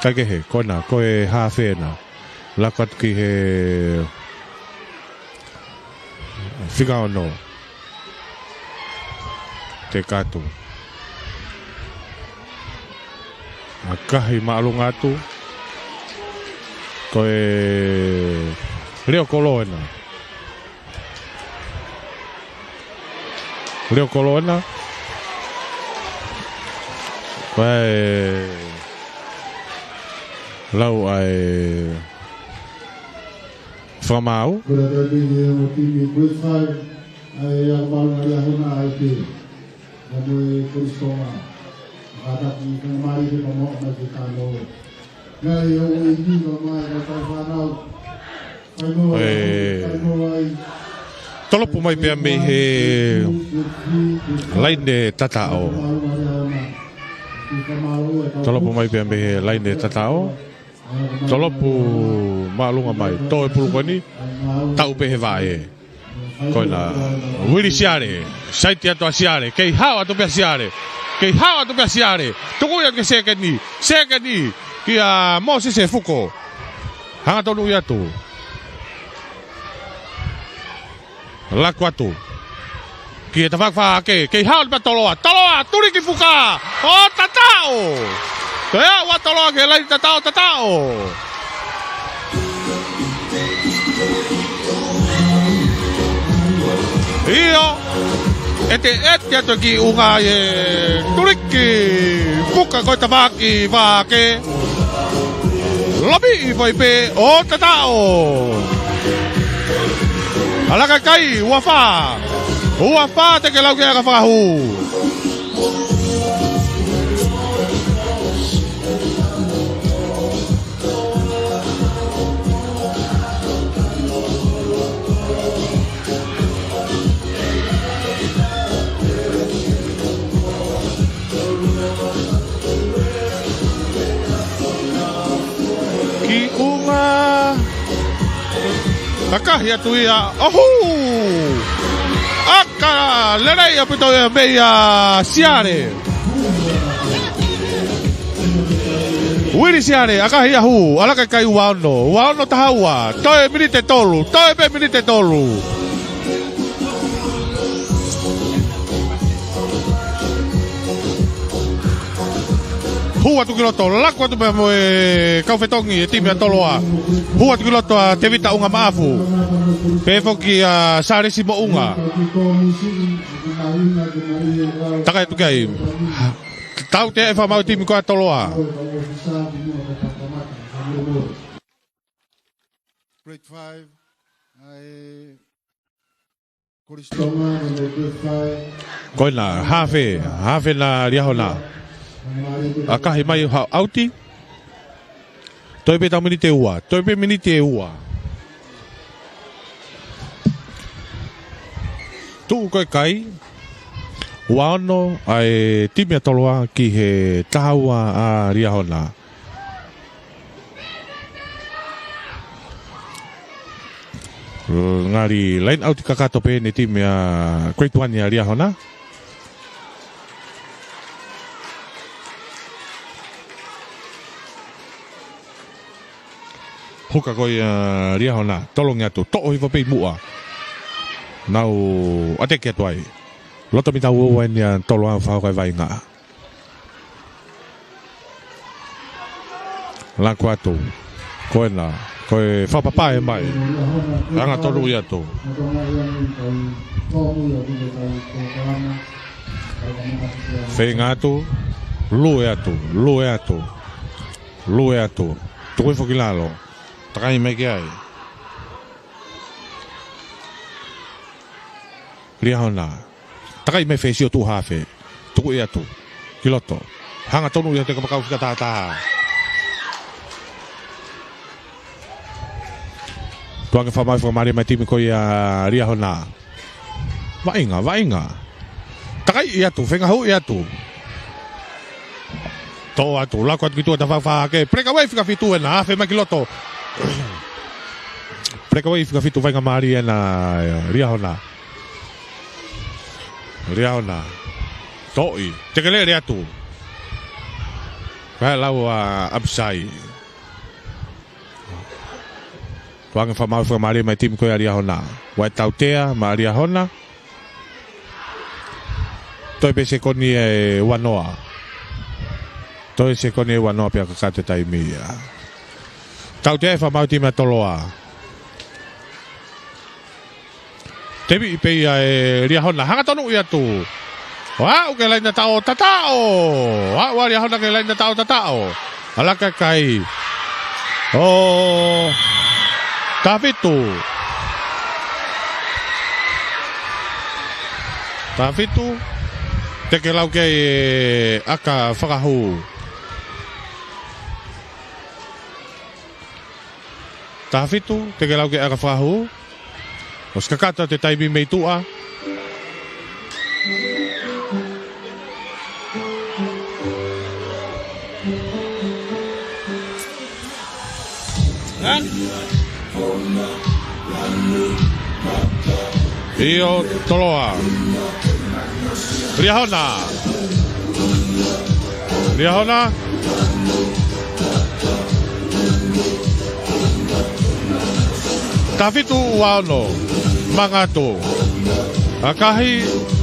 Kae kehe, ko ena, ko e hafe ena. Laku atu ki he fika ono. Te katu. ʻAkahi māʻolunga atu. Ko e leo kolo ena. Leo kolo ena. Ko e lau ʻa e fakamaau. Ko e laka pē ki he ongo timi grade five, ʻa e ako māʻolunga Liahona ʻa e pē. Ka mo e Kolisi Tonga. Kātaki faingamālie ke pea mo mai ke tano. Ngaahi o e ni ka mai ka tau fānau. Faingamālie, e, faingamālie. Tolopu mai pea mei he laine tataʻo. Tolopu mai pea mei he laine tataʻo. Tolopu māʻolunga mai. Tō e pulu ko eni. Tau pē he vaʻe. Ko ena. Uili Siale. Saiti atu ʻa Siale. Kei hao atu pē ʻa Siale. Kei hao atu pē ʻa Siale. Tuku ia ki Sekeni. Sekeni. Kia Mōsese Fuko. Hangatonu ia atu. Laku atu. Ki he tafaʻaki fakahahake. Kei hao atu pē ʻa Toloa. Toloa, tuliki fuka. ʻO tataʻo. Pea ʻoua Toloa ki he laine tataʻo, tataʻo. ʻIo. ʻEteʻete atu ki ʻunga ʻa e tuliki fuka ko e tafaʻaki fakahahake. Lomiʻi foʻi pē ʻo tataʻo. ʻAlakaʻi kai, ua fā. Ua fā te ke lau ke aka fakahū. Ki ʻunga. ʻAkahi atu ia. ʻOhū! ʻAka lelei ʻaupito ia meia Siale. Uili Siale, ʻakahi ia hū, ʻalakaʻi kai ua ono, ua ono taha ua, toe miniti ʻe tolu, toe pē miniti ʻe tolu. Hū atu ki loto, laku atu pē mo e kau fetongi e timi ʻa Toloa. Hū atu ki loto ʻa Tevita ʻUngamaʻafu. Pehē foki ʻa Salesi Moʻunga. Takai atu ki ai. Tautea e fakamaau timi ko ia ʻa Toloa. Grade five, ʻa e Kolisi Tonga, number five. Ko ena, hafe, hafe ʻa Liahona. ʻAkahi mai ha ʻauti. Toe pē tau miniti ʻe ua, toe pē miniti ʻe ua. Tuʻu ko e kai, ua ono ʻa e timi ʻa Toloa ki he taha ua ʻa Liahona. Ngali line out kakato pē ʻeni timi ʻa Grade One ʻa Liahona. Huka ko ia ʻa Liahona, tolongi atu, toʻo hifo pē ʻi muʻa. Nau ʻateki atu ai. Loto mita ua ua ʻeni ʻa Toloa ʻo fakahoko e vaʻinga. Laku atu. Ko ena, ko e fakapapau mai. Hangatonu ia atu. Feinga atu. Lue atu. Lue atu. Lue atu. Tuku hifo ki lalo. Takai mai ki ai. Liahona. Takai mai fesi ʻo tuʻu hafe. Tuku ia atu. Ki loto. Hangatonu ia he kapakau fika taha taha. Tuku ange fakamaau fakamālie mai timi ko ia ʻa Liahona. Vaʻinga, vaʻinga. Takai ia atu, feinga hū ia atu. Toʻo atu, laku atu ki tuʻa tafaʻaki fakahahake. Breakaway fika fitu ena, afe mai ki loto. Breakaway fika fitu, vaʻinga mālie ʻena, Liahona. Liahona. Toʻi. Tekelele atu. Kae lau ʻa Abisai. Tuku ange fakamaau fakamālie mai timi ko ia ʻa Liahona. Vaʻe tautea maʻa Liahona. Toe pē sekoni ʻe uanoa. Toe sekoni ʻe uanoa pea kakato e taimi ia. Tautea e fakamaau e timi ʻa Toloa. Temi pē ia ʻe Liahona. Hanga tonu ia atu. ʻO aʻu ki he laine tataʻo tataʻo. ʻO aʻu ʻa Liahona ki he laine tataʻo tataʻo. ʻAlaka e kai. ʻO Tahafitu. Tahafitu. Teke lau ki ai e ʻaka fakahū. Tahafitu, teke lau ki ai e ʻaka fakahū. ʻOsi kakato atu e taimi mei tuʻa. ʻIo, Toloa. Liahona. Liahona. Tahafitu, ua ono. Mangatu. ʻAkahi,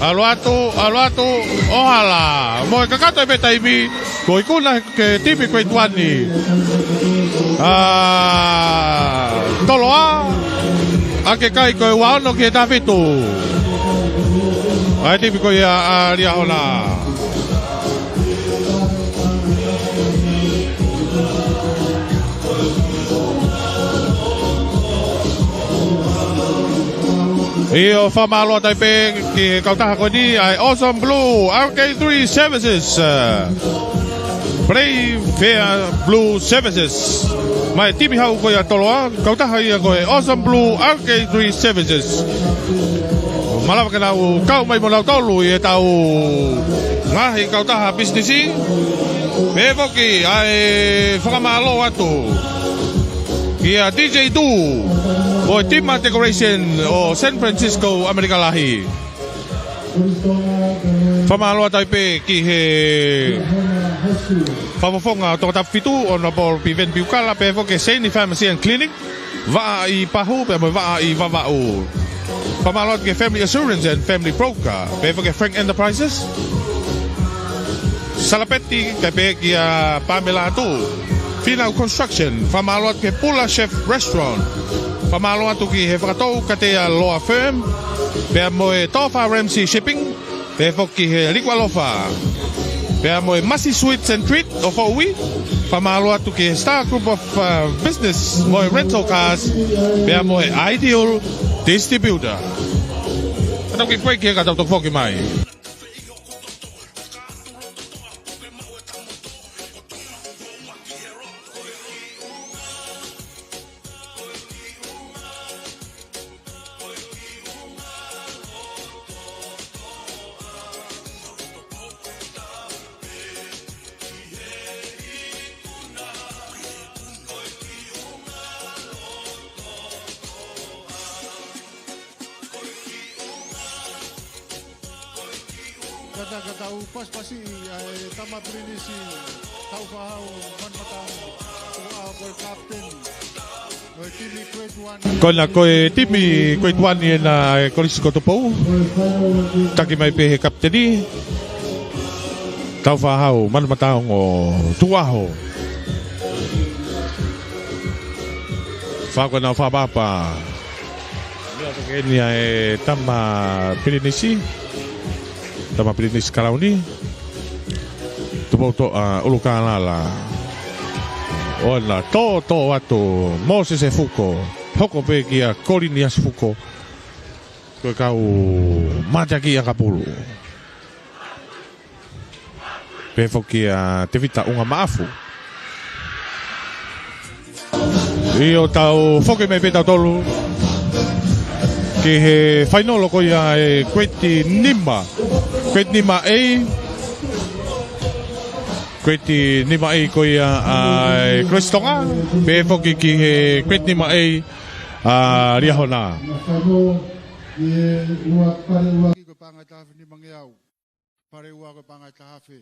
ʻalu atu, ʻalu atu, ʻo hala. Mo e kakato e pē taimi, ko e ikuna ki he timi Grade One ʻa Toloa, ʻaki e kai ko e ua ono ki he tahafitu ʻa e timi ko ia ʻa Liahona. ʻIo, fakamālō atu ai pē ki he kautaha ko eni, ʻa e Awesome Blue R K three Services, uh, Play Fair Blue Services. Mei he timi hau ko ia ʻa Toloa, kautaha ia ko e Awesome Blue R K three Services. Malava ke nau kau mai mo nautolu ʻi heʻetau ngaahi kautaha pisinisi. Pehē foki ʻa e fakamālō atu kia D J Tu, mo e Tima Decoration ʻo San Francisco, ʻAmelika Lahi. Fakamālō atu ai pē ki he Fakafofonga ʻo Tongatapu Fitu, Honourable Piveni Piukala, pehē foki ki he Seini Pharmacy and Clinic, Vaʻa ʻi Pahu, pea mo e Vaʻa ʻi Vavaʻu. Fakamālō atu ki he Family Assurance and Family Broker, pehē foki ki he Frank Enterprises. Salapeti, kae pehē kia Pamela atu. Finau Construction, fakamālō atu ki he Pula Chef Restaurant. Fakamālō atu ki he Fakatou Katea Law Firm, pea mo e Tofa Ramsey Shipping, pehē foki ki he Liku Alofa, pea mo e Masi Sweets and Treat ʻo Foʻui. Fakamālō atu ki he Star Group of, uh, Business mo e Rental Cars, pea mo e Ideal Distributor. Ka tau kiʻi break ia ka tau toki foki mai. Ka ta, ka tau pasipasiʻi ʻa e tama pilinisi, Taufaʻahau Manumataongo, ʻo aʻu ko e kapiteni ʻo e timi Grade One. Ko ena ko e timi Grade One ʻi hena ʻa e Kolisi ko Tupou. Taki mai pē he kapiteni, Taufaʻahau Manumataongo, tukuʻaho. Fakaʻamu ke nau fakaʻapaʻapa. Meʻa ko eni ʻa e tama pilinisi. Tama pilinisi kalauni. Tupoutoʻa ʻUlukālala. ʻOua naʻa tōtō atu Mōsese Fuko. Hoko pē kia Koliniasi Fuko. Ko e kau mateaki ʻakapulu. Pehē foki kia Tevita ʻUngamaʻafu. ʻIo, tau foki mai pē tautolu ki he fainolo ko ia ʻa e Grade Nima. Grade Nima A. Grade Nima A ko ia ʻa e Kolisi Tonga. Pehē foki ki he Grade Nima A ʻa Liahona. Ko e paʻanga ʻe taha afe nimangeau. Pale ua ko e paʻanga ʻe taha afe.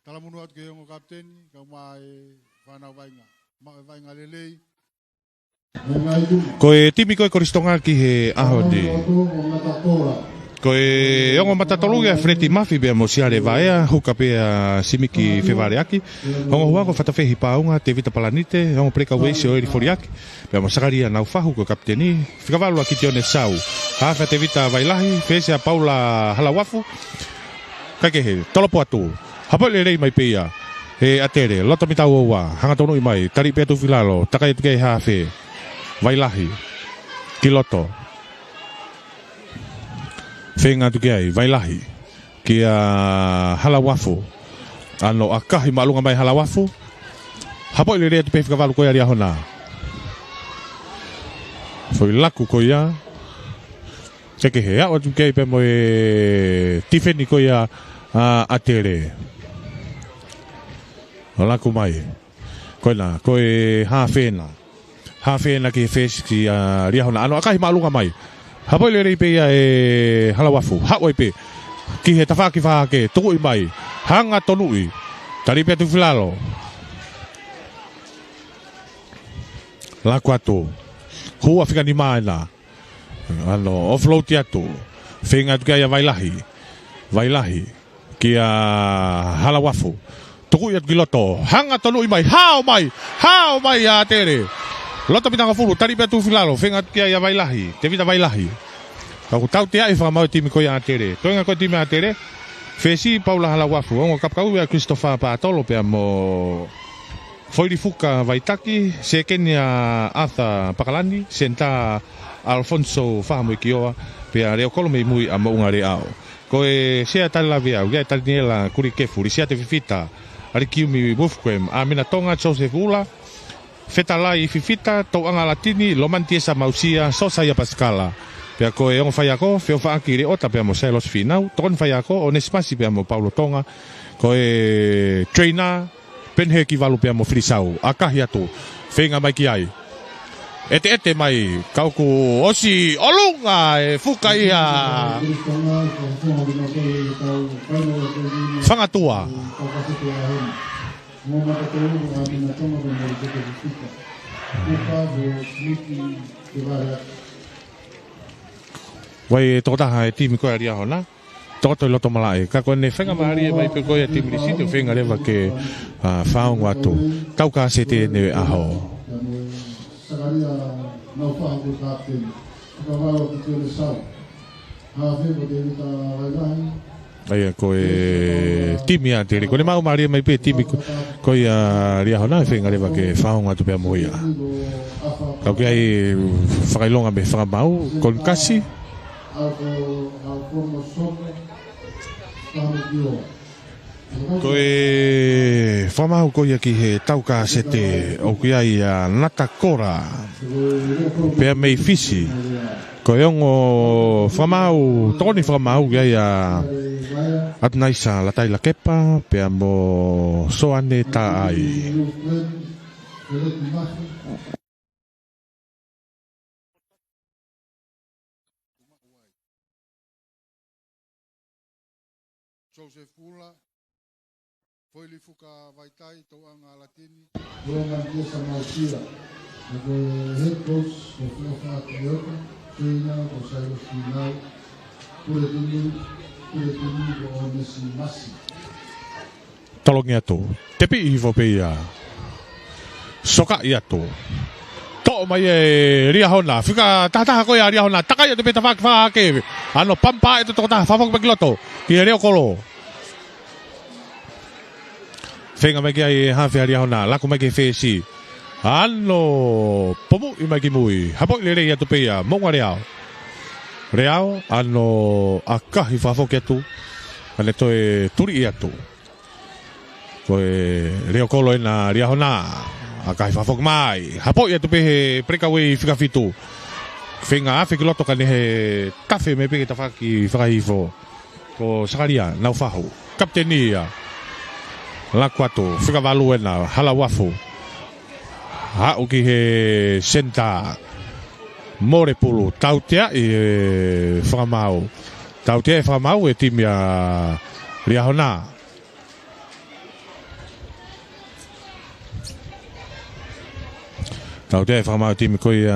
Talamonū atu ki he ongo kapiteni, kae ʻumaʻā e fānau vaʻinga. Maʻu e vaʻinga lelei. Ko e timi ko ē Kolisi Tonga ki he ʻaho ni. Ko e ongo matatolu ia, Freti Mafi pea mo Siale Vaea, huka pē ʻa Simiki Fevaleaki. Ongo hua ko Fatafehi Paunga, Tevita Palanite, ongo peleka Uesi ʻo Eli Foliaki. Pea mo Sakalia Naufahu ko e kapiteni, fika valu ʻa Kitione Sau. Hafe ʻa Tevita Vailahi, fesi ʻa Paula Halauafu. Kaikehe, tolopo atu. Hapoʻi lelei mai pē ia ʻe ʻAtele, loto mita ua ua, hangatonu mai, tali pē atu filalo, takai atu ki he hafe. Vailahi, ki loto. Feinga atu ki ai, Vailahi. Kia Halauafu. ʻAno ʻakahi māʻolunga mai Halauafu. Hapoʻi lelei atu pē fika valu ko ia ʻa Liahona. Foʻi laku ko ia. Kaikehe, aʻu atu ki ai pea mo e tifeni ko ia ʻa ʻAtele. ʻO laku mai. Ko ena, ko e hafe ena. Hafe ena ki he fesi ʻa Liahona. ʻAno ʻakahi māʻolunga mai. Hapoʻi lelei pē ia ʻe Halauafu. Haʻu ai pē. Ki he tafaʻaki fakahake. Tukuʻi mai. Hanga tonuʻi. Tali pē atu filalo. Laku atu. Hua fika nima ena. ʻAno, offload atu. Feinga atu ki ai ʻa Vailahi. Vailahi. Kia Halauafu. Tukuʻi atu ki loto. Hanga tonuʻi mai. Hao mai. Hao mai ʻa ʻAtele. Loto mita hongofulu. Tali pē atu filalo. Feinga atu ki ai ʻa Vailahi. Tevita Vailahi. Ka ʻoku tauteaʻi fakamaau e timi ko ia ʻa ʻAtele. Toenga ko e timi ʻa ʻAtele. Fesi Paula Halauafu. Ongo kapakau ia Christopher Patolo pea mo Foilifuka Vaitaki, sekeni ʻa Arthur Pakalani, senitā Alfonso Fahamuikioa, pea Leokolo Meimui ʻa Moʻungaleao. Ko e sea tali laveʻau, ʻa Taniela Kulikefu, Lisiate Fifita, Alikiumi Wolfgram, ʻAmina Tonga, Joseph Ula, Fetalai Fifita, Touʻanga Latini, Lomani Tiesa Mausia, Sosaia Pasikala. Pea ko e ongo faiako, Feofaʻaki Leota pea mo Sailosi Finau, tokoni faiako, ʻOnesimasi pea mo Paulo Tonga, ko e trainer, Penhe ki valu pea mo Filisau. ʻAkahi atu. Feinga mai ki ai. ʻEteʻete mai. Ka ʻoku ʻosi ʻolunga e fuka ia. Fangatua. Vai e tokotaha e timi ko ia ʻa Liahona. Tokoto ʻi loto malaʻe. Ka ko ʻene feinga mālie mai pē ko ia e timi Lisite, feinga leva ke, ʻa, faongo atu. Tau ka sete ʻene ʻaho. ʻA ia ko e timi ʻa ʻAtele. Ko ʻene maʻu mālie mai pē timi ko, ko ia ʻa Liahona, feinga leva ke faongo atu pea mo ia. Ka ʻoku ʻi ai fakaʻilonga mei he fakamaau, konikasi. Ko e fakamaau ko ia ki he tau ka sete ʻoku ʻi ai ʻa Natakora pea mei Fisi. Ko e ongo fakamaau, tokoni fakamaau ʻoku ʻi ai ʻa ʻAtunaisa Latai Lakepa pea mo Soane Taʻai. Joseph Ula, Foilifuka Vaitai, Touʻanga Latini. Roman Tiesa Mausia, ko e head coach ko Feofaʻaki Leota, trainer ko Sailosi Finau, pule timi, pule timi ko ʻOnesimasi. Tolongi atu. Tepiʻi hifo pē ia. Sokaʻi atu. Toʻo mai ʻe Liahona. Fika tahataha ko ia ʻa Liahona. Takai atu pē tafaʻaki fakahake. ʻAno pampa e tokotaha. Fakafoki pē ki loto. Ki he Leokolo. Feinga mai ki ai e hafe ʻa Liahona. Laku mai ki he fesi. ʻAno pomuʻi mai ki mui. Hapoʻi lelei atu pē ia. Moʻungaleao. Leao. ʻAno ʻakahi fakafoki atu. ʻAne toe tuliʻi atu. Ko e Leokolo ena ʻa Liahona. ʻAkahi fakafoki mai. Hapoʻi atu pē he peleka Uei fika fitu. Feinga afe ki loto ka ne he tafe mai pē ki he tafaʻaki fakahifo. Ko Sakalia Naufahu. Kapiteni ia. Laku atu. Fika valu ena. Halauafu. Aʻu ki he senitā. Mole pulu. Tauteaʻi e fakamaau. Tauteaʻi e fakamaau e timi ʻa Liahona. Tauteaʻi e fakamaau e timi ko ia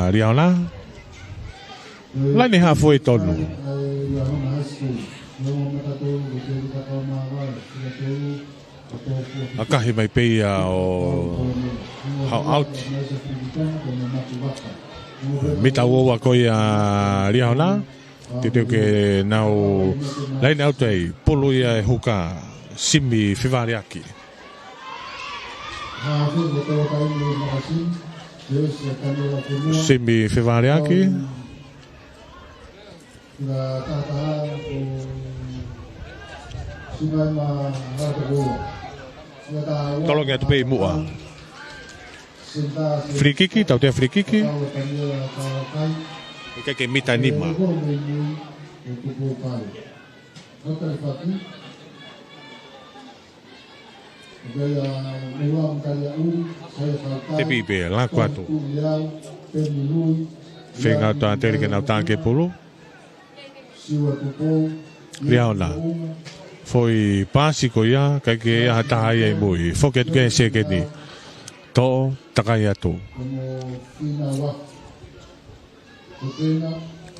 ʻa Liahona. Laine hafuʻi tonu. ʻAkahi mai pē ia ʻo haʻu ʻauti. Mita ua ua ko ia Liahona. Teuteu ke nau laine ʻauti ai, pulu ia ʻe Huka, Simi Fevaleaki. Simi Fevaleaki. Tolongi atu pē ʻi muʻa. Filikiki, tautea filikiki. ʻIkai ke mita nima. Tepi pē, laku atu. Feinga ʻa Tele ke nau tā ki he pulu. Liahona. Foʻi paasi ko ia, ʻikai ke ʻi ai ha taha ia ʻi mui. Foki atu ki he sekeni. Toʻo, takai atu.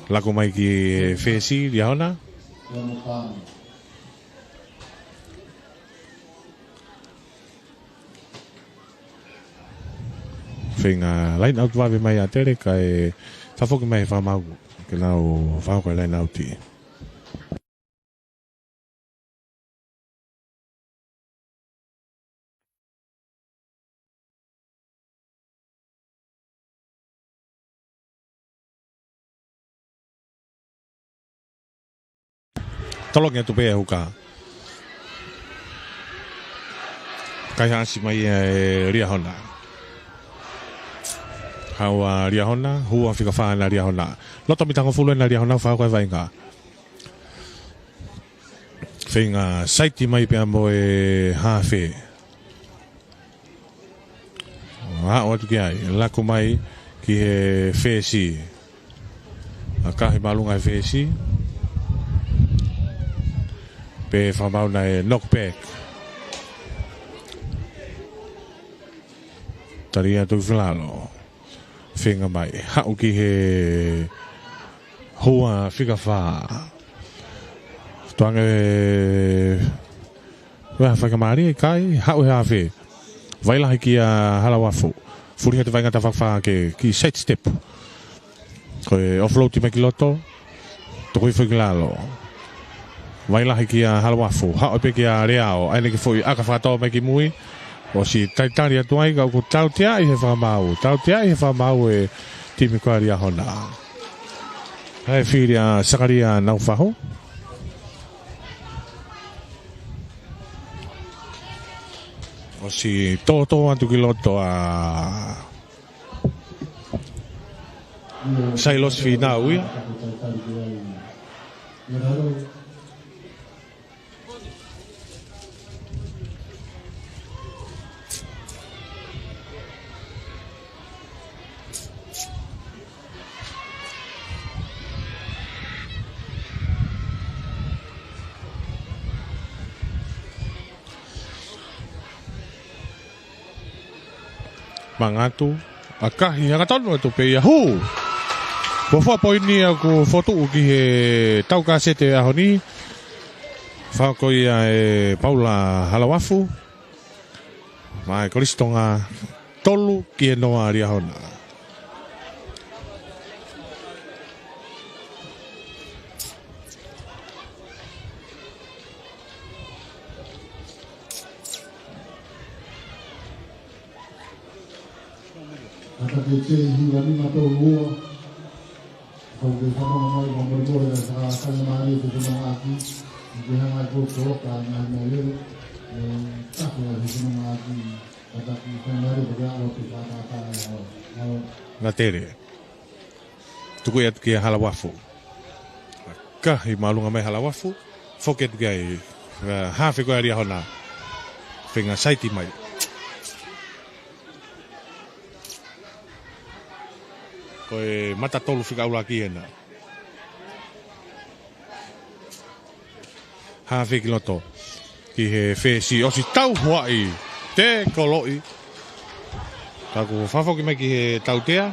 Laku mai ki he fesi, Liahona. Feinga laine ʻauti vave mai ʻa Tele kae fakafoki mai he fakamaau ke nau fakahoko e laine ʻauti. Tolongi atu pē ʻe Huka. Kaihaʻasi mai ʻe Liahona. Haʻu ʻa Liahona, hua fika fā ʻena Liahona. Loto mita hongofulu ʻena Liahona, fakahoko e vaʻinga. Feinga saiti mai pea mo e hafe. Aʻu atu ki ai, laku mai ki he fesi. ʻAkahi māʻolunga he fesi. Pea fakamaau ʻena e knockback. Tali atu ki lalo. Feinga mai. Haʻu ki he hua fika fā. Tuange ʻe, ʻe faingamālie ʻikai, haʻu he hafe. Vai lahi kia Halauafu. Fulihi atu e vaʻinga tafafake ki side step. Ko e offload mai ki loto. Tokoi foki ki lalo. Vai lahi kia Halauafu. Haʻu pē kia Leao. ʻAi ʻene kiʻi foʻi ʻaka fakatō mai ki mui. ʻOsi talitali atu ai ka ʻoku tauteaʻi he fakamaau. Tauteaʻi he fakamaau e timi ko ia Liahona. ʻAi fili ʻa Sakalia Naufahu. ʻOsi tōtō atu ki loto ʻa Sailosi Fīnau ia. Mangatu, ʻakahi, hangatonu atu pē ia hū. Fuofua poini ʻoku fokotuʻu ki he taukāsete ʻaho ni. Fakahoko ia ʻe Paula Halauafu. Mai Kolisi Tonga, tolu ki he noa Liahona. Kata ke te hiva nima tolu ua. Kau ke fanongo mai, mau molemole, ka, ka ne mālie ke fanongo ʻaki. Ke hanga ko ko ka na mai leo. E, ka ko ke fanongo ʻaki. Kata ke fanongo mai, ka ke ʻalu ke ka, ka, ka, ka, ka. Ngatele. Tuku atu kia Halauafu. ʻAkahi māʻolunga mai Halauafu. Foki atu ki ai. Ē, hafe ko ia Liahona. Feinga saiti mai. Ko e mata tolu fika ʻuluaki ʻena. Hafe ki loto. Ki he fesi ʻosi tau huaʻi. Te koloʻi. Ka kuo fakafoki mai ki he tautea.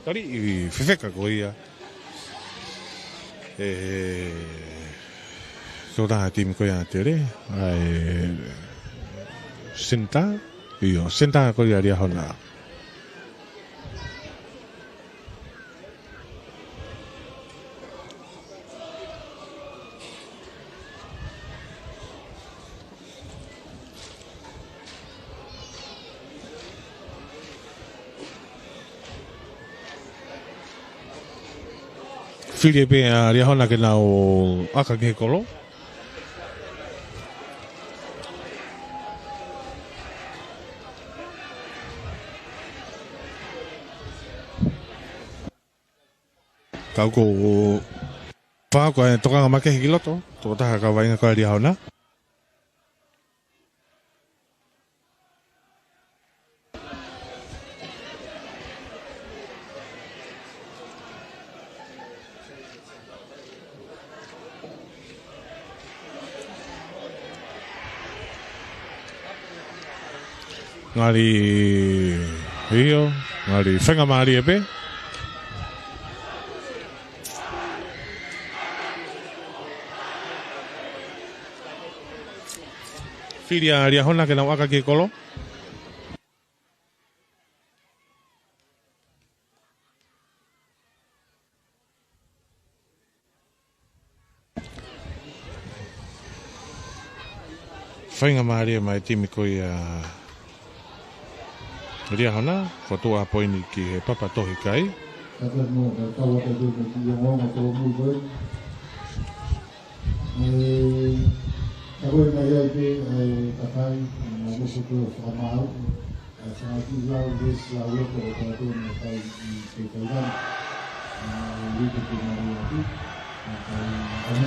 Taliʻi fefeka ko ia ʻe he tokotaha timi ko ia ʻa ʻAtele, ʻa e senitā, ʻio, senitā ko ia ʻa Liahona. Fili pē ʻa Liahona ke nau ʻaka ki he kolo. Ka ʻoku fai ko e tokanga makehe ki loto, tokotaha kau vaʻinga ko ia ʻa Liahona. Ngali, ʻio, ngali faingamālie pē. Fili ʻa Liahona ke nau ʻaka ki he kolo. Faingamālie mai timi ko ia ʻa Liahona, ko e tuʻu ʻa e poini ki he papa tohi kai.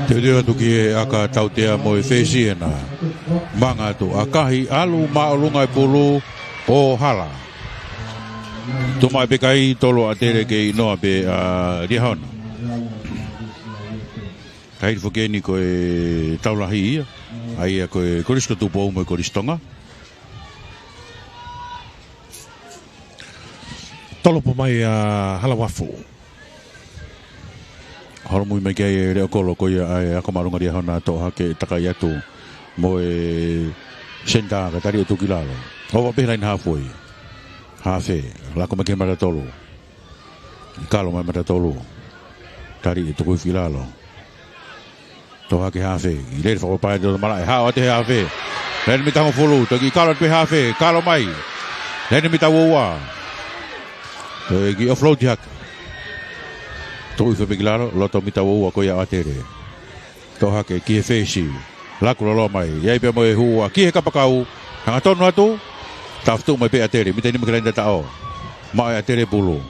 Teuteu atu ki he ʻaka tautea mo e fesi ena. Manga atu ʻa Kahi, ʻalu māʻolunga e pulu ʻo hala. Tuʻu mai pē kai, tolo ʻa ʻAtele, kei noa pē ʻa Liahona. Kahi foki eni ko e Taulahi ia, ʻa ia ko e Kolisi ko Tupou mo e Kolisi Tonga. Tolopo mai ʻa Halauafu. Holomui mai ki ai e leʻo kolo ko ia ʻa e ako māʻolunga ʻa Liahona, toʻo hake takai atu mo e senitā ka tali ʻe tuku ki lalo. Ova pē he laine hafe. Hafe, lako mai ki he mata tolu. Kalo mai mata tolu. Tali ʻe tuku ki lalo. Toʻo hake hafe, ʻi lele fakapae ʻo e malaʻe, hao atu he hafe. Laine mita hongofulu, toki kalo atu pē hafe, kalo mai. Laine mita uaua. Toki offload hake. Toki fepeki lalo, loto mita uaua ko ia ʻa ʻAtele. Toʻo hake ki he fesi. Laku loloa mai, ʻi ai pea mo e hua ki he kapakau. Hangatonu atu. Tafotuʻu mai pē ʻAtele, mita nima ki he laine tataʻo. Maʻu ʻe ʻAtele pulu.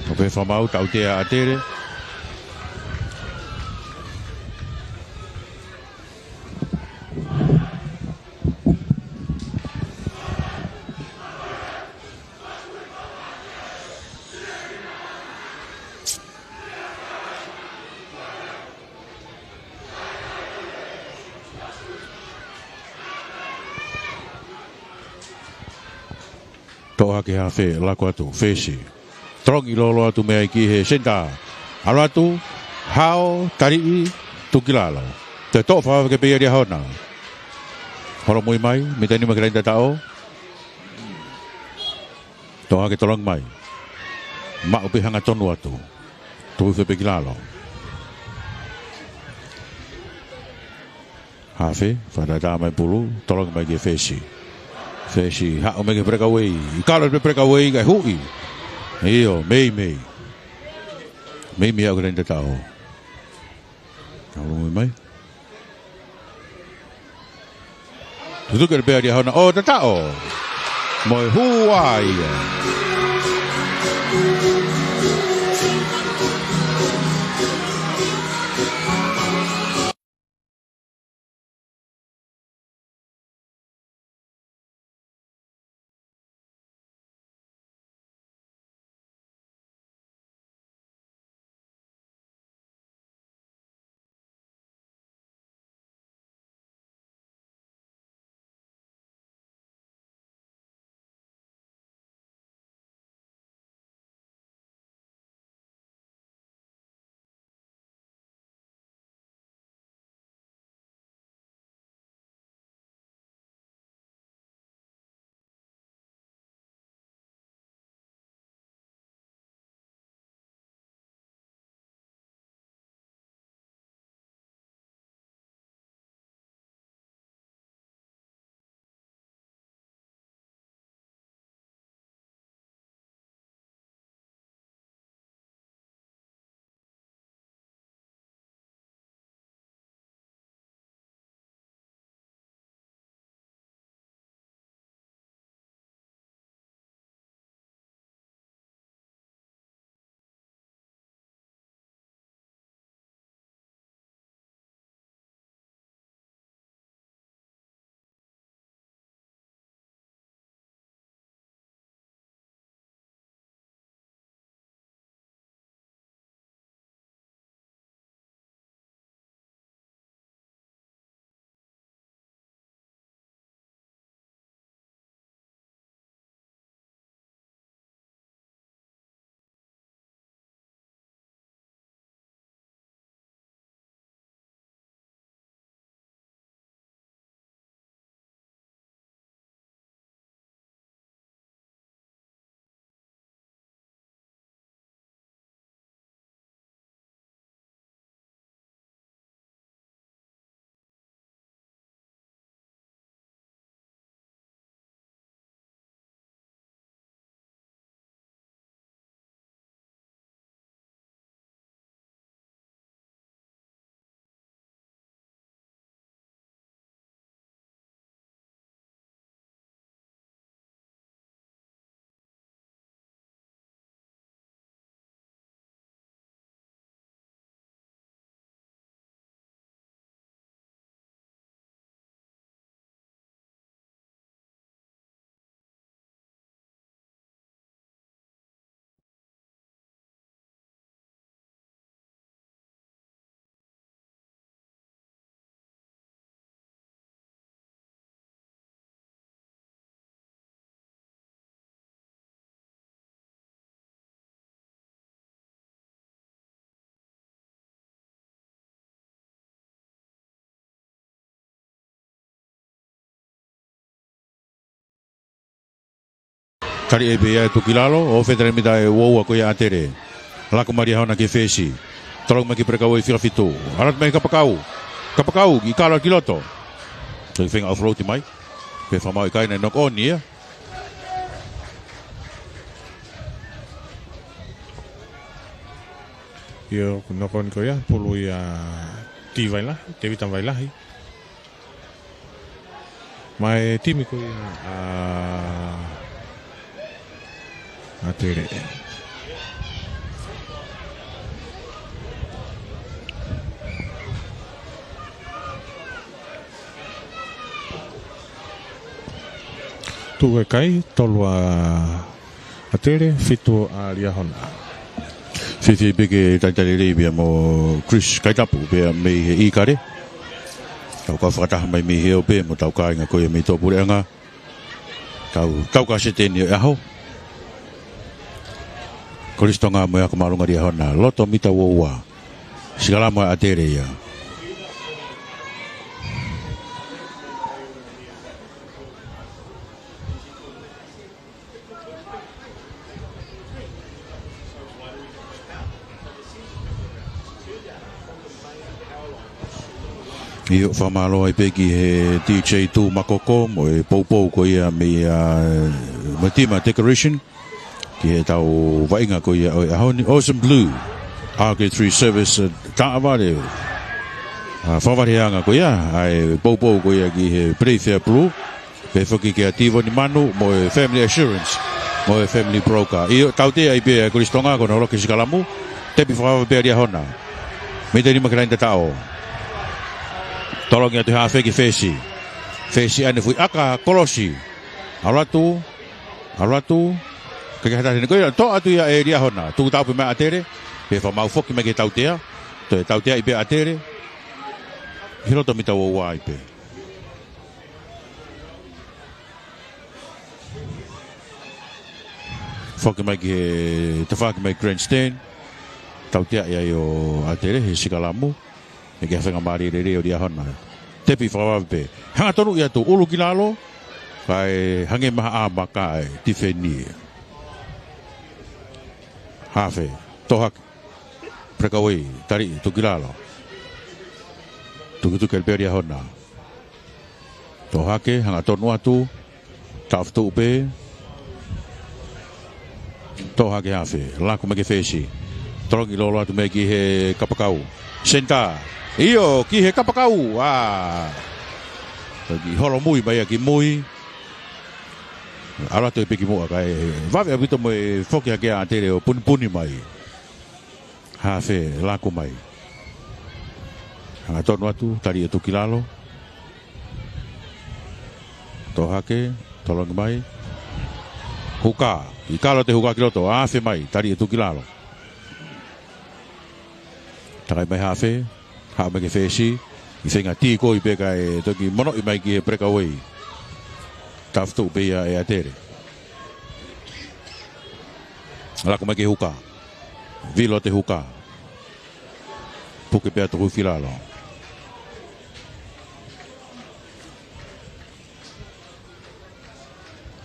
ʻO pē fakamaau, tautea ʻa ʻAtele. Toʻo hake hafe, laku atu, fesi. Tolongi lolo atu mei ai ki he senitā. ʻAlu atu, hao, taliʻi, tuku ki lalo. Toe toʻo fakavavevave pē ia ʻa Liahona. Holomui mai, mita nima ki he laine tataʻo. Toʻo hake, tolongi mai. Maʻu pē, hangatonu atu. Tuku fepeki lalo. Hafe, fakatātā mai pulu, tolongi mai ki he fesi. Fesi, haʻu mai ki he breakaway. ʻI kalo pē breakaway, kae huʻi. ʻIo, meimei. Meimei aʻu ki he laine tataʻo. Holomui mai. Tutuki ʻa e pea ʻa Liahona ʻo tataʻo. Mo e hua ia. Tali ʻe pē ia ʻe Tukilalo, ʻo fetale mita ʻe ua ua ko ia ʻa ʻAtele. Laku mai Liahona ki he fesi. Tolongi mai ki he breakaway fika fitu. ʻAlu atu mei he kapakau. Kapakau, ʻi kalo ki loto. Toki feinga offload mai. Pea fakamaau ʻikai, naʻe knock on ia. ʻIo, knock on ko ia, pulu ia T Vailahi, Tevita Vailahi. Mei he timi ko ia ʻa ʻAtele. Tuʻu e kai, tolu ʻa ʻAtele, fitu ʻa Liahona. Fiefia pē ke talitali lelei pea mo Chris Kaitapu pea mei he ʻIkale. Tau kau fakataha mai mei he ʻope mo tau kāinga ko ia mei Tuʻapuleʻanga. Tau, tau ka seteni ʻo e ʻaho. Kolisi Tonga mo e ako māʻolunga Liahona. Loto mita ua ua. Sikalamu ʻa ʻAtele ia. ʻIo, fakamālō ai pē ki he D J Tū Makoko mo e poupou ko ia mei, ā, mo e tīma Decoration. Ki heʻetau vaʻinga ko ia ʻo e ʻaho ni, Awesome Blue. R K three Service, ā, taʻavale. Ā, fakavaleanga ko ia, ʻa e poupou ko ia ki he Playfair Blue. Pehē foki kia Tīvoni Manu, mo e Family Assurance, mo e Family Broker. ʻIo, tautea ai pē ʻa Kolisi Tonga, ko hono loki sikalamu, tepi fakavave pē ʻa Liahona. Mita nima ki he laine tataʻo. Tolongi atu he hafe ki he fesi. Fesi ʻa e fuʻu ʻaka kolosi. ʻAlu atu, ʻalu atu. Ke ke hata heni ko ia, toʻo atu ia ʻe Liahona. Tuku taʻu pē mai ʻAtele, pea fakamaau foki mai ki he tautea. Toe tautea ai pē ʻAtele. ʻI loto mita ua ua ai pē. Foki mai ki he tafaʻaki mai grandstand. Tautea ia ʻo ʻAtele he sikalamu. ʻIkai ha faingamālie lelei ʻo Liahona. Tepi fakavave pē. Hangatonu ia atu ʻulu ki lalo. Kae hangē mai ha ʻā maka ʻa e tifeni. Hafe. Toʻo hake. Breakaway, taliʻi, tuku ki lalo. Tukituki ʻa Liahona. Toʻo hake, hangatonu atu. Taʻofi tuʻu pē. Toʻo hake hafe, laku mai ki he fesi. Tolongi lolo atu mai ki he kapakau. Senitā. ʻIo, ki he kapakau. Ā. Toki holomui mai ia ki mui. ʻAlu atu e piki muʻa kae vave ʻaupito mo e foki hake ʻa ʻAtele ʻo punipuni mai. Hafe, laku mai. Hangatonu atu, taliʻi atu ki lalo. Toʻo hake, tolongi mai. Huka, ʻi kalo atu e huka ki loto, hafe mai, taliʻi atu ki lalo. Takai mai hafe, haʻu mai ki he fesi, ʻi feinga tī koi pē kae toki monoʻi mai ki he breakaway. Taʻofi tuʻu pē ia ʻe ʻAtele. Laku mai ki he huka. Vilo atu e huka. Puke pē atu ki lalo.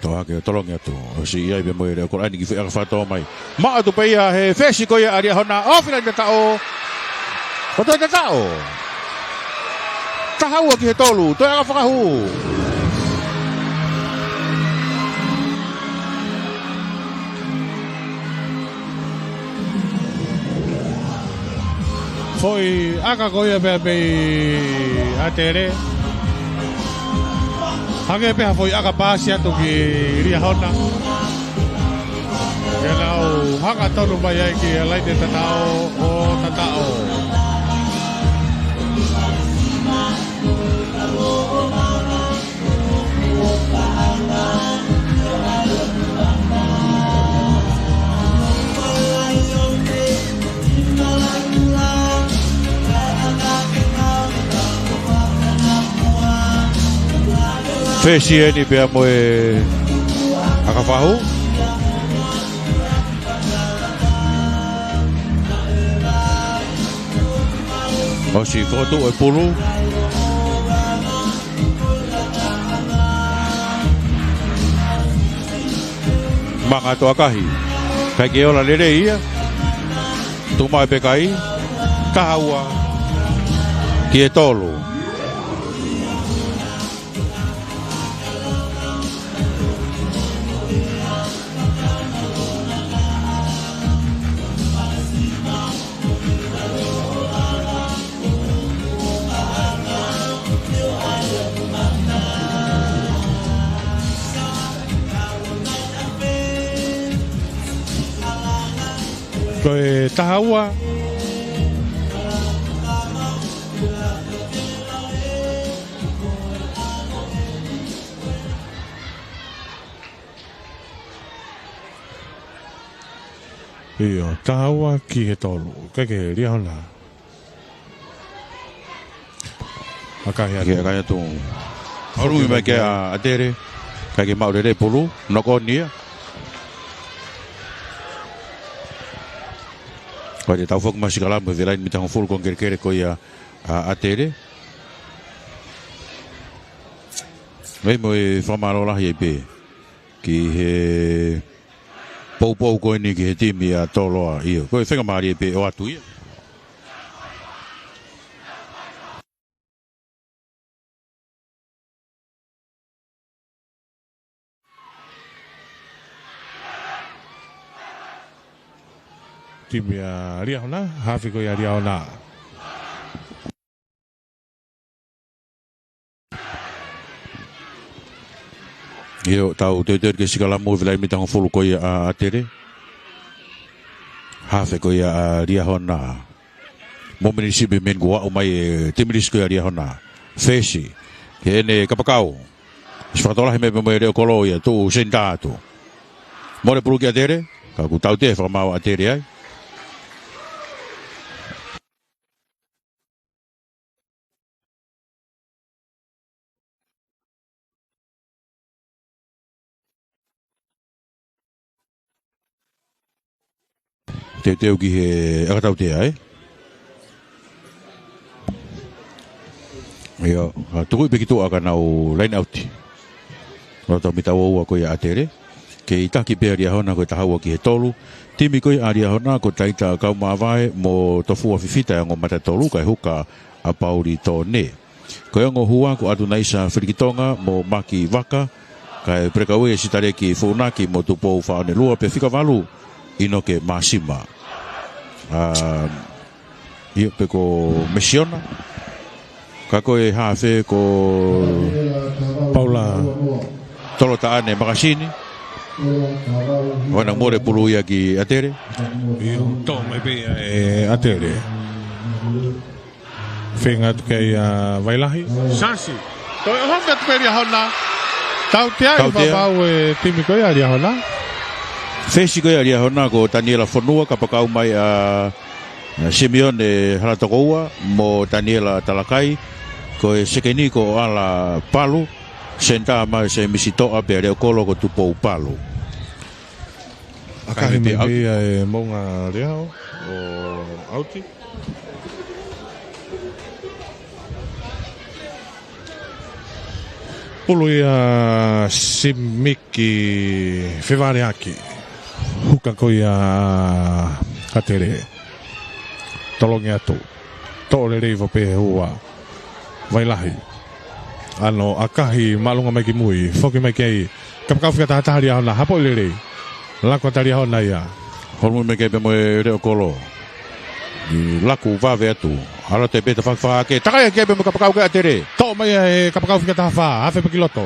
Toʻo hake ʻo tolongi atu. ʻOsi ʻi ai pē mo e lea ko eni ki he ʻaka fakatō mai. Maʻu atu pē ia he fesi ko ia ʻa Liahona. ʻOfi laine tataʻo. ʻO toe tataʻo. Taha ua ki he tolu, toe ʻaka fakahū. Foʻi ʻaka ko ia pea mei ʻAtele. Hangē pē ha foʻi ʻaka paasi atu ki Liahona. Ke nau hangatonu mai ai ki he laine tataʻo ʻo tataʻo. Fesi eni pea mo e ʻaka fakahū. ʻOsi fokotuʻu e pulu. Manga toʻa kahi. Kae ke ola lelei ia. Tuʻu mai pē kai. Taha ua ki he tolu. Ko e taha ua. ʻIo, taha ua ki he tolu. Kae kehe, Liahona. ʻAkahi atu. ʻAkahi atu. Holu mai ke ʻa ʻAtele. Kae ke maʻu lelei pulu. Noko nia. Ko e tau foki mai sikalamu he laine mita hongofulu ko e kelekele ko ia ʻa ʻAtele. Mei mo e fakamālō lahi ai pē ki he poupou ko eni ki he timi ʻa Toloa, ʻio. Ko e faingamālie pē ʻo ʻoatu ia. Timi ʻa Liahona, hafe ko ia ʻa Liahona. ʻIo, tau teuteu ke sikalamu he laine mita hongofulu ko ia ʻa ʻAtele. Hafe ko ia ʻa Liahona. Mo minisipi men kuo aʻu mai e timi lisi ko ia ʻa Liahona. Fesi. Ke ʻene kapakau. Siʻi fakatokolahi mei pē mo e leʻo kolo ia, tuʻu senitā atu. Mole pulu ki ʻAtele, ka kuo tautea e fakamaau ʻa ʻAtele ai. Teuteu ki he ʻakatautea, ē? ʻIo, ʻa, tuku pē ki tuʻa ka nau laine ʻauti. Loto mita ua ua ko ia ʻa ʻAtele. Kei taki pē ʻa Liahona ko e taha ua ki he tolu. Timi ko ia ʻa Liahona ko Taita Kaumavae mo Tofua Fifita e ongo mata tolu kae huka ʻa Pauli Tone. Ko e ongo hua ko ʻAtunaisa Filikitonga mo Maki Vaka, kae pelekauē Sitaleki Funaki mo Tupou Faʻonelua pea fika valu ʻInoke Māsima. ʻA, ʻio pe ko Mesiona. Ka ko e hafe ko Paula Tolotaʻane Makasini. ʻOua naʻa mole pulu ia ki ʻAtele. ʻIo, toʻo mai pē ia ʻe ʻAtele. Feinga atu ki ai ʻa Vailahi. Sasi. Toe ʻohake atu pē Liahona. Tautea ʻi Tautea. Fakamaau e timi ko ia ʻa Liahona. Fesi ko ia ʻa Liahona ko Taniela Fonua, kapakau mai ʻa, ʻa Simione Halatokoua mo Taniela Talakai. Ko e sekeni ko ʻAla Palu. Senitā mai Semisi Toʻa pea leʻo kolo ko Tupou Palu. ʻAkahi mai pē ia e moʻunga leʻo ʻo ʻauti. Pulu ia Simiki Fevaleaki. Huka ko ia ʻa ʻAtele. Tolongi atu. Toʻo lelei ʻo pehē ua. Vailahi. ʻAno ʻakahi māʻolunga mai ki mui. Foki mai ki ai. Kapakau fika taha taha Liahona. Hapoʻi lelei. Laku atu Liahona ia. Holo mai ki ai pē mo e leʻo kolo. ʻI laku vave atu. ʻAlu atu pē tafaʻaki fakahake. Takai ki ai pē mo e kapakau ki ʻAtele. Toʻo mai ia e kapakau fika taha fā. Hafe pē ki loto.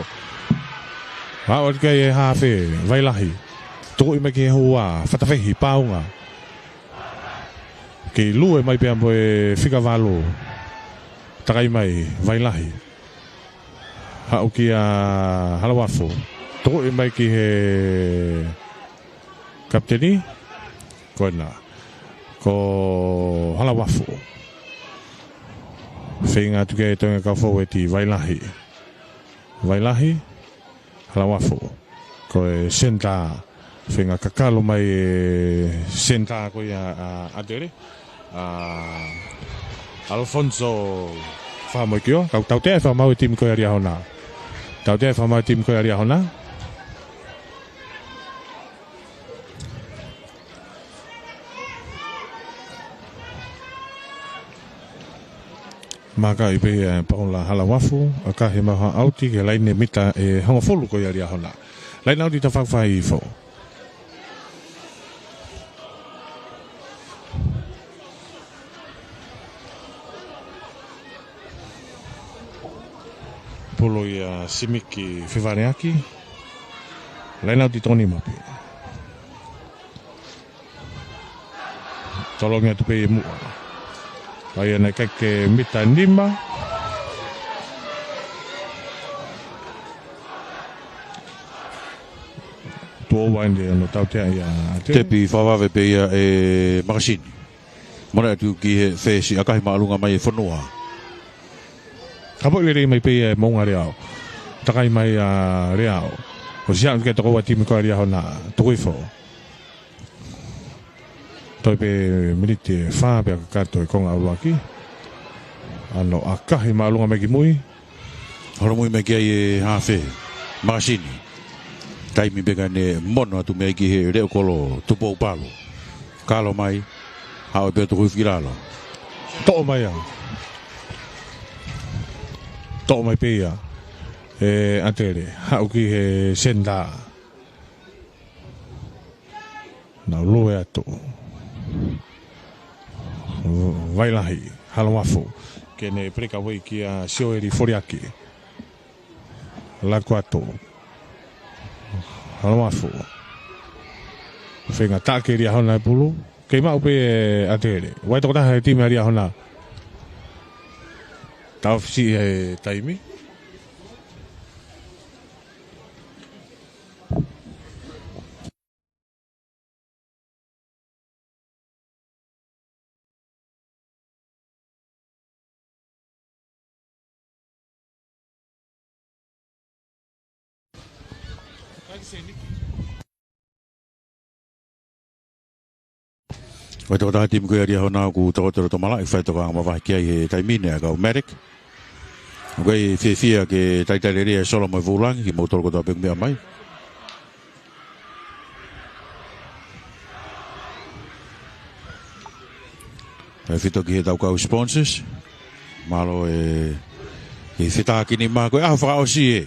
Aʻu atu ki ai e hafe. Vailahi. Tukuʻi mai ki he ua. Fatafehi. Paunga. Kei lue mai pē ia mo e fika valu. Takai mai, Vailahi. Haʻu kia Halauafu. Tukuʻi mai ki he kapiteni. Ko ena. Ko Halauafu. Feinga atu ki ai e toenga kau foueti, Vailahi. Vailahi. Halauafu. Ko e senitā. Feinga kakalo mai e senitā ko ia ʻa ʻAtele. ʻA Alfonso Famoikio. Kau tautea e fakamaau e timi ko ia ʻa Liahona. Tautea e fakamaau e timi ko ia ʻa Liahona. Maka i pē ʻa Paula Halauafu, ʻakahi maʻu ha ʻauti ki he laine mita ʻe hongofulu ko ia ʻa Liahona. Laine ʻauti tafaʻaki fā ifo. Pulu ia Simiki Fevaleaki. Laine ʻauti toko nima pē. Tolongi atu pē ʻi muʻa. Ka ia naʻe ʻikai ke mita nima. Tuʻo ua ʻeni ʻo tautea ia ʻa Tele. Tepi fakavave pē ia ʻe Makasini. Mole atu ki he fesi, ʻakahi māʻolunga mai e fonua. Ka poʻi lelei mai pē ia ʻe Moʻunga Leao. Takai mai ʻa Leao. ʻOsi aʻu ki he toko ua timi ko ia ʻa Liahona. Tuku ifo. Toe pē miniti ʻe fā pea kakato e konga ʻuluaki. ʻAno ʻakahi māʻolunga mai ki mui. Holomui mai ki ai e hafe. Makasini. Taimi pē ka ne mono atu mei ai ki he leʻo kolo Tupou Palu. Kalo mai. Haʻu pē ʻo tuku hifo ki lalo. Toʻo mai au. Toʻo mai pē ia. ʻE ʻa Tele. Haʻu ki he senitā. Nau lue atu. Vailahi, Halauafu. Ke ne peleka vei kia Sioeli Foliaki. Laku atu. Halauafu. Feinga taʻaki ʻe Liahona e pulu. Kei maʻu pē ʻa Tele. Vai tokotaha e timi ʻa Liahona. Tau fisi e taimi. Ko e tokotaha timi ko ia ʻa Liahona ʻoku tau ʻoatu e loto malaʻi, fai tokanga mavahe ki ai he taimi ni ʻa e kau medic. ʻOku ʻi ai e fiefia ke talitali lelei ʻa Solo mo e Vulangi, kimoutolu kotoa pē ʻoku meʻa mai. Tefito ki he tau kau sponsors. Mālō e, e fetaki ni mā ko e ʻaho fakaʻosi ē.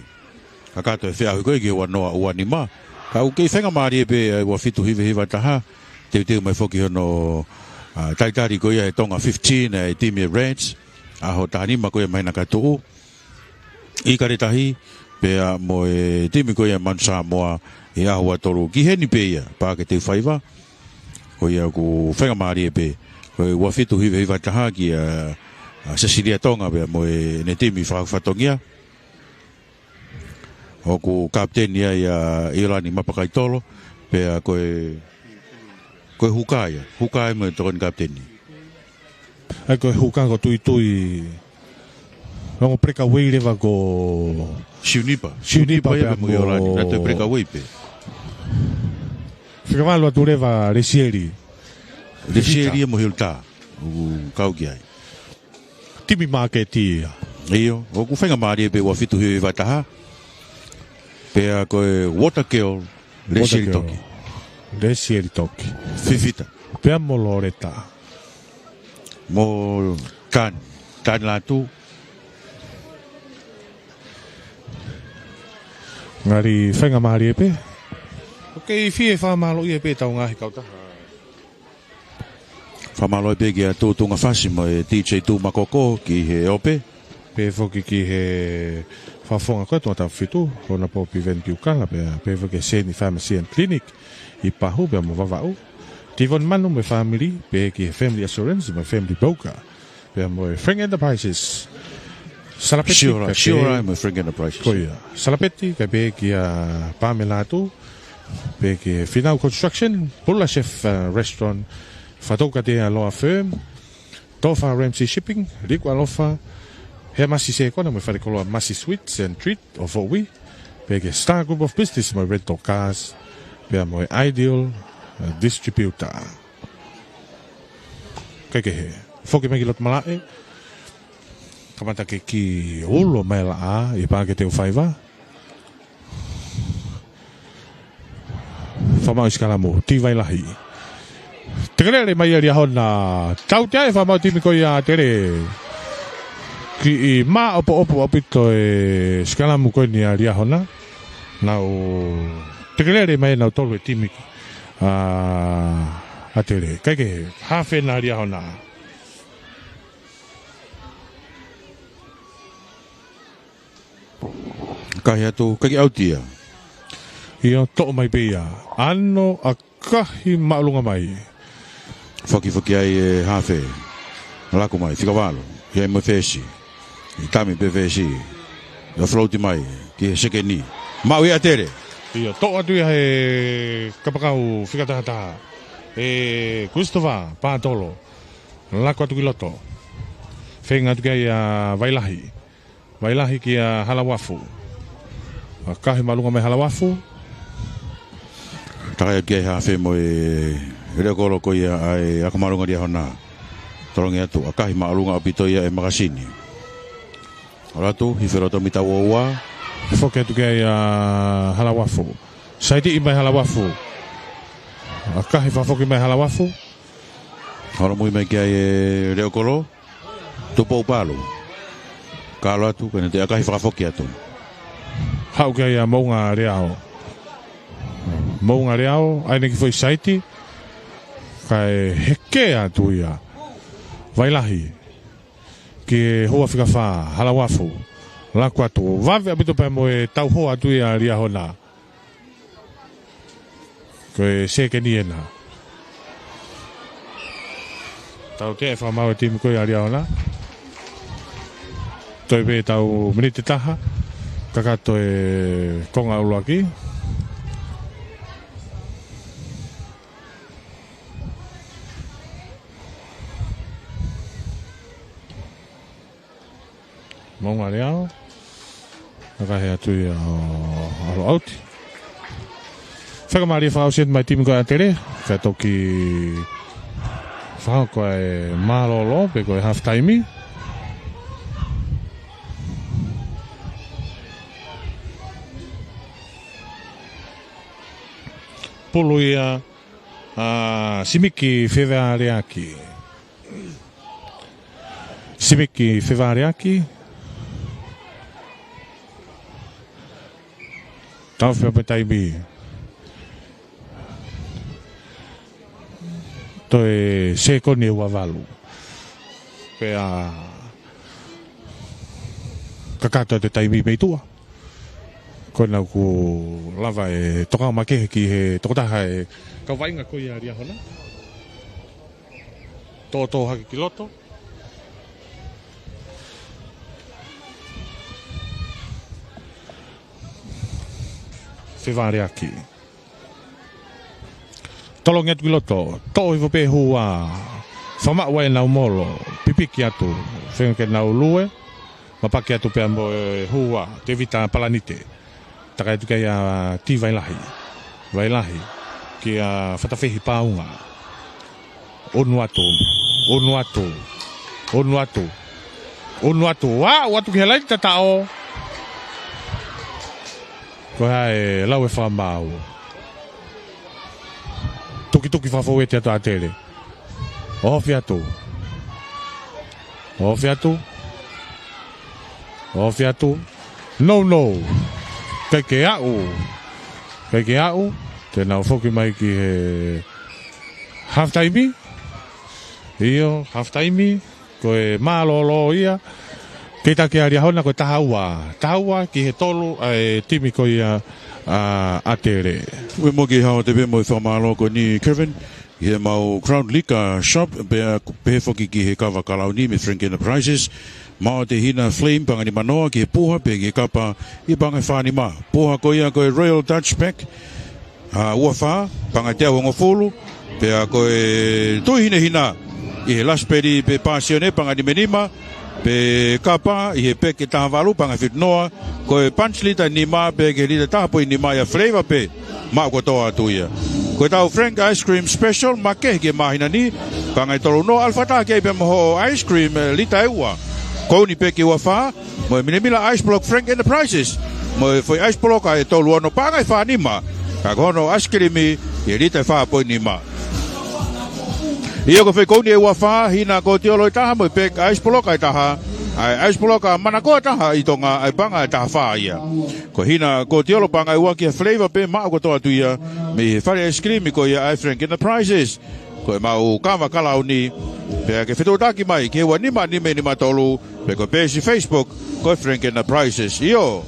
Kakato e feʻauhi ko ē ki he ua noa ua nima. Ka ʻoku kei faingamālie pē ʻa e ua fitu hiva hiva taha. Teuteu mai foki hono, ʻa, talitali ko ia he Tonga fifteen, ʻa e timi e Reds. ʻAho taha nima ko ia māhina ka tuʻu. ʻIkale Tahi, pea mo e timi ko ia Manu Samoa ʻi he ʻaho ua tolu. Ki heni pē ia, Paʻake Teufaiva. Ko ia ʻoku faingamālie pē. Ko e ua fitu hiva hiva taha kia, ʻa, Sesilia Tonga pea mo ʻene timi fakafatongia. ʻOku kapiteni ai ʻa ʻIolani Mapakaitolo, pea ko e, ko e huka ia, huka ia mo e tokoni kapiteni. ʻAi ko e huka ko Tuitui, ongo peleka vei leva ko Siunipa. Siunipa Siunipa ia pea pea mo mo ʻIolani, naʻe toe peleka vei pē. Fika valu atu leva Lesieli. Lesieli ia mo Hilda, ʻoku kau ki ai. Timi māketi ia. ʻIo, ʻoku faingamālie pē ua fitu hiva hiva taha. Pea ko e Water Girl, Lesieli Toki. Lesieli Toki. Fifita. Pea mo Loreta. Mo Tan, Tan Latu. Ngali faingamālie pē. ʻOku kei fie fakamālōʻia pē ʻetau ngaahi kautaha. Fakamālō pē kia Tutunga Fasi mo e D J Tumakoko ki he ope. Pehē foki ki he fakafofonga ko ē Tongatapu fitu, Honourable Piveni Piukala, pea pehē foki ki he Seni Pharmacy and Clinic ʻi Pahu, pea mo Vavaʻu. Tivoni Manu mo e fāmili, pehē ki he Family Assurance mo e Family Broker, pea mo e Frank Enterprises. Salapeti, Siora, kae pehē Siora mo e Frank Enterprises. Ko ia. Salapeti, kae pehē kia Pamela atu, pehē ki he Finau Construction, Pula Chef, uh, Restaurant, Fatoukatea Law Firm, Tofa Ramsey Shipping, Liku Alofa, Hemasi Sekona mo e falekoloa Masi Sweets and Treat ʻo Foʻui, pehē ki he Star Group of Business mo e Rental Cars, pea mo e Ideal, uh, Distributor. Kae kehe, foki mai ki loto malaʻe, kamata ke ki ulo mai laʻā, ʻi Paʻake Teufaiva. Fakamaʻu ʻi sikalamu, Tivai Lahi. Tekelele mai ʻa Liahona, tautea e fakamaʻu timi ko ia Tele. Kiʻi māʻopoʻopo ʻaupito e sikalamu ko eni ʻa Liahona. Nau tekelele mai ʻenau tolu e timi ʻa ʻAtele. Kae kehe, hafe ʻa Liahona. Kahi atu, kae ʻauti ia. ʻIo, toʻo mai pē ia. ʻAno ʻa kahi māʻolunga mai. Fakifaki ai e hafe. Laku mai, fika valu. ʻI ai mo e fesi. ʻI tami pē fesi. ʻIo float mai, ki he sekeni. Maʻu ʻe ʻAtele. ʻIo, toʻo atu ia he kapakau fika tahataha. ʻE Christopher Patolo. Laku atu ki loto. Feinga atu ki ai ʻa Vailahi. Vailahi kia Halauafu. ʻA kahi māʻolunga mai Halauafu. Takai atu ki ai hafe mo e leʻo kolo ko ia ʻa e ako māʻolunga Liahona. Tolongi atu ʻa kahi māʻolunga ʻaupito ia e makasini. ʻAlu atu, hifo loto mita ua ua. Foki atu ki ai ʻa Halauafu. Saiti mai Halauafu. ʻA kahi fakafoki mai Halauafu. Holomui mai ki ai e leʻo kolo. Tupou Palu. Kalo atu, kae ne te ʻakahi fakafoki atu. Haʻu ki ai ʻa Moʻunga Leao. Moʻunga Leao, ʻai ʻene kiʻi foʻi saiti. Kae heke atu ia. Vailahi. Ki he hua fika fā, Halauafu. Laku atu. Vave ʻaupito pea mo e tauhoa atu ia Liahona. Ko e sekeni ena. Tau teʻe fakamaau e timi ko ia Liahona. Toe pē tau miniti taha. Kakato e konga ʻuluaki. Moʻunga Leao. Nakahe atu ia ʻo ʻalu ʻauti. Fakamālie fakaʻosi mai timi ko ʻAtele. Ka toki fakahoko e mālōlō pe ko e half time. Pulu ia ʻa Simiki Fevaleaki. Simiki Fevaleaki. Tau fea pe taimi. Toe sekoni ʻe ua valu. Pea kakato te taimi mei tuʻa. Ko ena ʻoku lava e tokanga makehe ki he tokotaha e kau vaʻinga ko ia Liahona. Tōtō hake ki loto. Fevaleaki. Tolongi atu ki loto. Toʻo hifo pē hua. Fakamaʻu ai ʻenau molo. Pipiki atu. Feinga ke nau lue. Mapaki atu pea mo e hua. Tevita Palanite. Takai atu ki ai ʻa Ti Vailahi. Vailahi. Kia Fatafehi Paunga. ʻUnu atu. ʻUnu atu. ʻUnu atu. ʻUnu atu. Aʻu atu ki he laini tataʻo. Ko e hā e lau e fakamaau. Tukituki fakafoueti atu ʻAtele. Ofi atu. Ofi atu. Ofi atu. No, no. Kae ke aʻu. Kae ke aʻu. Te nau foki mai ki he half time. ʻIo, half time. Ko e mālōlō ia. Kei taki ʻa Liahona ko e taha ua. Taha ua ki he tolu ʻa e timi ko ia ʻa ʻAtele. Ue mo ki hao te pē mo e fakamālō ko eni Kevin. ʻI heʻemau Crown Liquor Shop, pea pehē foki ki he kava kalauni mei Frank Enterprises. Maʻu ʻe Hina Flame paʻanga ʻe nima noa ki he puha pea ki he kapa ʻi he paʻanga ʻe fā nima. Puha ko ia ko e Royal Dutch Pack, ʻa, ua fā, paʻanga ʻe teau hongofulu, pea ko e tui hinehina ʻi he lasipeli pe pāsione paʻanga ʻe nima nima, pe kapa ʻi he peke taha valu paʻanga ʻe fitu noa, ko e punch lita ʻe nima pea ki he lita taha poini nima ia flavor pē maʻu kotoa atu ia. Ko ʻetau Frank Ice Cream Special, makehe ki he māhina ni, paʻanga ʻe tolu noa, ʻalu fakataha ki ai pea mo hoʻo ice cream, ē, lita ʻe ua. Ko eni pē ki he ua fā, mo e milamila ice block Frank Enterprises, mo e foʻi ice block ʻe tolu ono paʻanga ʻe fā nima, ka ko hono ice cream ʻi he lita ʻe fā poini nima. ʻIo ko e foʻi ko eni ʻe ua fā, hina ko tiolo ʻe taha, mo e peke ice block ʻe taha, ʻa e ice block ʻa Manakoa taha ʻi Tonga, ʻa e paʻanga ʻe taha fā ia. Ko Hina Kotiolo paʻanga ʻe ua ki he flavor pē maʻu kotoa atu ia mei he fale ice cream ko ia ʻa e Frank Enterprises. Ko ʻemau kava kalauni, pea ke fetuʻutaki mai ki he ua nima nima nima tolu, pe ko e peesi Facebook, ko e Frank Enterprises. ʻIo.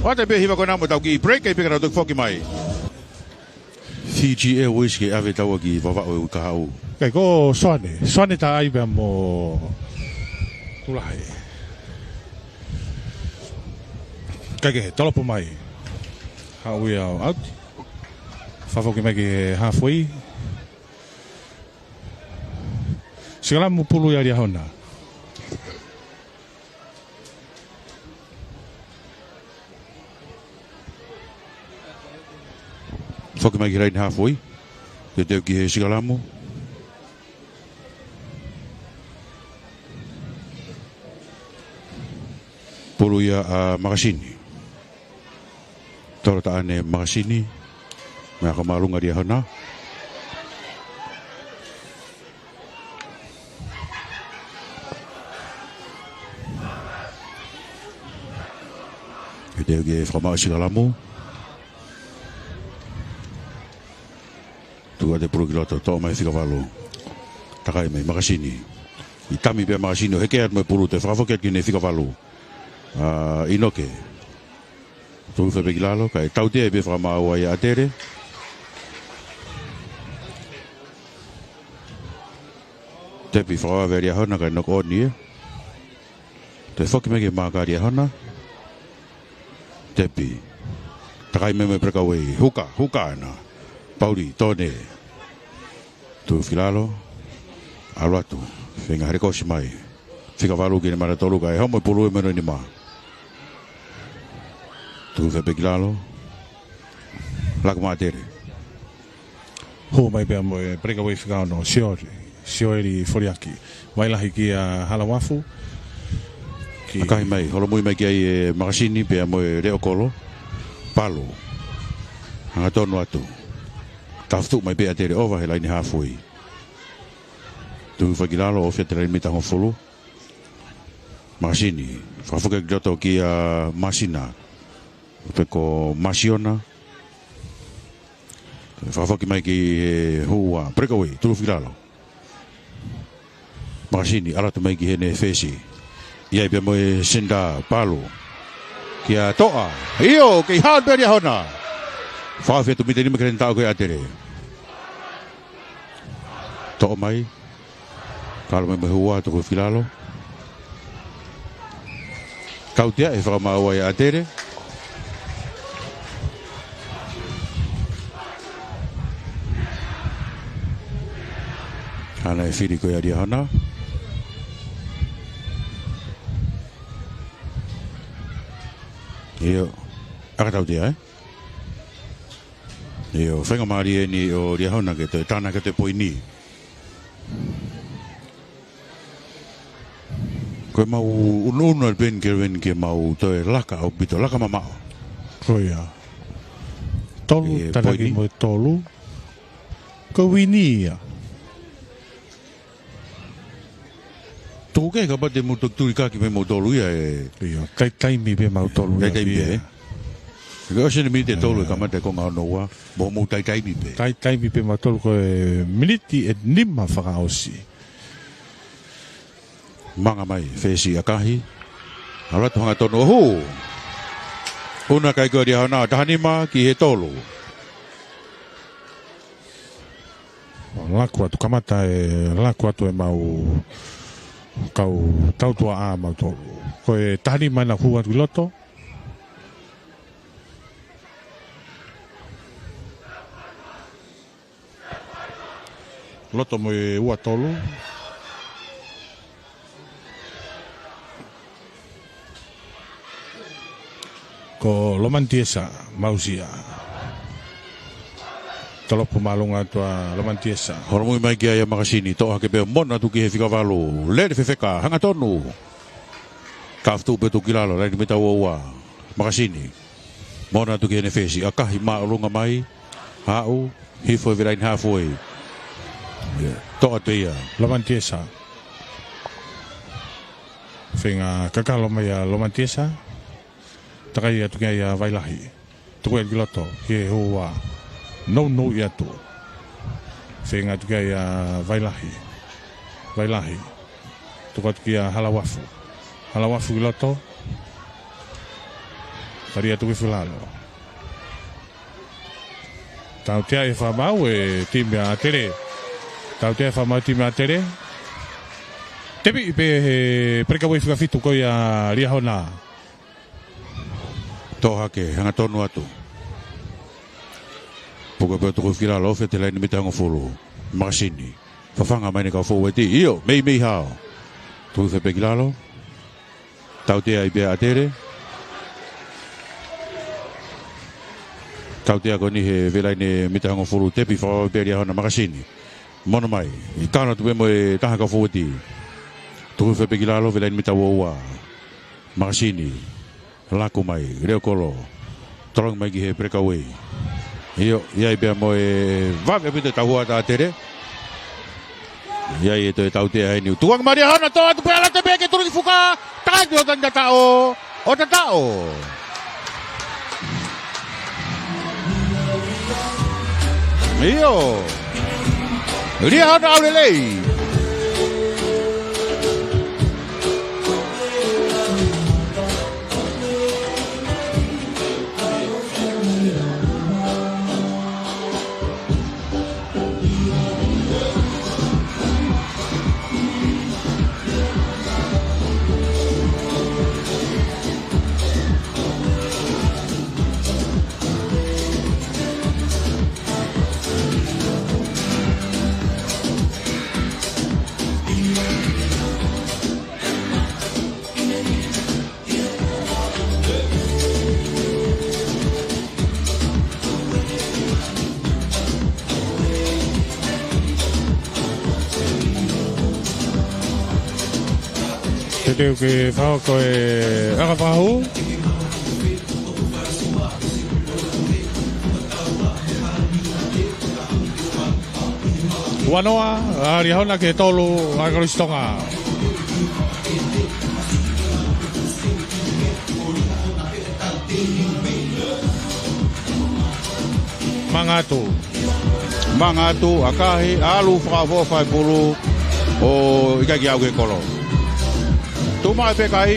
ʻOatu pē hiva ko ena mo tau kiʻi break, ʻe pē ka tau toki foki mai. Fiji Airways ke ʻave taua ki Vavaʻu ʻi he uike kahaʻu. Kai ko Soane. Soane Taʻai pea mo Tulahe. Kai ke tolopo mai. Haʻu ia ʻo ʻauti. Fakafoki mai ki he halfway. Sikalamu, pulu ia Liahona. Foki mai ki he laine halfway. Teuteu ki he sikalamu. Pulu ia ʻa Makasini. Tolo taʻane Makasini. Meʻa ko māʻolunga Liahona. Teuteu ke fakamaʻu sikalamu. Tuku atu e pulu ki loto, toʻo mai fika valu. Takai mai Makasini. ʻI tami pē Makasini ʻo heke atu mo e pulu, toe fakafoki atu ki heʻene fika valu ʻa ʻInoke. Tuku fai pē ki lalo, kae tautea pē fakamaau ai ʻa ʻAtele. Tepi fakavave ʻa Liahona kae knock on ia. Toe foki mai ki he maaka ʻa Liahona. Tepi. Takai mai mo e breakaway. Huka, huka ʻana. Pauli, Tone. Tuku ki lalo. ʻAlu atu. Feinga hale kosi mai. Fika valu ki heʻene mata tolu kae homo e pulu ʻi he mano nima. Tuku fai pē ki lalo. Laku maʻa ʻAtele. Hū mai pea mo e breakaway fika ono, Sioeli, Sioeli Foliaki. Vai lahi kia Halauafu. Ki- ʻAkahi mai, holomui mai ki ai ʻe Makasini pea mo e Leʻokolo. Palu. Hangatonu atu. Tafotuʻu mai pē ʻAtele ʻova he laine halfway. Tuku fai ki lalo, ofi atu e laine mita hongofulu. Makasini. Fakafoki ki loto kia Masina. Pe ko Masiona. Fakafoki mai ki he hua, breakaway, tuku fika lalo. Makasini, ʻalu atu mai ki heʻene fesi. ʻI ai pea mo e senitā, Palu. Kia Toʻa. ʻIo, kei hao pē Liahona. Fakaʻosi atu mita nima ki he laine taʻu ko ia ʻa ʻAtele. Toʻo mai. Kalo mai mo e hua, tuku fika lalo. Tautea e fakamaau ʻa ʻAtele. Hana e fili ko ia Liahona. ʻIo. ʻAka tautea, ē? ʻIo, faingamālie eni ʻo Liahona ke toe tānaki atu e poini. Ko ʻemau ʻunuʻunu ʻa Ben Kevin ke mau toe laka ʻaupito, laka mamaʻo. Ko ia. Tolu, ʻe, tānaki poini mo e tolu. Ko e uini ia. Tuku kehe kapau te mou toki tuli kaki pē moutolu ia ē. ʻIo, tai taimi pē mautolu ia. Tai taimi pē, ē. Ko e ʻosi eni miniti ʻe tolu ʻe kamata e konga hono ua, mou, mou tai taimi pē. Tai taimi pē mautolu ko e miniti ʻe nima fakaʻosi. Manga mai, fesi ʻakahi. ʻAlu atu hangatonu ʻo hū. ʻUna kai ko ia Liahona, taha nima ki he tolu. Laku atu, kamata e laku atu ʻemau kau tautuaʻa mautolu. Ko e taha nima ena hū atu ki loto. Loto mo e ua tolu. Ko Lomani Tiesa, Mausia. Tolopo māʻolunga atu ʻa Lomani Tiesa. Holomui mai ki ai ʻa Makasini, toʻo hake pē ʻo mona atu ki he fika valu. Lele fefeka, hangatonu. Tafotuʻu pē tuku ki lalo, laine mita ua ua. Makasini. Mona atu ki heʻene fesi, ʻakahi māʻolunga mai. Haʻu, hifo he laine halfway. ʻIo, toʻo atu ia. Lomani Tiesa. Feinga kakalo mai ʻa Lomatiesa. Takai atu ki ai ʻa Vailahi. Tuku atu ki loto, ki he hua. Nounou ʻi atu. Feinga atu ki ai ʻa Vailahi. Vailahi. Tuku atu kia Halauafu. Halauafu ki loto. Tali atu ki Filalo. Tautea e fakamaau e timi ʻa ʻAtele. Tautea e fakamaau e timi ʻa ʻAtele. Tepi pē he perekauē fika fitu ko ia Liahona. Tō hake, hangatonu atu. Puke pē ʻo tuku ki lalo, fete laine mita hongofulu. Makasini. Fafanga mai ʻene kau fōueti. ʻIo, meimei hao. Tuku fē pē ki lalo. Tautea ai pē ʻa ʻAtele. Tautea ko eni he velaine mita hongofulu tepi fafanga pē Liahona Makasini. Mono mai. ʻI kano atu pē mo e taha kau fōueti. Tuku fē pē ki lalo velaine mita uaua. Makasini. Laku mai, leo kolo. Tolongi mai ki he perekauē. ʻIo, ʻi ai pea mo e vave ʻaupito e tauhua ʻa ʻAtele. ʻI ai e toe tautea heni. Tukuange mai Liahona, tō atu pē ala te pē ke turu ki fuka. Takai ki ʻo tani tataʻo. ʻO tataʻo. ʻIo. Liahona ʻaulelei. Te teu ke fakahoko e ʻakafakahū. Ua noa ʻa Liahona ki he tolu ʻa Kolisi Tonga. Mangatu. Mangatu, ʻakahi, ʻalu fakaʻofoʻofa e pulu ʻo ʻikai ke aʻu ki he kolo. Tuʻu mai pē kai,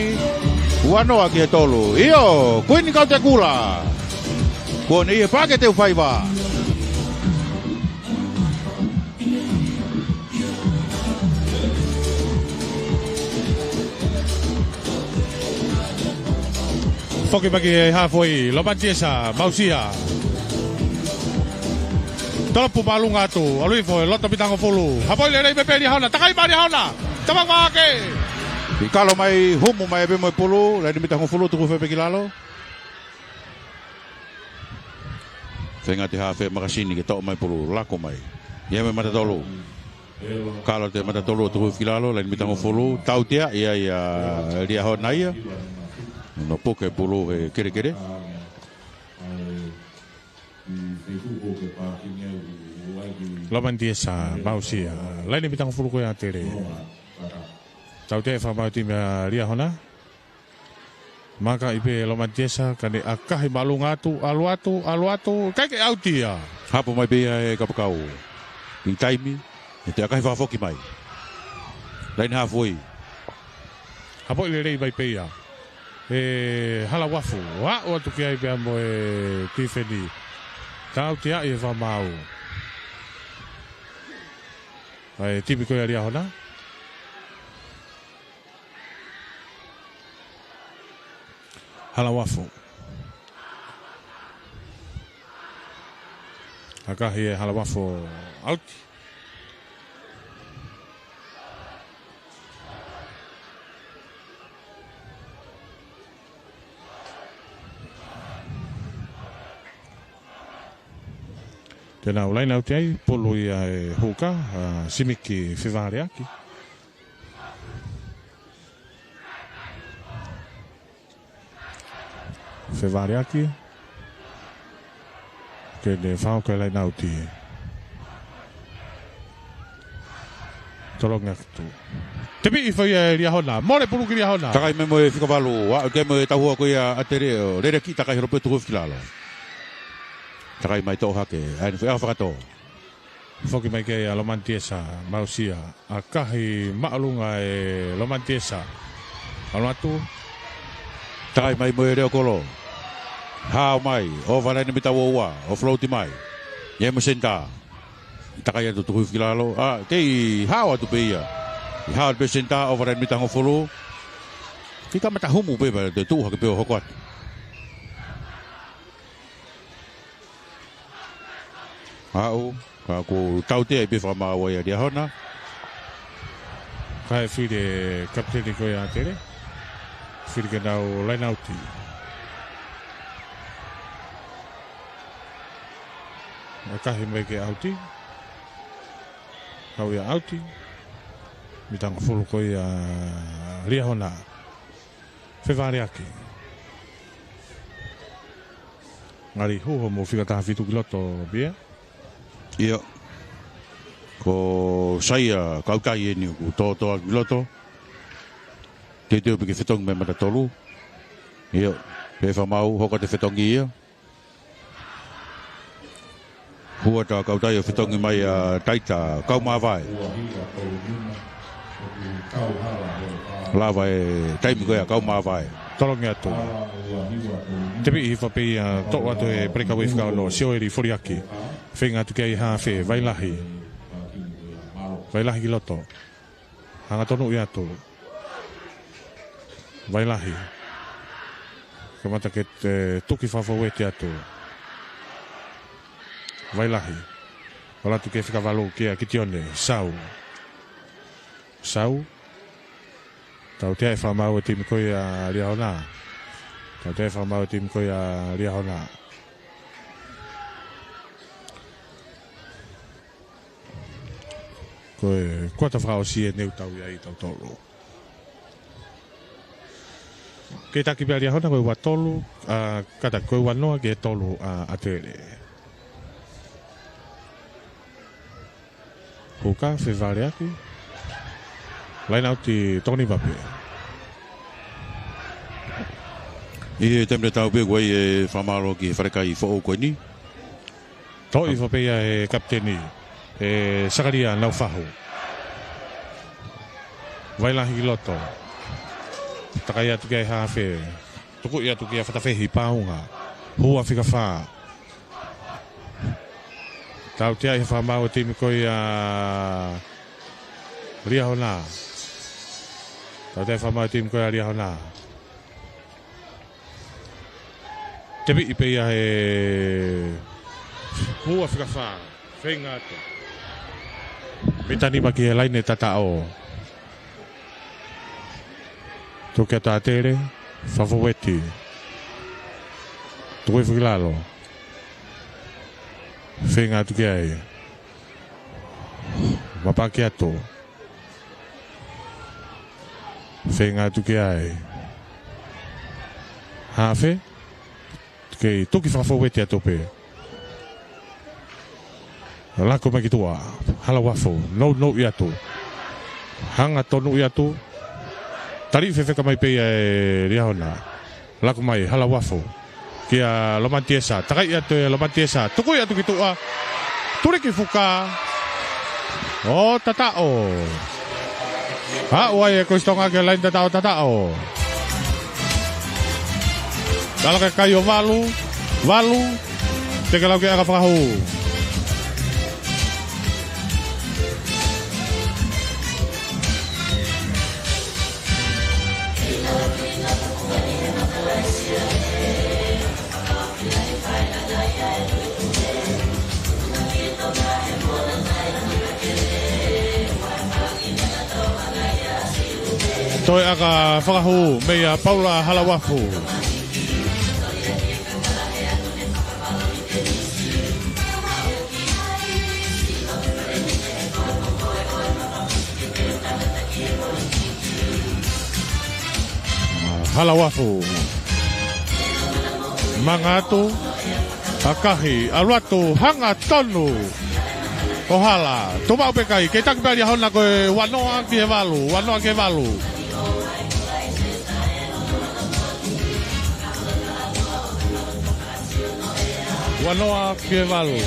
ua noa ki he tolu. ʻIo, Kuini Kautekula. Kuo ne ʻi he paketi ʻo e faiva. Foki mai ki he hafoi, Lomatiesa, Mausia. Tolopu māʻolunga atu, ʻalu hifo, loto mita hongofulu. Hafoi lelei pē pē Liahona, takai mai Liahona. Tama vake. ʻI kalo mai, humu mai pē mo e pulu, laine mita hongofulu, tuku fē pē ki lalo. Feinga atu e hafe Makasini ke toʻo mai pulu, laku mai. ʻI ai mo e mata tolu. Kalo atu e mata tolu ʻo tuku ki lalo, laine mita hongofulu, tautea, ʻi ai ʻa Liahona ia. Hono puke pulu he kelekele. Lomatiesa, Mausia. Laine mita hongofulu ko ia ʻAtele. Tautea e fakamaau e timi ʻa Liahona. Maka ʻi pē Lomatiesa, ka ne ʻakahi māʻolunga atu, ʻalu atu, ʻalu atu, ʻikai ke ʻauti ia. Hapo mai pē ia e kapakau. ʻI taimi, ʻe te ʻakahi fakafoki mai. Laine hafoi. Hapoʻi lelei mai pē ia. ʻE Halauafu, ʻo aʻu atu ki ai pea mo e tifeni. Tautea e fakamaau. ʻA e timi ko ia Liahona. Halauafu. ʻAkahi e Halauafu ʻauti. Te nau laine ʻauti ai, pulu ia e huka, ʻa Simiki Fevaleaki. Fevaleaki. Ke ne fakahoko e laine ʻauti. Tolongi atu. Tepiʻi hifo ia ʻe Liahona. Mole pulu ki Liahona. Takai mai mo e fika valu. Aʻu ki ai mo e tauhua ko ia ʻa ʻAtele ʻo lele ki takai holo pē tuku hifo ki lalo. Takai mai toʻo hake. ʻAi eni foʻi ʻaho fakatō. Foki mai ki ai ʻa Lomani Tiesa, mausia, ʻakahi māʻolunga ʻe Lomani Tiesa. ʻAlu atu. Takai mai mo e Leokolo. Hao mai, ʻo valaine mita ua ua, ʻo float mai. ʻI ai mo e senitā. Takai atu tuku hifo ki lalo, ʻa, kei hao atu pē ia. ʻI hao atu pē senitā, ʻo valaine mita hongofulu. Kei kamata humu pē, pea toe tuʻu hake pē ʻo hoko atu. Aʻu, ka ʻoku tautea pē fakamaau ai ʻa Liahona. Kae fili e kapiteni ko ia ʻa ʻAtele. Fili ke nau laine ʻauti. ʻAkahi mai ke ʻauti. Haʻu ia ʻauti. Mita hongofulu ko ia ʻa Liahona. Fevaleaki. Ngali huho mo fika taha fitu ki loto, Pia. ʻIo. Ko Saia Kautai eni ʻoku tōtō ki loto. Teuteu pē ke fetongi mei mata tolu. ʻIo. Pea fakamaau, hoko atu e fetongi ia. Hua atu ʻa Kautai ʻo fetongi mai ʻa Taita Kaumavae. Lava e taimi ko ia ʻa Kaumavae. Tolongi atu. Tepiʻi hifo pē ia, toʻo atu e peleka uefi ka ono, Sioeli Foliaki. Feinga atu ki ai hafe, Vailahi. Vailahi ki loto. Hanga tonuʻi atu. Vailahi. Kamata ke, e, tuki fakafoueti atu. Vailahi. ʻAlu atu ki he fika valu kia Kitione. Sau. Sau. Tautea e fakamaau e timi ko ia ʻa Liahona. Tautea e fakamaau e timi ko ia ʻa Liahona. Ko e kuata fakaʻosi eni ʻoku tau ʻi ai tautolu. Kei taki pē ʻa Liahona ko e ua tolu, ʻa, kātaki ko e ua noa ki he tolu ʻa ʻAtele. Huka, fevaleaki. Laine ʻauti tokoni vape. ʻI he taimi tatau pē ʻoku ʻi ai e fakamālō ki he falekai foʻou ko eni. Toʻo hifo pē ia ʻe he kapiteni, ʻe Sakalia Naufahu. Vailahi ki loto. Takai atu ki ai hafe. Tukuʻi atu kia Fatafehi Paunga. Hua fika fā. Tautea e fakamaau e timi ko ia Liahona. Tautea e fakamaau e timi ko ia Liahona. Tepiʻi pē ia ʻe Hua fika fā. Feinga atu. Mita nima ki he laine tataʻo. Tuku kia ʻAtele, fakafoueti. Tuku hifo ki lalo. Feinga atu ki ai. Mapaki atu. Feinga atu ki ai. Hafe. Kei tuki fakafoueti atu pē. Lako mai ki tuʻa. Hala uafu. Nounou atu. Hanga tonuʻi atu. Tali fefeka mai pē ia ʻe Liahona. Lako mai, hala uafu. Kia Lomani Tiesa. Takai atu ʻe Lomani Tiesa. Tukuʻi atu ki tuʻa. Tuliki fuka. ʻO tataʻo. Aʻu ai e Kolisi Tonga ki he laine tataʻo tataʻo. Tala ke kai ʻo valu, valu, te ke lau ke ʻaka fakahū. Toe ʻaka fakahū meia Paula Halauafu. Halauafu. Manga atu. ʻAkahi. ʻAlu atu. Hanga tonu. ʻo hala. Tuʻu maʻu pē kai. Kei taki pē ʻa Liahona ko e uanoa ki he valu. Uanoa ki he valu. Uanoa ki he valu.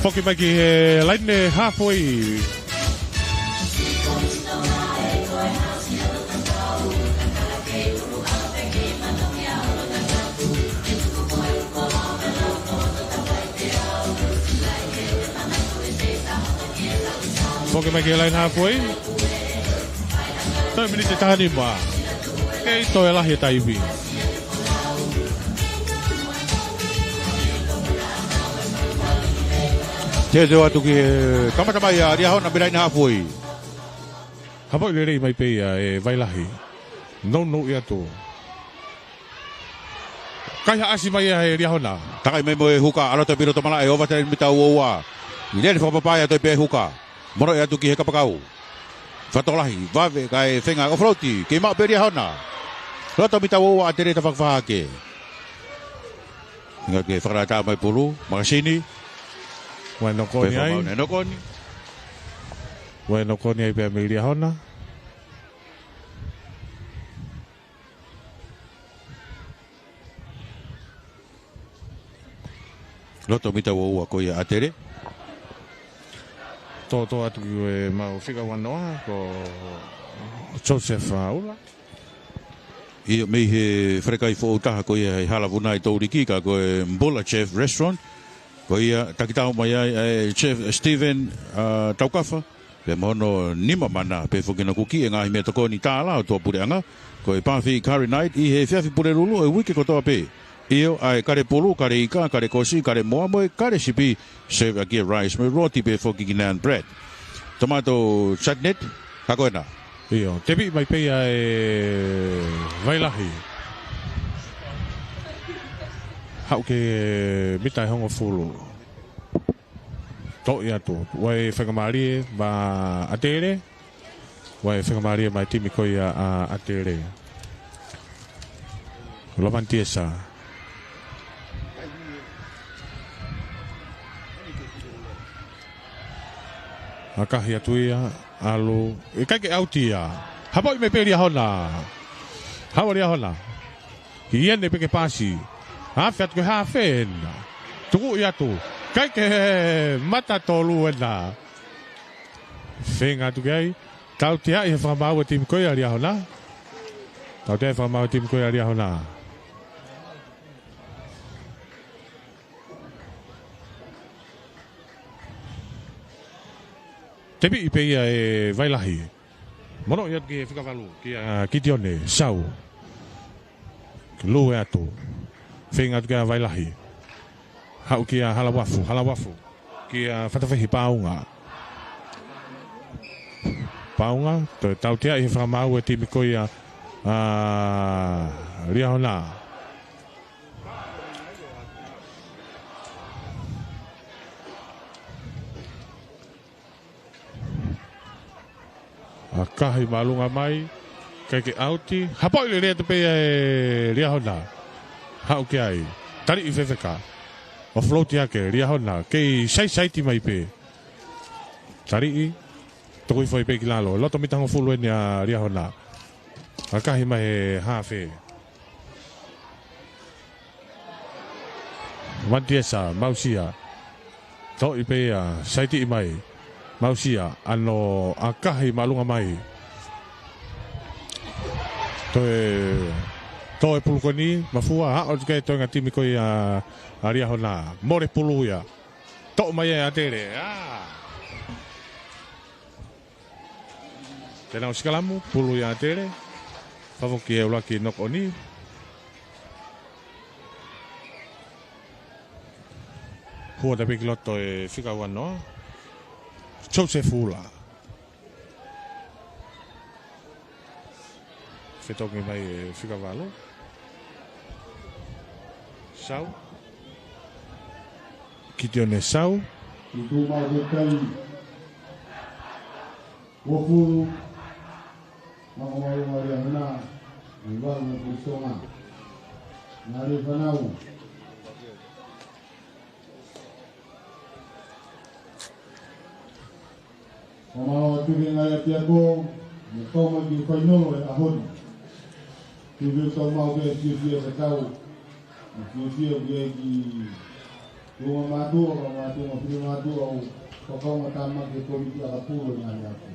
Foki mai ki he laine halfway. Foki mai ki he laine halfway. Toe miniti taha nima. Kei toe lahi e taimi. Teuteu atu ki he kamata mai ʻa Liahona mei laine halfway. Hapoʻi lelei mai pē ia ʻe Vailahi. Nounou atu. Kaihaʻasi mai ia ʻe Liahona. Takai mai mo e huka, ʻalu atu pē ʻo loto malaʻe, ʻo vata mita ua ua. Lele fakapapau ʻa e toe pē huka. Mono atu ki he kapakau. Fakatokolahi, vave, kae feinga ʻo float, kei maʻu pē Liahona. Loto mita ua ua ʻa Tele, tafaʻaki fā hake. Hinga ke fakalata mai pulu, makasini. Ua e nokoni ai. Pea fakamoʻoni, nokoni. Ua e nokoni ai pea mei Liahona. Loto mita ua ua ko ia ʻa Tele. Tōtō atu ki he mau fika uanoa ko Joseph Ula. ʻIo, mei he falekai foʻou taha ko ia ʻi Halavuna ʻi Touliki, ka ko e Bula Chef Restaurant. Ko ia takitau mai ai ʻa e Chef Stephen, ʻa, Taukafa. Pea mo hono nima mana, pea foki hono kuki e ngaahi meʻatokoni tālā ʻo e tuʻapuleʻanga, ko e Pafi Curry Night ʻi he efiafi Pulelulu ʻo e uike kotoa pē. ʻIo, ʻa e kale pulu, kale ika, kale kosi, kale moa mo e kale sipi, serve ʻaki e rice mo e roti pea foki ki he naan bread. Tomato chutney, ka ko ena. ʻIo, tepiʻi mai pē ia ʻe Vailahi. Haʻu ki he mita ʻe hongofulu. Toʻi atu. Ua e faingamālie maʻa ʻAtele. Ua e faingamālie maʻa e timi ko ia ʻa ʻAtele. Lovan Tiesa. ʻAkahi atu ia, ʻalu. ʻIkai ke ʻauti ia. Hapoʻi mai pē Liahona. Haʻu ʻa Liahona. Ki ʻene pē ke pasi. Hafe atu ke hafe ena. Tukuʻi atu. ʻIkai ke mata tolu ena. Feinga atu ki ai. Tauteaʻi he fakamaau e timi ko ia ʻa Liahona. Tauteaʻi he fakamaau e timi ko ia ʻa Liahona. Tepiʻi pē ia ʻe Vailahi. Mono ia ki he fika valu, kia Kitione, Sau. Lue atu. Feinga atu kia Vailahi. Haʻu kia Halauafu, Halauafu. Kia Fatafehi Paunga. Paunga, toe tauteaʻi he fakamaau e timi ko ia ʻa Liahona. ʻAkahi māʻolunga mai, ʻikai ke ʻauti, hapoʻi lelei atu pē ia ʻe Liahona. Haʻu ki ai, taliʻi fefeka. ʻO float hake, Liahona, kei saisaiti mai pē. Taliʻi, tuku hifo ai pē ki lalo, loto mita hongofulu eni ʻa Liahona. ʻAkahi mai he hafe. Mantiesa, Mausia. Toʻi pē ia, saitiʻi mai. Mausia, ʻano ʻakahi māʻolunga mai. Toe, toe pulu ko eni, mafua, haʻu atu ki he toenga timi ko ia ʻa Liahona. Mole pulu ia. Toʻo mai ʻe ʻAtele. ʻĀ. Te nau sikalamu, pulu ia ʻAtele. Fafo ki he ʻuluaki knock on. Hua tape ki loto e fika uanoa. Joseph Ula. Fetoki mai e fika valu. Sau. Kitione Sau. Tuʻu mai ke kai. Uofulu. Mako mai o Liahona. Valu mo Kurisonga. Ngali fanau. Fakamālō atu ki he ngaahi ʻapiako, mo e tau mai ki he fainolo ʻo e ʻaho ni. Tuku ke tau maʻu pē fiefia ʻo e tau. Mo e fiefia ʻo e kiʻi tuʻunga mātuʻa, ka mātuʻa, mo e fili mātuʻa, ʻo fakaongo tama ki he komiti ʻakapulu ʻo e ngaahi ʻapi.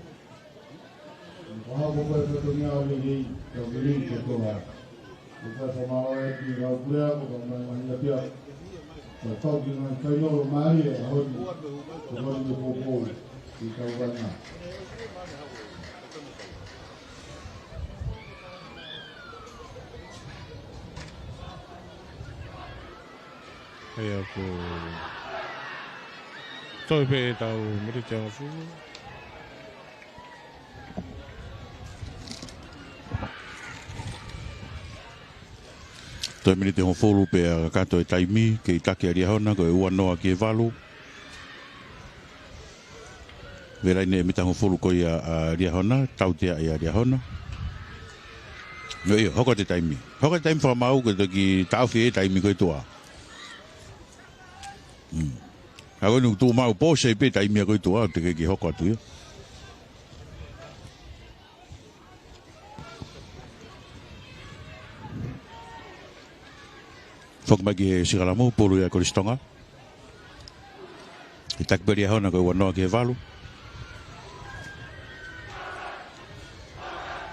Ko e hā ko e fatongia ʻo e lelei, ka lelei kotoa. Ko e fakamālō atu ki he kau puleako, kau mai ngaahi ʻapiako. Ko e tau ki he ngaahi fainolo mālie ʻo e ʻaho ni. Ko e ʻaho ni ko e poupou ki he kau vanga. ʻIo, ko e toe pē ʻetau miniti hongofulu. Toe miniti hongofulu pē ʻa e kakato ʻo e taimi, kei taki ʻa Liahona, ko e ua noa ki he valu. Vela ʻi he miniti hongofulu ko ia ʻa Liahona, tautea ʻa Liahona. ʻIo, ʻio, hoko atu e taimi. Hoko atu e taimi fakamaau ko e toki taʻofi e taimi ko e tuʻa. Mm. ʻA ko eni tuʻu maʻu pō sai pē taimi ʻa ko e tuʻa, teʻeki ke hoko atu ia. Foki mai ki he sikalamu, pulu ia ʻa Kolisi Tonga. ʻI taki pē Liahona ko e ua noa ki he valu.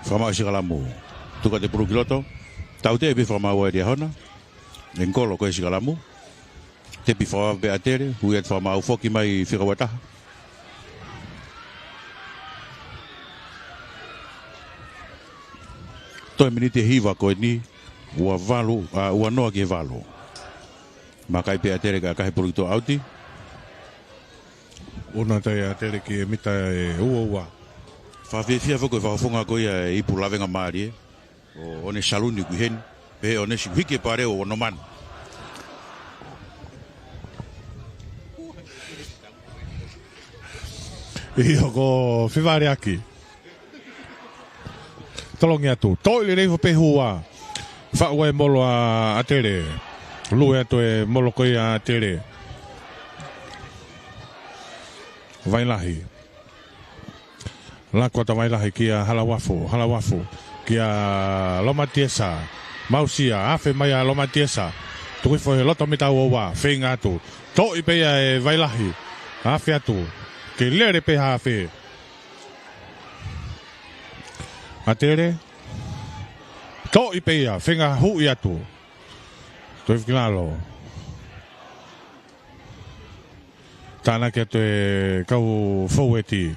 Fakamaau e sikalamu. Tuku atu e pulu ki loto. Tautea pē fakamaau ʻa Liahona. ʻEngikolo ko e sikalamu. Tepi fakamaau pē ʻa ʻAtele, ui atu fakamaau foki mai fika ua taha. Toe miniti ʻe hiva ko eni, ua valu, ʻa, ua noa ki he valu. Makai pē ʻa ʻAtele ka ʻakahi pulu ki tuʻa ʻauti. ʻUnu atu ʻa ʻAtele ki he mita ʻe ua ua. Fakafiefia foki ko e fakafofonga ko ia e ipu lavenga mālie ʻo ʻOnesi Saluni ʻoku ʻi heni. Pehē ʻOnesi ʻoku hiki e paleo ʻo Nomani. ʻIo ko Fivaleaki. Tolongi atu. Toʻo lelei foʻi pē hua. Faʻu e molo ʻa ʻAtele. Lue atu e molo ko ia ʻa ʻAtele. Vailahi. Laku atu ʻa Vailahi kia Halauafu, Halauafu kia Lomatiesa. Mausia, afe mai ʻa Lomatiesa. Tuku hifo he loto mita ua ua, feinga atu. Toʻi pē ia ʻe Vailahi. Afe atu. Ke lele pē ha afe. ʻAtele. Toʻi pē ia, feinga huʻi atu. Toe foki ki lalo. Tānaki atu e kau foueti.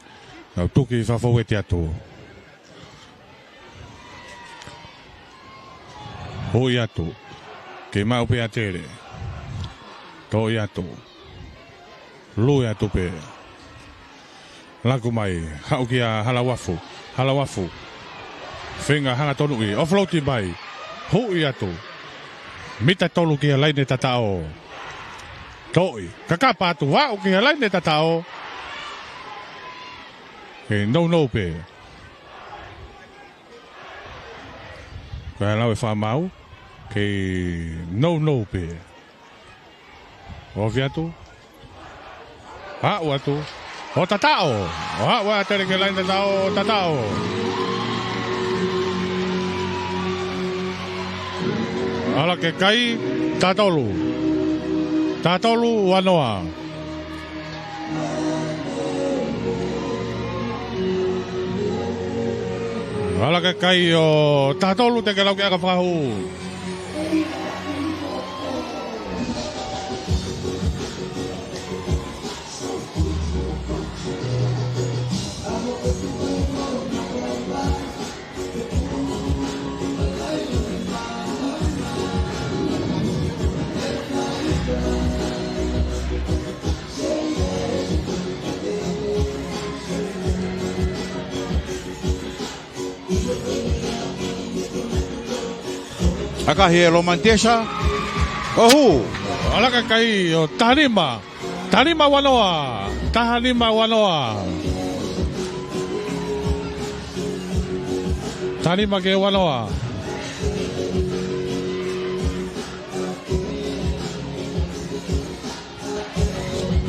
Kau tuki fakafoueti atu. Huʻi atu. Kei maʻu pē ʻa ʻAtele. Toʻi atu. Lue atu pē. Laku mai. Haʻu kia Halauafu. Halauafu. Feinga hanga tonuʻi. Offload mai. Huʻi atu. Mita tolu ki he laine tataʻo. Toʻi. Kakapa atu. Aʻu ki he laine tataʻo. Kei nounou pē. Ko e lau e fakamaau. Kei nounou pē. Ofi atu. Aʻu atu. ʻO tataʻo. ʻO aʻu ʻa ʻAtele ki he laine tataʻo. ʻO tataʻo. Ala ke kai. Taha tolu. Taha tolu, ua noa. Ala ke kai ʻo taha tolu, teʻeki ke lau ke ʻaka fakahū. ʻAkahi ʻe Lomatiesa. ʻO hū. Ala ke kai ʻo taha nima. Taha nima ua noa. Taha nima ua noa. Taha nima ki he ua noa.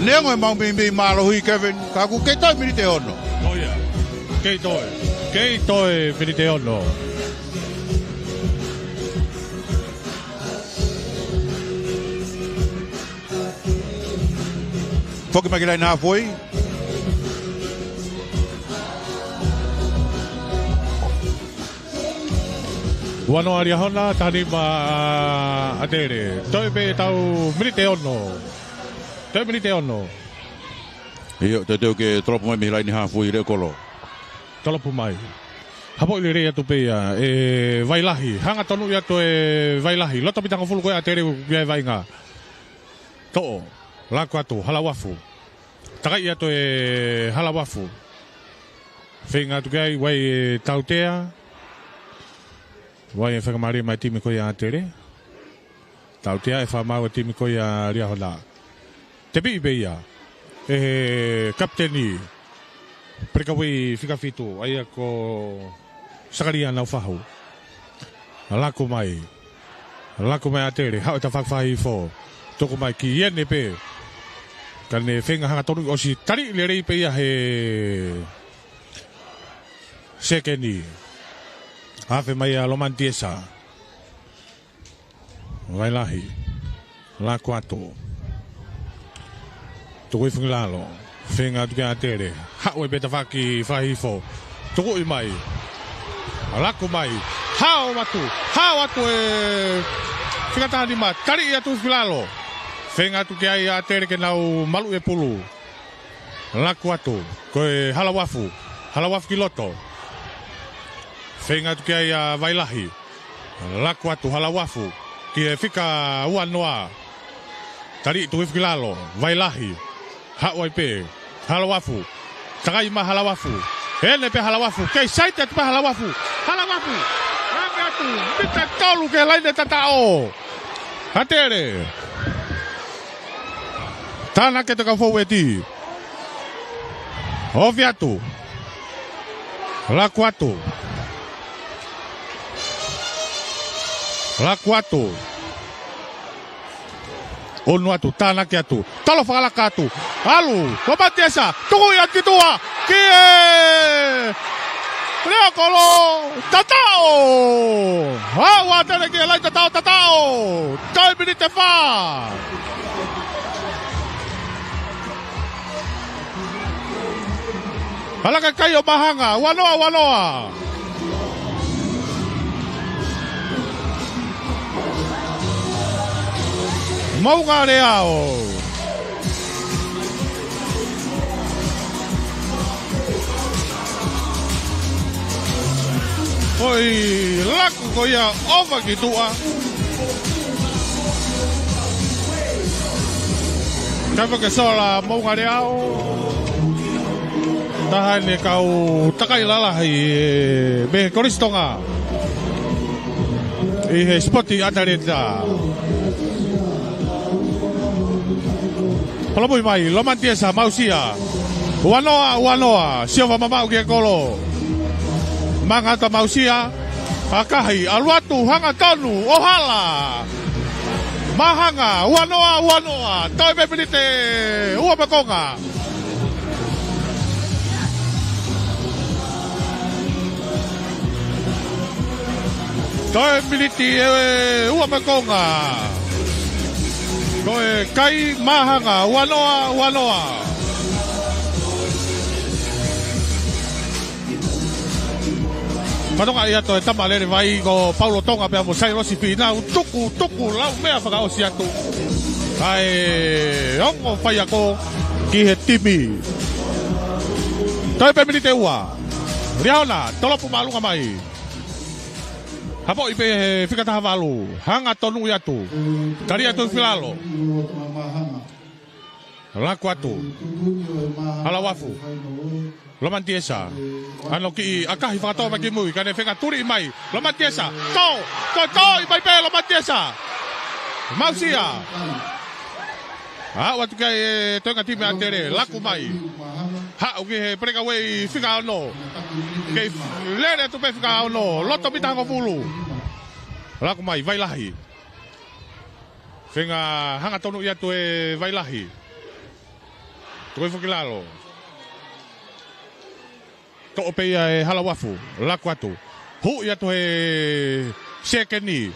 Neongo ʻemau meimei mālohi, Kevin, ka ʻoku kei toe miniti ʻe ono. ʻOi ia. Kei toe. Kei toe miniti ʻe ono. Foki mai ki he laine hāfoi. Ua noa ʻa Liahona, taha nima ʻa ʻAtele. Toe pē ʻetau miniti ʻe ono. Toe miniti ʻe ono. ʻIo, teuteu ke tolopu mai mei he laine hāfoi, Leʻokolo. Tolopu mai. Hapoʻi lelei atu pē ia ʻe Vailahi. Hanga tonuʻi atu ʻe Vailahi. Loto mita hongofulu ko ē ʻa ʻAtele, ʻoku ʻi ai e vaʻinga. Toʻo. Laku atu, Halauafu. Takai atu ʻe Halauafu. Feinga atu ki ai, ʻoku ʻi ai e tautea. ʻOku ʻi ai e faingamālie mai e timi ko ia ʻa ʻAtele. Tautea e fakamaau e timi ko ia ʻa Liahona. Tepiʻi pē ia ʻe he kapiteni, pelekaueʻi fika fitu, ʻa ia ko Sakalia Naufahu. Laku mai. Laku mai ʻa ʻAtele, haʻu e tafaʻaki fakahihifo. Tuku mai ki Iene pē. Ka ne feinga hanga tonuʻi, ʻosi taliʻi lelei pē ia ʻe he sekeni. Afe mai ʻa Lomani Tiesa. Vailahi. Laku atu. Tukuʻi fakilalo. Feinga atu kia ʻAtele. Haʻu ai pē tafaʻaki fakahihifo. Tukuʻi mai. Laku mai. Hao atu. Hao atu e fika taha nima. Taliʻi atu fakilalo. Feinga atu ki ai ʻa ʻAtele ke nau maluʻi e pulu. Laku atu, ko e Halauafu. Halauafu ki loto. Feinga atu ki ai ʻa Vailahi. Laku atu Halauafu ki he fika ua noa. Taliʻi tuku hifo ki lalo. Vailahi. Haʻu ai pē Halauafu. Takai mai Halauafu. Ene pē Halauafu. Kei saiti atu pē Halauafu. Halauafu. Ane atu. Mita tolu ki he laine tataʻo. ʻAtele. Tānaki atu e kau foueti. Ofi atu. Laku atu. Laku atu. ʻUnu atu, tānaki atu. Talo fakalaka atu. ʻAlu, Lomani Tiesa, tuku ia ki tuʻa. Ki he Leʻokolo, tataʻo. Haʻu ʻa ʻAtele ki he laine tataʻo, tataʻo. Toe miniti ʻe fā. Ala ke kai ʻo Mahanga, ua noa, ua noa. Moʻunga Leao. Ko e laku ko ia ʻofa ki tuʻa. Kae fakasola Moʻunga Leao. Taha eni e kau takai lalahi, e, mei he Kolisi Tonga. ʻI he sipoti ʻAtaleta. Palopui mai, Lomani Tiesa, mausia. Ua noa, ua noa, sio fa mamaʻu ki he kolo. Manga atu mausia, ʻakahi, ʻalu atu, hanga tonu, ʻo hala. Mahanga, ua noa, ua noa, toe pē miniti ʻe ua mo e konga. Toe miniti ʻe ua mo e konga. Ko e kai Mahanga, ua noa, ua noa. Fatongia atu e tama lele vai ko Paulo Tonga pea mo Sailosi Finau, tuku, tuku, lau meʻa fakaʻosi atu. Kae ongo faiako ki he timi. Toe pē miniti ʻe ua. Liahona, tolopu māʻolunga mai. Hapoʻi pē he fika taha valu. Hanga tonuʻi atu. Tali atu filalo. Laku atu. Halauafu. Lomani Tiesa. ʻAno kiʻi ʻakahi fakatō mai ki mui. Kae feinga tuliʻi mai. Lomani Tiesa. Tō. Tō, tō, ʻi mai pē Lomani Tiesa. Mausia. Aʻu atu ki ai e toenga timi ʻa ʻAtele. Laku mai. Haʻu ki he pelekaueʻi fika ono. Kei lele atu pē fika ono. Loto mita hongofulu. Laku mai, Vailahi. Feinga hanga tonuʻi atu ʻe Vailahi. Toe foki lalo. Toʻo pē ia ʻe Halauafu. Laku atu. Huʻi atu he sekeni.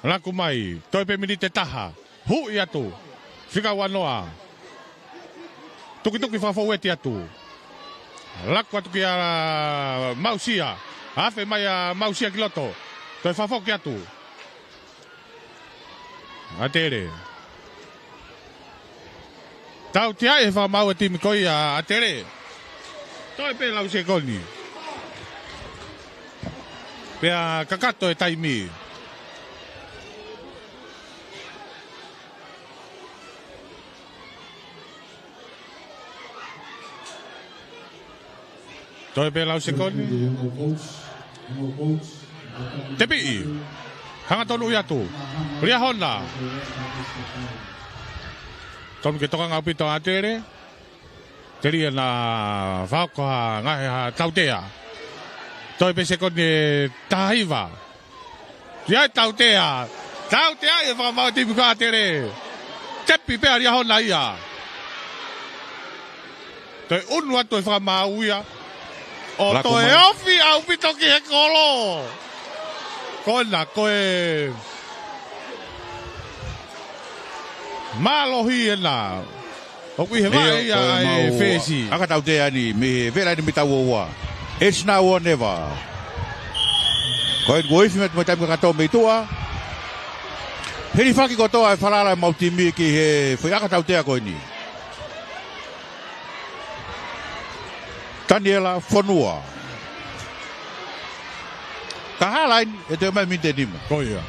Laku mai. Toe pē miniti ʻe taha. Huʻi atu. Fika ua noa. Tukituki fakafoueti atu. Laku atu kia Mausia. Afe mai ʻa Mausia ki loto. Toe fakafoki atu. ʻAtele. Tautea e fakamaau e timi ko ia ʻa ʻAtele. Toe pē lau sekoni. Pea kakato e taimi. Toe pē lau sekoni. Tepiʻi. Hangatonu ʻi atu. Liahona. Tonu ke tokanga ʻaupito ʻa ʻAtele. Telia naʻa fakahoko ha ngaahi ha tautea. Toe pē sekoni ʻe taha hiva. Ia e tautea. Tautea e fakamaau e timi ko ia ʻa ʻAtele. Tepi pē ʻa Liahona ia. Toe ʻunu atu e fakamaau ia. ʻO toe ofi ʻaupito ki he kolo. Ko ena, ko e mālohi ena. ʻOku ʻi he vaʻe ia ʻa e fesi. ʻAka tautea ni, mei he vela ni mita ua ua. It's now or never. Ko e kuo ifi mai e taimi kakato mei tuʻa. Hilifaki kotoa e falala ʻemau timi ki he foʻi ʻaka tautea ko eni. Taniela Fonua. Ka hala eni, ʻe toe ʻomai miniti ʻe nima. Ko ia.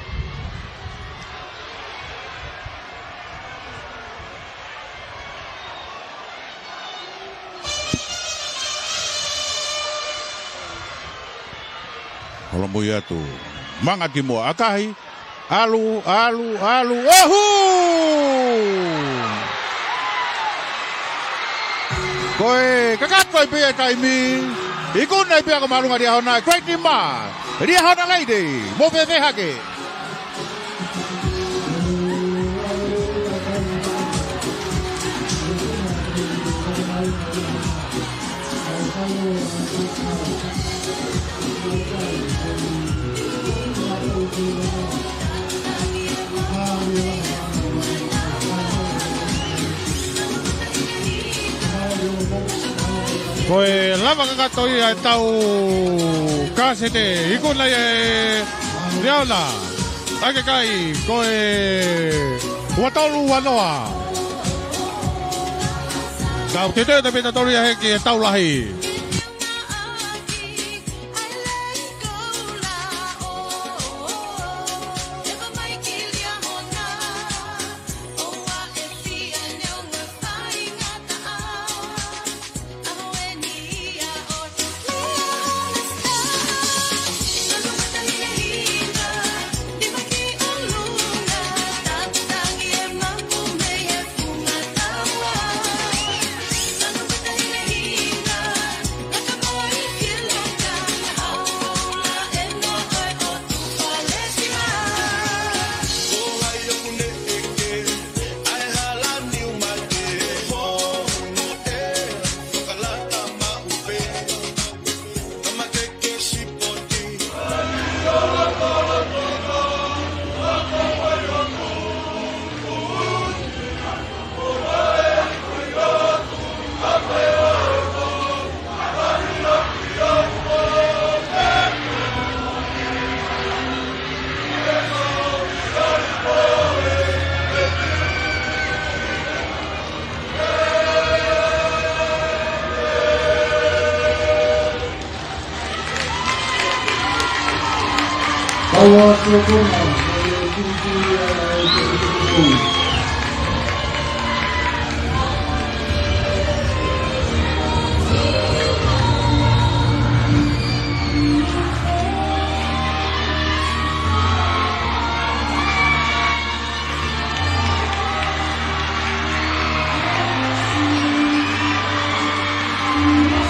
Holomui atu. Manga ki muʻa. ʻAkahi. ʻAlu, ʻalu, ʻalu. ʻOhu! Ko e kakato ai pē ia e taimi. Ikuna ai pē ia ko māʻolunga Liahona. Great nima. Liahona Lady. Mou fēfē hake. Ko e lava kakato ia ʻetau kasete, ikuna ia ʻe Liahona. ʻAi ke kai, ko e ua tolu ua noa. Tau teuteu atu pē tautolu ia he ki he tau lahi.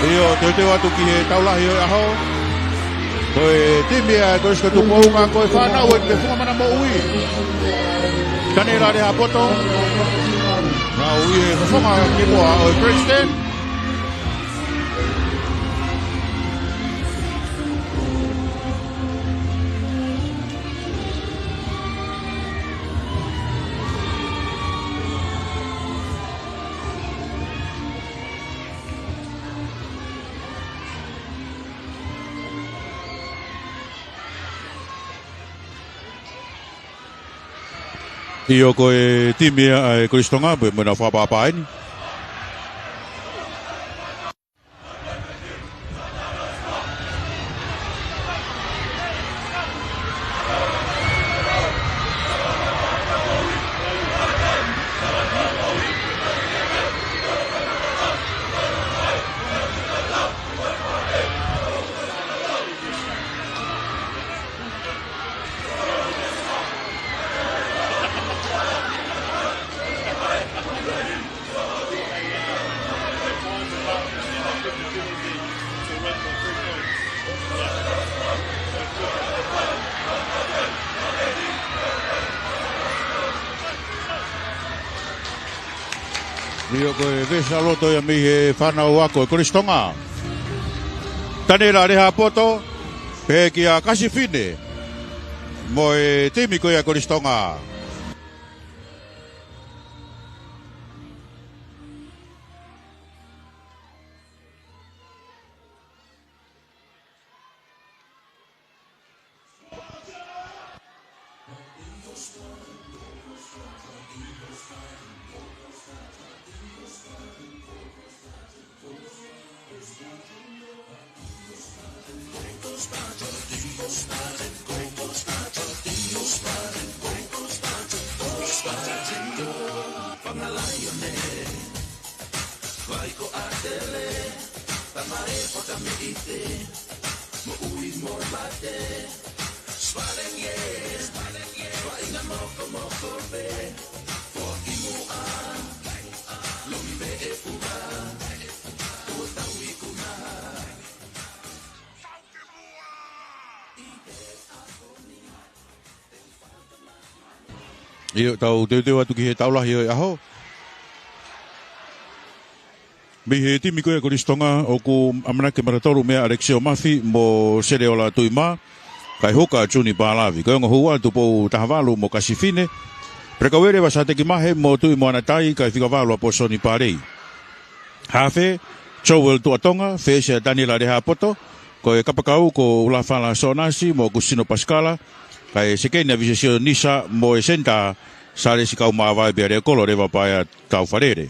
ʻIo, teuteu atu ki he tau lahi ʻo e ʻaho. Ko e timi ʻa e Kolisi ko Tupou, ka ko e fānau ʻo e Funga Mana Moʻui. Taniela Lehaʻapoto. Nā ʻOku ʻi he fofonga ki muʻa ʻo e grandstand. ʻIo, ko e timi ia ʻa e Kolisi Tonga, pea mo ʻena fakaʻapaʻapa eni. ʻIo, ko e veesi ʻa loto ia mei he fānau ako ʻa e Kolisi Tonga. Taniela Lehaapoto, pehē kia Kasifine, mo e timi ko ia ʻa e Kolisi Tonga. ʻIo, tau teuteu atu ki he tau lahi ʻo e ʻaho. Mei he timi ko ia ʻa e Kolisi Tonga, ʻoku ʻamanaki ke matatolu meia ʻAlekisio Mafi mo Seleola Tuʻimā, kae huka ʻa Juni Palavi. Ko e ongo hū ʻa Tupou Tahavalu mo Kasifine. Pelekauele ʻa Sateki Mahe mo Tuʻimoana Tai, kae fika valu ʻa Posoni Palei. Hafe, Joel Tuʻatonga, fesi ʻa Taniela Lehaapoto, ko e kapakau ko Ulafala Sonasi mo Kusino Pasikala, kae sekeni ʻa Visesio Nisa mo e senitā Salesi Kaumavae pea Leokolo Leva Paea Taufalele.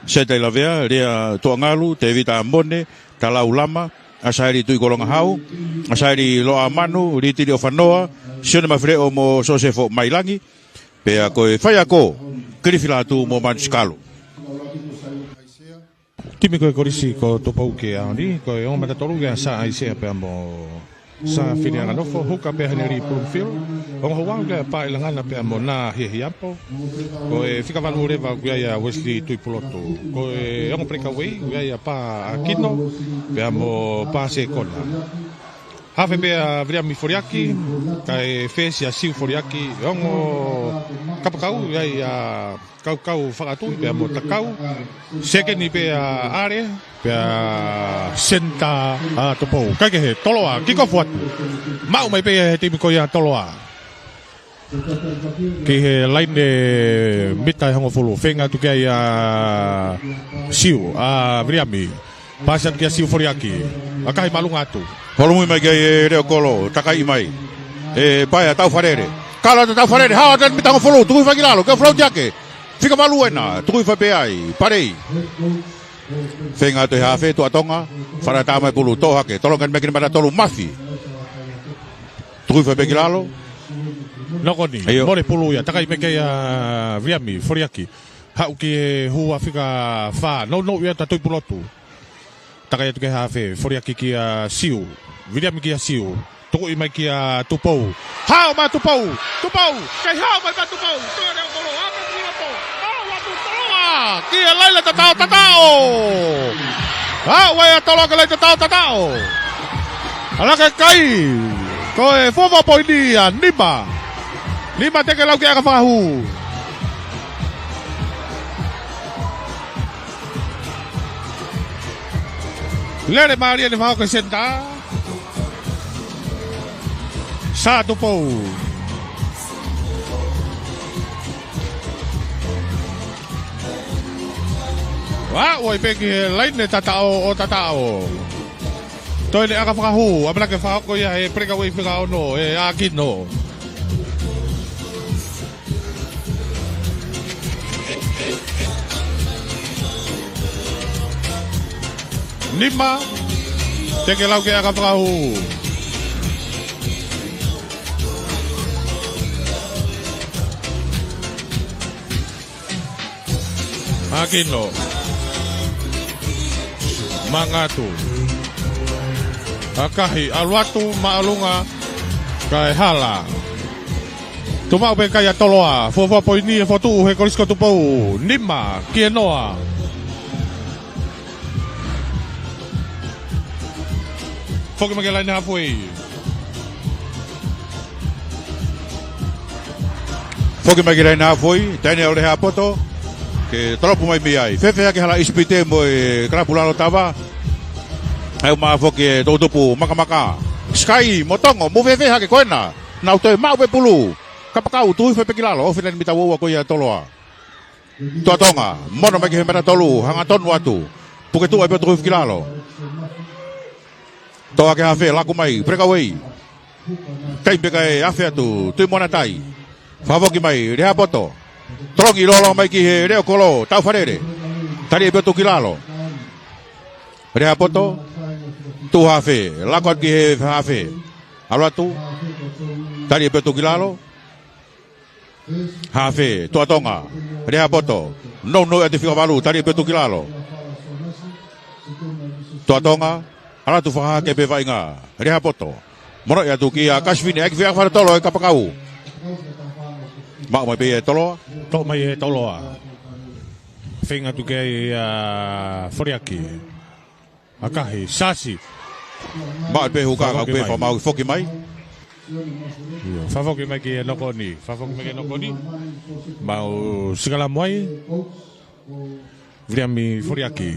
Seta ʻi Lavea, Lea Tuʻangalu, Tevita Mone, Talau Lama, ʻAsaeli Tuʻikolongahau, ʻAsaeli Loʻamanu, Litili ʻOfanoa, Sione Mafileʻo mo Sosefo Mailangi, pea ko e faiako, Kilifi Latu mo Manu Sikalu. Timi ko e Kolisi ko Tupou ki he ʻaho ni, ko e ongo matatolu ʻoku ʻi ai ʻa Sa ʻAisea pea mo Sa Filianganofo, huka pē ʻa Heneli Bloomfield, ongo hū ʻoku ʻi ai ʻa Paʻilangana pea mo Na Hiahiapo, ko e fika valu leva ʻoku ʻi ai ʻa Wesley Tuʻipulotu, ko e ongo pelekauē ʻoku ʻi ai ʻa Pa ʻAkino pea mo Pa Sekona. Hafe pē ʻa Viliami Foliaki, kae fesi ʻa Siu Foliaki, ongo kapakau ʻoku ʻi ai ʻa Kaukau Fakatui pea mo Takau. Sekeni pē ʻa ʻAle, pea senitā ʻa Tupou. Kaikehe, Toloa, kikofu atu. Maʻu mai pē ʻe he timi ko ia ʻa Toloa. Ki he laine mita ʻe hongofulu, feinga atu ki ai ʻa Siu, ʻa Viliami. Pasi atu kia Siu Foliaki. ʻAkahi māʻolunga atu. Holomui mai ki ai ʻe Leokolo, takaiʻi mai. ʻE Paea Taufalele. Kalo atu Taufalele, hao atu mita hongofulu, tuku hifo ki lalo, ke float hake. Fika valu ena, tuku hifo pē ai, Palei. Feinga atu ʻe he hafe, Tuʻatonga, fakatatau mai pulu, toʻo hake, tolonga mai ki he matatolu Mafi. Tuku hifo pē ki lalo. Nokoni, ʻio. Mole pulu ia, takaiʻi mai ki ai ʻa Viliami, Foliaki. Haʻu ki he hua fika fā, nounou ia ʻa Tuʻipulotu. Takai atu ki he hafe, Foliaki kia Siu. Viliami kia Siu. Tukuʻi mai kia Tupou. Hao mai Tupou. Tupou. Kei hao mai pē Tupou. Tō Leokolo. Hao mai Tupou. Hao atu Toloa. Ki he laine tatao tatao. Hao mai ʻa Toloa ki he laine tatao tatao. ʻAlā ke kai. Ko e fua poini ʻa nima. Nima teke lau ke aka fakahū. Lele mālie ʻene fakahoko he senitā. Sā Tupou. Ua, ʻoku ʻi ai pē ki he laine tataʻo ʻo tataʻo. Toe ʻene ʻaka fakahū, ʻamanaki ke fakahoko ia he breakaway fika ono, ʻe Akino. Nima, teʻeki lau ke ʻaka fakahū. Akino. Mangatu. ʻAkahi, ʻalu atu, māʻolunga, kae hala. Tuʻu maʻu pē kai ʻa Toloa, fuofua poini ʻe fokotuʻu he Kolisi ko Tupou, nima ki he noa. Foki mai ki he laine halfway. Foki mai ki he laine halfway, taʻahine ʻo Lehapoto, ke tolopu mai mei ai. Fēfē hake hala ʻIsipite mo e kalapu lalo tava. ʻE ʻomai foki e toʻutupu makamaka. Sky mo Tongo, mou fēfē hake ko ena. Nau toe maʻu pē pulu. Kapakau, tuʻu hifo pē ki lalo, ʻo fenani mita ua ua ko ia Toloa. Toa Tonga, mono mai ki he mita tolu, hangatonu atu. Puke tuʻu ai pē ʻo tuʻu hifo ki lalo. Toa ki he hafe, laku mai, breakaway. Taimi pē kae hafe atu, Tuʻi Moana Tai. Fakafoki mai, Lehapoto. Tolongi loloa mai ki he leʻo kolo, Taufalele. Tali ai pē ʻo tuʻu ki lalo. Lehapoto, tuʻu hafe, laku atu ki he hafe. ʻAlu atu, tali ai pē ʻo tuʻu ki lalo. Hafe, Toa Tonga, Lehapoto, nounou atu fika valu, tali pē ʻo tuʻu ki lalo. Toa Tonga, ʻalu atu fakahake pē vaʻinga, Lehapoto. Mono ia atu kia Kasifine, ʻai ke fie ʻaka fakatolo ʻe Kapakau. Maʻu mai pē ʻe Toloa. Toʻo mai ʻe Toloa. Feinga atu ki ai ʻa Foliaki. ʻAkahi, sasi. Maʻu pē huka, ka ʻoku pē fakamaau ke foki mai. ʻIo, fakafoki mai ki he nokoni. Fakafoki mai ki he nokoni. Mau sikalamu ai. Viliami Foliaki.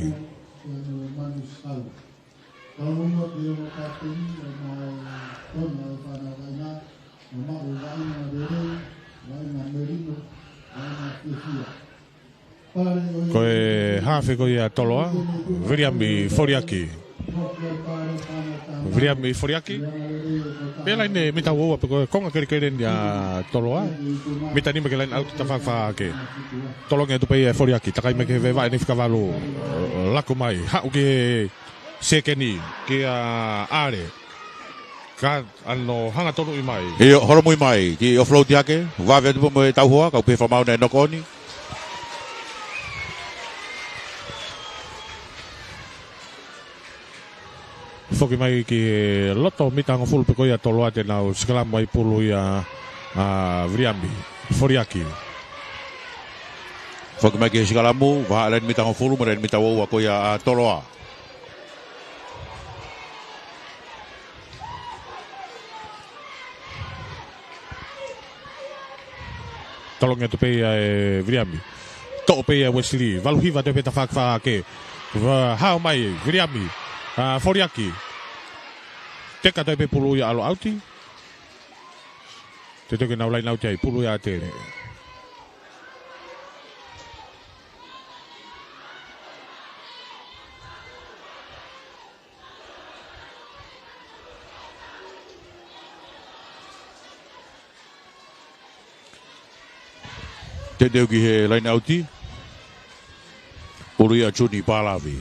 Ko e hafe ko ia Toloa, Viliami Foliaki. Viliami Foliaki. Pē laine mita ua ua pē ko e konga kelekele ni ʻa Toloa. Mita nima ki he laine ʻauti tafaʻaki fakahake. Tolongi atu pē ia ʻe Foliaki. Takai mai ki he vaʻinga ʻe fika valu. Laku mai. Haʻu ki he sekeni. Kia ʻAle. Ka ʻano hangatonu ʻi mai. ʻIo, holomui mai. Kiʻi offload hake. Vave atu pē mo e tauhoa. Ka ʻoku pē fakamaau naʻe nokoni. Foki mai ki he loto mita hongofulu pē ko ia Toloa te nau sikalamu ai pulu ia ʻa Viliami Foliaki. Foki mai ki he sikalamu, vahaʻa laine mita hongofulu, mo e laine mita ua ua ko ia ʻa Toloa. Tolongi atu pē ia ʻe Viliami. Toʻo pē ia ʻe Uesili. Valu hiva atu pē tafaʻaki fakahake. Hao mai Viliami. ʻA Foliaki. Teka atu pē pulu ia ʻalu ʻauti. Teuteu ke nau laine ʻauti ai pulu ia ʻa ʻAtele. Teuteu ki he laine ʻauti. Pulu ia ʻa Juni Palavi.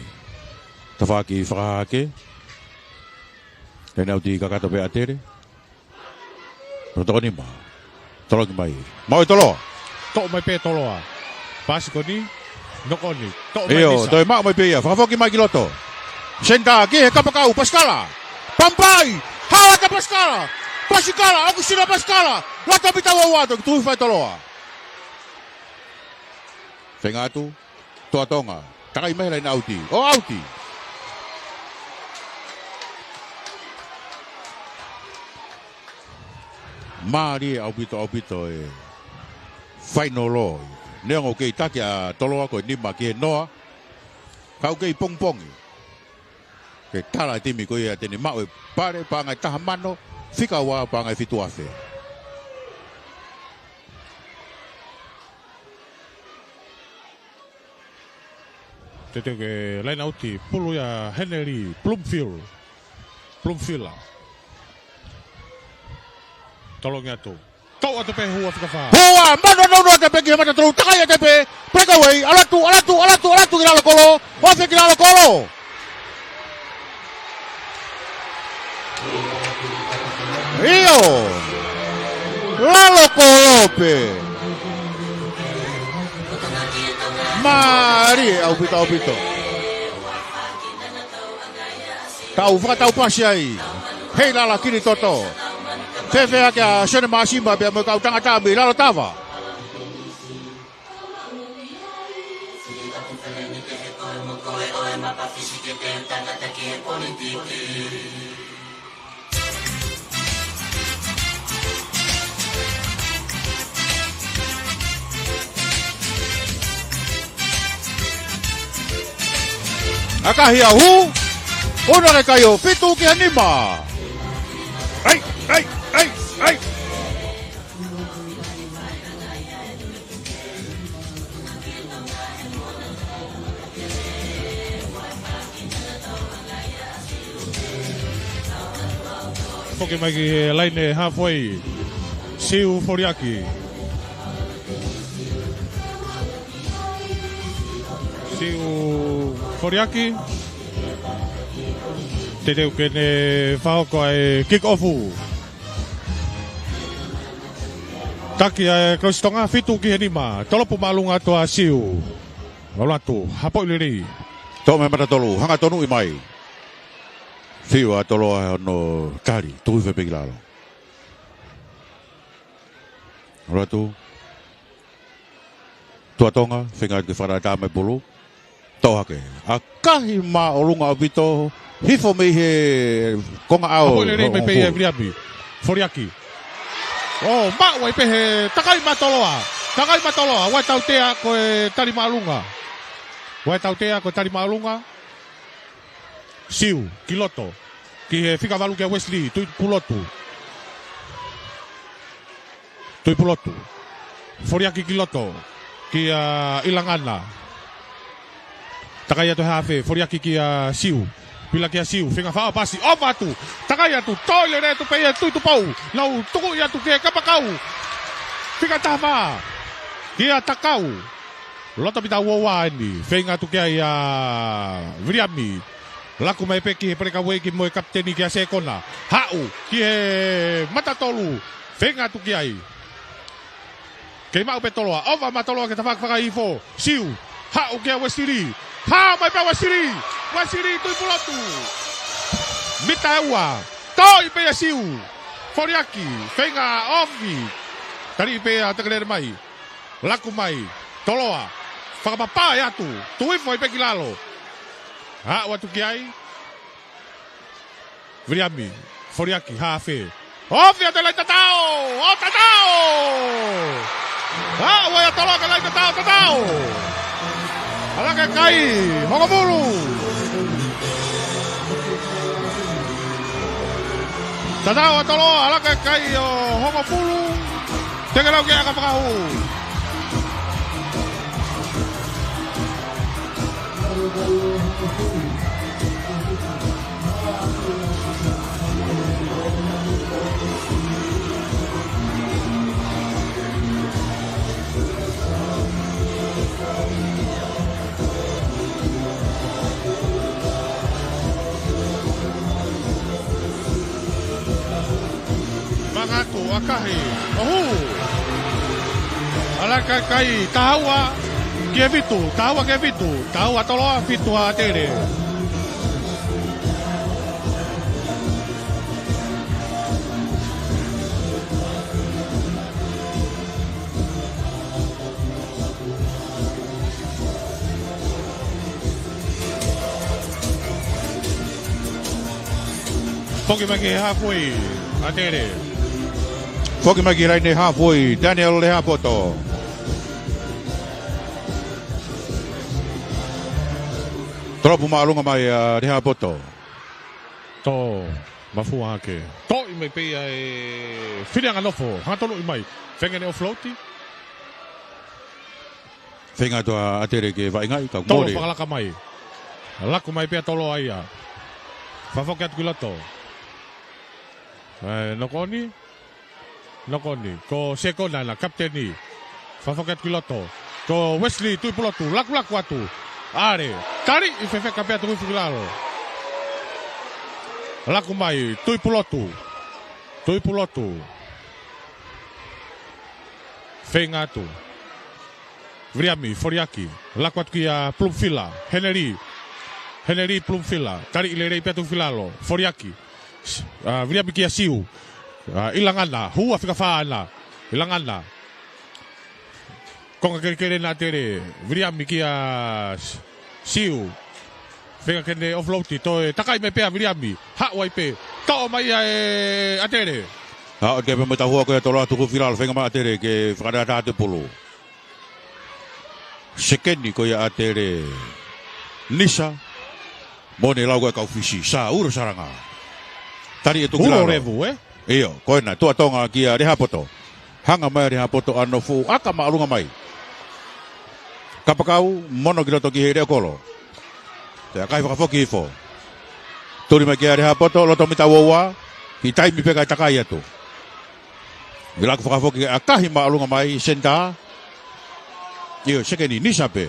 Tafaʻaki fakahake. Laine ʻauti kakato pē ʻa ʻAtele. Notoko nima. Tolongi mai. Maʻu ʻe Toloa. Toʻo mai pē Toloa. Pasi ko eni. Nokoni. Toʻo mai ʻIo, Nisa. Toe maʻu mai pē ia. Fakafoki mai ki loto. Senitā ki he kapakau. Pasikala. Pampai. Hala kia Pasikala. Pasikala. ʻOku sila Pasikala. Loto mita ua ua atu. Tuʻu hifo ʻa Toloa. Feinga atu. Toa Tonga. Takai mai laine ʻauti. ʻO ʻauti. Mālie ʻaupito, ʻaupito e fainolo. Neongo ʻoku kei taki ʻa Toloa ko e nima ki he noa. Ka ʻoku kei pongipongi. Ke tala e timi ko ia te ne maʻu e pale paʻanga ʻe taha mano, fika ua paʻanga ʻe fitu afe. Teuteu ke laine ʻauti, pulu ia Henry Bloomfield. Bloomfield. Tolongi atu. Tau atu pē hua fika fā. Hua, mano nonu atu pē ki he mata tolu, takai atu pē, breakaway, ʻalu atu, ʻalu atu, ʻalu atu, ʻalu atu ki lalo kolo, ofi ki lalo kolo. ʻIo. Lalo kolo pē. Mālie ʻaupito, ʻaupito. Tau fakatau pasi ai. Hei lala kili toto. Fēfē hake ʻa Sione Māsima pea mo e kau tangata mei Lalo Tava. ʻAkahi ʻa Hū, ʻuno ke kai ʻo fitu ki he nima. ʻAi, ʻai, ʻai, ʻai. Foki mai ki he laine halfway. Siu Foliaki. Siu Foliaki. Teuteu ke ne fakahoko ʻa e kick off. Taki ʻa e Kolisi Tonga, fitu ki he nima. Tolopu māʻolunga atu ʻa Siu. ʻAlu atu, hapoʻi lelei. Toʻo mei mata tolu, hanga tonuʻi mai. Fiu ʻa Toloa hono tali, tuku hifo pē ki lalo. ʻAlu atu. Tua Tonga, feinga ke fakatātā mai pulu. Toʻo hake. ʻAkahi māʻolunga ʻaupito, hifo mei he konga ʻao. Hapoʻi lelei mai pē ia Viliami. Foliaki. ʻO, maʻu ai pē he takai maʻa Toloa. Takai maʻa Toloa. Ua tautea ko e tali māʻolunga. Ua tautea ko e tali māʻolunga. Siu, ki loto. Ki he fika valu kia Wesley, Tuʻipulotu. Tuʻipulotu. Foliaki ki loto. Kia ʻIlangana. Takai atu he hafe, foliaki kia Siu. Pila kia Siu, feinga fakaʻosi, ʻofa atu. Takai atu, toe lele atu pē ia Tuʻitupou. Nau tukuʻi atu ki he kapakau. Fika taha fā. Kia Takau. Loto pita ua ua eni, feinga atu ki ai ʻa Viliami. Laku mai pē ki he peleka ueiki mo e kapiteni kia Sekona. Haʻu ki he mata tolu, feinga atu ki ai. Kei maʻu pē Toloa, ʻofa maʻa Toloa ke tafaʻaki fakahifo, Siu. Haʻu kia Uesili. Hā mai pē Uesili. Uesili Tuʻipulotu. Mita ʻe ua. Toʻi pē ia Siu. Foliaki, feinga ofi. Tali pē ia ʻo takelele mai. Laku mai, Toloa, fakapapā atu, tuku hifo ai pē ki lalo. Haʻu atu ki ai, Viliami, foliaki, hafe. Ofi atu e laine tatau, ʻo tatau! Haʻu ai ʻa Toloa ki he laine tatau, tatau! ʻAlu hake kai, hongofulu! Tatau ʻa Toloa, ʻalu hake kai ʻo hongofulu. Teke lau ke aka fakahū. Mangatu, ʻakahi, ʻo hū. ʻAlu hake kai, taha ua ki he fitu, taha ua ki he fitu, taha ua Toloa, fitu ʻa ʻAtele. Foki mai ki he halfway, ʻAtele. Foki mai ki he laine halfway, Daniel Lehapoto. Tolopu māʻolunga mai ʻa Lehapoto. Tō, mafua hake. Toʻo mai pē ia ʻe Filianganofo. Hangatonu mai. Feinga ke ne offload. Feinga atu ʻa ʻAtele ke vaʻingaʻi, ka Tolo mole. Fakalaka mai. Laku mai pē ʻa Toloa ia. Fakafoki atu ki loto. ʻE, knock on. Knock on. Ko Sekona na, kapiteni. Fakafoki atu ki loto. Ko Wesley Tuʻipulotu, lakulaku atu. ʻAle. Tali, ʻi fefeka pē atu ki lalo. Laku mai, Tuʻipulotu. Tuʻipulotu. Feinga atu. Viliami, foliaki. Laku atu kia Plumfila. Heneli. Heneli Plumfila. Tali ʻi lelei pē atu ki lalo. Foliaki. S-, ʻa, Viliami kia Siu. ʻA, ʻilanga na. Hua fika fā na. ʻIlanga na. Konga kelekele na ʻAtele. Viliami kia S-, Siu. Feinga ke ne offload, toe takai mai pē ʻa Viliami. Haʻu ai pē. Toʻo mai ia ʻe ʻAtele. Haʻu atu pē mo e tauhua ko ia Toloa tuku filalo. Feinga mai ʻAtele ke fakanatā atu pulu. Sekeni ko ia ʻAtele. Nisa. Mo ne lau ko e kau Fisi. Sa uro saranga. Tali atu ki lalo. Uro levu, ē? ʻIo, ko ena, Tuʻa Tonga kia Lehapoto. Hanga mai ʻa Lehapoto ʻo nofo ʻo ʻaka māʻolunga mai. Kapakau, mono ki loto ki he leʻo kolo. Pea ʻakahi fakafoki hifo. Tuli mai kia Lehapoto, loto mita ua ua, kiʻi taimi pē kae takai atu. ʻI laku fakafoki ʻakahi māʻolunga mai, senitā. ʻIo, sekeni, Nisa pē.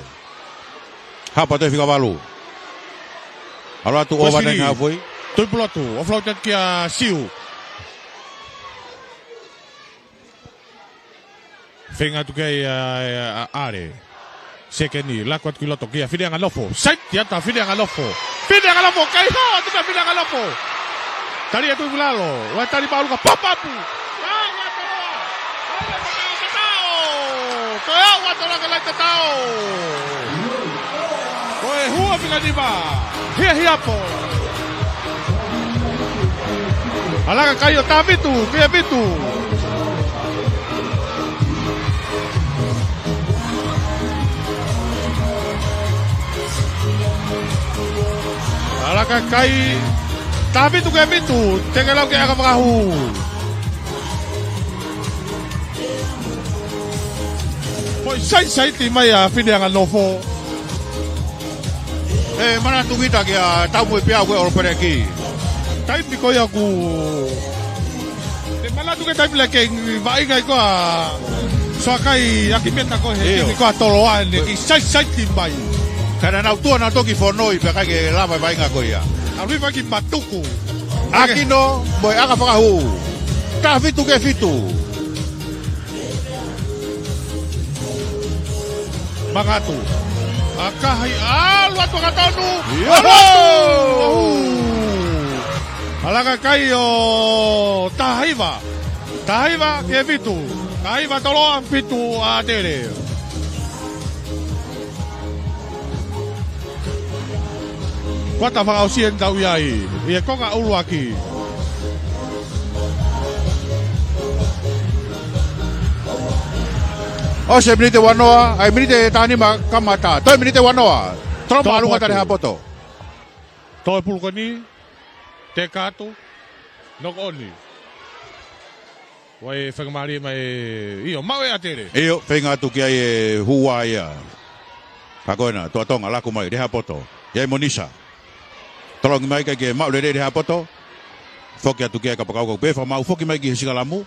Haʻu pē ʻa e fika valu. ʻAlu atu ʻo Wesley. Vane ngā foi. Tuʻipulotu, offload atu kia Siu. Feinga atu ki ai ʻa, ʻa, ʻa ʻAle. Sekeni, laku atu ki loto kia Filianganofo. Saiti atu ʻa Filianganofo. Filianganofo, kei hao atu kia Filianganofo. Tali atu ki lalo. Ua tali māʻolunga, pop up. Ua, ua, Toloa. Ua, ua, Toloa, tatao. Toe ua, Toloa, ke lai tatao. Ko e hua fika nima. Hiahiapo. ʻAlaka kai ʻo Tavitu, Tavitu. ʻAlaka kai Tavitu, Tavitu. Teke lau ke ʻaka fakahū. Foʻi saisaiti mai ʻa Filianganofo. ʻE, manatu kita kia tau mo e pea ko e All Black. Taimi ko ia ʻoku. ʻE, manatu ke taimi leke vaʻinga ko ʻa Soakai ʻaki meta ko he ʻIo. Timi ko ʻa Toloa ne kiʻi saisaiti mai. Ka naʻa nau tuʻu naʻa nau toki fonoi pea ʻikai ke lava e vaʻinga ko ia. ʻAlu ʻi faki matuku. ʻAkino mo e ʻaka fakahū. Taha fitu ke fitu. Mangatu. ʻAkahi, ʻalu atu hangatonu. Yoho! ʻAlu atu. ʻAlaka kai ʻo taha hiva. Taha hiva ke fitu. Taha hiva Toloa, fitu ʻAtele. Kuata fakaʻosi eni tau ʻi ai. ʻI he konga ʻuluaki. ʻOsi e miniti ua noa, ʻa e miniti taha nima kamata. Toe miniti ua noa. Tolo Tolo māʻolunga atu. Tali Haʻapoto. Toe pulu ko eni. Teka atu. Knock on. Ua e fakamālie mai, ʻio, maʻu ʻe ʻAtele. ʻIo, feinga atu ki ai e hua ia. Ka ko ena, Tuʻa Tonga, laku mai, Lehapoto. ʻI ai mo Nisa. Tolongi mai kae ke maʻu lelei Lehapoto. Foki atu ki ai kapakau kau pē, fakamaʻu foki mai ki he sikalamu.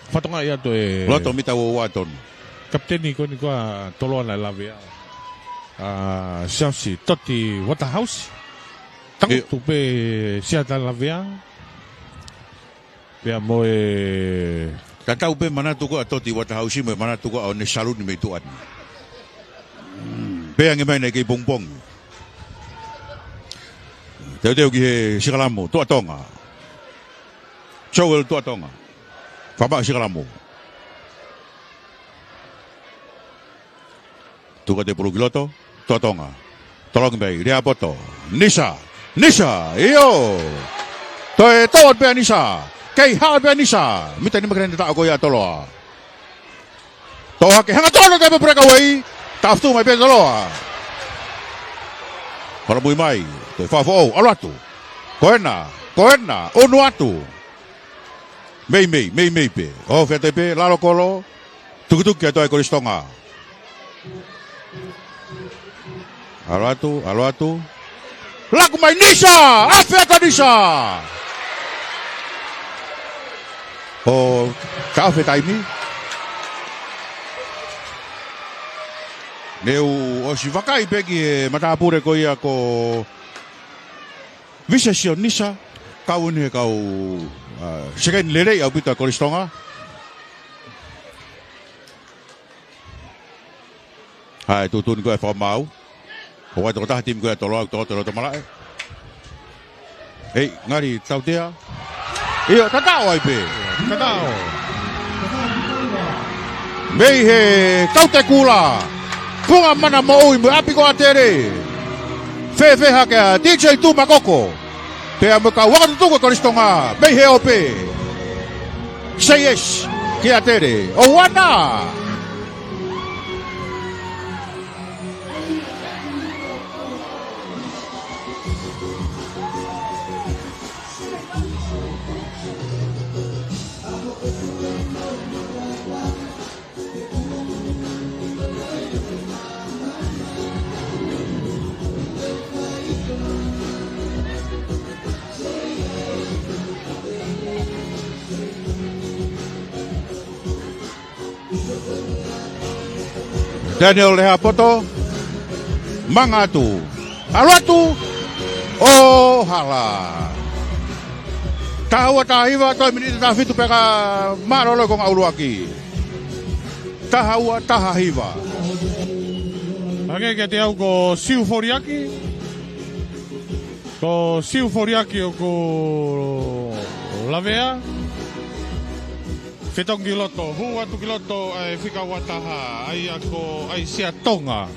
Fatongia atu e loto mita ua ua tonu. Kapiteni ko eni ko ʻa Toloa naʻe lavea. ʻA, Siaosi, Toti Waterhouse. Tangutu ʻIo. Pē Siata lavea. Pea mo e tatau pē manatu ko ʻa Toti Waterhouse mo e manatu ko ʻa ʻene saluni mei tuʻa ni. Pea nge mai naʻe kei pongipongi. Teuteu ki he sikalamu, Tuʻa Tonga. Joel Tuʻa Tonga. Fakamaʻu sikalamu. Tuku atu e pulu ki loto, Tuʻa Tonga. Tolongi mai, Lehapoto. Nisa, Nisa, ʻio. Toe tō pē ʻa Nisa. Kei hao pē ʻa Nisa. Mita nima ke ne taʻo ko ia Toloa. Tō hake hangatonu te pe breakaway. Tafutu mai pē Toloa. Kala mui mai, toe fafo, ʻalu atu. Ko ena, ko ena, ʻunu atu. Meimei, meimei pē. ʻOho atu pē, lalo kolo, tukituki atu ai Kolisi Tonga. ʻAlu atu, ʻalu atu. Laku mai Nisa, afe atu Nisa. ʻO taʻofi e taimi. Ne u ʻosi vakai pē ki he matāpule ko ia ko Visesio Nisa, kau eni he kau, ā, sekeni lelei ʻaupito ʻa Kolisi Tonga. ʻAi, tuʻutuʻuni ko e fakamaau. ʻOku ʻi ai e tokotaha timi ko ia ʻa Toloa, ʻoku tokoto ʻi loto malaʻe. ʻEi, ngali tautea. ʻIo, tataʻo ai pē. Tataʻo. Mei he Kaute Kula. Kunga Mana Moʻui mo e ʻapi ko ʻAtele. Fēfē hake ʻa D J Tumakoko. Pea mo e kau ako tutuku ʻa Kolisi Tonga. Mei he ope. Say yes. Ki ʻAtele. ʻOua naʻa. Daniel Lehapoto, manga atu. ʻAlu atu, ʻo hala. Taha ua taha hiva, toe miniti taha fitu pē ka mālōlō e konga ʻuluaki. Taha ua taha hiva. Hangē kiate au ko Siu Foliaki. Ko Siu Foliaki ʻoku lavea. Fetongi ki loto, hū atu ki loto, ʻa e fika ua taha, ʻa ia ko ʻAisea Tonga.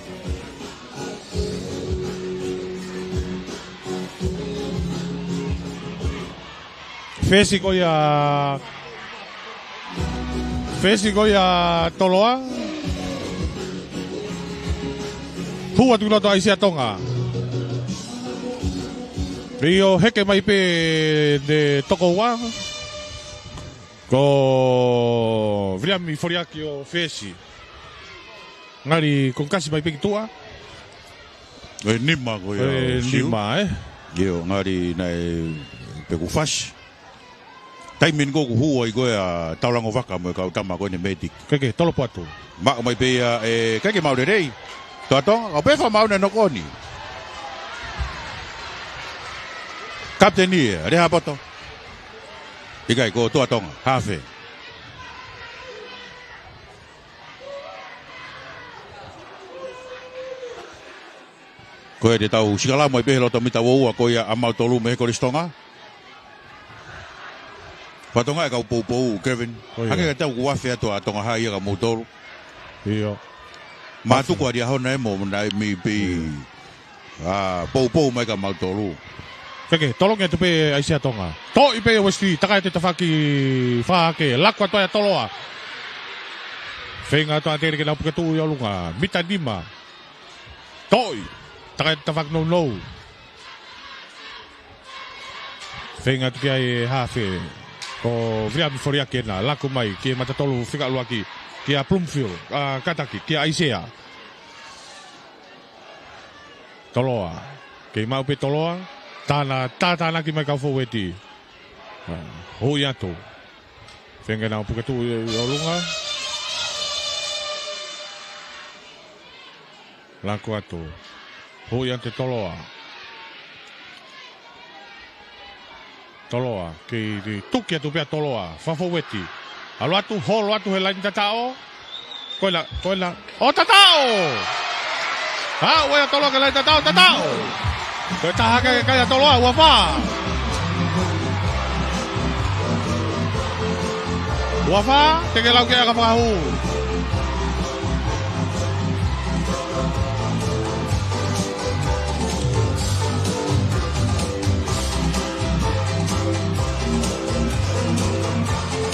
Fesi ko ia, fesi ko ia Toloa. Hū atu ki loto ʻAisea Tonga. ʻIo, heke mai pē ne toko ua. Ko Viliami Foliaki ʻo fesi. Ngali kongkasi mai pē ki tuʻa. ʻE nima ko ia ʻe Siu. Nima, ē? ʻIo, ngali naʻe pē kuo fasi. Taimi ni ko ē kuo hū ai ko ē ʻa Taulango Vaka mo e kau tama ko eni Medic. Keke, tolopo atu. Maʻu mai pē ia ʻe, keke maʻu lelei. Toa Tonga, kau pē fakamaau ne nokoni. Kapiteni ia, Lehapoto. ʻIkai, ko Toa Tonga, hafe. Ko e te tau sikalamu ai pē he loto mita ua ua ko ia ʻa mautolu mei he Kolisi Tonga. Fakatonga e kau poupou, Kevin. Ko ia. Hangē ka tau kuo afe atu ʻa Tonga Hai ia kia mautolu. ʻIo. Mātuku ʻa Liahona e mo, mo naʻe mei pē. ʻIo. Ā, poupou mai kia mautolu. Keke, tolongi atu pē ʻAisea Tonga. Toʻi pē Wesley, taka ʻi he tafaʻaki fā hake, laku atu ai ʻa Toloa. Feinga atu ʻAtele ke nau puke tuʻu ʻi ʻolunga. Mita nima. Toʻi. Taka ʻi he tafaʻaki nounou. Feinga atu ki ai e hafe. Ko Viliami Foliaki ena, laku mai, ki he mata tolu fika ʻuluaki. Kia Bloomfield, ā, kātaki, kia ʻAisea. Toloa. Kei maʻu pē Toloa. Tāna, tātānaki mai kau foueti. Ā, hui atu. Feinga ke nau puke tuʻu ʻi, ʻi ʻolunga. Laku atu. Hui atu Toloa. Toloa. Kei tuki atu pē ʻa Toloa. Fakafoueti. ʻAlu atu, holo atu he laini tataʻo. Ko ena, ko ena. ʻO tataʻo! Haʻu ʻa Toloa ki he laini tataʻo, tataʻo! Ko e taha hake kai ʻa Toloa, ua fā. Ua fā, te ke lau ke aka fakahū.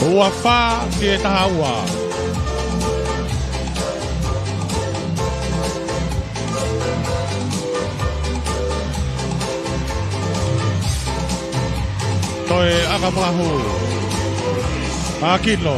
Ua fā ki he taha ua. Toe ʻaka palahu. Akino.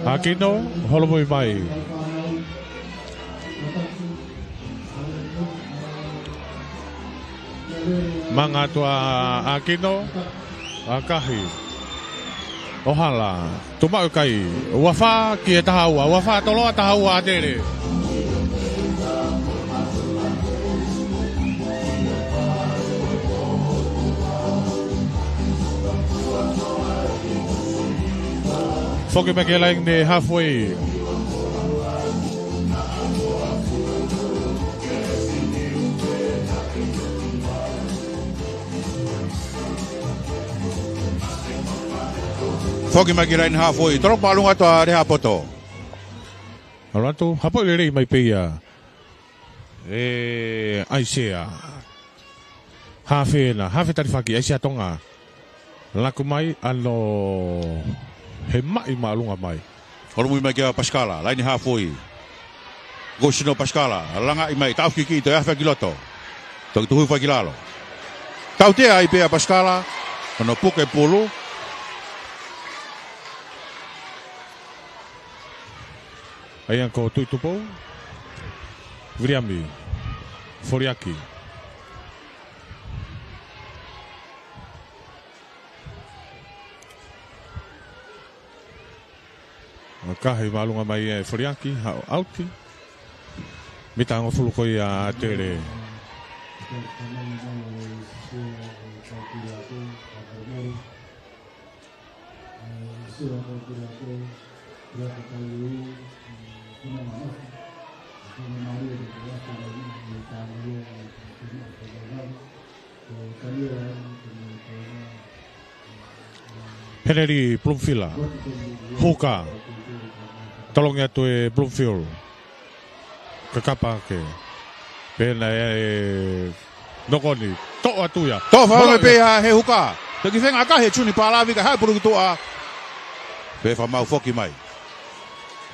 Akino, holomui mai. Manga atu ʻa Akino, ʻakahi. ʻOhala, tuʻu maʻu e kai, ua fā ki he taha ua, ua fā toloa taha ua ʻa Tele. Foki mai ki he laine halfway. Foki mai ki he laine halfway. Tolopo māʻolunga atu ʻa Lehaʻapoto. ʻAlu atu, hapoʻi lelei mai pē ia ʻe ʻAisea. Hafe ena, hafe talifaki, ʻAisea Tonga. Laku mai, ʻano he maʻi māʻolunga mai. Holomui mai kia Pasikala, laine halfway. Ko sino Pasikala, langaʻi mai, taʻofi ki, toe afe ki loto. Toki tuhu fai ki lalo. Tautea ai pē ʻa Pasikala, ʻano puke pulu. ʻA ia ko Tuʻitupou. Viliami. Foliaki. ʻAkahi māʻolunga mai ʻe Foliaki, haʻu ʻauti. Mita hongofulu ko ia ʻa Tele. Heneli Plumfield. Huka. Tolongi atu ʻe Plumfield. Kakapa ke. Pena e nokoni. Toʻo atu ia. Toʻo fakaongo pē ia he huka. Toki feinga ʻakahi ʻe Juni Palavi ka haʻu pulu ki tuʻa. Pea fakamau foki mai.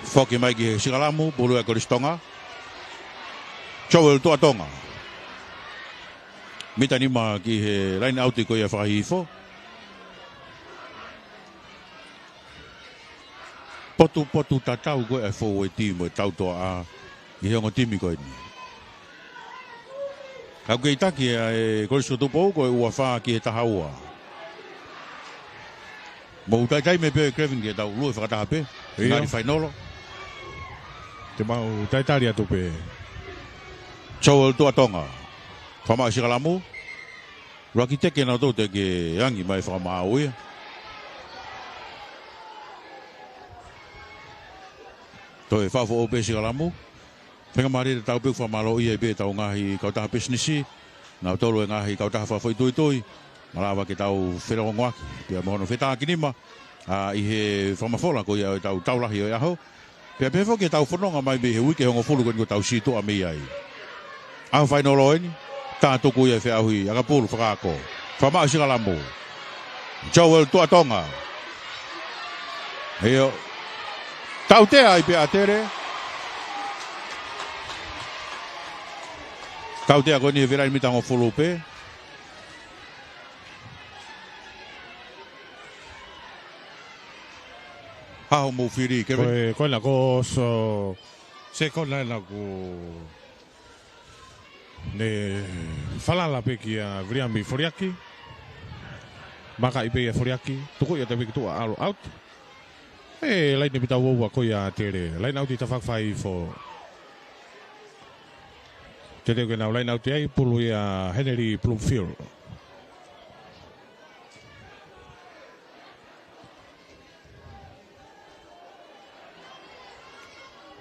Foki mai ki he sikalamu, pulu ʻa Kolisi Tonga. Joel Tuʻatonga. Mita nima ki he laine ʻauti ko ia fakahihifo. Potupotu tatau ko e foueti mo e tautoʻa ʻi he ongo timi ko eni. Ka ʻoku kei taki ʻa e Kolisi ko Tupou ko e ua fā ki he taha ua. Mou talitali mai pē Kevin ke tau lue fakataha pē. Ia. Ngali fainolo. Te mau talitali atu pē. Joel Tuʻatonga. Fakamau sikalamu. Luaki teke nautolu te ke angi mai fakamaau ia. Toe fakafoʻou pē sikalamu. Feinga mālie te tau pē fakamālōʻia pē ʻetau ngaahi kautaha pisinisi. Nautolu e ngaahi kautaha fakafoʻituitui. Malava ke tau felongoaki. Pea mo hono fetākinima. ʻA, ʻi he fakamafola ko ia ʻo ʻetau tau lahi ʻo e ʻaho. Pea pehē foki ʻetau fononga mai mei he uike hongofulu ko eni kuo tau sītuʻa mei ai. ʻAho fainolo eni, tā tuku ia ʻe Feʻauhi, ʻakapulu fakaako. Fakamau sikalamu. Joel Tuʻatonga. ʻIo. Tautea ai pē ʻa Tele. Tautea ko eni he velaini mita hongofulu pē. Haʻu mou fili, Kevin. Ko e, ko ena ko so, se ko ena ena ku ne falala pē kia Viliami Foliaki. Makaʻi pē ia Foliaki. Tuku ia te piki tuʻa ʻalu ʻauti. E, laine mita ua ua ko ia Tele. Laine ʻauti tafaʻaki fai fo. Tele ke nau laine ʻauti ai, pulu ia Heneli Plumfield.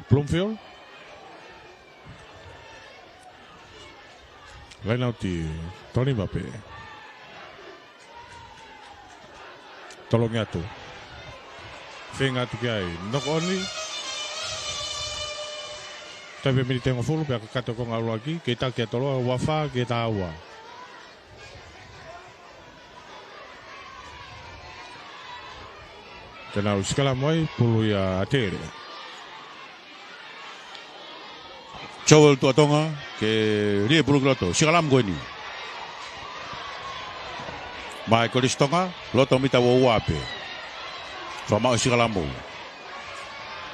Plumfield. Laine ʻauti, tolima pē. Tolongi atu. Feinga atu ki ai. Knock on. Taimi pē miniti hongofulu, pea kakato ko ngā ʻuluaki. Kei taki ʻa Toloa, ua fā, kei taha ua. Te nau sikalamu ai, pulu ia ʻa Tele. Joel Tuʻatonga, ke lie pulu ki loto. Sikalamu ko eni. Mai Kolisi Tonga, loto mita ua ua pē. Fakamaʻu sikalamu.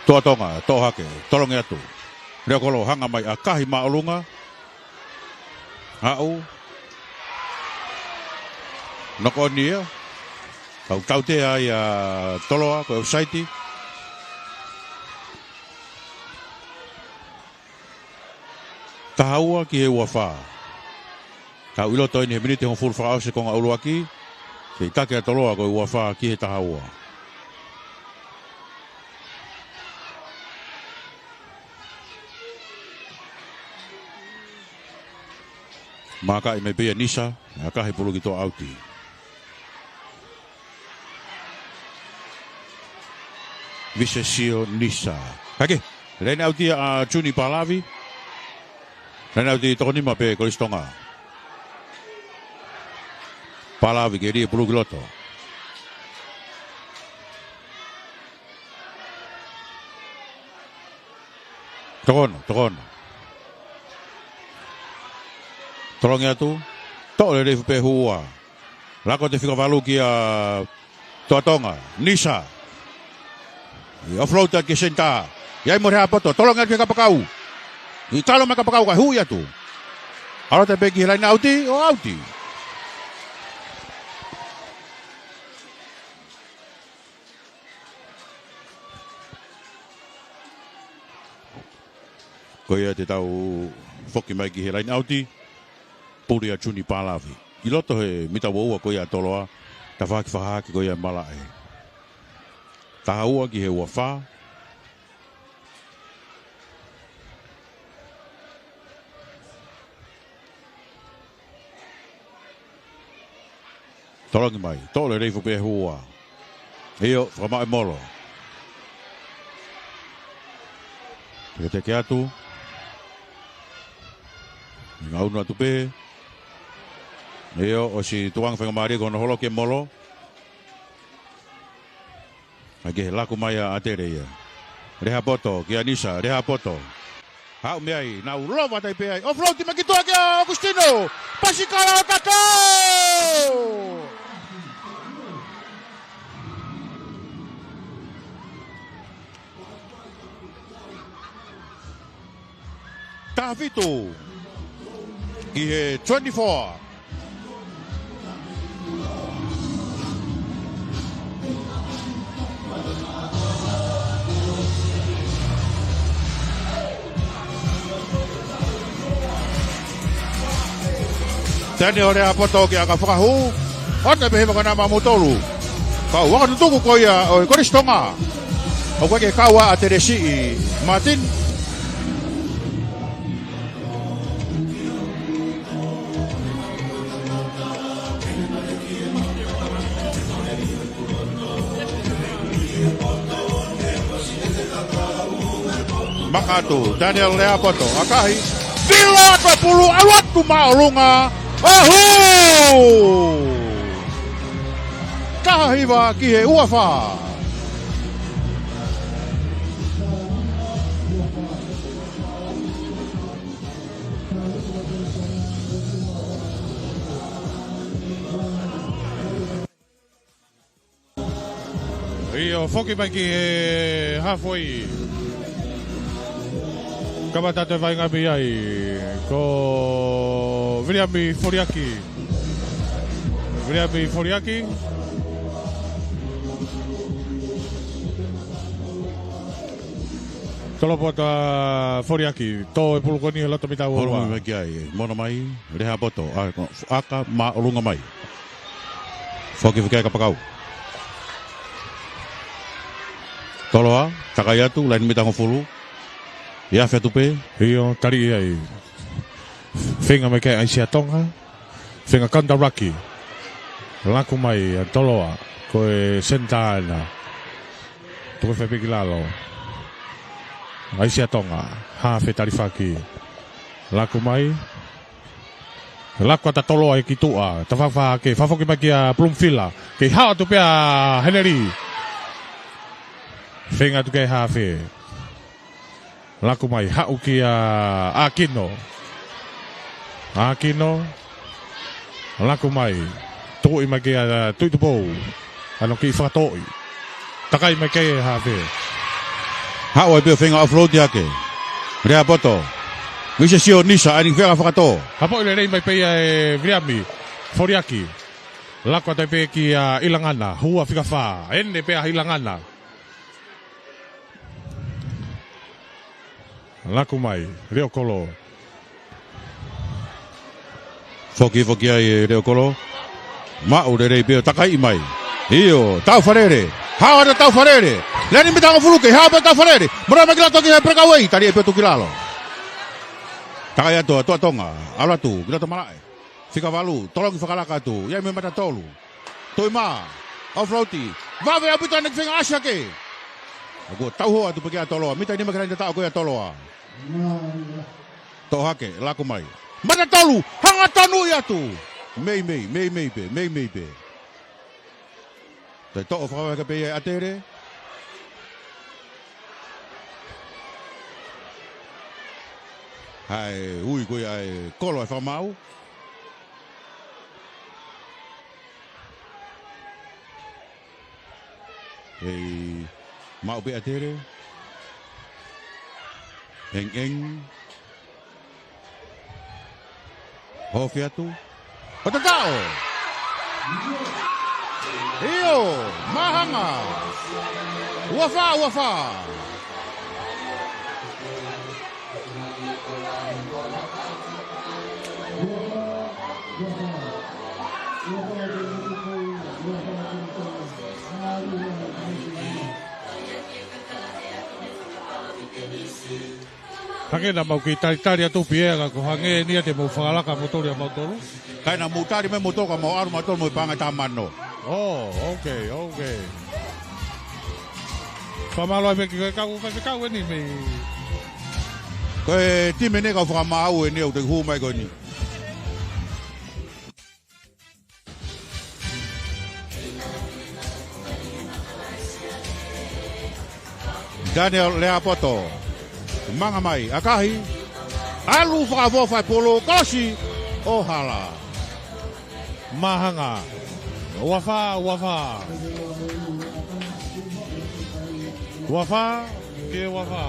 Tuʻatonga, toʻo hake, tolongi atu. Leokolo, hanga mai ʻa Kahi māʻolunga. Haʻu. Noko ʻoni ia. Kau tautea ai ʻa Toloa, ko e offside. Taha ua ki he ua fā. Tau ʻi loto eni he miniti hongofulu fakaʻosi konga ʻuluaki. Kei take ʻa Toloa ko e ua fā ki he taha ua. Makaʻi mai pē ia Nisa, ʻa Kahi pulu ki tuʻa ʻauti. Visesio Nisa. Kae kehe, laine ʻauti ʻa Juni Palavi. Laine ʻauti toko nima pē Kolisi Tonga. Palavi ke lie pulu ki loto. Toko ono, toko ono. Tolongi atu. Toʻo lelei fuʻu pē hua. Lako atu e fika valu kia Tuʻatonga. Nisa. ʻI offload atu ki he senitā. ʻI ai mo Lehapoto. Tolongi atu ki he kapakau. ʻI talo mai kapakau kae hui atu. ʻAlu atu pē ki he laine ʻauti, ʻo ʻauti. Ko ia te tau foki mai ki he laine ʻauti. Pulu ia Juni Palavi. ʻI loto he mita ua ua ko ia Toloa. Tafaʻaki fakahake ko ia malaʻe. Taha ua ki he ua fā. Tolongi mai, toʻo lelei fuʻu pē hua. ʻIo, fakamaʻu e molo. Teketeke atu. Ngaunu atu pē. ʻIo, ʻosi tuʻunga faingamālie ko hono holoki e molo. Kae kehe laku mai ʻa ʻAtele ia. Lehapoto, kia Nisa, Lehapoto. Haʻu mei ai, nau lova tai pē ai. Offload mai ki tuʻa kia ʻOkusitino. Pasikala ʻo tatau. Taha fitu ki he twenty-four. Tani ʻo Lehapoto ki ʻAkafakahu. ʻOatu pē he maka namba mo tolu. Kau aka tutuku ko ia ʻo e Kolisi Tonga. ʻOku ʻikai ke kau ʻa ʻAtele siʻi Martin. Maka atu, Daniel Lehapoto, ʻakahi. Vilo atu e pulu, ʻalu atu māʻolunga. ʻOhū! Taha hiva ki he ua fā. ʻIo, foki mai ki he halfway. Kamata atu e vaʻinga mei ai. Ko Viliami Foliaki. Viliami Foliaki. Tolopoto ʻa Foliaki, tō e pulu ko eni he loto mita ua ua. Pulu mai ki ai, mono mai, Lehapoto, ʻa, ʻaka māʻolunga mai. Foki fika e kapakau. Toloa, takai atu, laini mita hongofulu. ʻI afe atu pē. ʻIo, tali ʻi ai. Feinga mai ki ai ʻAisia Tonga. Feinga kaunitaulaki. Laku mai ʻa Toloa. Ko e senitā ena. Tuku e fepiki lalo. ʻAisia Tonga. Hafe talifaki. Laku mai. Laku atu ʻa Toloa ʻi ki tuʻa. Tafafa ke fafoki mai kia Plumfila. Kei hao atu pē ʻa Heneli. Feinga atu ki he hafe. Laku mai, haʻu kia ʻAkino. ʻAkino. Laku mai. Tuʻi mai kia Tuʻitupou. ʻAno kiʻi fakatoʻi. Takai mai ki he hafe. Haʻu ai pē ʻo feinga offload hake. Lea poto. Vise sio Nisa, ʻa eni feinga fakatō. Hapoʻi lelei mai pē ia ʻe Viliami Foliaki. Laku atu ai pē kia ʻIlangana. Hua fika fā. ʻEne pē ʻa ʻIlangana. Laku mai, Leokolo. Foki, foki ai ʻe Leokolo. Maʻu lelei pē ʻo takaiʻi mai. ʻIo, Taufalele. Hao atu Taufalele. Lea ni mita hongofulu ke, hao pē Taufalele. Mora mai ki loto ki he breakaway, tali ʻe pē ʻo tuku ki lalo. Takai atu, ʻa Tuʻa Tonga. ʻAlu atu, ki loto malaʻe. Fika valu, tolongi fakalaka atu, ʻi ai mo e mata tolu. Tuʻi mā, offload. Vave ʻaupito ʻene feinga ʻasi hake. ʻOku tau hoa atu pē kia Toloa, mita ʻe nima ki he laine tataʻo ko ia Toloa. Toʻo hake, laku mai. Mata tolu, hangatonu atu. Meimei, meimei pē, meimei pē. Toe toʻo fakavave hake pē ia ʻe ʻAtele. Hae, ui ko ia ʻe Kolo ʻa e fakamaau. Hei, maʻu pē ʻAtele. Eng, eng. Hofi atu. ʻO tataʻo. ʻIo, Mahanga. Ua fā, ua fā. Hangē naʻa mau kiʻi talitali atu pē ia ka ko hangē eni ia te mau fakalaka moutolu ia mautolu. Kae naʻa mou tali mai moutolu ka mau ʻalu mautolu mo e paʻanga ʻe taha mano. Oh, okay, okay. Fakamālō ai pē ki he kau, kau, kau eni mei. Ko e timi eni kau fakamaau eni ʻoku te hū mai ko eni. Daniel Leapoto. Manga mai, ʻakahi. ʻAlu fakafō fai polo, kolosi. ʻO hala. Mahanga. Ua fā, ua fā. Ua fā, ke ua fā.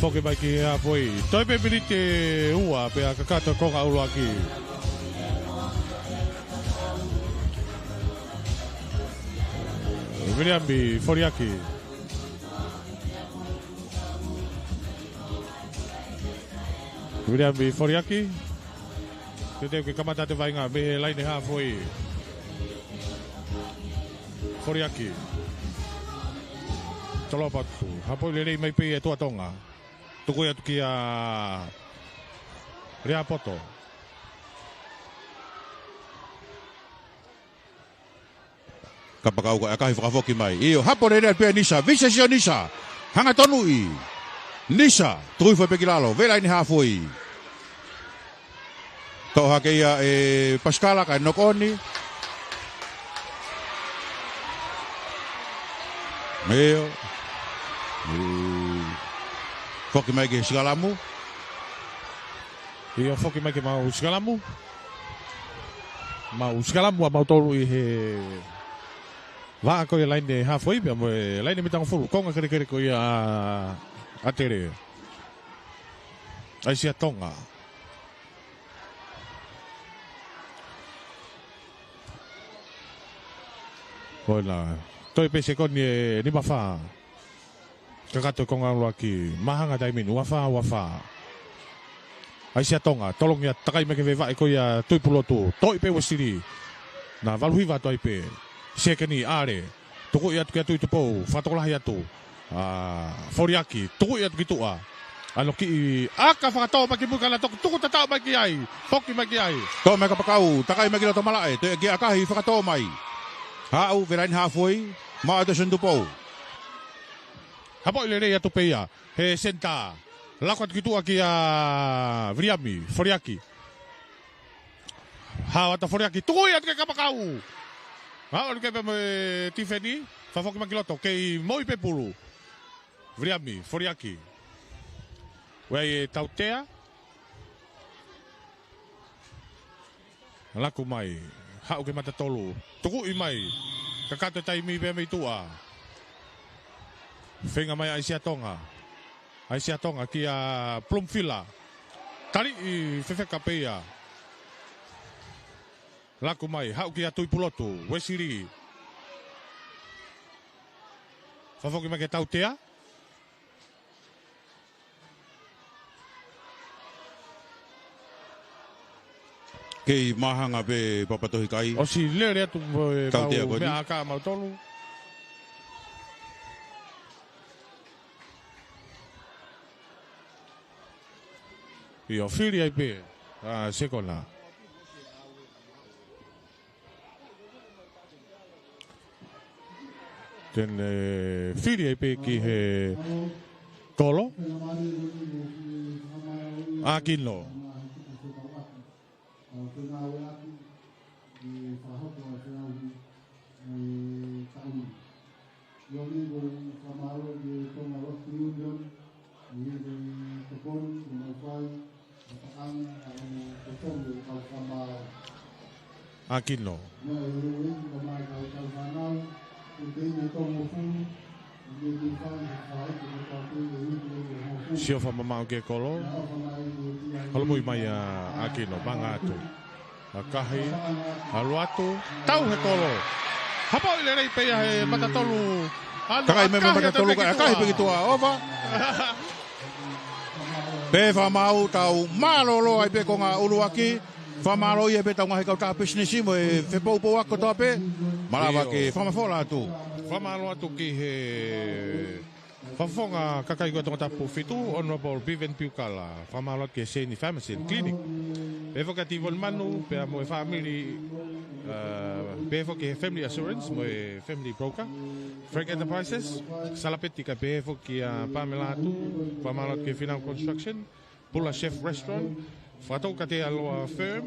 Foki mai ki he halfway. Toe pē miniti ua pea kakato e konga ʻuluaki. Viliami Foliaki. Viliami Foliaki. Teuteu ke kamata atu e vaʻinga mei he laine halfway. Foliaki. Tolopa atu. Hapoʻi lelei mai pē ia ʻe Tuʻa Tonga. Tuku atu kia Leapoto. Kapakau ko e ʻakahi fakafoki mai. ʻIo, hapo lelei pē Nisa. Vise sio Nisa. Hanga tonuʻi. Nisa. Tuʻi foʻi pē ki lalo. Vela ʻi he halfway. Toʻo hake ia ʻe Pasikala kae knock on. ʻIo. ʻIo. Foki mai ki he sikalamu. ʻIo, foki mai ki he mau sikalamu. Mau sikalamu ʻa mautolu ʻi he vaʻa ko ia laine halfway pea mo e laine mita hongofulu. Konga kelekele ko ia ʻa ʻAtele. ʻAisi ʻa Tonga. Ko ena. Toe pē sekoni ʻe nima fā. Kakato e konga ʻuluaki, Mahanga taimi ni, ua fā, ua fā. ʻAisi ʻa Tonga, tolongi atu takai mai ki he vaʻe ko ia Tuʻipulotu, toʻi pē Uesili. Naʻa valu hiva atu ai pē. Sekeni, ʻAle. Tukuʻi atu kia Tuʻitupou, fakatokolahi atu. ʻA, Foliaki, tukuʻi atu ki tuʻa. ʻAno kiʻi ʻaka fakatō mai ki mui ka na toki tuku tataʻo mai ki ai. Foki mai ki ai. Tō mai kapakau, takai mai ki loto malaʻe, toe kia ʻakahi fakatō mai. Haʻu, vela ʻi he halfway, maʻu atu ʻe Senitupou. Hapoʻi lelei atu pē ia, he senitā. Laku atu ki tuʻa kia Viliami, Foliaki. Hao atu Foliaki, tukuʻi atu ki he kapakau. Hao atu ki he pea mo e tifeni, fakafoki mai ki loto, kei moʻui pē pulu. Viliami, Foliaki. Ua e tautea. Laku mai, haʻu ki he mata tolu. Tukuʻi mai, kakato e taimi pē mei tuʻa. Feinga mai ʻa Siatonga. ʻA Siatonga kia Plumfila. Taliʻi fefeka pē ia. Laku mai, haʻu kia Tuipulotu, Uesili. Fakafoki mai ki he tautea. Kei māhanga pē Papatohikai. ʻOsi lele atu mo e tautea ko eni. Meʻa ʻa mautolu. ʻIo, fili ai pē. ʻA, sekona. Tene fili ai pē ki he kolo. ʻAkino. ʻAkino. Sio fakamamaʻu ki he kolo. Holomui mai ʻa ʻAkino, manga atu. ʻAkahi, ʻalu atu, tau he kolo. Hapoʻi lelei pē ia he mata tolu. ʻAlu, takai mai ʻakahi mata tolu, ʻakahi pē ki tuʻa. ʻAkahi pē ki tuʻa, ʻova. Pea fakamāu, tau mālōlō ai pē konga ʻuluaki. Fakamālō ia pē ʻetau ngaahi kautaha pisinisi mo e fepoupou ako kotoa pē. Malava ke fakamafola atu. Fakamālō atu ki he Fakafofonga Kakai ko ia Tongatapu fitu, Honourable Vivian Piukala, fakamālō atu ki he Seini Pharmacy and Clinic. Pehē foki kia Tivoni Manu, pea mo e fāmili, uh, pehē foki ki he Family Assurance, mo e Family Broker, Frank Enterprises, Salapeti, kae pehē foki kia Pamela Atu, fakamālō atu ki he Finau Construction, Pula Chef Restaurant, Fatoka Te Aloa Firm,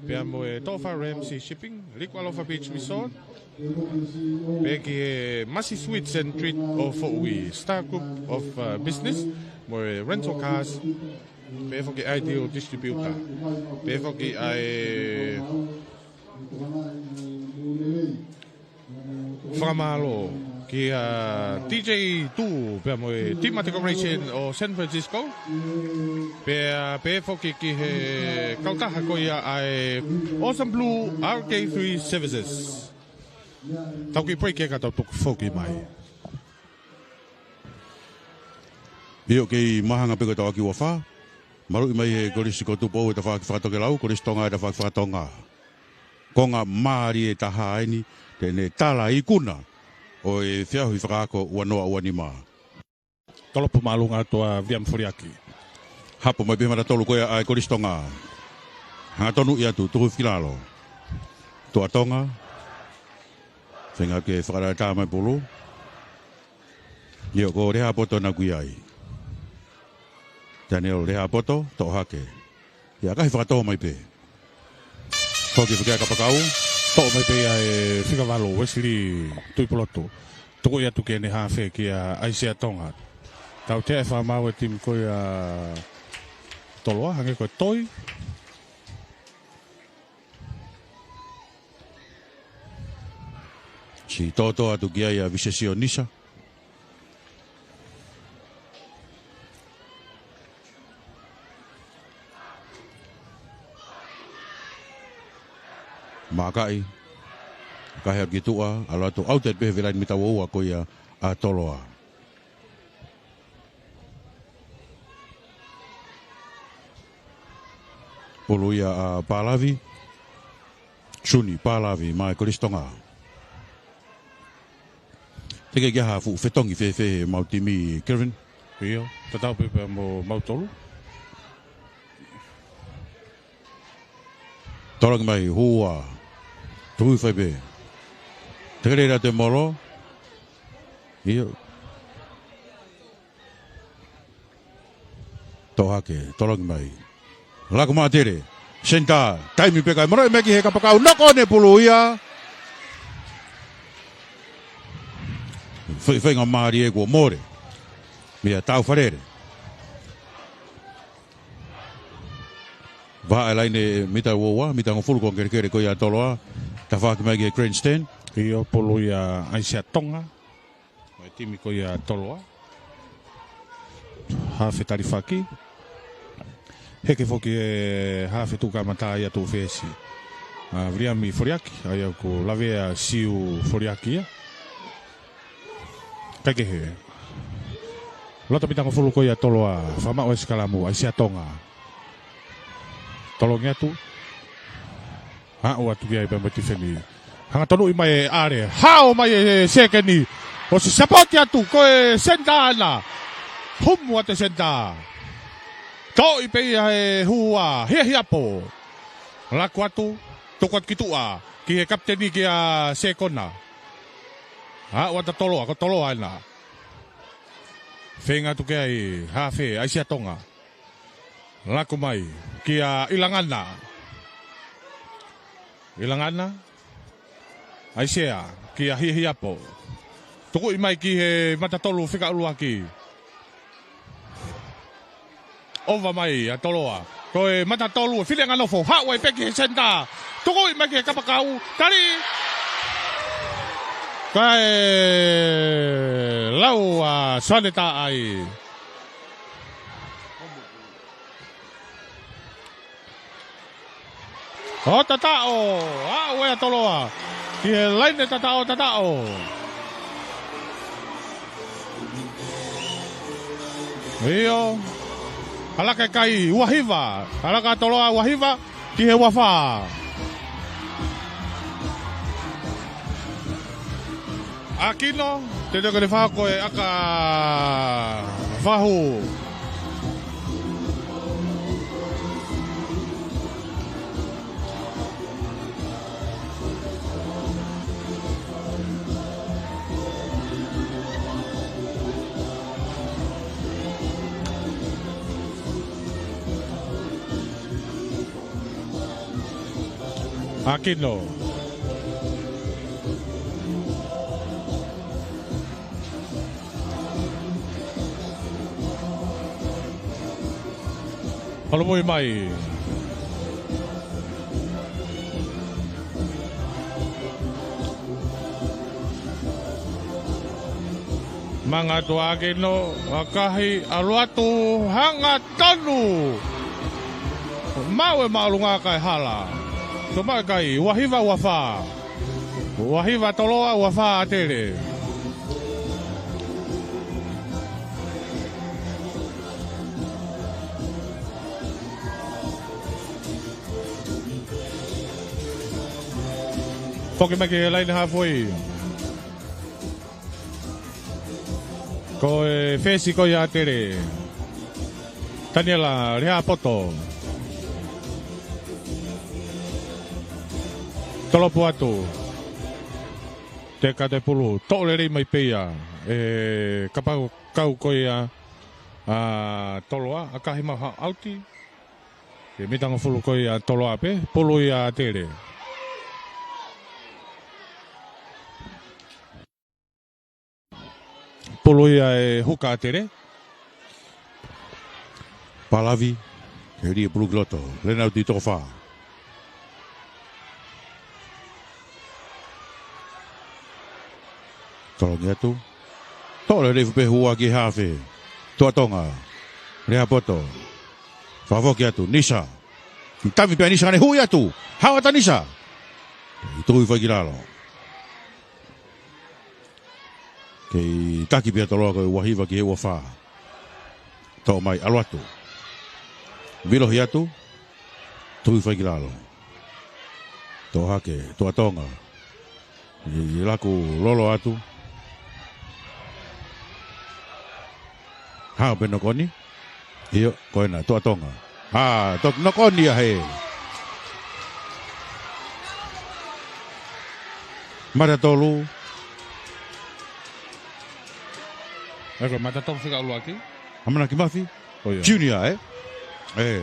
pea mo e Tofa Ramsey Shipping, Liku Alofa Beach Resort, pea ki he Masi Sweets and Treat ʻo Foʻui, Star Group of, uh, Business, mo e Rental Cars, pehē foki Ideal Distributor, pehē foki ʻa e Fakamālō kia D J Tu, pea mo e Tima Decoration ʻo San Francisco. Pea, pehē foki ki he kautaha ko ia ʻa e Awesome Blue R K three Services. Tau kiʻi break ē ka tau tuku foki mai. ʻIo, kei māhanga pē ko e tafaʻaki ua fā. Maluʻi mai he Kolisi ko Tupou e tafaʻaki fakatokelau, Kolisi Tonga e tafaʻaki fakatonga. Konga mālie taha eni, te ne tala ikuna ʻo e feʻauhi fakaako ua noa ua nima. Tolopu māʻolunga atu ʻa Viliami Foliaki. Hapo mai pē mata tolu ko ia ʻa e Kolisi Tonga. Hangatonu ia atu, tuku ki lalo. Tuʻa Tonga. Feinga ke fakalahi mai pulu. ʻIo, ko Lehapoto naʻa ku ʻi ai. Taniela Lehapoto, toʻo hake. ʻIo, ʻakahi fakatō mai pē. Foki foki ʻa e kapakau. Toʻo mai pē ia ʻe Fikavalu, Wesley Tuipulotu. Tuku ia atu ki heʻene hafe kia ʻAisea Tonga. Tautea e fakamāu e timi ko ia Toloa, hangē ko e toi. Siʻi tōtō atu ki ai ʻa Visesio Nisa. Makaʻi. Kahe atu ki tuʻa, ʻalu atu ʻaute pē he velaini mita ua ua ko ia ʻa Toloa. Pulu ia ʻa Palavi. Suni Palavi mai Kolisi Tonga. Te ke ʻi ai ha fuʻu fetongi fēfē he mau timi, Kevin? ʻIo, tatau pē pea mo mautolu. Tolongi mai, hua. Tui fai pē. Te ke lele atu e molo. ʻIo. Toʻo hake, tolongi mai. Laku maʻatele. Senitā, taimi pē kae mole mai ki he kapakau, knock on e pulu ia. Fai, fai ngā mālie kuo mole meia Taufakalele. Vaʻe laine mita ua ua, mita hongofulu ko e kelekele ko ia ʻa Toloa. Tafaʻaki mai ki he grandstand. ʻIo, pulu ia ʻa ʻAisea Tonga. Mai timi ko ia Toloa. Hafe talifaki. Heke foki e hafe tuʻu kamata ia tuʻu fesi. ʻA Viliami Foliaki, ʻa ia ʻoku lavea Siu Foliaki ia. Kaikehe. Loto mita hongofulu ko ia Toloa, fakamaʻu e sikalamu, ʻAisea Tonga. Tolongi atu. Aʻu atu ki ai pea mo e tifeni. Hanga tonuʻi mai e ʻAle. Hao mai e sekeni. ʻOsi sapoti atu ko e senitā ʻana. Humu atu e senitā. Toʻi pē ia he hua. Hiahiapo. Laku atu. Tuku atu ki tuʻa. Ki he kapiteni kia Sekona. Aʻu atu Toloa. Ko Toloa ʻena. Feinga atu ki ai hafe, ʻAisea Tonga. Laku mai, kia ʻIlangana. ʻIlangana. ʻAisea, kia Hiahiapo. Tukuʻi mai ki he mata tolu fika ʻuluaki. ʻOva mai ʻa Toloa. Ko e mata tolu, fili anganofo, haʻu ai pē ki he senitā. Tukuʻi mai ki he kapakau, tali. Kae lau ʻa Soane Taʻai. ʻO tataʻo, aʻu ʻa Toloa. Ki he laine tataʻo, tataʻo. ʻIo. Alaka e kai, ua hiva. Alaka Toloa, ua hiva. Ki he ua fā. ʻAkino, te teo ke ne fako e ʻaka fahu. ʻAkino. Holomui mai. Manga atu ʻa ʻAkino, ʻakahi, ʻalu atu, hanga tonu. Maʻu e māʻolunga kae hala. Tuʻu mai e kai, ua hiva, ua fā. Ua hiva Toloa, ua fā ʻAtele. Foki mai ki he laine halfway. Ko e fesi ko ia ʻAtele. Taniela Lehapoto. Tolopu atu. Teka e pulu. Toʻo lelei mai pē ia. E kapakau ko ia ʻa Toloa. ʻAkahi maʻu ha ʻauti. Ke mita hongofulu ko ia Toloa pē. Pulu ia ʻAtele. Pulu ia e huka ʻAtele. Palavi, ke hili e pulu ki loto. Lena uti toko fā. Tolongi atu. Toʻo lelei fupe hua ki hafe. Tuʻa Tonga. Lehapoto. Fakafoki atu. Nisa. Tami pea Nisa ʻa ʻene hui atu. Hao atu Nisa. ʻI tuʻu ʻi fai ki lalo. Kei taki pē ʻa Toloa ko e ua hiva ki he ua fā. Toʻo mai ʻalu atu. Vilohi atu. Tuʻu ʻi fai ki lalo. Toʻo hake, Tuʻa Tonga. ʻI, ʻi laku lolo atu. Hao pē knock on. ʻIo, ko ena, Tuʻa Tonga. ʻA, toki knock on ia he. Mata tolu. ʻE ko e mata tolu fika ʻuluaki. ʻAmanaki Mafi. ʻO ia. Junior, ē? ʻE.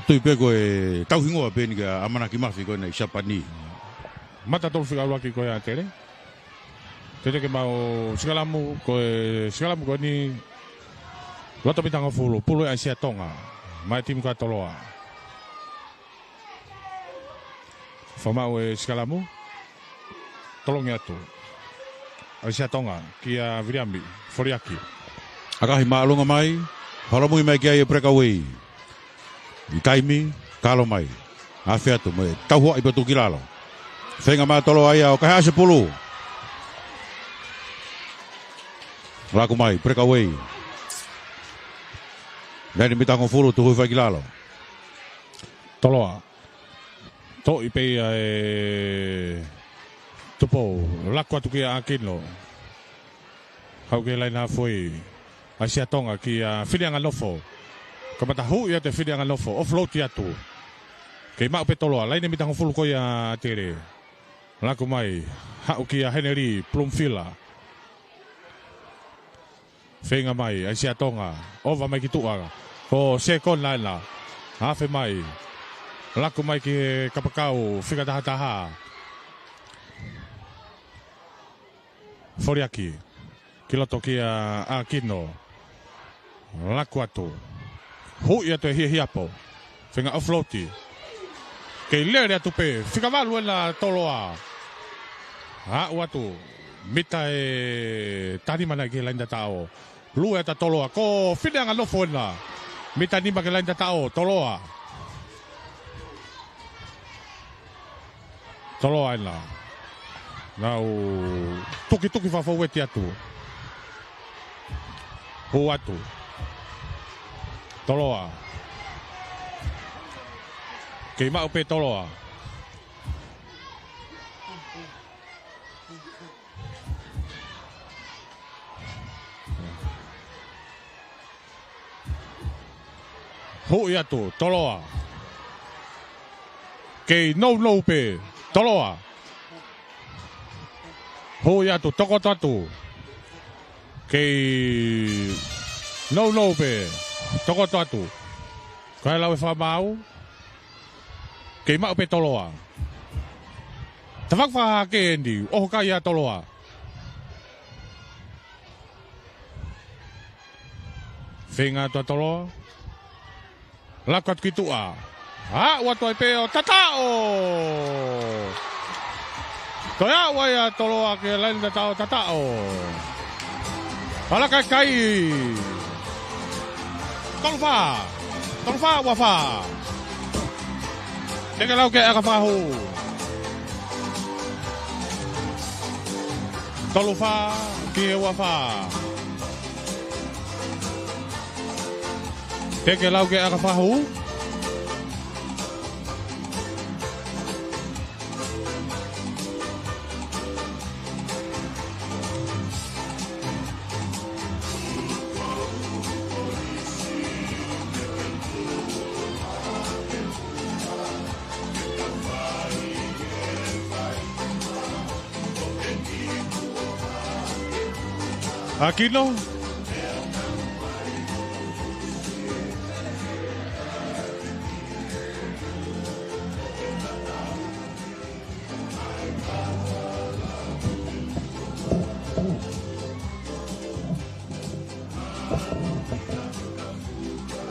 Tui pē ko e tauhingoa pē eni ki he ʻamanaki mafi ko ena ʻi Siapani. Mata tolu fika ʻuluaki ko ia ʻa ʻAtele. Tete ke maʻu sikalamu, ko e sikalamu ko eni loto mita hongofulu, pulu ʻe ʻAisia Tonga, maʻa e timi ko ia ʻa Toloa. Fakamaʻu e sikalamu, tolongi atu. ʻAisia Tonga kia Viliami Foliaki. ʻAkahi māʻolunga mai, holomui mai ki ai e breakaway. ʻI taimi, kalo mai. Afe atu mo e tauhoaʻi pē ʻo tuku ki lalo. Feinga mai ʻa Toloa ia ʻo kahe ʻasi e pulu. Laku mai, breakaway. Laine mita hongofulu, tuhu hifo ai ki lalo. Toloa. Toʻi pē ia ʻe Tupou, laku atu kia ʻAkino. Haʻu ki he laine haafe. ʻAisia Tonga kia Filianganofo. Kamata huʻi atu ʻe Filianganofo, offload atu. Kei maʻu pē Toloa, laine mita hongofulu ko ia ʻa ʻAtele. Laku mai, haʻu kia Heneli Plumfila. Feinga mai, ʻAisia Tonga, ova mai ki tuʻa, ko Sekona ena, afe mai, laku mai ki he kapakau, fika taha taha. Foliaki, ki loto kia ʻAkino, laku atu, huʻi atu ʻe Hiahiapo. Feinga offload. Kei lele atu pē, fika valu ena ʻa Toloa. Aʻu atu, mita ʻe taha nima nai ki he laine tataʻo. Lue atu ʻa Toloa, ko Filianganofo ena. Mita nima ki he laine tataʻo, Toloa. Toloa ena. Nau tukituki fakafoueti atu. Hū atu. Toloa. Kei maʻu pē Toloa. Huʻi atu, Toloa. Kei nounou pē, Toloa. Huʻi atu, tokoto atu. Kei nounou pē, tokoto atu. Kae lau e fakamaau. Kei maʻu pē Toloa. Tafaʻaki fakahake eni, ʻoho kai ʻa Toloa. Feinga atu ʻa Toloa. Laku atu ki tuʻa. Aʻu atu ai pē ʻo tataʻo. Toe aʻu ai ʻa Toloa ki he laine tataʻo, tataʻo. Pala kai kai. Tolu fā. Tolu fā, ua fā. Teke lau ki he ʻakafakahu. Tolu fā, ki he ua fā. Teke lau ki he ʻakafakahu. ʻAkino.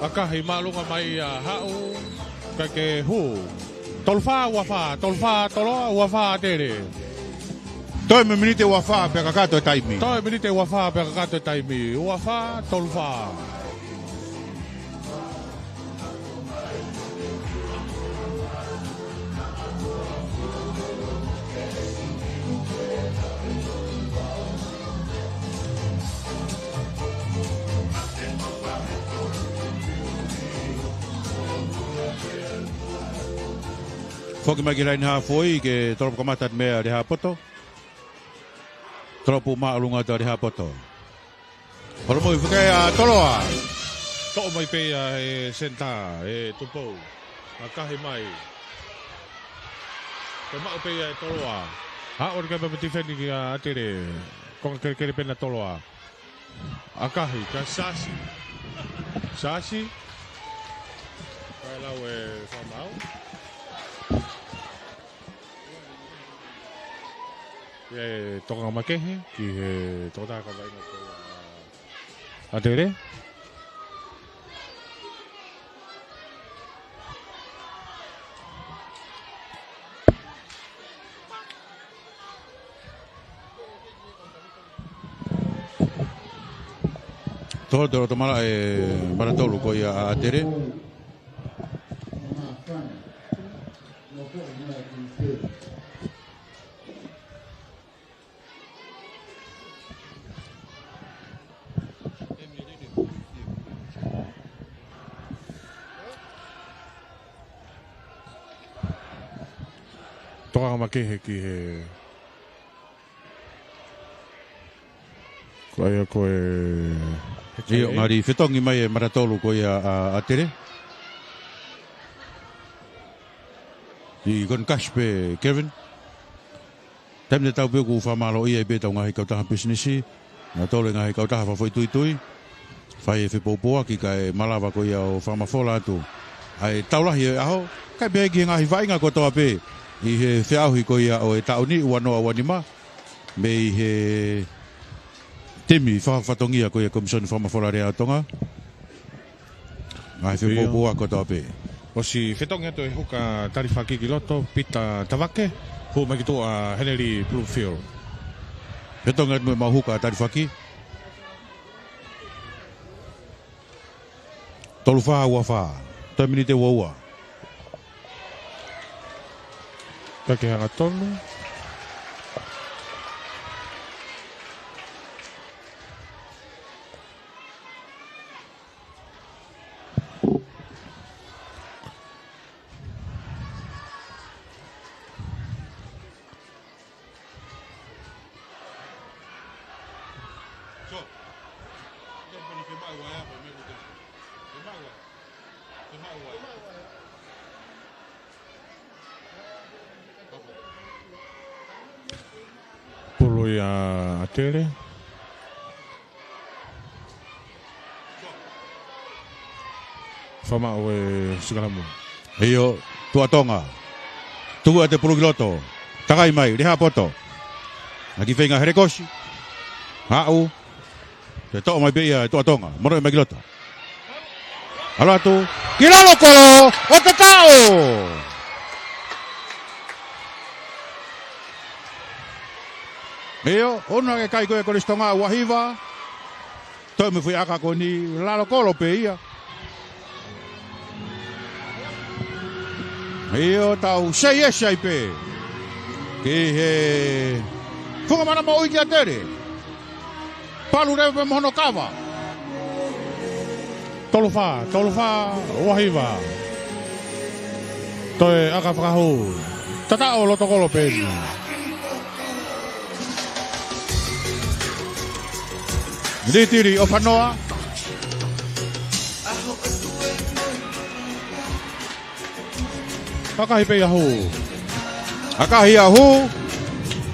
ʻAkahi māʻolunga mai ʻa Haʻu, kae ke hū. Tolu fā, ua fā, tolu fā Toloa, ua fā ʻAtele. Toe mo e miniti ʻe ua fā pea kakato e taimi. Toe miniti ʻe ua fā pea kakato e taimi. Ua fā, tolu fā. Foki mai ki he laine haafe ke tolopu kamata atu mei ai ʻa Lehāpoto. Tolopu māʻolunga atu ʻa Lehāpoto. Holomui fakaʻea ʻa Toloa. Toʻo mai pē ia ʻe senitā, ʻe Tupou. ʻAkahi mai. Toe maʻu pē ia ʻe Toloa. Haʻu ʻo kei pea tifeni kia ʻAtele. Konga kelekele pē ʻena Toloa. ʻAkahi, kia Sasi. Sasi. Lau e fakamaau. ʻE toka makehe ki he tokotaha kaveinga ko ia ʻa ʻAtele. Tolo te loto mala e mala tolu ko ia ʻa ʻAtele. Toka makehe ki he Ko ia ko e ʻIo, ngali fetongi mai e mala tolu ko ia ʻa ʻAtele. ʻI koni kasi pē Kevin. Taimi tatau pē ʻoku fakamālōʻia ai pē ʻetau ngaahi kautaha pisinisi. Naʻa tolu e ngaahi kautaha fakafoʻituitui. Fai e fepoupouaki kae malava ko ia ʻo fakamafola atu ʻa e tau lahi e ʻaho. Kae pehē ki he ngaahi vaʻinga kotoa pē ʻi he feʻauhi ko ia ʻo e taʻu ni ua noa ua nima. Mei he timi fakafatongia ko ia Komisoni Fakamafola Lea ʻa Tonga. Ngaahi fepoupouaki kotoa pē. ʻOsi fetongi atu e huka talifaki ki loto, Pita Tavake, hū mai ki tuʻa Heneli Bloomfield. Fetongi atu mo e mau huka talifaki. Tolu fā ua fā. Toe miniti ua ua. Ka ke hanga tonu. Pulu ia ʻAtele. Fakamaʻu e sikalamu. ʻIo, Tuʻa Tonga. Tuku atu e pulu ki loto. Takai mai, lea poto. Ngaahi feinga helekosi. Aʻu. Toe toʻo mai pē ia Tuʻa Tonga. Mono mai ki loto. ʻAlu atu. Ki lalo kolo. ʻO tataʻo. ʻIo, ʻunu hake kai ko e Kolisi Tonga ua hiva. Toe mei fui aka ko eni lalo kolo pē ia. ʻIo tau sei esi ai pē. Ki he funga mana moʻui ki ʻAtele. Palu leva pē mo hono kava. Tolu fā, tolu fā, ua hiva. Toe aka fakahū. Tataʻo loto kolo pē eni. Litili ʻo Fanoa. ʻAkahi pē ia hū. ʻAkahi ia hū.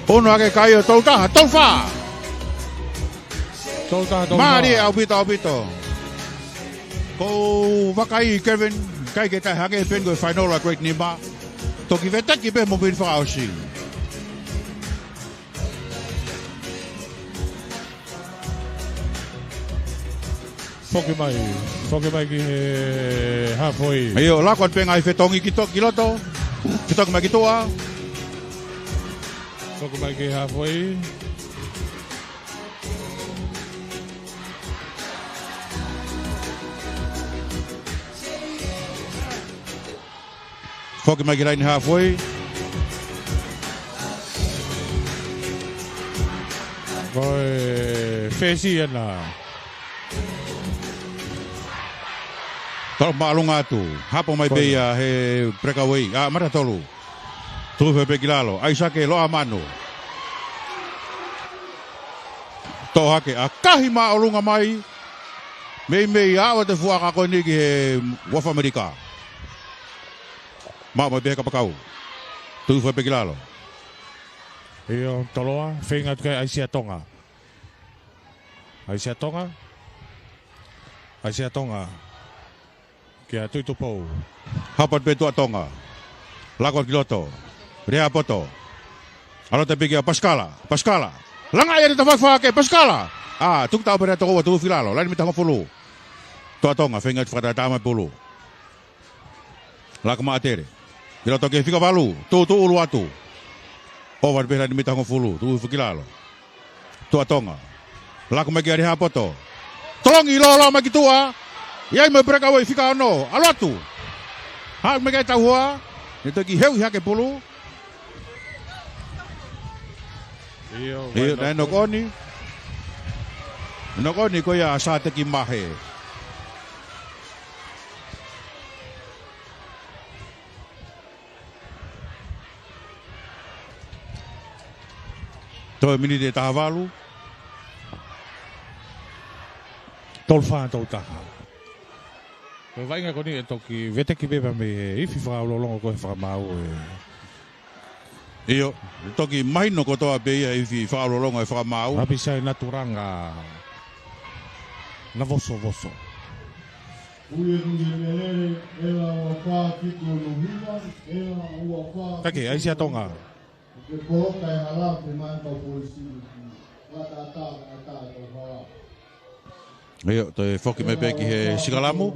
ʻUnu hake kai ʻo tolu taha, tolu fā. Tolu taha, tolu fā. Mālie ʻaupito, ʻaupito. Ko e vakai Kevin, ʻikai ke toe hangē pē ko e fainolo ʻa Great Nima. Toki veteki pē mo pini fakaʻosi. Foki mai, foki mai ki he halfway. ʻIo, lako atu pē ngaahi fetongi ki to-, ki loto. Fetongi mai ki tuʻa. Foki mai ki he halfway. Foki mai ki laine halfway. Ko e fesi ena. Tau māʻolunga atu. Hapo mai pē ia he breakaway. ʻA, mata tolu. Tuku hifo pē ki lalo. ʻAisake Loʻamanu. Toʻo hake. ʻAkahi māʻolunga mai. Meimei ʻa ʻo te fuaka ko eni ki he Uafa ʻAmelika. Maʻu mai pē he kapakau. Tuku hifo pē ki lalo. ʻIo, Toloa, feinga atu ki ai ʻAisea Tonga. ʻAisea Tonga. ʻAisea Tonga. Kia Tuitupou. Hapo atu pē Tuʻa Tonga. Lako ki loto. Lea poto. ʻAlu atu pē kia Pasikala. Pasikala. Langaʻi ʻene tafaʻaki fakahake. Pasikala. ʻĀ, tuku taʻu pē lea toko ua, tuku fakilalo. Laine mita hongofulu. Tuʻa Tonga, feinga atu fakatātā mai pulu. Lako mai ʻAtele. Ki loto ki he fika valu. Tuʻutuʻu ʻulu atu. ʻOfa pē laine mita hongofulu. Tuku fakilalo. Tuʻa Tonga. Lako mai kia Lehaapoto. Tolongi lōloa mai ki tuʻa. ʻI ai mo e breakaway fika ono. ʻAlu atu. Haʻu mai ki he tauhoa. Ne toki heuʻi hake pulu. ʻIo, ʻio, naʻe nokoni. Nokoni ko ia ʻa Sateki Mahe. Toe miniti ʻe taha valu. Tolu fā tolu taha. Ko e vaʻinga ko eni ʻe toki veteki pē mei he ifi fakamaau lolotonga ko e fakamaau ē. ʻIo, toki mahino kotoa pē ia ifi fakamaau lolotonga e fakamaau. Hapi sai Naturanga. Na vosovoso. Uia Kuia Melele, ʻela ua fā fitu ono hiva, ʻela ua fā. Take, ʻAisi ʻa Tonga. Ke poloka e hala, ke mai kau polisi. Wa ta ta, ta ta, ta ta. ʻIo, toe foki mai pē ki he sikalamu.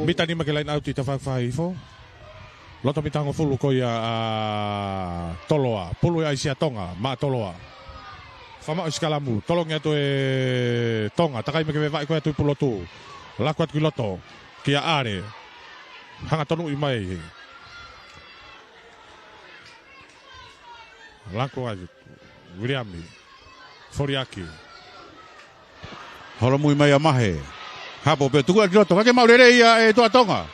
Mita nima ke laine ʻauti tafaʻaki fā hifo. Loto mita hongofulu ko ia ʻa Toloa. Pulu ia ʻAisi ʻa Tonga, maʻa Toloa. Fakamaʻu sikalamu, tolongi atu ʻe Tonga, takai mai ki he vaʻe ko ia Tuʻipulotu. Lako atu ki loto, kia ʻAle. Hanga tonuʻi mai. Lako atu, Viliami. Foliaki. Holomui mai ʻa Mahe. Hapo pē tuku atu ki loto. Kae maʻu lelei ia ʻe Tuʻa Tonga.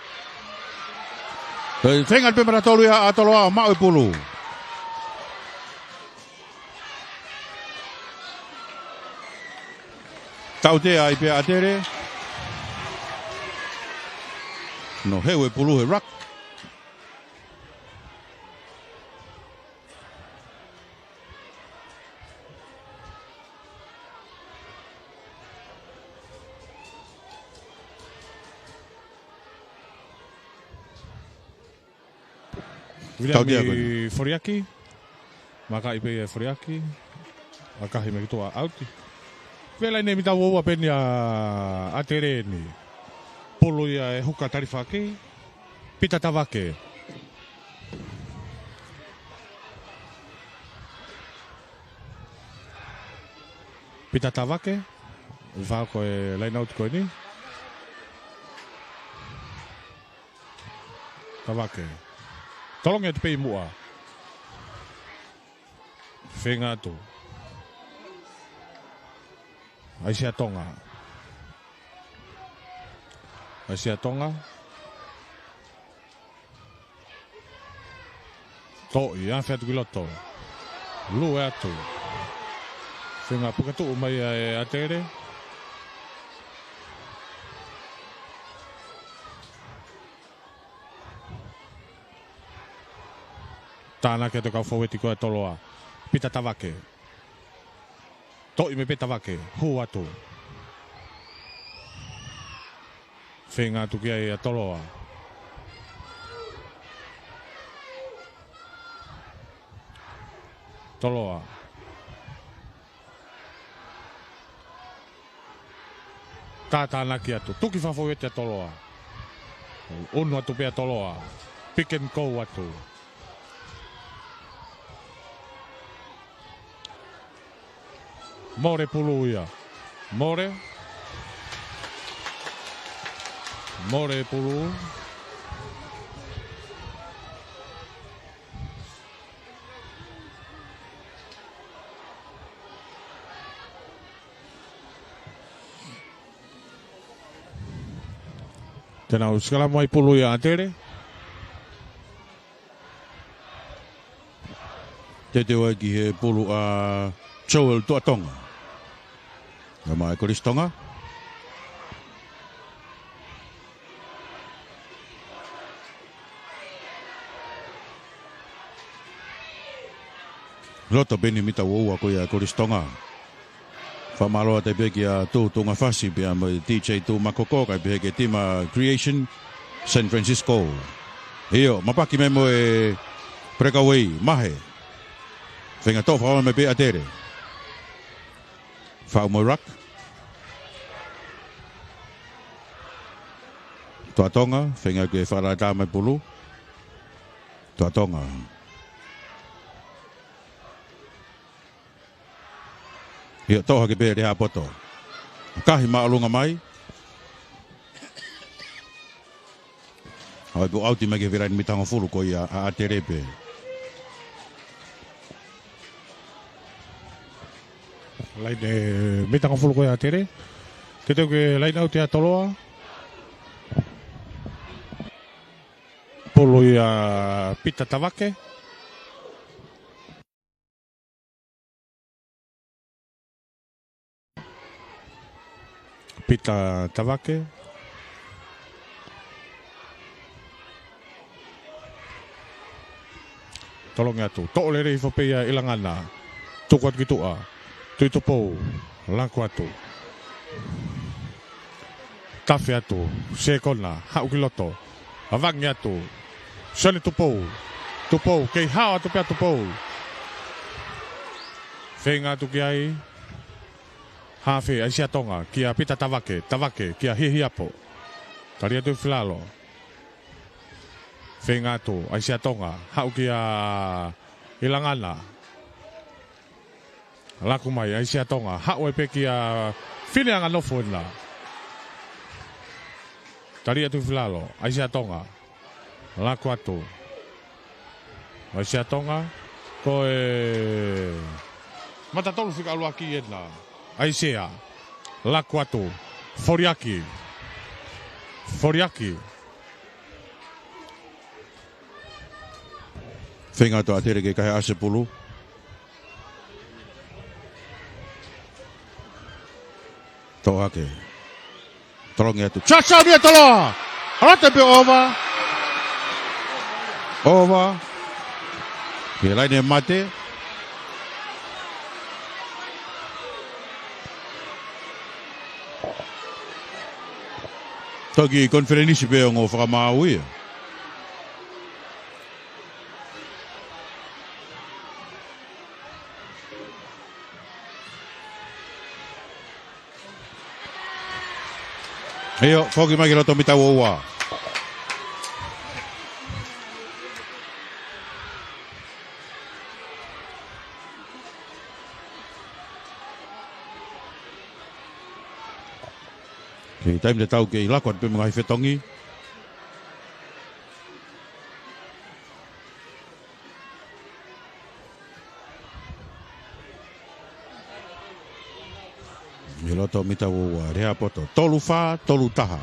Feinga pē mata tolu ia ʻa Toloa maʻu e pulu. Tautea ai pē ʻa ʻAtele. Nō heu e pulu he ruck. Tautea ko eni. Viliami Foliaki. Makaʻi pē ia Foliaki. ʻAkahi mai ki tuʻa ʻauti. Vela ʻi he mita ua ua pē eni ʻa ʻAtele ni. Pulu ia ʻe Huka Talifaki. Pita Tavake. Pita Tavake. Fā ko e laine ʻauti ko eni. Tavake. Tolongi atu pē ʻi muʻa. Feinga atu. ʻAisi ʻa Tonga. ʻAisi ʻa Tonga. Toʻi, afe atu ki loto. Lue atu. Feinga puke tuʻu mai ʻa e ʻAtele. Tānaki atu kau fōueti ko ia Toloa. Pita Tavake. Toʻi mai pē Tavake. Hū atu. Feinga atu ki ai ʻa Toloa. Toloa. Tātānaki atu. Tuki fakafōueti ʻa Toloa. ʻUnu atu pē ʻa Toloa. Pick and go atu. Mole pulu ia. Mole. Mole pulu. Te nau sikalamu ai pulu ia ʻAtele. Teuteu ai ki he pulu ʻa Joel Tuʻa Tonga. Ia mai Kolisi Tonga. Loto pē ʻeni mita ua ua ko ia Kolisi Tonga. Fakamālō atu pē kia Tū Tuʻungafasi pea mo e D J Tū Makoko kae pehē ki he tima Creation San Francisco. ʻIo, mapaki mai mo e breakaway, Mahe. Feinga toʻo fakamaʻa mai pē ʻAtele. Faʻu mo e ruck. Toa Tonga, feinga ke fakalata mai pulu. Toa Tonga. ʻIo, toʻo hake pē Lehaapoto. Kahi māʻolunga mai. ʻAi pē ʻauti mai ki he laine mita hongofulu ko ia ʻa ʻAtele pē. Laine mita hongofulu ko ia ʻAtele. Teuteu ki he laine ʻauti ʻa Toloa. Pulu ia Pita Tavake. Pita Tavake. Tolongi atu. Toʻo lelei hifo pē ia ʻi Langana. Tuku atu ki tuʻa. Tuʻitupou. Laku atu. Tafe atu. Sekona. Haʻu ki loto. Avangi atu. Sione Tupou. Tupou. Kei hao atu pē ʻa Tupou. Feinga atu ki ai. Hafe, ʻAisia Tonga, kia Pita Tavake, Tavake, kia Hiahiapo. Tali atu ʻi Filalo. Feinga atu, ʻAisia Tonga, haʻu kia ʻi Langana. Laku mai, ʻAisia Tonga, haʻu ai pē kia Fineanganofo ena. Tali atu ʻi Filalo, ʻAisia Tonga. Laku atu. ʻAisia Tonga. Ko e mata tolu fika ʻuluaki ena. ʻAisia. Laku atu. Foliaki. Foliaki. Feinga atu ʻAtele ke kahe ʻasi e pulu. Toʻo hake. Tolongi atu. Touchdown ia Toloa. Hala atu pē ʻova. ʻOva. Ki he laine mate. Toki konifelenisi pē ongo fakamaau ia. ʻIo, foki mai ki loto mita ua ua. Kei taimi tatau kei laku atu pē mo e ngaahi fetongi. ʻI loto mita ua ua, Lehaapoto. Tolu fā, tolu taha.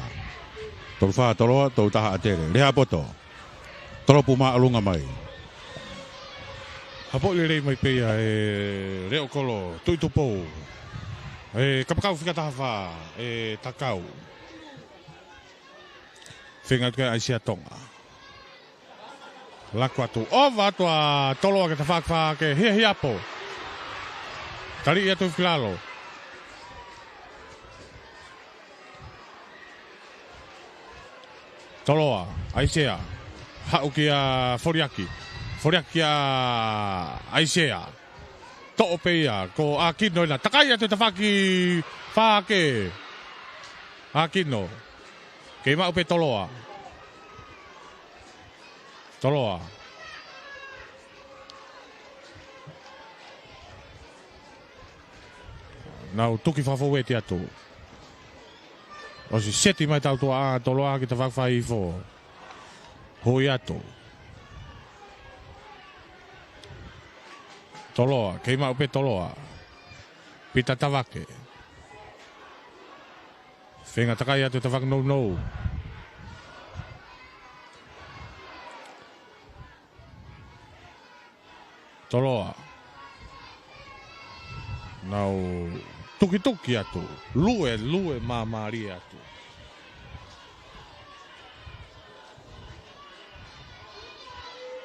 Tolu fā Toloa, tolu taha ʻAtele. Lehaapoto. Tolopu māʻolunga mai. Hapoʻi lelei mai pē ia ʻe Leokolo Tuʻitupou. ʻE kapakau fika taha fā, ʻe Takau. Feinga atu ki ai ʻAisia Tonga. Laku atu. ʻOva atu ʻa Toloa ki he tafaʻaki fā hake, Hiahiapo. Taliʻi atu ʻi Filalo. Toloa, ʻAisea. Haʻu kia Foliaki. Foliaki kia ʻAisea. Toʻo pē ia, ko ʻAkino ena. Takai atu he tafaʻaki fā hake. ʻAkino. Kei maʻu pē Toloa. Toloa. Nau tuki fakafoueti atu. ʻOsi seti mai tautua ʻa Toloa ki he tafaʻaki fā hifo. Hui atu. Toloa, kei maʻu pē Toloa. Pita Tavake. Feinga takai atu he tafaʻaki nounou. Toloa. Nau tukituki atu. Lue, lue māmālie atu.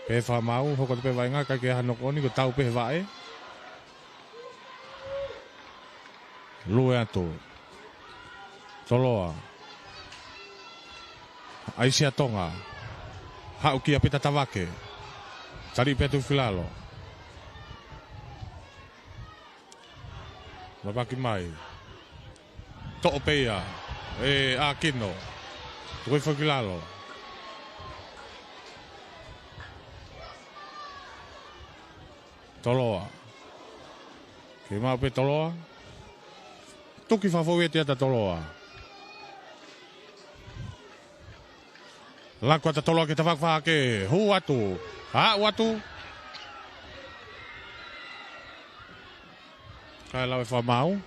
Pehē fakamaau, hoko atu pē vaʻinga, ʻikai ke ʻi ai ha knock on, ko e tau pē he vaʻe. Lue atu. Toloa. ʻAisea Tonga. Haʻu kia Pita Tavake. Tali pē atu ki lalo. Lavaki mai. Toʻo pē ia ʻe ʻAkino. Tuku hifo ki lalo. Toloa. Kei maʻu pē Toloa. Tuki fafau ia te ata Toloa. Laku atu Toloa ke tafak fake. Hū atu. Aʻu atu. Kae lau e fakamaau.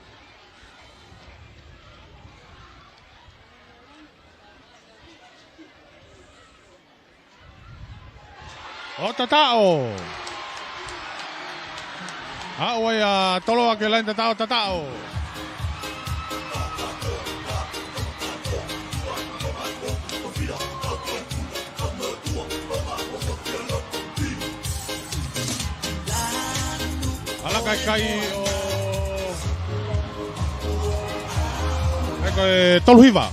ʻO tataʻo. Aʻu ai ʻa Toloa ki he laine tataʻo, tataʻo. ʻAlu ʻa e kai ʻo, ʻa e ko e tolu hiva.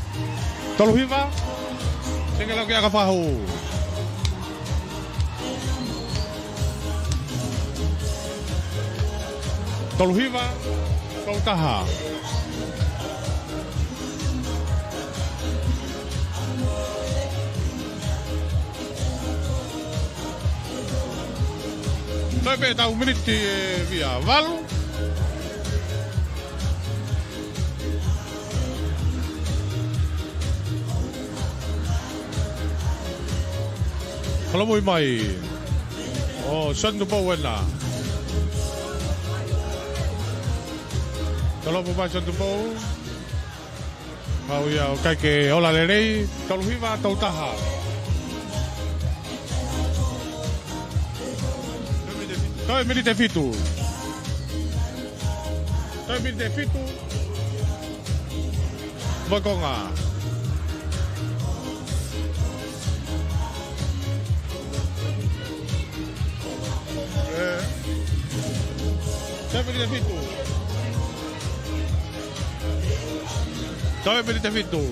Tolu hiva. Seke lau ke aka fahu. Tolu hiva. Tolu taha. Toe pē tau miniti ʻe meimei valu. Kalamu mai. ʻO Sione Tupou ena. Kalamu mai Sione Tupou. Mau ia ʻo kai ke ola lelei, tolu hiva, tolu taha. Toe miniti ʻe fitu. Toe miniti ʻe fitu. Mo e konga. ʻE. Toe miniti ʻe fitu. Toe miniti ʻe fitu.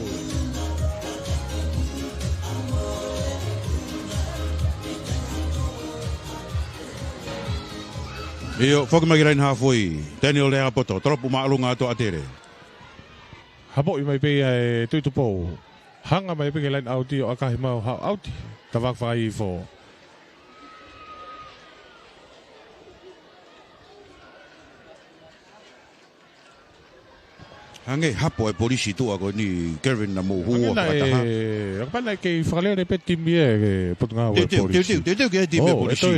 ʻIo, foki mai ki he laine hafoi. Teniel Lehapoto, tolopu māʻolunga atu ʻa Tele. Hapoʻi mai pē ia ʻe Tuʻi Tupou. Hanga mai pē ki he laine ʻauti ʻo ʻakahi mai ʻo haʻu ʻauti. Tavak fai fo. Hangē hapo e polisi tuʻa ko eni Kevin na mo hua fakataha. Kapana e kei fakalele pē timi e Potungāue polisi. Teuteu, teuteu, teuteu ki he timi e polisi. ʻE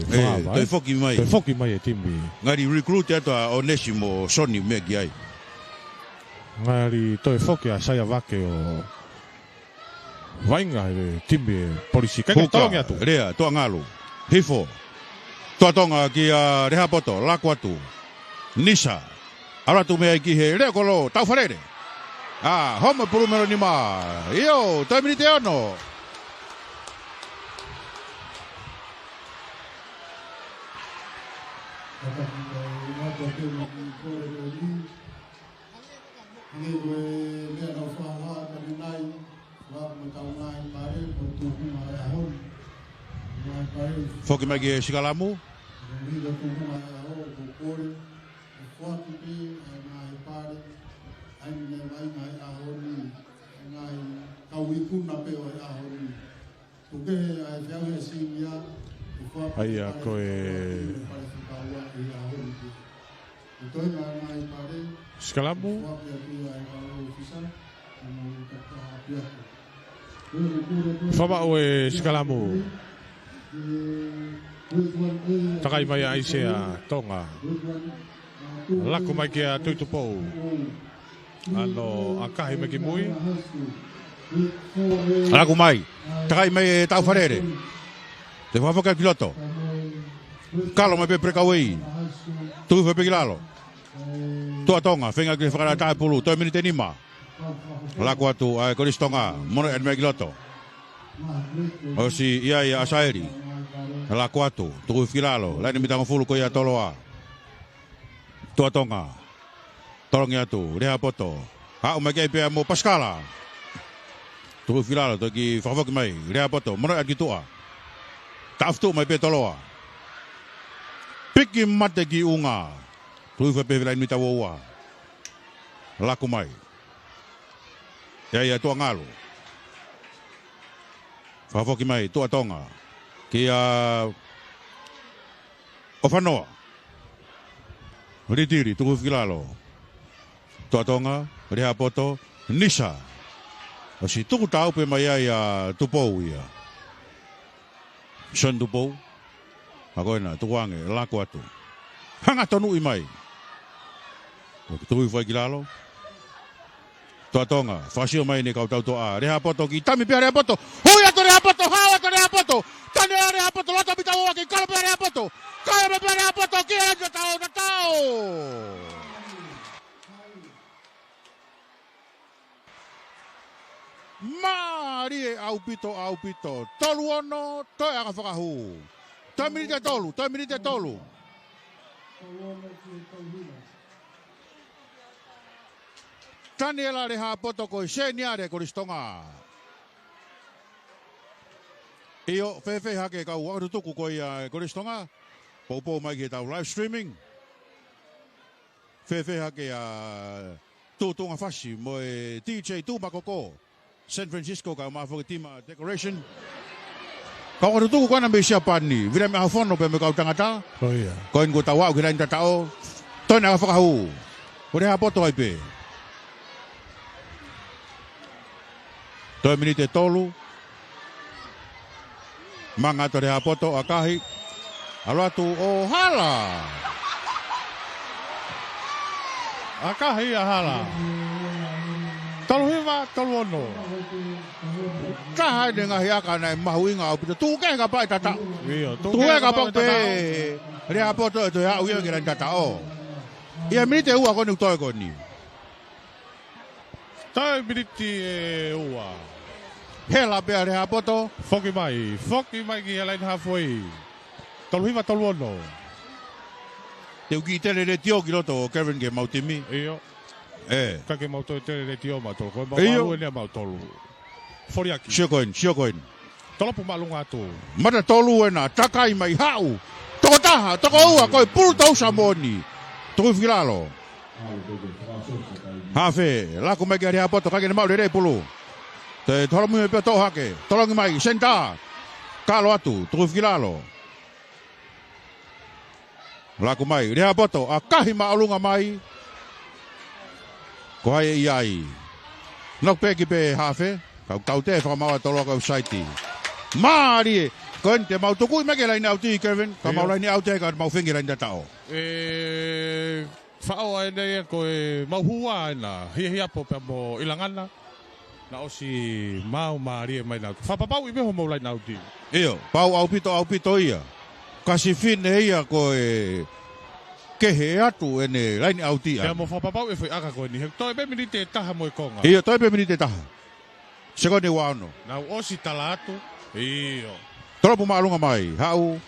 toe fakava, toe foki mai. Toe foki mai e timi. Ngali recruit atu ʻa ʻOnesi mo Soni meki ai. Ngali toe foki ʻa Saia Vake ʻo vaʻinga he timi e polisi. Kai ke tolongi atu. Lea, Tuʻangalu. Hifo. Tuʻatonga kia Lehapoto, laku atu. Nisa. ʻAlu atu mei ai ki he leʻo kolo, Taufalele. ʻA, homo pulu melo nima. ʻIo, toe miniti ʻe ono. Hangē ko e meʻa naʻa ku fakahā ʻanenai, fakahā mo e kau ngaahi pale, mo e tuʻunga e ʻaho ni. Ngaahi pale. Foki mai ki he sikalamu. Mo e tuʻunga e ʻaho, ko e kole, ʻe foaki pē ʻa e ngaahi pale, ʻa e ngaahi ngaahi ʻaho ni, ʻa e ngaahi kau ikuna pē ʻo e ʻaho ni. ʻA ia ko e sikalamu. Fakamaʻu e sikalamu. Takai mai ʻa ʻAisea Tonga. Laku mai kia Tuʻi Tupou. ʻAno ʻakahi mai ki mui. Laku mai. Takai mai e Taufalele. Toe fakafoki ki loto. Kalo mai pē breakaway. Tuku hifo pē ki lalo. Tuʻatonga, feinga ke fakataha e pulu. Toe miniti ʻe nima. Laku atu ʻa e Kolisi Tonga. Mono ʻeni mai ki loto. ʻOsi ia ia ʻa Saeli. Laku atu. Tuku hifo ki lalo. Laine mitangofulu ko ia Toloa. Tuʻatonga. Tolongi atu, Rehapoto. Haʻu mai ki ai pea mo Pasikala. Tuku ki lalo, toki fakafoki mai, Rehapoto, mono atu ki tuʻa. Taʻofi tuʻu mai pē Toloa. Piki mate ki ʻunga. Tuku fai pē he laini mita uaua. Laku mai. ʻE ʻi ai ʻa Tuʻangalu. Fakafoki mai, Tuʻatonga. Kia ʻOfanoa. Litili, tuku ki lalo. Tuʻatonga, Rehapoto, Nisa. ʻOsi tuku taupe mai ai ʻa Tupou ia. Son Tupou. Ako ena, tuku ange, laku atu. Hanga tonuʻi mai. Tuku fai ki lalo. Tuʻatonga, fakasio mai ʻene kau tautoʻa. Rehapoto ki tami pea Rehapoto. Hui atu Rehapoto, hao atu Rehapoto. Tane ʻa Rehapoto, loto mita uaua ki kalo pea Rehapoto. Kalo pea Rehapoto, ki ʻa Tatao, Tatao. Mālie ʻaupito, ʻaupito. Tolu ono, toe ʻanga fakahū. Toe miniti ʻe tolu, toe miniti ʻe tolu. Taniela Rehapoto ko e seniale Kolisi Tonga. ʻIo, fēfē hake kau ʻa e tutuku ko ia ʻa e Kolisi Tonga. Poupou mai ki heʻetau live streaming. Fēfē hake ʻa Tuʻutuʻunga Fasi mo e D J Tū Makoko. San Francisco, kae ʻumaʻā foki e tima decoration. Kau ʻa e tutuku ko ena mei Siapani, Vila mei Hafono pea mo e kau tangata. ʻIo. Ko eni kuo tau aʻu ki he laini tataʻo. Toe ʻanga fakahū. Ko Rehapoto ai pē. Toe miniti ʻe tolu. Manga atu Rehapoto, ʻakahi. ʻAlu atu ʻo hala. ʻAkahi ia hala. Tolu hiva, tolu ono. Taha ʻene ngaahi aka naʻe mahuʻinga ʻaupito. Tuku kehe kapau ʻe tataʻo. ʻIo, tuku kehe kapau ʻe tataʻo. Rehapoto ʻe toe aʻu ia ki he laini tataʻo. ʻI he miniti ʻe ua ko eni ʻoku toe ko eni. Toe miniti ʻe ua. Hela pea Rehapoto. Foki mai, foki mai ki he laini halfway. Tolu hiva, tolu ono. Te u kiʻi tele letiō ki loto ʻo Kevin ki heʻemau timi. ʻIo. ʻE. Ka ke mau toe tele letiō mautolu. Ko e mau ʻIo. Malu ʻeni ʻa mautolu. Foliaki. Sio ko eni, sio ko eni. Tolopu māʻolunga atu. Mata tolu ena, takai mai haʻu. Toko taha, toko ua, ko e pulu tousa moʻoni. Tuku ki lalo. Hafe, laku mai kia Rehapoto, ʻikai ke ne maʻu lelei pulu. Toe tolomui pea toʻo hake, tolongi mai, senitā. Kalo atu, tuku ki lalo. Laku mai, Rehapoto, ʻakahi māʻolunga mai. Ko hai ʻe ʻi ai. Knock back pē hafe, kau tau te fakamaau ʻa Toloa ko e offside. Mālie, ko eni te mau tukuʻi mai ki he laini ʻauti, Kevin, ka mau ʻIo. Laini ʻauti ai ka mau feinga ki he laini tataʻo. ʻE, faʻo ai nei ko e mau hua ena, Hiahiapo pea mo ʻIlangana. Naʻe ʻosi mau mālie mai nautolu. Fakapapauʻi pē homou laini ʻauti. ʻIo, pau ʻaupito, ʻaupito ia. Kasi fine ia ko e kehe atu ʻene laini ʻauti. Pea mo fakapapauʻi e foʻi aka ko eni. He toe pē miniti ʻe taha mo e konga. ʻIo, toe pē miniti ʻe taha. Sekoni ua ono. Nau ʻosi tala atu. ʻIo. Tolopu māʻolunga mai. Haʻu.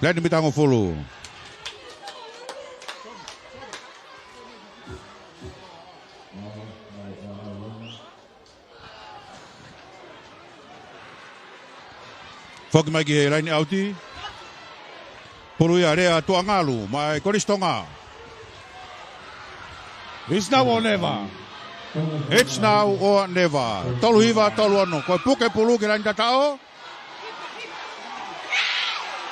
Laini mita hongofulu. Foki mai ki he laini ʻauti. Pulu ia lea Tuʻangalu, maʻa e Kolisi Tonga. It's now or never. It's now or never. Tolu hiva, tolu ono. Ko e puke pulu ki he laini tataʻo.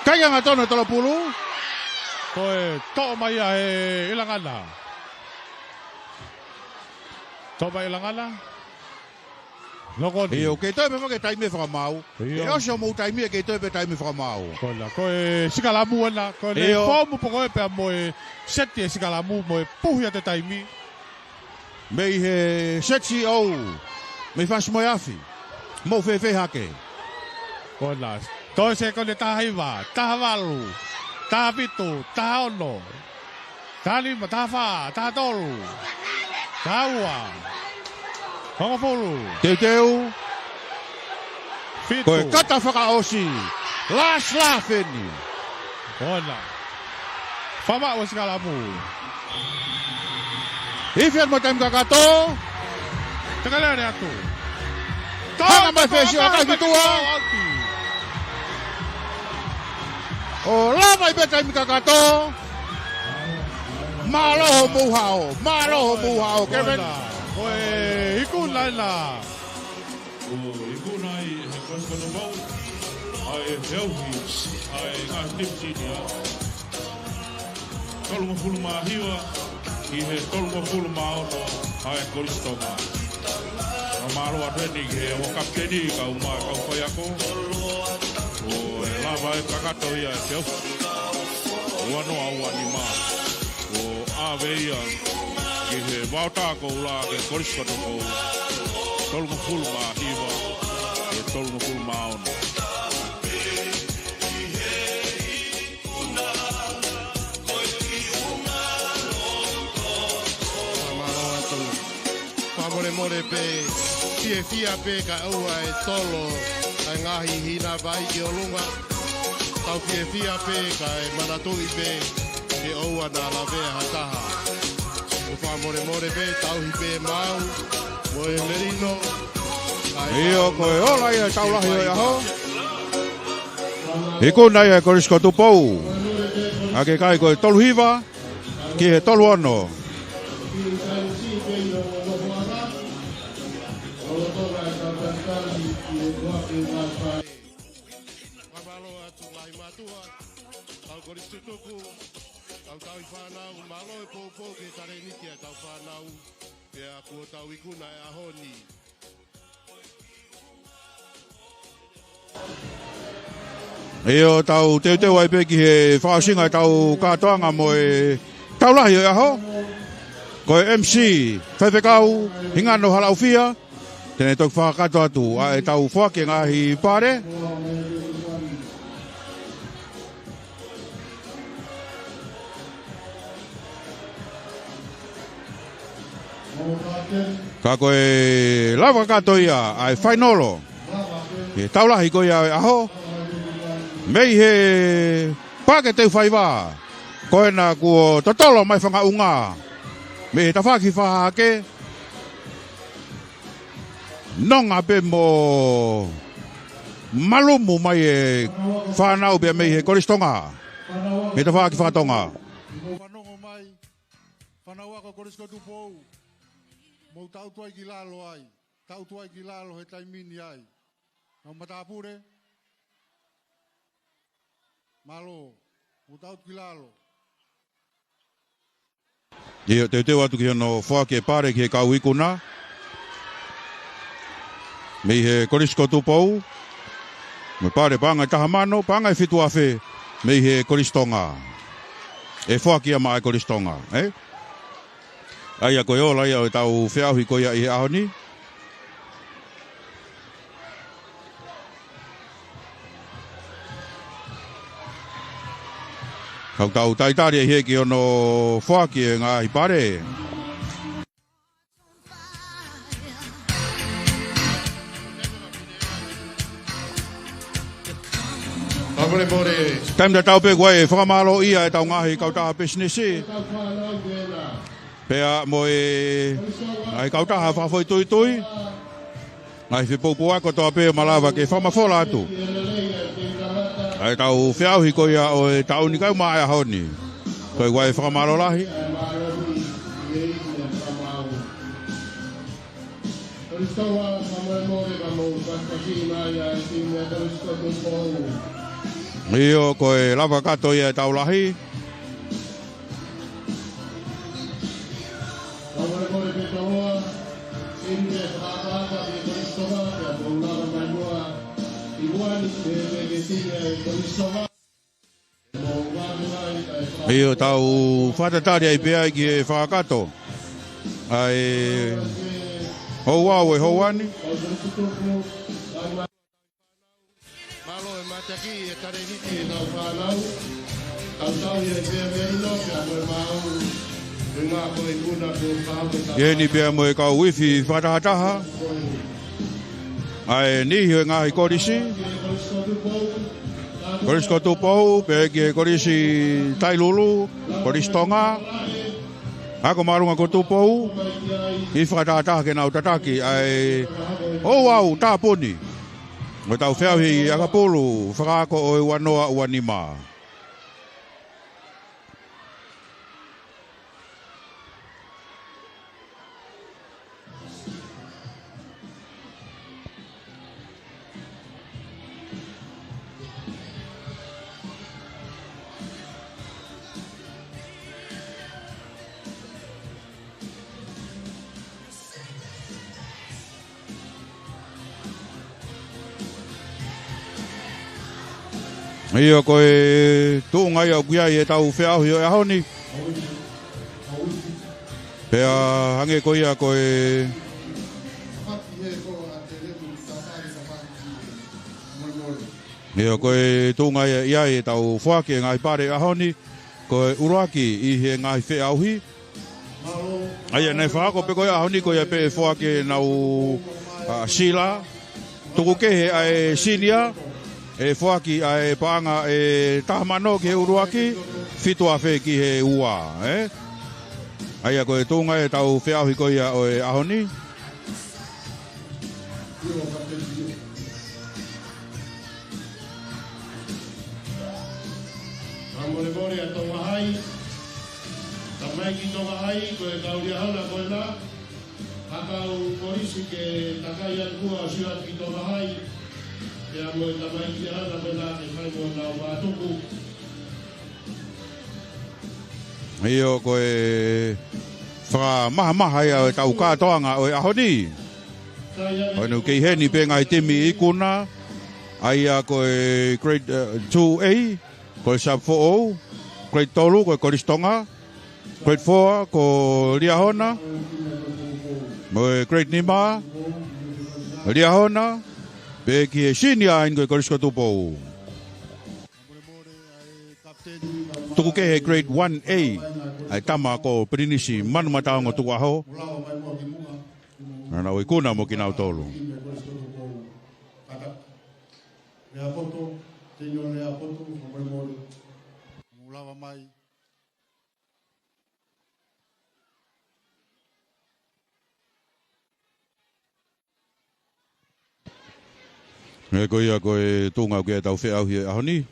ʻIkai ke angatonu e tolo pulu. Ko e toʻo mai ia ʻe ʻIlangana. Toʻo mai ʻIlangana. Nokoni. ʻIo, kei toe pē mo e taimi fakamaau. ʻIo. ʻE ʻosi hoʻomou taimi ʻe kei toe pē taimi fakamaau. Ko ena, ko e sikalamu ena, ko e ʻIo. Foomu pē ko ē pea mo e seti e sikalamu mo e puhi ʻa e taimi. Mei he seti ʻo, mei Fasi mo e Afi. Mou fēfē hake. Ko ena, toe sekoni taha hiva, taha valu, taha fitu, taha ono. Taha nima, taha fā, taha tolu, taha ua, hongofulu. Teuteu. Fitu. Ko e kata fakaʻosi. Last laugh eni. Ko ena. Fakamaʻu e sikalamu. Ifi atu mo e taimi kakato. Takalele atu. Hanga mai fesi ʻo kai fitua. ʻO lava ai pē taimi kakato. Mālō hoʻomou hao. Mālō hoʻomou hao. Kevin. Ko e ikuna ena. ʻOku ikuna ai ʻe he Kolisi ko Tupou ʻa e feʻauhi ʻa e ngaahi timi sinia. Tolungofulu mā hiva ki he tolungofulu mā ono ʻa e Kolisi Tonga. Fakamālō atu eni ki he ongo kapiteni kae ʻumaʻā e kau faiako. ʻO lava ʻo kakato ia e feʻauhi. Ua noa ua nima. ʻO ʻave ia ki he vaotā koula ki he Kolisi ko Tupou. Tolungofulu mā hiva ki he tolungofulu mā ono. Fakamālō atu. Fakamolemole pē, fiefia pē kae ʻoua ʻe tolo ʻa e ngaahi hina vai ki ʻolunga. Tau fiefia pē kae manatuʻi pē ke ʻoua naʻa lavea ha taha. ʻO fakamolemole pē, tauhi pē maʻu mo e melino. ʻIo, ko e ola ia ʻetau lahi ʻo e ʻaho. Ikuna ia e Kolisi ko Tupou. ʻA e kai ko e tolu hiva ki he tolu ono. Fakamālō atu ngaahi mātuʻa, kau kolisi tutuku, kau tauhi fānau, mālō e poupou ki he talēniti ʻa e tau fānau, pea kuo tau ikuna e ʻaho ni. ʻIo, tau teuteu ai pē ki he fakaʻosinga ʻetau kātoanga mo ʻetau lahi ʻo e ʻaho. Ko e M C, Faifekau Hingano Halaʻofia, te ne toki fakakakato atu ʻa ʻetau foaki e ngaahi pale. Ka ko e lava kakato ia ʻa e fainolo ʻi he tau lahi ko ia ʻo e ʻaho. Mei he Paʻake Teufaiva, ko ena kuo totolo mai e fanga ʻunga mei he tafaʻaki fā hahake. Nonga pē mo malumu mai e fānau pea mei he Kolisi Tonga, mei he tafaʻaki faka-Tonga. Mou fanongo mai, fānau ako Kolisi ko Tupou. Mou taʻutu ai ki lalo ai. Taʻutu ai ki lalo he taimi ni ai. Kau matāpule. Mālō. Mou taʻutu ki lalo. ʻIo, teuteu atu ki hono foaki e pale ki he kau ikuna mei he Kolisi ko Tupou. Mo e pale paʻanga ʻe taha mano, paʻanga ʻe fitu afe mei he Kolisi Tonga. ʻE foaki ia maʻa e Kolisi Tonga, ē? ʻA ia ko e ola ia ʻo ʻetau feʻauhi ko ia ʻi he ʻaho ni. Kau tau talitali ʻi he ki hono foaki e ngaahi pale. Taimi tatau pē kuo ʻai e fakamālō ia ʻetau ngaahi kautaha pisinisi. Pea mo e ngaahi kautaha fakafoʻituitui, ngaahi fepoupouaki kotoa pē ʻo malava ke fakamafola atu ʻa ʻetau feʻauhi ko ia ʻo e taʻu ni kae ʻumaʻā e ʻaho ni. Ko ia e fakamālō lahi. ʻIo, ko e lava kakato ia ʻetau lahi. ʻIo, tau fakatatali ai pē ai ki he fakakakato ʻa e houau ʻo e houa ni. Mālō e mātaki e talēniti e kau fānau. Kau tau ia e pea mea ino, pea mo e māu. Ringa ko e kuna ko e pau ko e ʻI heni pea mo e kau ifi fakatahataha ʻa e niʻihi ʻo e ngaahi kolisi. Kolisi ko Tupou, pea ki he Kolisi Tailulu, Kolisi Tonga. Ako māʻolunga ko Tupou, ʻi he fakatātā ke nau tataki ʻa e ouau tāpuni. Mo tau feʻauhi ʻakapulu, fakaako ʻo e ua noa ua nima. ʻIo, ko e tuʻunga ia ʻoku ʻi ai ʻetau feʻauhi ʻo e ʻaho ni. Pea hangē ko ia ko e ʻIo, ko e tuʻunga ia ʻi ai ʻetau foaki e ngaahi pale ʻaho ni, ko e ʻuluaki ʻi he ngaahi feʻauhi. ʻA ia naʻe fakaako pē ko e ʻaho ni ko ia pē ʻe foaki ʻenau, ʻa, sila. Tuku kehe ʻa e sinia, ʻe foaki ʻa e paʻanga ʻe taha mano ki he ʻuluaki, fitu afe ki he ua, ē? ʻA ia ko e tuʻunga ʻetau feʻauhi ko ia ʻo e ʻaho ni. Fakamolemole ʻa Tonga Hai. Tamaiki Tonga Hai, ko e kau liahona ko ena. Ka kau kolisi ke takai atu kuo ʻosi atu ki Tonga Hai. Pea mo e tamaiki liahona ko ena ke fai mo ʻenau mātuku. ʻIo, ko e fakamahamaha ia ʻo ʻetau kātoanga ʻo e ʻaho ni. ʻO ʻenau kei heni pē ngaahi timi ikuna, ʻa ia ko e grade, eh, two A, ko e Sub Foʻou, grade tolu, ko e Kolisi Tonga, grade four, ko Liahona, mo e grade nima, Liahona, pea ki he senior ʻaeni ko e Kolisi ko Tupou. Tuku kehe grade one A, ʻa e tama ko Pilinisi Manumataongo Tukuʻaho. Naʻa nau ikuna mo kinautolu. Lea poto, tenio lea poto, fakamolemole. Mou lava mai. Ē, ko ia ko e tuʻunga ʻoku ʻi ai ʻetau feʻauhi he ʻaho ni.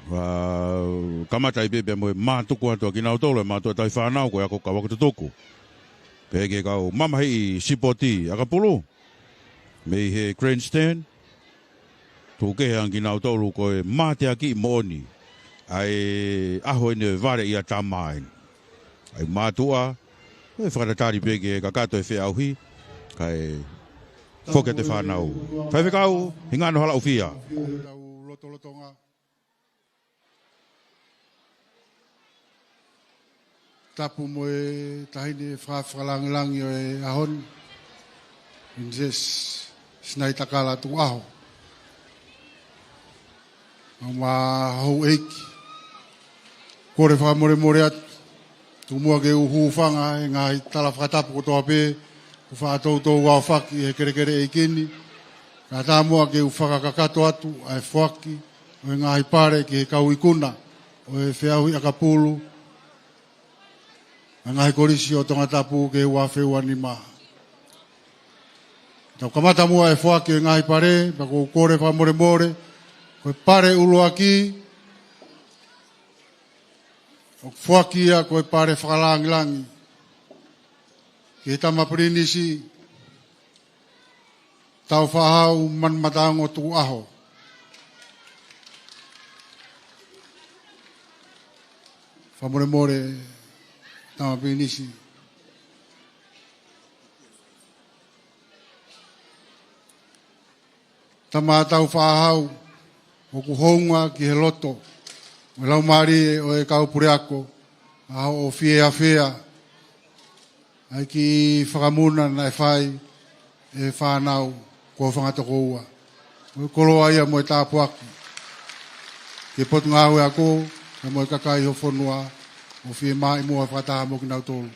Ua kamata ai pē pea mo e mātuku atu ʻa kinautolu, e mātuʻa tauhi fānau, ko e ako kau ako tutuku. Pea ki he kau mamahiʻi sipoti ʻakapulu mei he grandstand. Tuku kehe ange kinautolu ko e mateakiʻi moʻoni ʻa e ʻaho eni ʻo e vale ʻi Atama eni. ʻA e mātuʻa, ʻe fakatatali pē ke kakato e feʻauhi, kae foki atu e fānau. Faifekau Hingano Halaʻofia. Tau lotolotonga. Tapu mo e taʻahine fakafakalāngilangi ʻo e ʻaho ni, Pilinisesi Sinaitakala Tukuʻaho. Pea mo e houʻeiki. Kole fakamolemole atu, tuku muʻa ke u hūfanga he ngaahi tala fakatapu kotoa pē, kuo faʻa toutou aofaki he kelekele ʻeiki ni. Kae ʻatā muʻa ke u fakakakato atu ʻa e foaki ʻo e ngaahi pale ki he kau ikuna ʻo e feʻauhi ʻakapulu ʻa e ngaahi kolisi ʻo Tongatapu ki he ua afe ua nima. Tau kamata muʻa e foaki ʻo e ngaahi pale, pea ʻoku ou kole fakamolemole, ko e pale ʻuluaki, ʻoku foaki ia ko e pale fakalāngilangi ki he tama Pilinisi Taufaʻāhau Manumataongo Tukuʻaho. Fakamolemole, tama Pilinisi. Tama Taufaʻāhau, ʻoku hounga ki he loto mo e laumālie ʻo e kau puleako, ʻa hoʻo fiefia ʻa e kiʻi fakamuna naʻe fai ʻe he fānau kuo fanga tokoua. Ko e koloa ia mo e tāpuaki ki he Potungāue Ako, pea mo e kakai ho fonua, ʻo fiemāʻimoa fakataha mo kinautolu.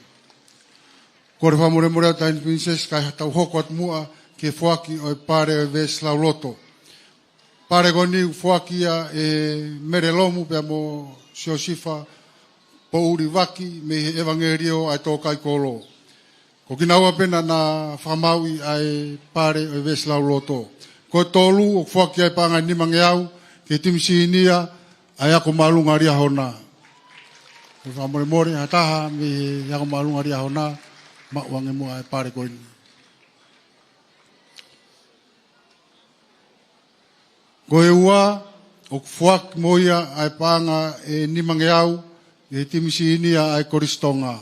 Kole fakamolemole atu Taʻahine Pilinisesi, kae tau hoko atu muʻa ki he foaki ʻo e pale ʻo e veesi lauloto. Pale ko eni ʻoku foaki ia ʻe Mele Lomu pea mo Siosifa Poulivaki mei he ʻEvangeliō ʻa e Tōkaikolo. Ko kinaua pē naʻa na fakamāuʻi ʻa e pale ʻo e Veesi Lauloto. Ko e tolu, ʻoku foaki ai e paʻanga ʻe nimangeau ki he timi sīnia ʻa e Ako Māʻolunga Liahona. Ko e fakamolemole, ha taha mei he Ako Māʻolunga Liahona, maʻu ange muʻa e pale ko eni. Ko e ua, ʻoku foaki mo ia ʻa e paʻanga ʻe nimangeau ki he timi sīnia ʻa e Kolisi Tonga.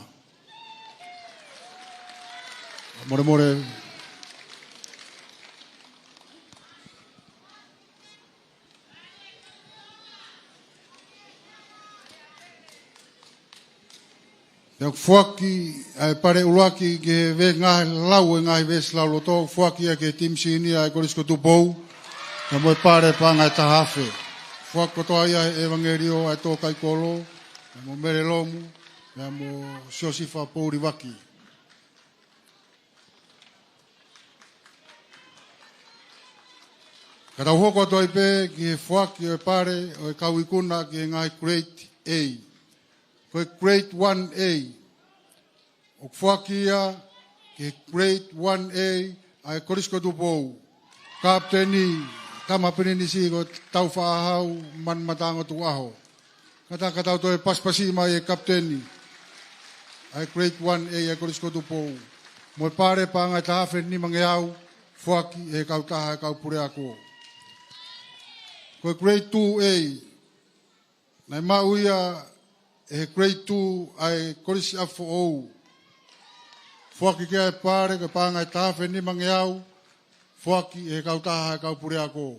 Molemole. Pea ʻoku foaki ʻa e pale ʻuluaki ki he ve-, ngaahi lau ʻo e ngaahi Veesi Lauloto, foaki ia ki he timi sīnia ʻa e Kolisi ko Tupou, pea mo e pale paʻanga ʻe taha afe. Foaki kotoa ia ʻe he ʻEvangeliō ʻa e Tōkaikolo, pea mo Mele Lomu, pea mo Siosifa Poulivaki. Ka tau hoko atu ai pē ki he foaki ʻo e pale ʻo e kau ikuna ki he ngaahi Grade A. Ko e Grade one A, ʻoku foaki ia ki he Grade one A ʻa e Kolisi ko Tupou. Kapiteni, tama pilinisi ko Taufaʻāhau Manumataongo Tukuʻaho. Kātaki ka tau toe pasipasi mai e kapiteni ʻa e Grade one A ʻa e Kolisi ko Tupou. Mo e pale paʻanga ʻe taha afe nimangeau, foaki ʻe he kautaha ʻa e kau puleako. Ko e Grade two A, naʻe maʻu ia ʻe he Grade two ʻa e Kolisi ʻApifoʻou. Foaki ki ai e pale, ko e paʻanga ʻe taha afe nimangeau, foaki ʻe he kautaha ʻa e kau puleako.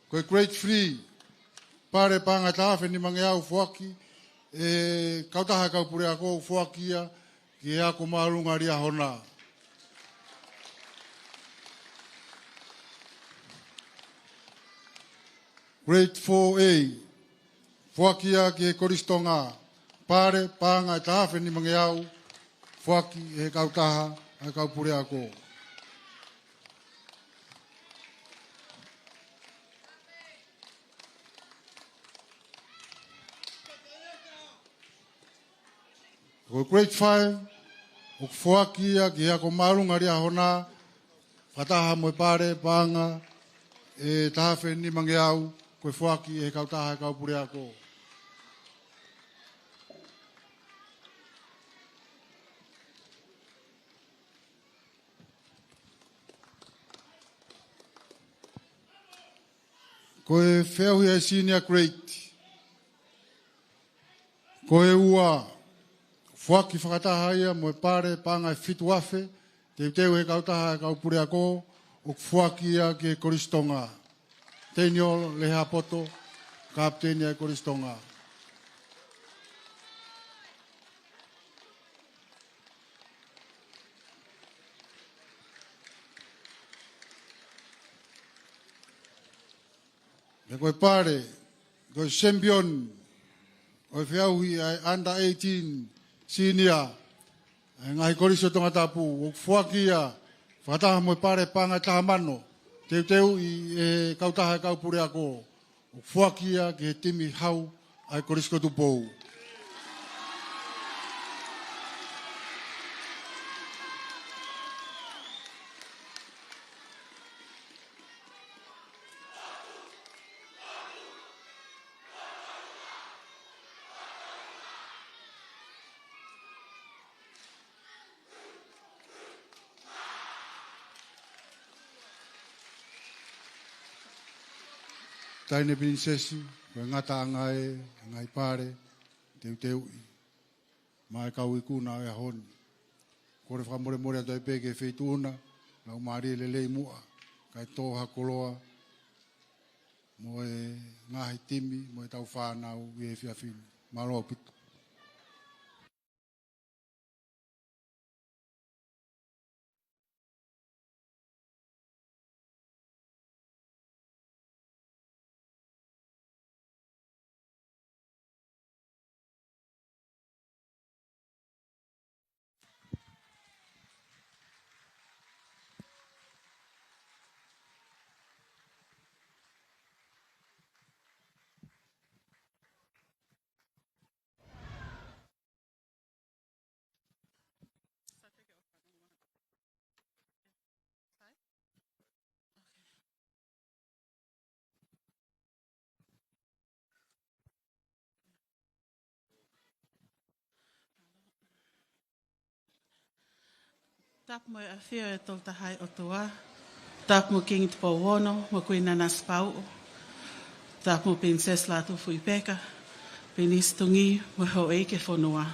Ko e Grade three, pale paʻanga ʻe taha afe nimangeau, foaki ʻe he kautaha ʻa e kau puleako, foaki ia ki he Ako Māʻolunga Liahona. Grade four A, foaki ia ki he Kolisi Tonga, pale paʻanga ʻe taha afe nimangeau, foaki ʻe he kautaha ʻa e kau puleako. Ko e Grade five, ʻoku foaki ia ki he Ako Māʻolunga Liahona, fakataha mo e pale paʻanga ʻe taha afe nimangeau, ko e foaki ʻe he kautaha ʻa e kau puleako. Ko e feʻauhi ʻa e Senior Grade. Ko e ua, foaki fakataha ia mo e pale paʻanga ʻe fitu afe, teuteu ʻe he kautaha ʻa e kau puleako, ʻoku foaki ia ki he Kolisi Tonga. Teniolo Lehapoto, kapiteni ʻa e Kolisi Tonga. Pea ko e pale, ko e champion ʻo e feʻauhi ʻa e under eighteen senior ʻa e ngaahi kolisi ʻo Tongatapu, ʻoku foaki ia fakataha mo e pale paʻanga ʻe taha mano, teuteuʻi ʻe he kautaha ʻa e kau puleako, ʻoku foaki ia ki he timi hau ʻa e Kolisi ko Tupou. Taʻahine Pilinisesi, ko e ngataʻanga ē ʻa e ngaahi pale teuteuʻi maʻa e kau ikuna ʻo e ʻaho ni. Kole fakamolemole atu ai pē ki he feituʻu na, laumālie lelei muʻa, kae tō ha koloa mo e ngaahi timi, mo ʻetau fānau ʻi he efiafi ni. Mālō ʻaupito. Tapu mo e ʻafio ʻa e Tolu Tahaʻi ʻOtua. Tapu mo Kingi Tupou Ono, mo Kuini Nanasipauʻu. Tapu mo Pilinisesi Lātūfuipeka, Pilinisi Tungī, mo e houʻeiki ʻo e fonua.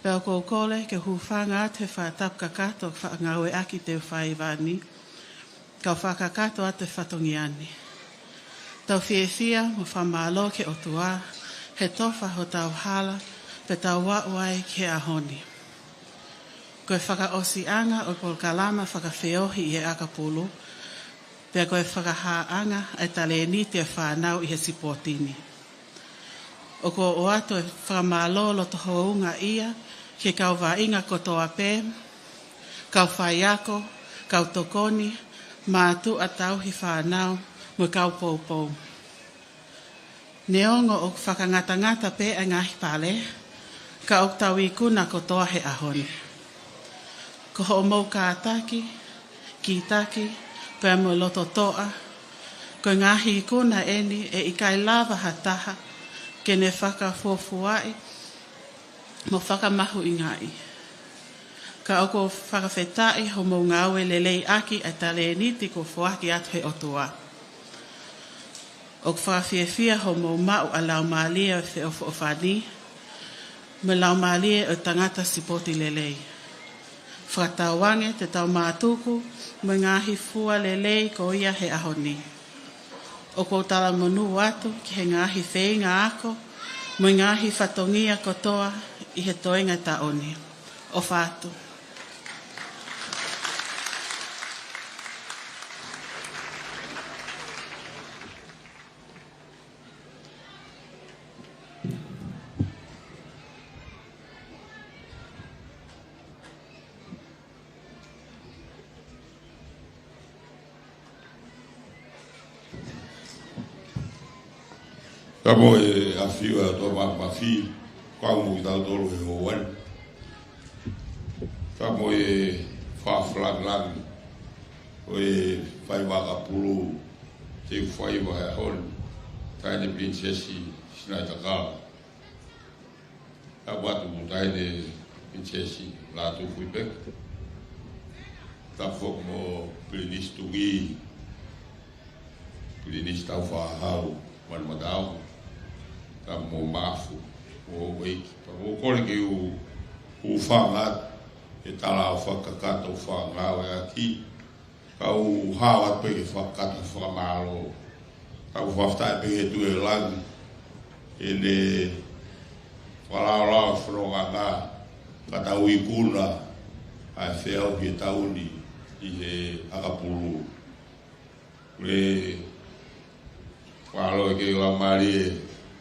Pea ʻoku ou kole ke u hūfanga atu he fakatapu kakato ʻoku faʻa ngāueʻaki ʻi heʻeku faiva ni, kau fakakakato atu e fatongia ni. Tau fiefia mo fakamālō ki he ʻOtua he tofa hotau hala, pea tau aʻu ai ki he ʻaho ni. Ko e fakaʻosiʻanga ʻo e polokalama fakafeohi ʻi he ʻakapulu, pea ko e fakahāʻanga ʻa e talēniti ʻa e fānau ʻi he sipoti ni. ʻOku ou ʻoatu e fakamālō loto houngaʻia ki he kau vaʻinga kotoa pē, kau faiako, kau tokoni, mātuʻa tauhi fānau, mo e kau poupou. Neongo ʻoku fakangatangata pē ʻa e ngaahi pale, ka ʻoku tau ikuna kotoa he ʻaho ni. Ko hoʻomou kātaki, kītaki, pea mo e loto toʻa, ko e ngaahi ikuna eni ʻe ʻikai lava ha taha ke ne fakafuofuaʻi mo fakamahuʻingaʻi. Ka ʻoku ou fakafetaʻi hoʻomou ngāue lelei ʻaki ʻa e talēniti kuo foaki atu ʻe he ʻOtua. ʻOku fakafiefia hoʻomou maʻu ʻa e laumālie ʻo e feʻofoʻofani, mo e laumālie ʻo e tangata sipoti lelei. Fakatauange te tau mātuku mo e ngaahi fua lelei ko ia he ʻaho ni. ʻOku ou talamonū atu ki he ngaahi feinga ako, mo e ngaahi fatongia kotoa ʻi he toenga ʻo e taʻu ni. ʻOfa atu. Ka mo e ʻafio ʻa e ʻOtua Māfimafi, kau mo kitautolu he houa ni. Ka mo e fakalangilangi ʻo e faiva ʻakapulu te u faiva he ʻaho ni, Taʻahine Pilinisesi Sinaitakala. Tapu atu mo Taʻahine Pilinisesi Lātūfuipeka. Tapu foki mo Pilinisi Tungī, Pilinisi Tāufaʻāhau Manumataongo. Tapu mo Maʻafu, mo houʻeiki. Pea ʻoku ou kole ke u, u hūfanga atu he tala ʻo e fakakakato ʻoku faʻa ngāueʻaki. Kau hao atu pē ke fakakakato fakamālō. Tau fakafetaʻi pē ki he Tuʻi ʻo Langi, ʻene fakalaolao e fononga, ka tau ikuna ʻa e feʻauhi ʻo e taʻu ni ʻi he ʻakapulu. Ko e Fakamālō ki he laumālie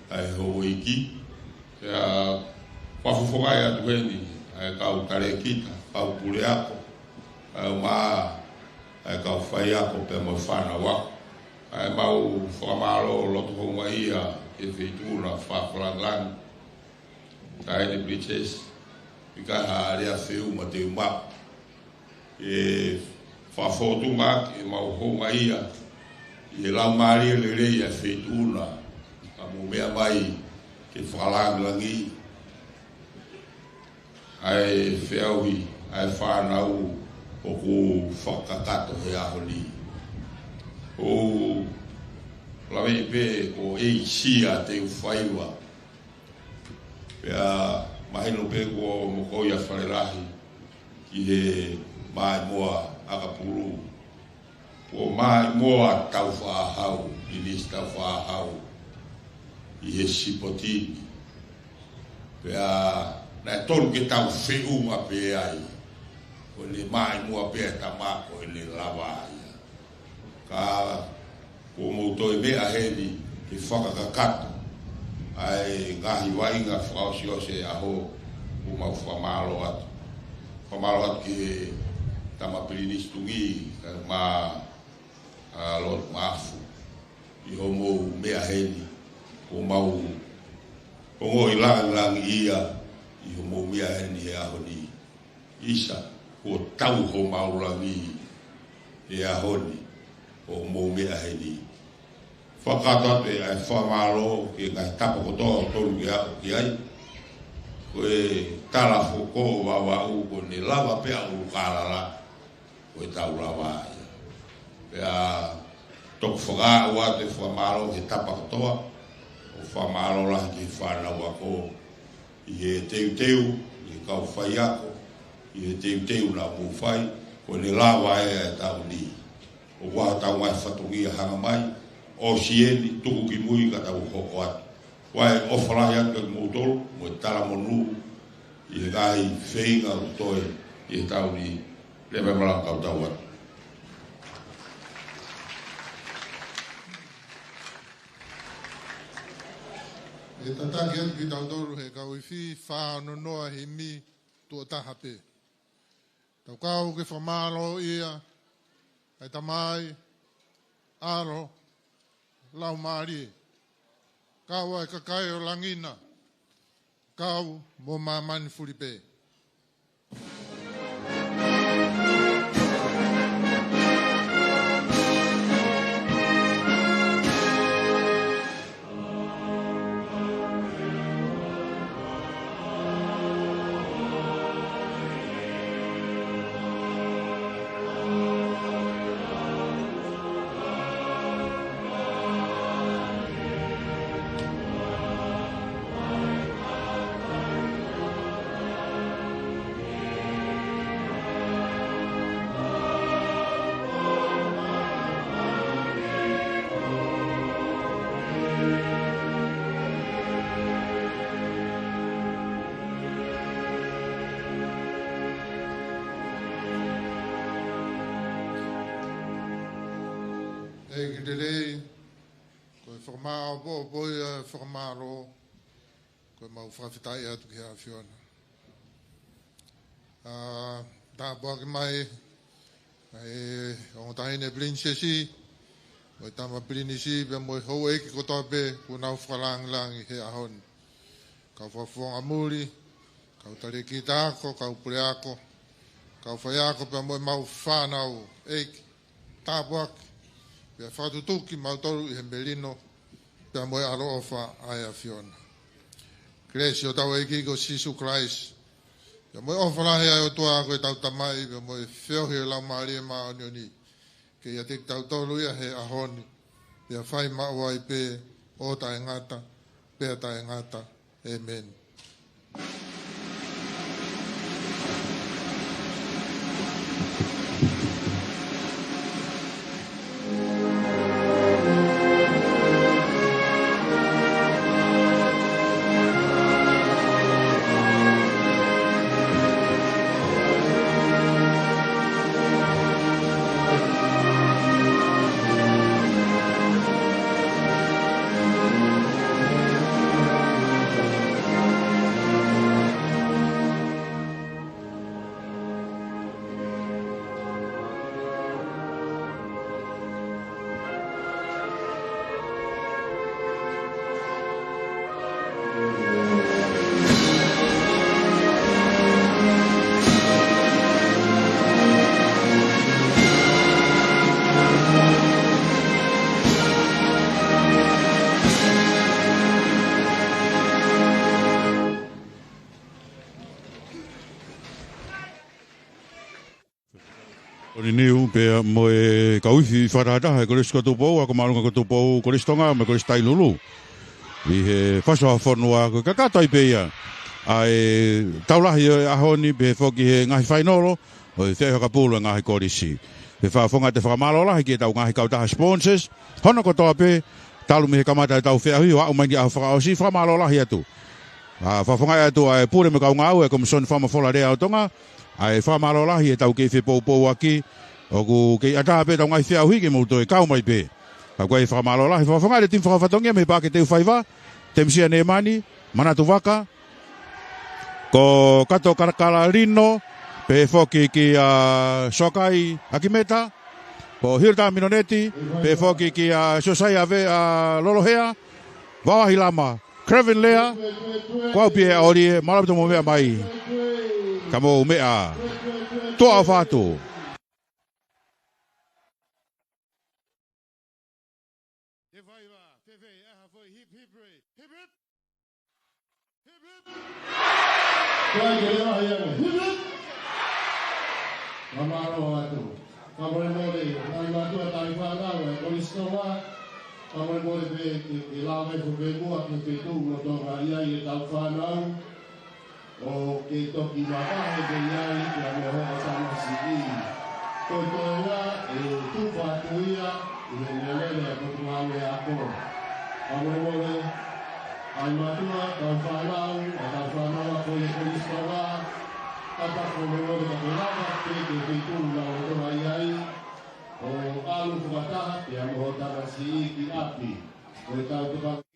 ʻa e houʻeiki. Pea fakafofongaʻi atu heni ʻa e kau talēkita, kau puleako, ʻa e ʻumaʻā ʻa e kau faiako pea mo e fānau ako. ʻA e mau fakamālō loto houngaʻia ki he Feituʻuna Fakalangilangi, Taʻahine Pilinisesi, ʻikai ha lea feʻunga te u maʻu. ʻE fakafōtunga ke mau houngaʻia ʻi he laumālie lelei ʻa e Feituʻuna, ka mou meʻa mai ke fakalangilangiʻi ʻa e feʻauhi ʻa e fānau ʻoku fakakakato he ʻaho ni. ʻOku ou laveʻi pē ko e ʻeisia te u faiva. Pea mahino pē kuo mokoia Falelahi ki he maʻimoa ʻakapulu. Kuo maʻimoa Tāufaʻāhau, Pilinisi Tāufaʻāhau, ʻi he sipoti ni. Pea naʻe tonu ke tau feʻunga pē ai. Ko ʻene maʻimoa pē ʻa e tama ko ʻene lava ia. Ka kuo mou toe meʻa heni ke fakakakato ʻa e ngaahi vaʻinga fakaʻosiʻosi ʻo e ʻaho, ʻoku mau fakamālō atu. Fakamālō atu ki he tama Pilinisi Tungī, kae ʻumaʻā ʻa Lord Maʻafu, ʻi hoʻomou meʻa heni, ʻoku mau ongoʻi langilangiʻia ʻi hoʻomou meʻa heni he ʻaho ni. ʻIsa, kuo tau homau langi he ʻaho ni ʻoku mou meʻa heni. Fakakakato atu ʻa e fakamālō ki he ngaahi tapa kotoa ʻoku tonu ke aʻu ki ai. Ko e tala foʻou ʻo Vavaʻu ko ʻene lava pē ʻa ʻUlukālala, ko e tau lava ia. Pea toki fakaaʻu atu e fakamālō he tapa kotoa, ʻo fakamālō lahi ki he fānau ako, ʻi he teuteu, ʻi he kau faiako, ʻi he teuteu naʻa mou fai, ko ʻene lava ʻa e taʻu ni. ʻOku ʻi ai hotau ngaahi fatongia hanga mai, ʻosi eni, tuku ki mui ka tau hoko atu. Ko e ʻofa lahi atu kiate kimoutolu, mo e talamonū, ʻi he ngaahi feinga ʻoku toe, ʻi he taʻu ni, leva e malanga kau tau atu. ʻE tataki atu kitautolu he kau ifi, fā ono noa himi, tuʻo taha pē. Tau kau ke fakamālōʻia ʻa e Tamai, ʻAlo, Laumālie. Kau ʻa e kakai ʻo langi na, kau mo māmani fuli pē. ʻEiki lelei, ko e fakamāʻopoʻopo ia e fakamālō, ko e mau fakafetaʻi atu ki he ʻAfiona. ʻA, tāpuaki mai ʻa e ongo taʻahine pilinisesi, mo e tama pilinisi, pea mo e houʻeiki kotoa pē kuo nau fakalāngilangi he ʻaho ni. Kau fakafofonga muli, kau talēkita ako, kau puleako, kau faiako, pea mo e mau fānau, ʻEiki, tāpuaki, pea fakatutuki mautolu ʻi he melino, pea mo e ʻaloʻofa ʻa e ʻAfiona. Kelesi ʻo hotau ʻEiki ko Sīsū Kalaisi, pea mo e ʻofa lahi ʻa e ʻOtua ko e tau Tamai, pea mo e feohi ʻo e Laumālie Māʻoniʻoni, ke ʻiate kitautolu ia he ʻaho ni, pea fai maʻu ai pē ʻo taʻengata, pea taʻengata. ʻĒmeni. ʻOni niu pea mo e kau ifi fakatahataha ʻa e Kolisi ko Tupou, Ako Māʻolunga ko Tupou, Kolisi Tonga, mo e Kolisi Tailulu. ʻI he faso ha fonua ko e kakato ai pē ia ʻa e tau lahi ʻo e ʻaho ni, pehē foki he ngaahi fainolo ʻo e feʻauhi fakapulu ʻa e ngaahi kolisi. Pea fakafofonga atu e fakamālō lahi ki he tau ngaahi kautaha sponsors, hono kotoa pē, talu mei he kamata e tau feʻauhi ʻo aʻu mai ki he ʻaho fakaʻosi, fakamālō lahi atu. ʻA, fakafofonga atu ʻa e pule mo e kau ngāue ʻa e Komisoni Fakamafola Lea ʻo Tonga, ʻa e fakamālō lahi he tau kei fepoupouaki, ʻoku kei ʻatā pē tau ngaahi feʻauhi ke mou toe kau mai pē. Ka ko e fakamālō lahi, fakafofonga atu e timi fakafatongia mei he Paʻake Teufaiva, Temisia Nemani, Manatu Vaka, ko Kato Kalakala Lino, pehē foki kia Sokai Akimeta, ko Hilda Minoneti, pehē foki kia Siosaia Ave-, ʻa, Lolohea, Vavahi Lama, Krevin Lea, ko au pē ʻa ʻOlie, mālō ʻaupito hoʻomou meʻa mai. Ka mou meʻa. Tuʻa ʻofa atu. Te vaiva, te vei, aha foʻi, hip, hip, hip, hip. Hip, hip. Kae ke leva ia ne. Hip, hip. Fakamālō atu. Fakamolemole, ngaahi mātuʻa tauhi fānau ʻa e Kolisi Tonga. Fakamolemole pē ke, ke lava e fakamuʻa ki he feituʻu ʻoku tō mai ai ʻetau fānau. ʻO ke toki mavahe pē ai pea mo hoʻo tamasiʻi. Ko e toenga ʻe tufa atu ia ʻi he meʻalele ʻa e Potungāue Ako. Fakamolemole, ngaahi mātuʻa, tauhi fānau, ʻa e tauhi fānau ʻa ko ia Kolisi Tonga. Tapa fakamolemole ka ke lava pē ki he feituʻu ʻoku tō mai ai. ʻO ʻalu fakataha pea mo hoʻo tamasiʻi ki ʻapi. Ko e tau toka